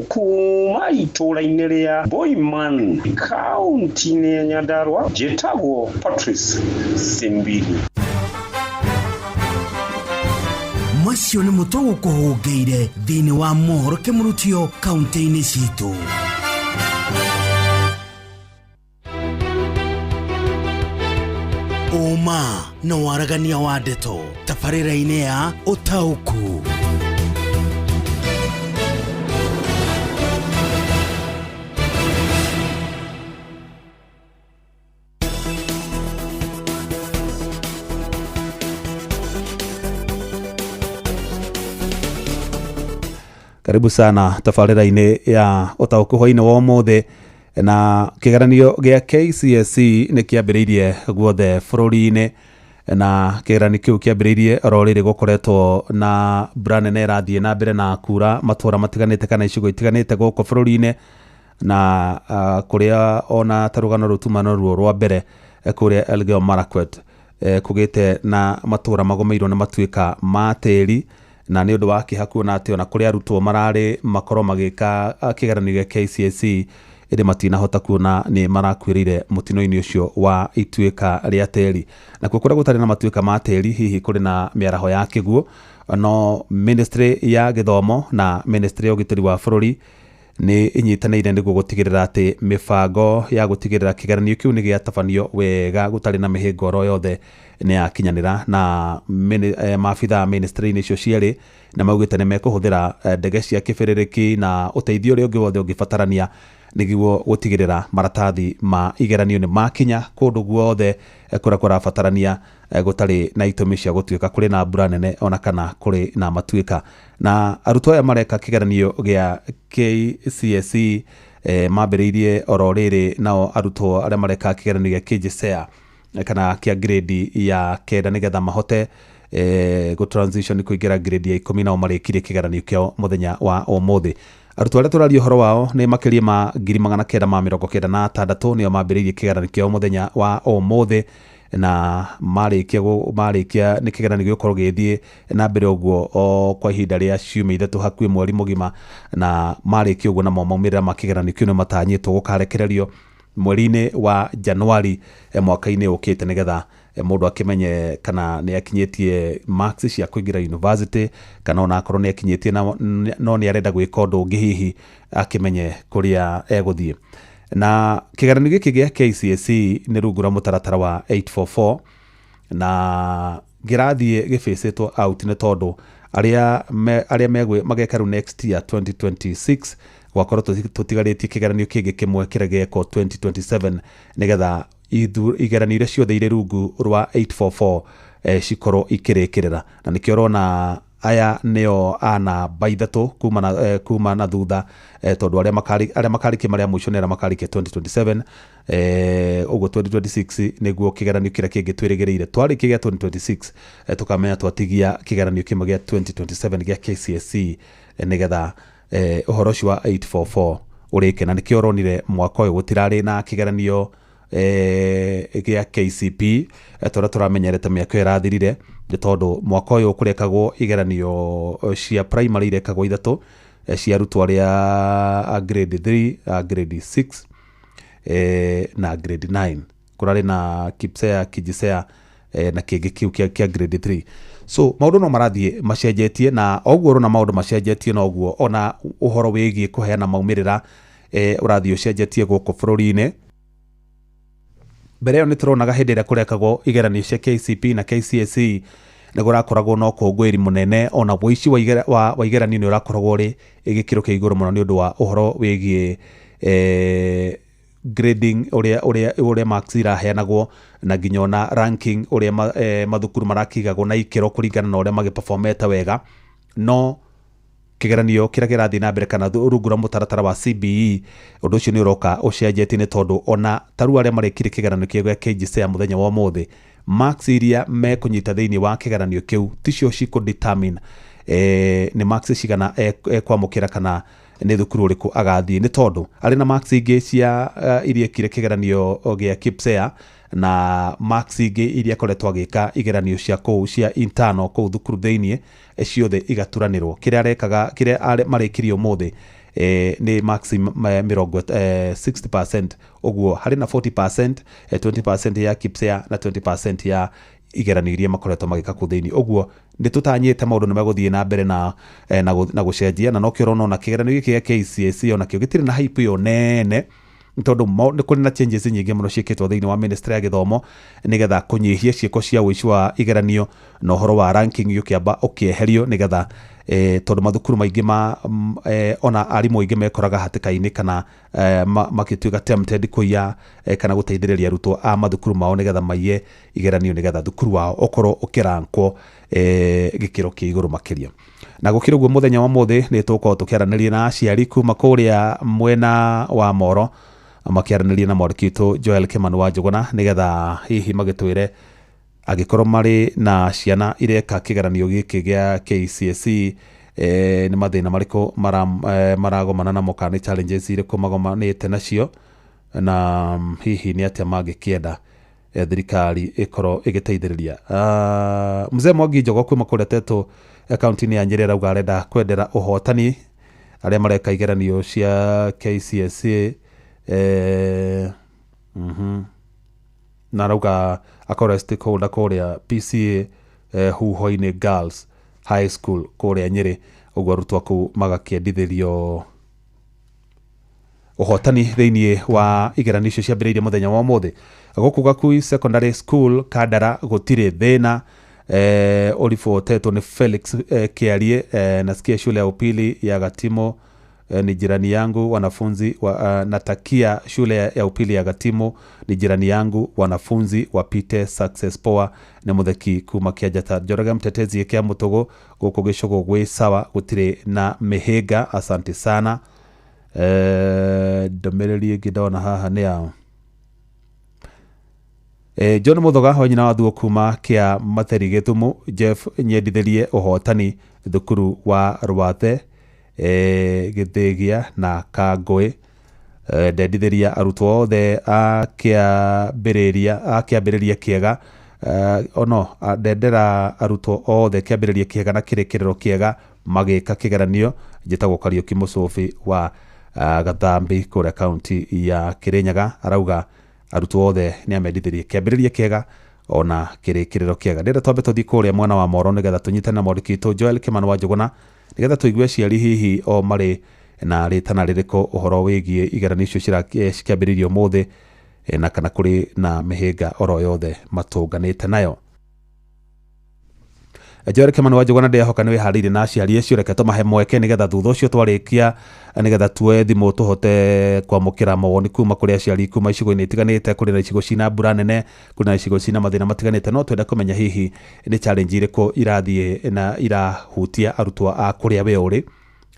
kuma itũũra-inĩ rĩa Boiman kaunti-inĩ ya Nyandarua, njĩtagwo Patrice Simbili. Macio nĩ mũtwe gũkũhũngĩire thĩinĩ wa mohoro kĩmũrutio kaunti-inĩ citũ. Ũma na waragania wa ndeto tabarĩra-inĩ ya ũtaũku. Karibu sana tabarĩra-inĩ ya ũtaũku hwainĩ wa ũmũthĩ. Na kĩgeranio gĩa KCSE nĩ kĩambĩrĩirie guothe bũrũri-inĩ, na kĩgeranio kĩu kĩambĩrĩirie oro rĩrĩ gũkoretwo na mbura nene ĩrathiĩ na mbere na kura matũũra matiganĩte kana icigo itiganĩte gũkũ bũrũri-inĩ, na kũrĩa ona ta rũgano rũtuma ruo rwa mbere kũrĩa Elgeyo Marakwet kũgĩte na matũũra magomeirwo nĩ matuĩka ma tĩri, na nĩ ũndũ wa kĩeha kuona atĩ ona kũrĩa arutwo mararĩ makorwo magĩka kĩgeranio gĩa KCSE Ĩndĩ matinahota kuona nĩ marakuĩrĩire mũtino-inĩ ũcio wa ituĩka rĩa tĩri. Nakuo kũrĩa gũtarĩ na matuĩka ma tĩri, hihi kũrĩ na mĩaraho ya kĩguũ, no ministry ya gĩthomo na ministry ya ũgitĩri wa bũrũri nĩ inyitanĩire nĩguo gũtigĩrĩra atĩ mĩbango ya gũtigĩrĩra kĩgeranio kĩu nĩ gĩatabanio wega gũtarĩ na mĩhĩnga oro yothe nĩ yakinyanĩra. Na maabithaa ministry-inĩ icio cierĩ nĩ maugĩte nĩ mekũhũthĩra ndege cia kĩbĩrĩrĩki na ũteithio ũrĩa ũngĩ wothe ũngĩbatarania nĩguo gũtigĩrĩra maratathi ma igeranio nĩ makinya kũndũ guothe kũrĩa kũrabatarania gũtarĩ na itũmi cia gũtuĩka kũrĩ na mbura nene ona kana kũrĩ na matuĩka. Na arutwo aya mareka kĩgeranio gĩa KCSE mambĩrĩirie oro rĩrĩ, nao arutwo arĩa mareka kĩgeranio gĩa KJSEA kana kĩa grade ya 9 nĩgetha mahote gũ transition kũingĩra grade ya 10, nao marĩkirie kĩgeranio kĩao mũthenya wa ũmũthĩ. Arutwo arĩa tũraria ũhoro wao nĩ makĩria ma 996,000, nĩo mambĩrĩirie kĩgeranio kĩao mũthenya wa ũmũthĩ, na marĩkia nĩ kĩgeranio gĩgũkorwo gĩgĩthiĩ na mbere ũguo o kwa ihinda rĩa ciumia 3, hakuhĩ mweri mũgima. Na marĩkia ũguo, namo maumĩrĩra ma kĩgeranio kĩu nĩ matanyĩtwo gũkarekererio mweri-inĩ wa Januari mwaka-inĩ ũkĩte, nĩgetha mũndũ akĩmenye kana nĩ akinyĩtie marks cia kũingĩra university, kana ona akorwo nĩ akinyĩtie no nĩ arenda gwĩka ũndũ ũngĩ, hihi akĩmenye kũrĩa egũthiĩ. Na kĩgeranio gĩkĩ gĩa KCSE nĩ rungu rwa mũtaratara wa 844, na kĩrathiĩ gĩbĩcĩtwo out nĩ tondũ arĩa mageka rĩu next year 2026, gwakorwo tũtigarĩtie kĩgeranio kĩngĩ kĩmwe kĩrĩa gĩekwo 2027, nĩgetha igeranio iria ciothe irĩ rungu rwa 844 cikorwo ikĩrĩkĩrĩra. Na nĩkĩo ũrona aya nĩo a namba 3 kuma na thutha, tondũ arĩa makarĩkia marĩa mũico nĩ arĩa makarĩkia 2027. Ũguo 2026 nĩguo kĩgeranio kĩrĩa kĩngĩ twĩrĩgĩrĩire. Twarĩkia gĩa 2026, tũkamenya twatigia kĩgeranio kĩmwe gĩa 2027 gĩa KCSE, nĩgetha ũhoro ũcio wa 844 ũrĩke. Na nĩkĩo ũronire mwaka ũyũ gũtirarĩ na kĩgeranio gĩa KCP tũrĩa tũramenyerete mĩaka ĩyo ĩrathirire, nĩ tondũ mwaka ũyũ kũrekagwo igeranio cia primary irekagwo 3, cia arutwo arĩa a grade 3, a grade 6 na grade 9. Kũrarĩ na KIPSEA, KJSEA na kĩngĩ kĩu kĩa grade 3. So maũndũ no marathiĩ macenjetie, na oguo ũrona maũndũ macenjetie, noguo ona ũhoro wĩgiĩ kũheana maumĩrĩra ũrathiĩ ũcenjetie gũkũ bũrũri-inĩ. Mbere ĩyo nĩ tũronaga hĩndĩ ĩrĩa kũrekagwo igeranio cia KCP na KCSE nĩ kũrakoragwo na ũkũngũĩri mũnene, ona ũici wa igeranio nĩ ũrakoragwo ũrĩ gĩkĩro kĩa igũrũ mũno, nĩ ũndũ wa ũhoro wĩgiĩ grading, ũrĩa marks iraheanagwo, na nginya ona ranking, ũrĩa mathukuru marakĩigagwo na ikĩro kũringana na ũrĩa magĩperformete wega. No kĩgeranio kĩrĩa kĩrathiĩ na mbere kana rungu rwa mũtaratara wa CBE, ũndũ ũcio nĩ ũroka ũcenjetie, nĩ tondũ ona tarĩu arĩa marekire kĩgeranio kĩu gĩa KJSEA mũthenya wa ũmũthĩ, marks iria mekũnyita thĩinĩ wa kĩgeranio kĩu ticio cikũ determine nĩ marks cigana ekwamũkĩra kana nĩ thukuru ũrĩkũ agathiĩ, nĩ tondũ arĩ na marks ingĩ cia iria ekire kĩgeranio gĩa KIPSEA na marks ingĩ iria akoretwo agĩka igeranio cia kũu cia internal kũu thukuru thĩinĩ, ciothe igaturanĩrwo. Kĩrĩa arekaga, kĩrĩa marĩkirie ũmũthĩ nĩ marks mĩrongo 60%. Ũguo harĩ na 40%, 20% ya KIPSEA na 20% ya igeranio iria makoretwo magĩka kũu thĩinĩ. Ũguo nĩ tũtanyĩte maũndũ nĩ megũthiĩ na mbere na gũcenjia, na nokĩo ũrona ona kĩgeranio gĩkĩ gĩa KCSE onakĩo gĩtirĩ na hype ĩyo nene, tondũ nĩ kũrĩ na changes nyingĩ mũno ciĩkĩtwo thĩinĩ wa ministry ya gĩthomo nĩgetha kũnyihia ciĩko cia ũici wa igeranio, na ũhoro wa ranking ũkĩamba ũkĩeherio, nĩgetha tondũ mathukuru maingĩ ma ona arimũ aingĩ mekoraga hatĩka-inĩ kana makĩtuĩka tempted kũiya kana gũteithĩrĩria arutwo a mathukuru mao nĩgetha maiye igeranio, nĩgetha thukuru wao ũkorwo ũkĩrankwo gĩkĩro kĩa igũrũ makĩria. Na gũkĩrĩ ũguo, mũthenya wa ũmũthĩ nĩ tũgũkorwo tũkĩaranĩria na aciari kuma kũrĩa mwena wa Moro, makĩaranĩria na mwandĩki witũ Joel Kimani wa Njũgũna, nĩgetha hihi magĩtwĩre angĩkorwo marĩ na ciana ireka kĩgeranio gĩkĩ gĩa KCSE, nĩ mathĩna marĩkũ maragomana namo, kana nĩ challenges irĩkũ magomanĩte nacio, na hihi nĩ atĩa mangĩkĩenda thirikari ĩkorwo ĩgĩteithĩrĩria. Mzee Mwangi Njogo kuma kũrĩa Tetũ kaunti-inĩ ya Nyĩrĩ arauga arenda kwendera ũhotani arĩa mareka igeranio cia KCSE. eh, Na arauga akorwo stakeholder kũrĩa PCA Huho-inĩ Girls High School kũrĩa Nyĩrĩ, ũguo arutwo kũu magakĩendithĩrio ũhotani thĩinĩ wa igeranio icio ciambĩrĩirie mũthenya wa ũmũthĩ. Gũkũ Gakui Secondary School Kandara gũtirĩ thĩna, ũribotetwo nĩ Felix Kĩarie. Nasikia shule ya upili ya Gatimo ni jirani yangu wanafunzi wa, natakia shule ya upili ya Gatimo ni jirani yangu wanafunzi wapite success poa. Nĩ mũtheki kuma Kĩanjata. Njoroge Mtetezi kĩa Mũtũgũ gũkũ gĩcũgũ gwĩ sawa, gũtirĩ na mĩhĩnga, asante sana. Ndũmĩrĩri ĩngĩ ndona haha nĩ ya John Muthoga wa nyina wa thuo kuma kĩa Matheri Gĩthumo. Jeff nyendithĩrie ũhotani thukuru wa Rwathe, Gĩthĩgia na Kangũĩ. Ndendithĩria arutwo othe a kĩambĩrĩria a kĩambĩrĩria kĩega, ono ndendera arutwo othe kĩambĩrĩria kĩega na kĩrĩkĩrĩro kĩega magĩka kĩgeranio. Njĩtagwo Kariũki Mũcũbi wa Gathambi kũrĩa kaunti ya Kĩrĩnyaga. Arauga arutwo othe nĩ amendithĩrie kĩambĩrĩria kĩega ona kĩrĩkĩrĩro kĩega. Ndĩrenda twambe tũthiĩ kũrĩa mwena wa Moro nĩgetha tũnyitane na mwandĩki witũ Joel Kimani wa Njũgũna, nĩgetha tũigue aciari hihi o marĩ na rĩtana rĩrĩkũ ũhoro wĩgiĩ igeranio icio cikĩambĩrĩirio ũmũthĩ, na kana kũrĩ na mĩhĩnga oro yothe matũnganĩte nayo. Joel Kimani wa Njũgũna, ndĩrehoka nĩ wĩharĩirie na aciari acio. Reke tũmahe mweke nĩgetha thutha ũcio twarĩkia nĩgetha tuoe thimũ tũhote kwamũkĩra mawoni kuma kũrĩ aciari kuma icigo-inĩ itiganĩte. Kũrĩ na icigo cina mbura nene, kũrĩ na icigo cina mathĩna matiganĩte, no twenda kũmenya hihi nĩ challenge irĩkũ irathiĩ na irahutia arutwo a kũrĩa we ũrĩ,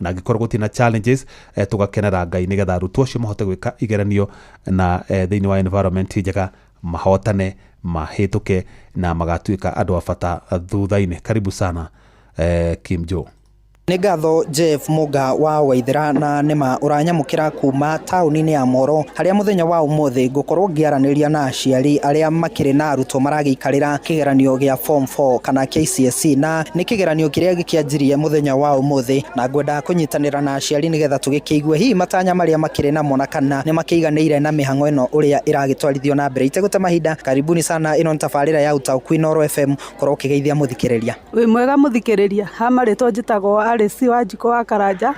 na angĩkorwo gũtirĩ na challenges, tũgakenera Ngai nĩgetha arutwo acio mahote gwĩka igeranio na thĩinĩ wa environment njega, mahotane, mahĩtũke na magatuĩka andũ a bata thutha-inĩ. Karibu sana, Kim Joe. Nĩ ngatho Jeff Mũga wa Waithera, na nĩma ũranyamũkĩra kuma taũni-inĩ ya Moro, harĩa mũthenya wa ũmũthĩ ngũkorwo ngĩaranĩria na aciari arĩa makĩrĩ na arutwo maragĩikarĩra kĩgeranio gĩa form 4 kana KCSE, na nĩ kĩgeranio kĩrĩa gĩkĩanjirie mũthenya wa ũmũthĩ, na ngwenda kũnyitanĩra na aciari nĩgetha tũgĩkĩigue hihi matanya marĩa makĩrĩ namo na kana nĩ makĩiganĩire na mĩhang'o ĩno ũrĩa ĩragĩtwarithio na mbere. Itegũte mahinda, karibuni sana. Ĩno nĩ tabarĩra ya Ũtaũku Inooro FM. Korwo ũkĩgeithia mũthikĩrĩria. Wĩ mwega mũthikĩrĩria. Ha marĩtwa njĩtagwo Alice Wanjikũ wa Karanja,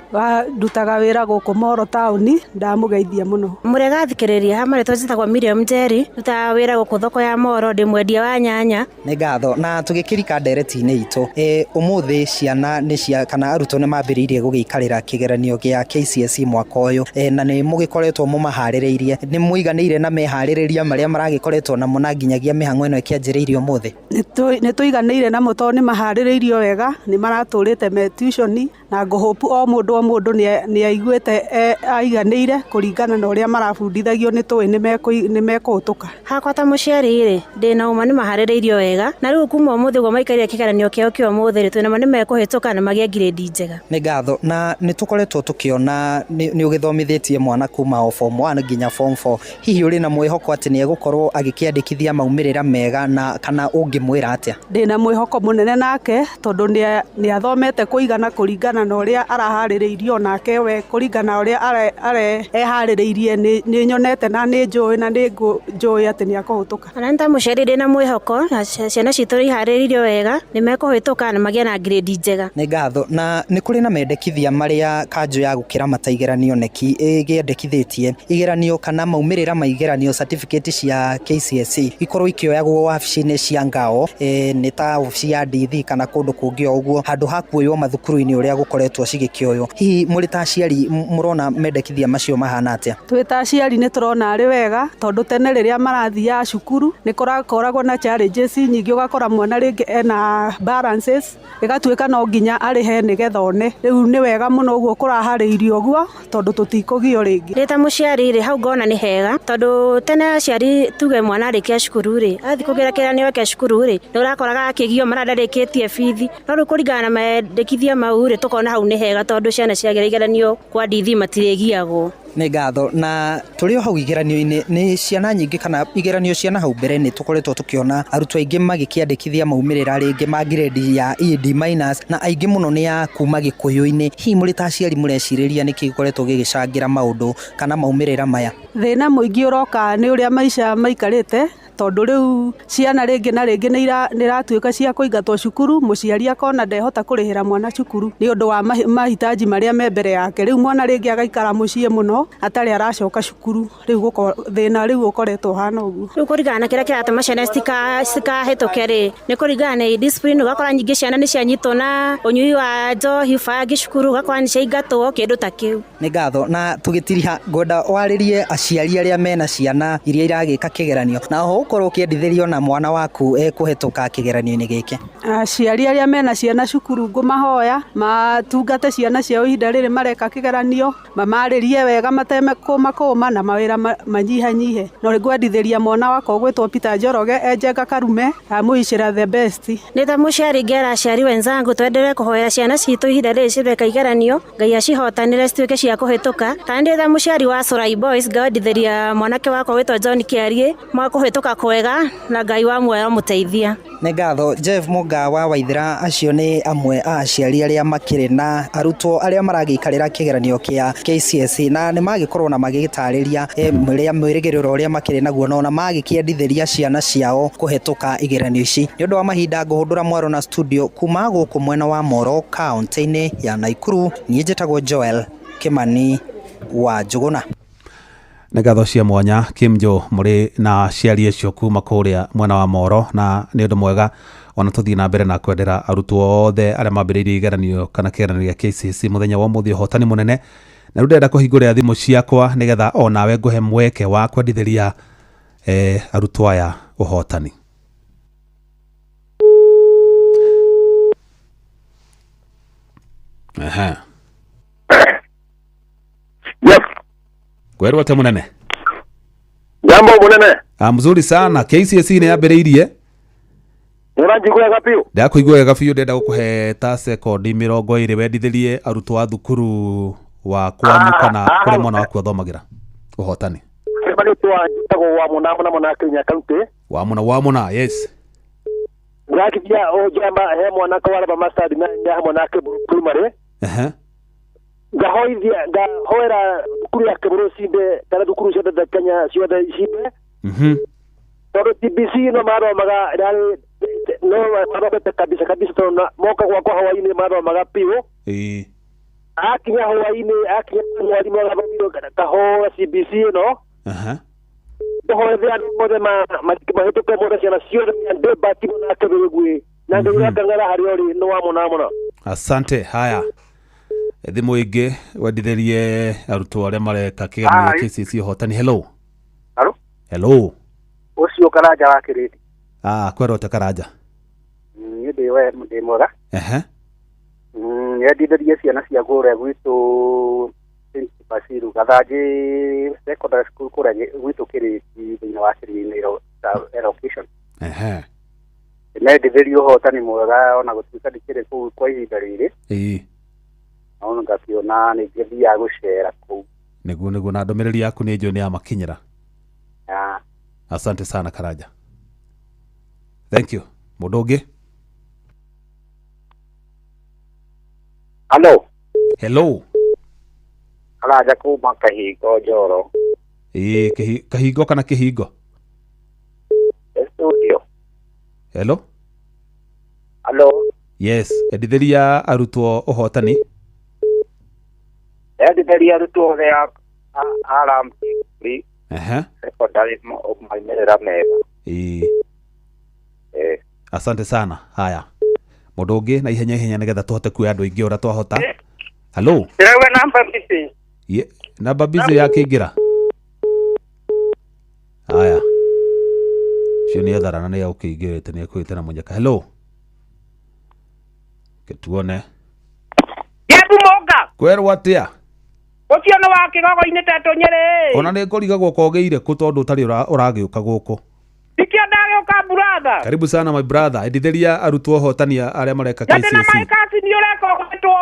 ndutaga wĩra gũkũ Moro taũni, ndamũgeithia mũno. Mũrega thikĩrĩria. Ha marĩtwa njĩtagwo Miriam Njeri, ndutaga wĩra gũkũ thoko ya Moro, ndĩ mwendia wa nyanya. Nĩ ngatho. Na tũgĩkĩrika ndereti-inĩ itũ, ũmũthĩ ciana nĩ cia kana arutwo nĩ mambĩrĩirie gũgĩikarĩra kĩgeranio gĩa KCSE mwaka ũyũ, na nĩ mũgĩkoretwo mũmaharĩrĩirie. Nĩ mũiganĩire na meharĩrĩria marĩa maragĩkoretwo namo na nginyagia mĩhang'o ĩno ĩkĩanjĩrĩirie ũmũthĩ? Nĩ tũiganĩire namo tondũ nĩ maharĩrĩirio wega, nĩ maratũrĩte me tuition, na ngũhũpu o mũndũ o mũndũ nĩ aiguĩte aiganĩire kũringana na ũrĩa marabundithagio, nĩ tũĩ nĩ mekũhĩtũka. Hakwa ta mũciari rĩ, ndĩna ũma nĩ maharĩrĩirio wega, na rĩu kuma ũmũthĩ ũguo maikarire kĩgeranio kĩao kĩa ũmũthĩ rĩ, twĩna ma nĩ mekũhĩtũka na magĩe ngirĩndi njega. Nĩ ngatho. Na nĩ tũkoretwo tũkĩona nĩ ũgĩthomithĩtie mwana kuma o form 1 nginya form 4. Hihi ũrĩ na mwĩhoko atĩ nĩ egũkorwo agĩkĩandĩkithia maumĩrĩra mega, na kana ũngĩmwĩra atĩa? Ndĩna mwĩhoko mũnene nake tondũ nĩ athomete kũigana kũringana na ũrĩa araharĩrĩirio, nake we kũringana na ũrĩa eharĩrĩirie nĩ nyonete na nĩ njũĩ na nĩ njũĩ atĩ nĩ akũhĩtũka. Ona nĩ ta mũciari ndĩna mwĩhoko na ciana citũ nĩ iharĩrĩirio wega, nĩ mekũhĩtũka na magĩe na ngirĩndi njega. Nĩ ngatho. Na nĩ kũrĩ na mendekithia marĩa kanjũ ya gũkĩramata igeranio KNEC ĩgĩendekithĩtie igeranio kana maumĩrĩra ma igeranio, certificate cia KCSE ikorwo ikĩoyagwo wabici-inĩ cia ngao, nĩ ta wabici ya DD kana kũndũ kũngĩ o ũguo, handũ ha kuoywo mathukuru-inĩ ũrĩa gũkoretwo cigĩkĩoywo. Hihi mũrĩ ta aciari mũrona mendekithia macio mahana atĩa? Twĩ ta aciari nĩ tũrona arĩ wega tondũ tene rĩrĩa marathiaga cukuru nĩ kũrakoragwo na challenges nyingĩ, ũgakora mwana rĩngĩ ena balances ĩgatuĩka no nginya arĩhe nĩgetha one. Rĩu nĩ wega mũno ũguo kũraharĩirio ũguo tondũ tũtikũgio rĩngĩ. Ndĩ ta mũciari rĩ, hau ngona nĩ hega tondũ tene aciari tuge mwana arĩkia cukuru rĩ, athiĩ kũgĩra kĩgeranio gĩa cukuru rĩ, nĩ ũrakoraga akĩgio mara ndarĩkĩtie bithi, no rĩu kũringana na mendekithia mau mau rĩ, tũkona hau nĩ hega tondũ ciana ciagera igeranio kwa ndithi matirĩgiagwo. Nĩ ngatho. Na tũrĩ o hau igeranio-inĩ, nĩ ciana nyingĩ kana igeranio cia nahau mbere nĩ tũkoretwo tũkĩona arutwo aingĩ magĩkĩandĩkithia maumĩrĩra rĩngĩ ma grade ya E D minus, na aingĩ mũno nĩ a kuma Gĩkũyũ-inĩ. Hihi mũrĩ ta aciari mũrecirĩria nĩkĩ gĩkoretwo gĩgĩcangĩra maũndũ kana maumĩrĩra maya? Thĩna mũingĩ ũroka nĩ ũrĩa maica maikarĩte, tondũ rĩu ciana rĩngĩ na rĩngĩ nĩ iratuĩka cia kũingatwo cukuru, mũciari akona ndehota kũrĩhĩra mwana cukuru nĩ ũndũ wa mahitaji marĩa me mbere yake. Rĩu mwana rĩngĩ agaikara mũciĩ mũno atarĩ aracoka cukuru, rĩu thĩna rĩu ũkoretwo ũhana ũguo. Rĩu kũringana na kĩrĩa kĩratũma ciana citikahĩtũke rĩ, nĩ kũringana na indiscipline, ũgakora nyingĩ ciana nĩ cianyitwo na ũnyui wa njohi, bangi cukuru, ũgakora nĩ ciaingatwo, kĩndũ ta kĩu. Nĩ ngatho. Na tũgĩtiriha, ngwenda warĩrie aciari arĩa mena ciana iria iragĩka kĩgeranio, na oho ũkorwo ũkĩendithĩrio na mwana waku ekũhetũka kĩgeranio-inĩ gĩkĩ. Aciari arĩa mena ciana cukuru ngũmahoya matungate ciana ciao ihinda rĩrĩ mareka kĩgeranio, mamarĩrie wega mateme kũmakũma na mawĩra manyihanyihe. No ngwendithĩria mwana wakwa ũgwĩtwo Peter Njoroge Enjenga Karume, amũicĩra the best. Nĩ ta mũciari ngera aciari wenzangu twendelee kũhoera ciana citũ ihinda rĩrĩ cireka igeranio, Ngai acihotanĩre cituĩke cia kũhĩtũka. Kana ndĩ ta mũciari wa Surai Boys ngawendithĩria mwanake wakwa wĩtwo John Kĩariĩ kũhĩtũka kwega na Ngai wa muoyo amũteithia. Nĩ ngatho. Jeff Mũnga wa Waithĩra, acio nĩ amwe a aciari arĩa makĩrĩ na arutwo arĩa maragĩikarĩra kĩgeranio kĩa KCSE, na nĩ magĩkorwo na magĩgĩtarĩria rĩa mwĩrĩgĩrĩro ũrĩa makĩrĩ naguo, na ona magĩkĩendithĩria ciana ciao kũhetũka igeranio ici. Nĩ ũndũ wa mahinda ngũhũndũra mwaro na studio kuma gũkũ mwena wa Moro kaunti-inĩ ya Nakuru. Niĩ njĩtagwo Joel Kimani wa Njũgũna. Nĩ ngatho cia mwanya Kim Jo mũrĩ na aciari acio kuma kũrĩa mwena wa Moro, na nĩ ũndũ mwega ona tũthiĩ na mbere na kwendera arutwo othe arĩa mambĩrĩirie igeranio kana kĩgeranio gĩa KCSE mũthenya wa ũmũthĩ ũhotani mũnene. Na rĩu ndĩrenda kũhingũrĩra thimũ ciakwa nĩgetha onawe ngũhe mweke wa kwendithĩria arutwo aya ũhotani. Aha. Yes. Kwerwo atĩa mũnene? Jambo mũnene. Ah, mzuri sana. KCSE nĩ yambĩrĩirie. Ũranjigua wega biũ? Ndakũigua wega biũ, ndĩrenda gũkũhe ta sekondi 20 wendithĩrie arutwo a thukuru wa kwanyu kana kũrĩa mwana waku athomagĩra ũhotani. Marĩtwa njĩtagwo wa Mũna Mũna Mũna Kenya County. Wa Mũna, wa Mũna, yes. Ndĩrakithia o njamba he mwana kwa Raba Masters na nja hamwe na Kĩburu Primary. Ehe. Ngahoithia, ngahoera thukuru ya Kĩburu cinde kana thukuru ciothe za Kenya ciothe cinde. Tondũ TBC no mathomaga yarĩ no mathomete kabisa kabisa, tondũ moka gwakwa hwaĩ-inĩ mathomaga biũ. Akinya hwaĩ-inĩ, akinya mwarimũ agathomithio kahora CBC ĩno. Tũhoe andũ mothe mahĩtũke mothe ciana ciothe ndĩ bati mũno na Kĩburu na Ngai akang'ara harĩa ũrĩ nĩ wa mũna mũno. Asante. Haya, thimũ ĩngĩ wendithĩrie arutwo arĩa mareka kĩgeranio gĩa KCSE ũhotani. Hello. Hello. Hello. Ũcio Karanja wa Kĩrĩndi. Ah, kwerwo atĩa Karanja? Niĩ ndĩ we, ndĩ mwega. Ehe. Nyendithĩrie ciana cia kũrĩa gwitũ Saint Basiru Gathanjĩ Secondary School kũrĩa gwitũ Kĩrĩndi thĩinĩ wa Kĩrĩinĩ location. Ehe. Nendithĩrie ũhotani mwega ona gũtuĩka ndikĩrĩ kũu kwa ihinda rĩrĩ. No ngakĩona nĩ ngĩthiaga gũcera kũu. Nĩguo, nĩguo, na ndũmĩrĩri yaku nĩ njũĩ nĩ yamakinyĩra. Asante sana Karanja. Thank you. Mũndũ ũngĩ? Hello. Hello. Karanja kuma Kahingo Njoro. Kahingo kana Kĩhingo? Studio. Hello. Hello. Yes, endithĩria arutwo ũhotani. Endithĩria arutwo othe a Ramsey. Ehe. Secondary maumĩrĩra mega. Asante sana. Haya. Mũndũ ũngĩ na ihenya ihenya nĩgetha tũhote kuoya andũ aingĩ ũrĩa twahota. Hello. Ndĩrauga namba busy. Ye, namba busy yakĩingĩra. Haya. Ũcio nĩ etharana nĩ agũkĩingĩrĩte, nĩ ekũgĩte na mũnyaka. Hello. Ke tuone. Jebu Mũnga. Kwerwo atĩa? Ũcio nĩ wa kĩgogo-inĩ Tetũ Nyĩrĩ. Ona nĩ ngũrigagwo kogĩire kũ tondũ ũtarĩ ũragĩũka gũkũ. Ndikĩo ndagĩũka brother. Karibu sana my brother. Endithĩria arutwo ũhotani arĩa mareka Na ndĩna KCSE. my cousin ũreka ũgwĩtwo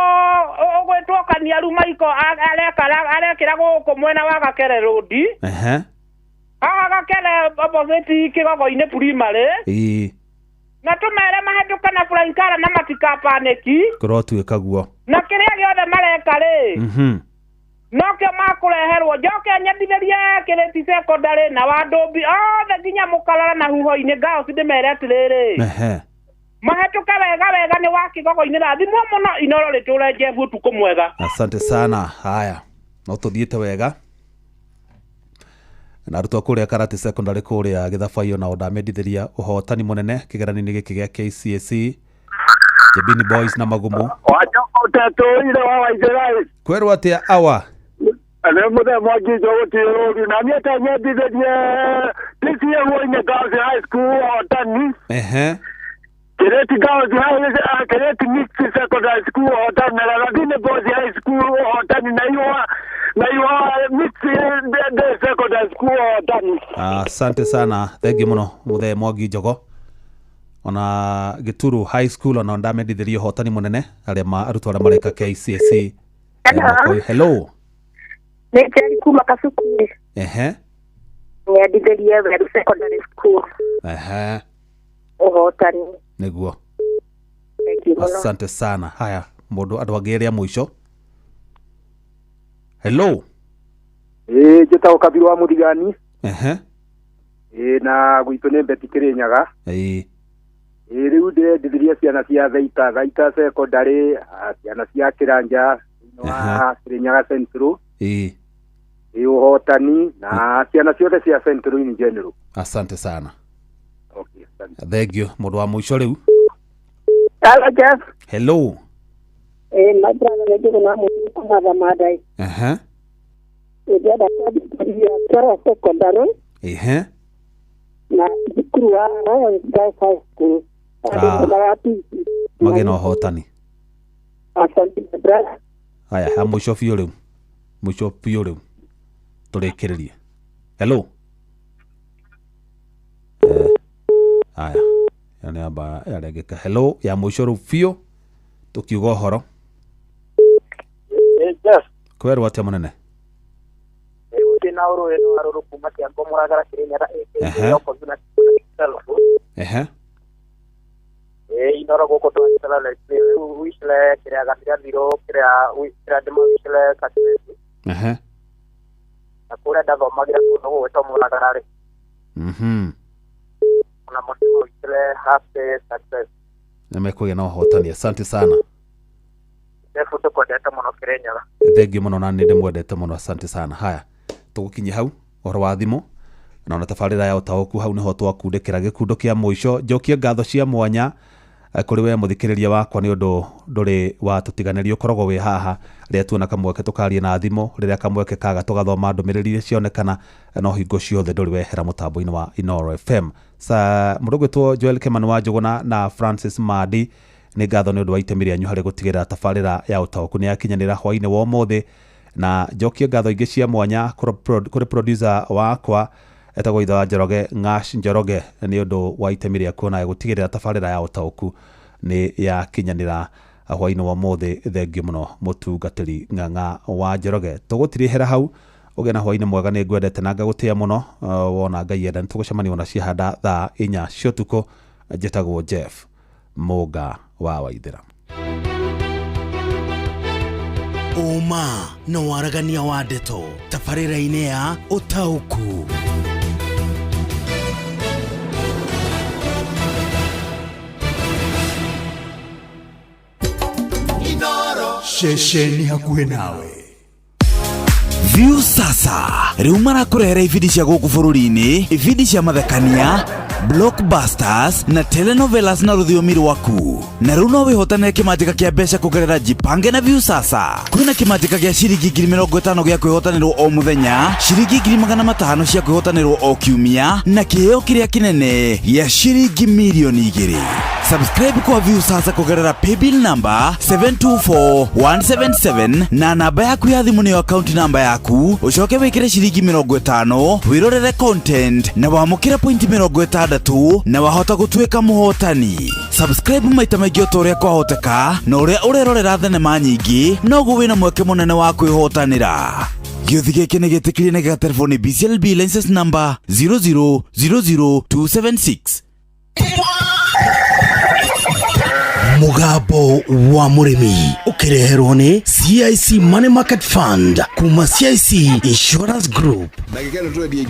Kaniaru Maiko areka arekĩra gũkũ mwena wa Gakere Road. Ehe. Haha Gakere opposite Kĩgogo-inĩ primary. Ĩĩ. Na tũmere mahĩtũke na flying colour na matikapanĩki. Kũrotuĩka guo. Na kĩrĩa gĩothe mareka rĩ, nokĩo makũreherwo. Njoke nyendithĩrie Kĩrĩti secondary na Wandũmbi othe nginya Mũkarara na Huho-inĩ Girls ndĩmere atĩrĩrĩ, Ehe. mahĩtũke wega wega nĩ wa Kĩgogo-inĩ. Rathimwo mũno Inoro rĩtũre Jeff, ũtukũ mwega. Asante sana. Haya, no tũthiĩte wega na arutwo kũrĩa Karati Secondary kũrĩa Gĩthabaio, nao ndamendithĩria ũhotani mũnene kĩgeranio-inĩ gĩkĩ gĩa KCSE. Jebini Boys na Magumu. Wacoka ũtetũire wa Waithĩra. Kwerwo atĩa awa? Nĩ mũthee Mwangi Njũgũti rũru na niĩ ta nyendithĩrie TCA Huoinĩ Girls High School ũhotani. Ehe. Kĩrĩti Girls High, Kĩrĩti Mixed Secondary School ũhotani, na Gagathini Boys High School ũhotani, na Ihũa Mixed Day Secondary School ũhotani. Asante sana, thengiũ mũno mũthee Mwangi Njogo. Ona Gĩturu High School ona ndamendithĩria ũhotani mũnene arĩa ma arutwo arĩa mareka KCSE. Hello. Hello. Nĩ Njeri kuma Kasuku. Ehe. Nyendithĩrie Weru Secondary School Ehe. ũhotani. Nĩguo. Thank you mũno. Asante sana. Haya, mũndũ andũ angĩ arĩa mũico. Hello. Ĩĩ, njĩtagwo Kabiru wa Mũthigani. Ehe. Ĩĩ, na gwitũ nĩ Mbeti Kĩrĩnyaga. Ĩĩ. Ĩĩ, rĩu ndĩrendithirie ciana cia Thaita Secondary, ciana cia Kĩranja thĩinĩ wa Kĩrĩnyaga Central. Ĩĩ. Ĩĩ, ũhotani na ciana ciothe cia Central in general. Asante sana. Okay, asante. Thank you. Mũndũ wa mũico rĩu. Hello Jeff. Hello. Eh, my brother nĩ Njũgũ na Mũturi kuma Thamandai. Ehe. Ndĩrenda kwandĩkithia Kĩoro Secondary Ehe. na thukuru wa Royal Girls High School. Ah. Andũ wa TC. Magĩe na ũhotani. Asante my brother. Haya, ha mũico biũ rĩu. Mũico biũ rĩu. Tũrĩkĩrĩrie. Hello. Haya. Ĩyo nĩ namba yarengeka. Hello, ya mũico rĩu biũ tũkiuga ũhoro. Jeff. Kwerwo atĩa mũnene? Ndĩ na ũrũĩ no arũrũ kuma Kĩango Mũragara Kĩrĩnyaga. Ehe. Ehe. Ĩ Inoro gũkũ twacela rĩu wicile kĩrĩa gatirathirwo kĩrĩa kĩrĩa ndĩmawicile success. Ehe. Na kũrĩa ndathomagĩra kũndũ gũgwĩtwo Mũragara rĩ, ona mo ndĩmawicile half day success. Nĩ mekũgĩa na ũhotani. Asante sana. Jeff, tũkwendete mũno Kĩrĩnyaga. Thengiũ mũno, na nĩ ndĩmwendete mũno. Asante sana. Haya, tũgũkinyia hau ũhoro wa thimũ na ona tabarĩra ya ũtaũku. Hau nĩho twakundĩkĩra gĩkundo kĩa mũico. Njokie ngatho cia mwanya kũrĩ we mũthikĩrĩria wakwa nĩ ũndũ ndũrĩ wa tũtiganĩria, ũkoragwo wĩ haha rĩrĩa tuona kamweke tũkaria na thimũ, rĩrĩa kamweke kaga tũgathoma ndũmĩrĩri iria cionekana, no hingo ciothe ndũrĩ wehera mũtambo-inĩ wa Inoro FM. Sa mũndũ ũgwĩtwo Joel Kimani wa Njũgũna na Francis Madi, nĩ ngatho nĩ ũndũ wa itemi rĩanyu harĩ gũtigĩrĩra tabarĩra ya ũtaũku nĩ yakinyanĩra hwainĩ wa ũmũthĩ. Na njokie ngatho ingĩ cia mwanya kũrĩ producer wakwa etagwo ithe wa Njoroge, Ng'ash Njoroge, nĩ ũndũ wa itemi rĩaku nawe gũtigĩrĩra tabarĩra ya ũtaũku nĩ yakinyanĩra hwainĩ wa ũmũthĩ. Thengiũ mũno mũtungatĩri Ng'ang'a wa Njoroge. Tũgũtirĩhĩra hau, ũgĩe na hwainĩ mwega. Nĩ ngwendete na ngagũtĩa mũno. Wona Ngai enda nĩ tũgũcemania ona ciahanda thaa 4 cia ũtukũ. Njĩtagwo Jeff Mũnga wa Waithĩra. Ũma na waragania wa ndeto tabarĩra-inĩ ya ũtaũku. Ceceni hakuhĩ nawe. View Sasa rĩu marakũrehera ibindi cia gũkũ bũrũri-inĩ, ibindi cia mathekania, blockbusters na telenovelas na rũthiomi rwaku. Na rĩu no wĩhotanĩre kĩmanjĩka kĩa mbeca kũgerera Jipange na View Sasa. Kwĩna kĩmanjĩka gĩa ciringi 50,000 gĩa kwĩhotanĩrwo o mũthenya, ciringi 500,000 cia kwĩhotanĩrwo o kiumia, na kĩheo kĩrĩa kĩnene gĩa ciringi 2,000,000. Subscribe kwa Viusasa kũgerera paybill number 724177 na namba yaku ya thimũ nĩyo account namba yaku, ũcoke wĩkĩre ciringi 50 wĩrorere content na wamũkĩre point 60 na wahota gũtuĩka mũhotani. Subscribe maita maingĩ o ta ũrĩa kwahoteka, na ũrĩa ũrerorera thenema nyingĩ noguo wĩna mweke mũnene wa kwĩhotanĩra. Gĩũthi gĩkĩ nĩ gĩtĩkĩrie na gĩgaterwo nĩ BCLB license number 0000276. Mugambo wa Mũrĩmi ũkĩreherwo nĩ CIC Money Market Fund kuma CIC Insurance Group. Ndagĩka ĩno tũrendie.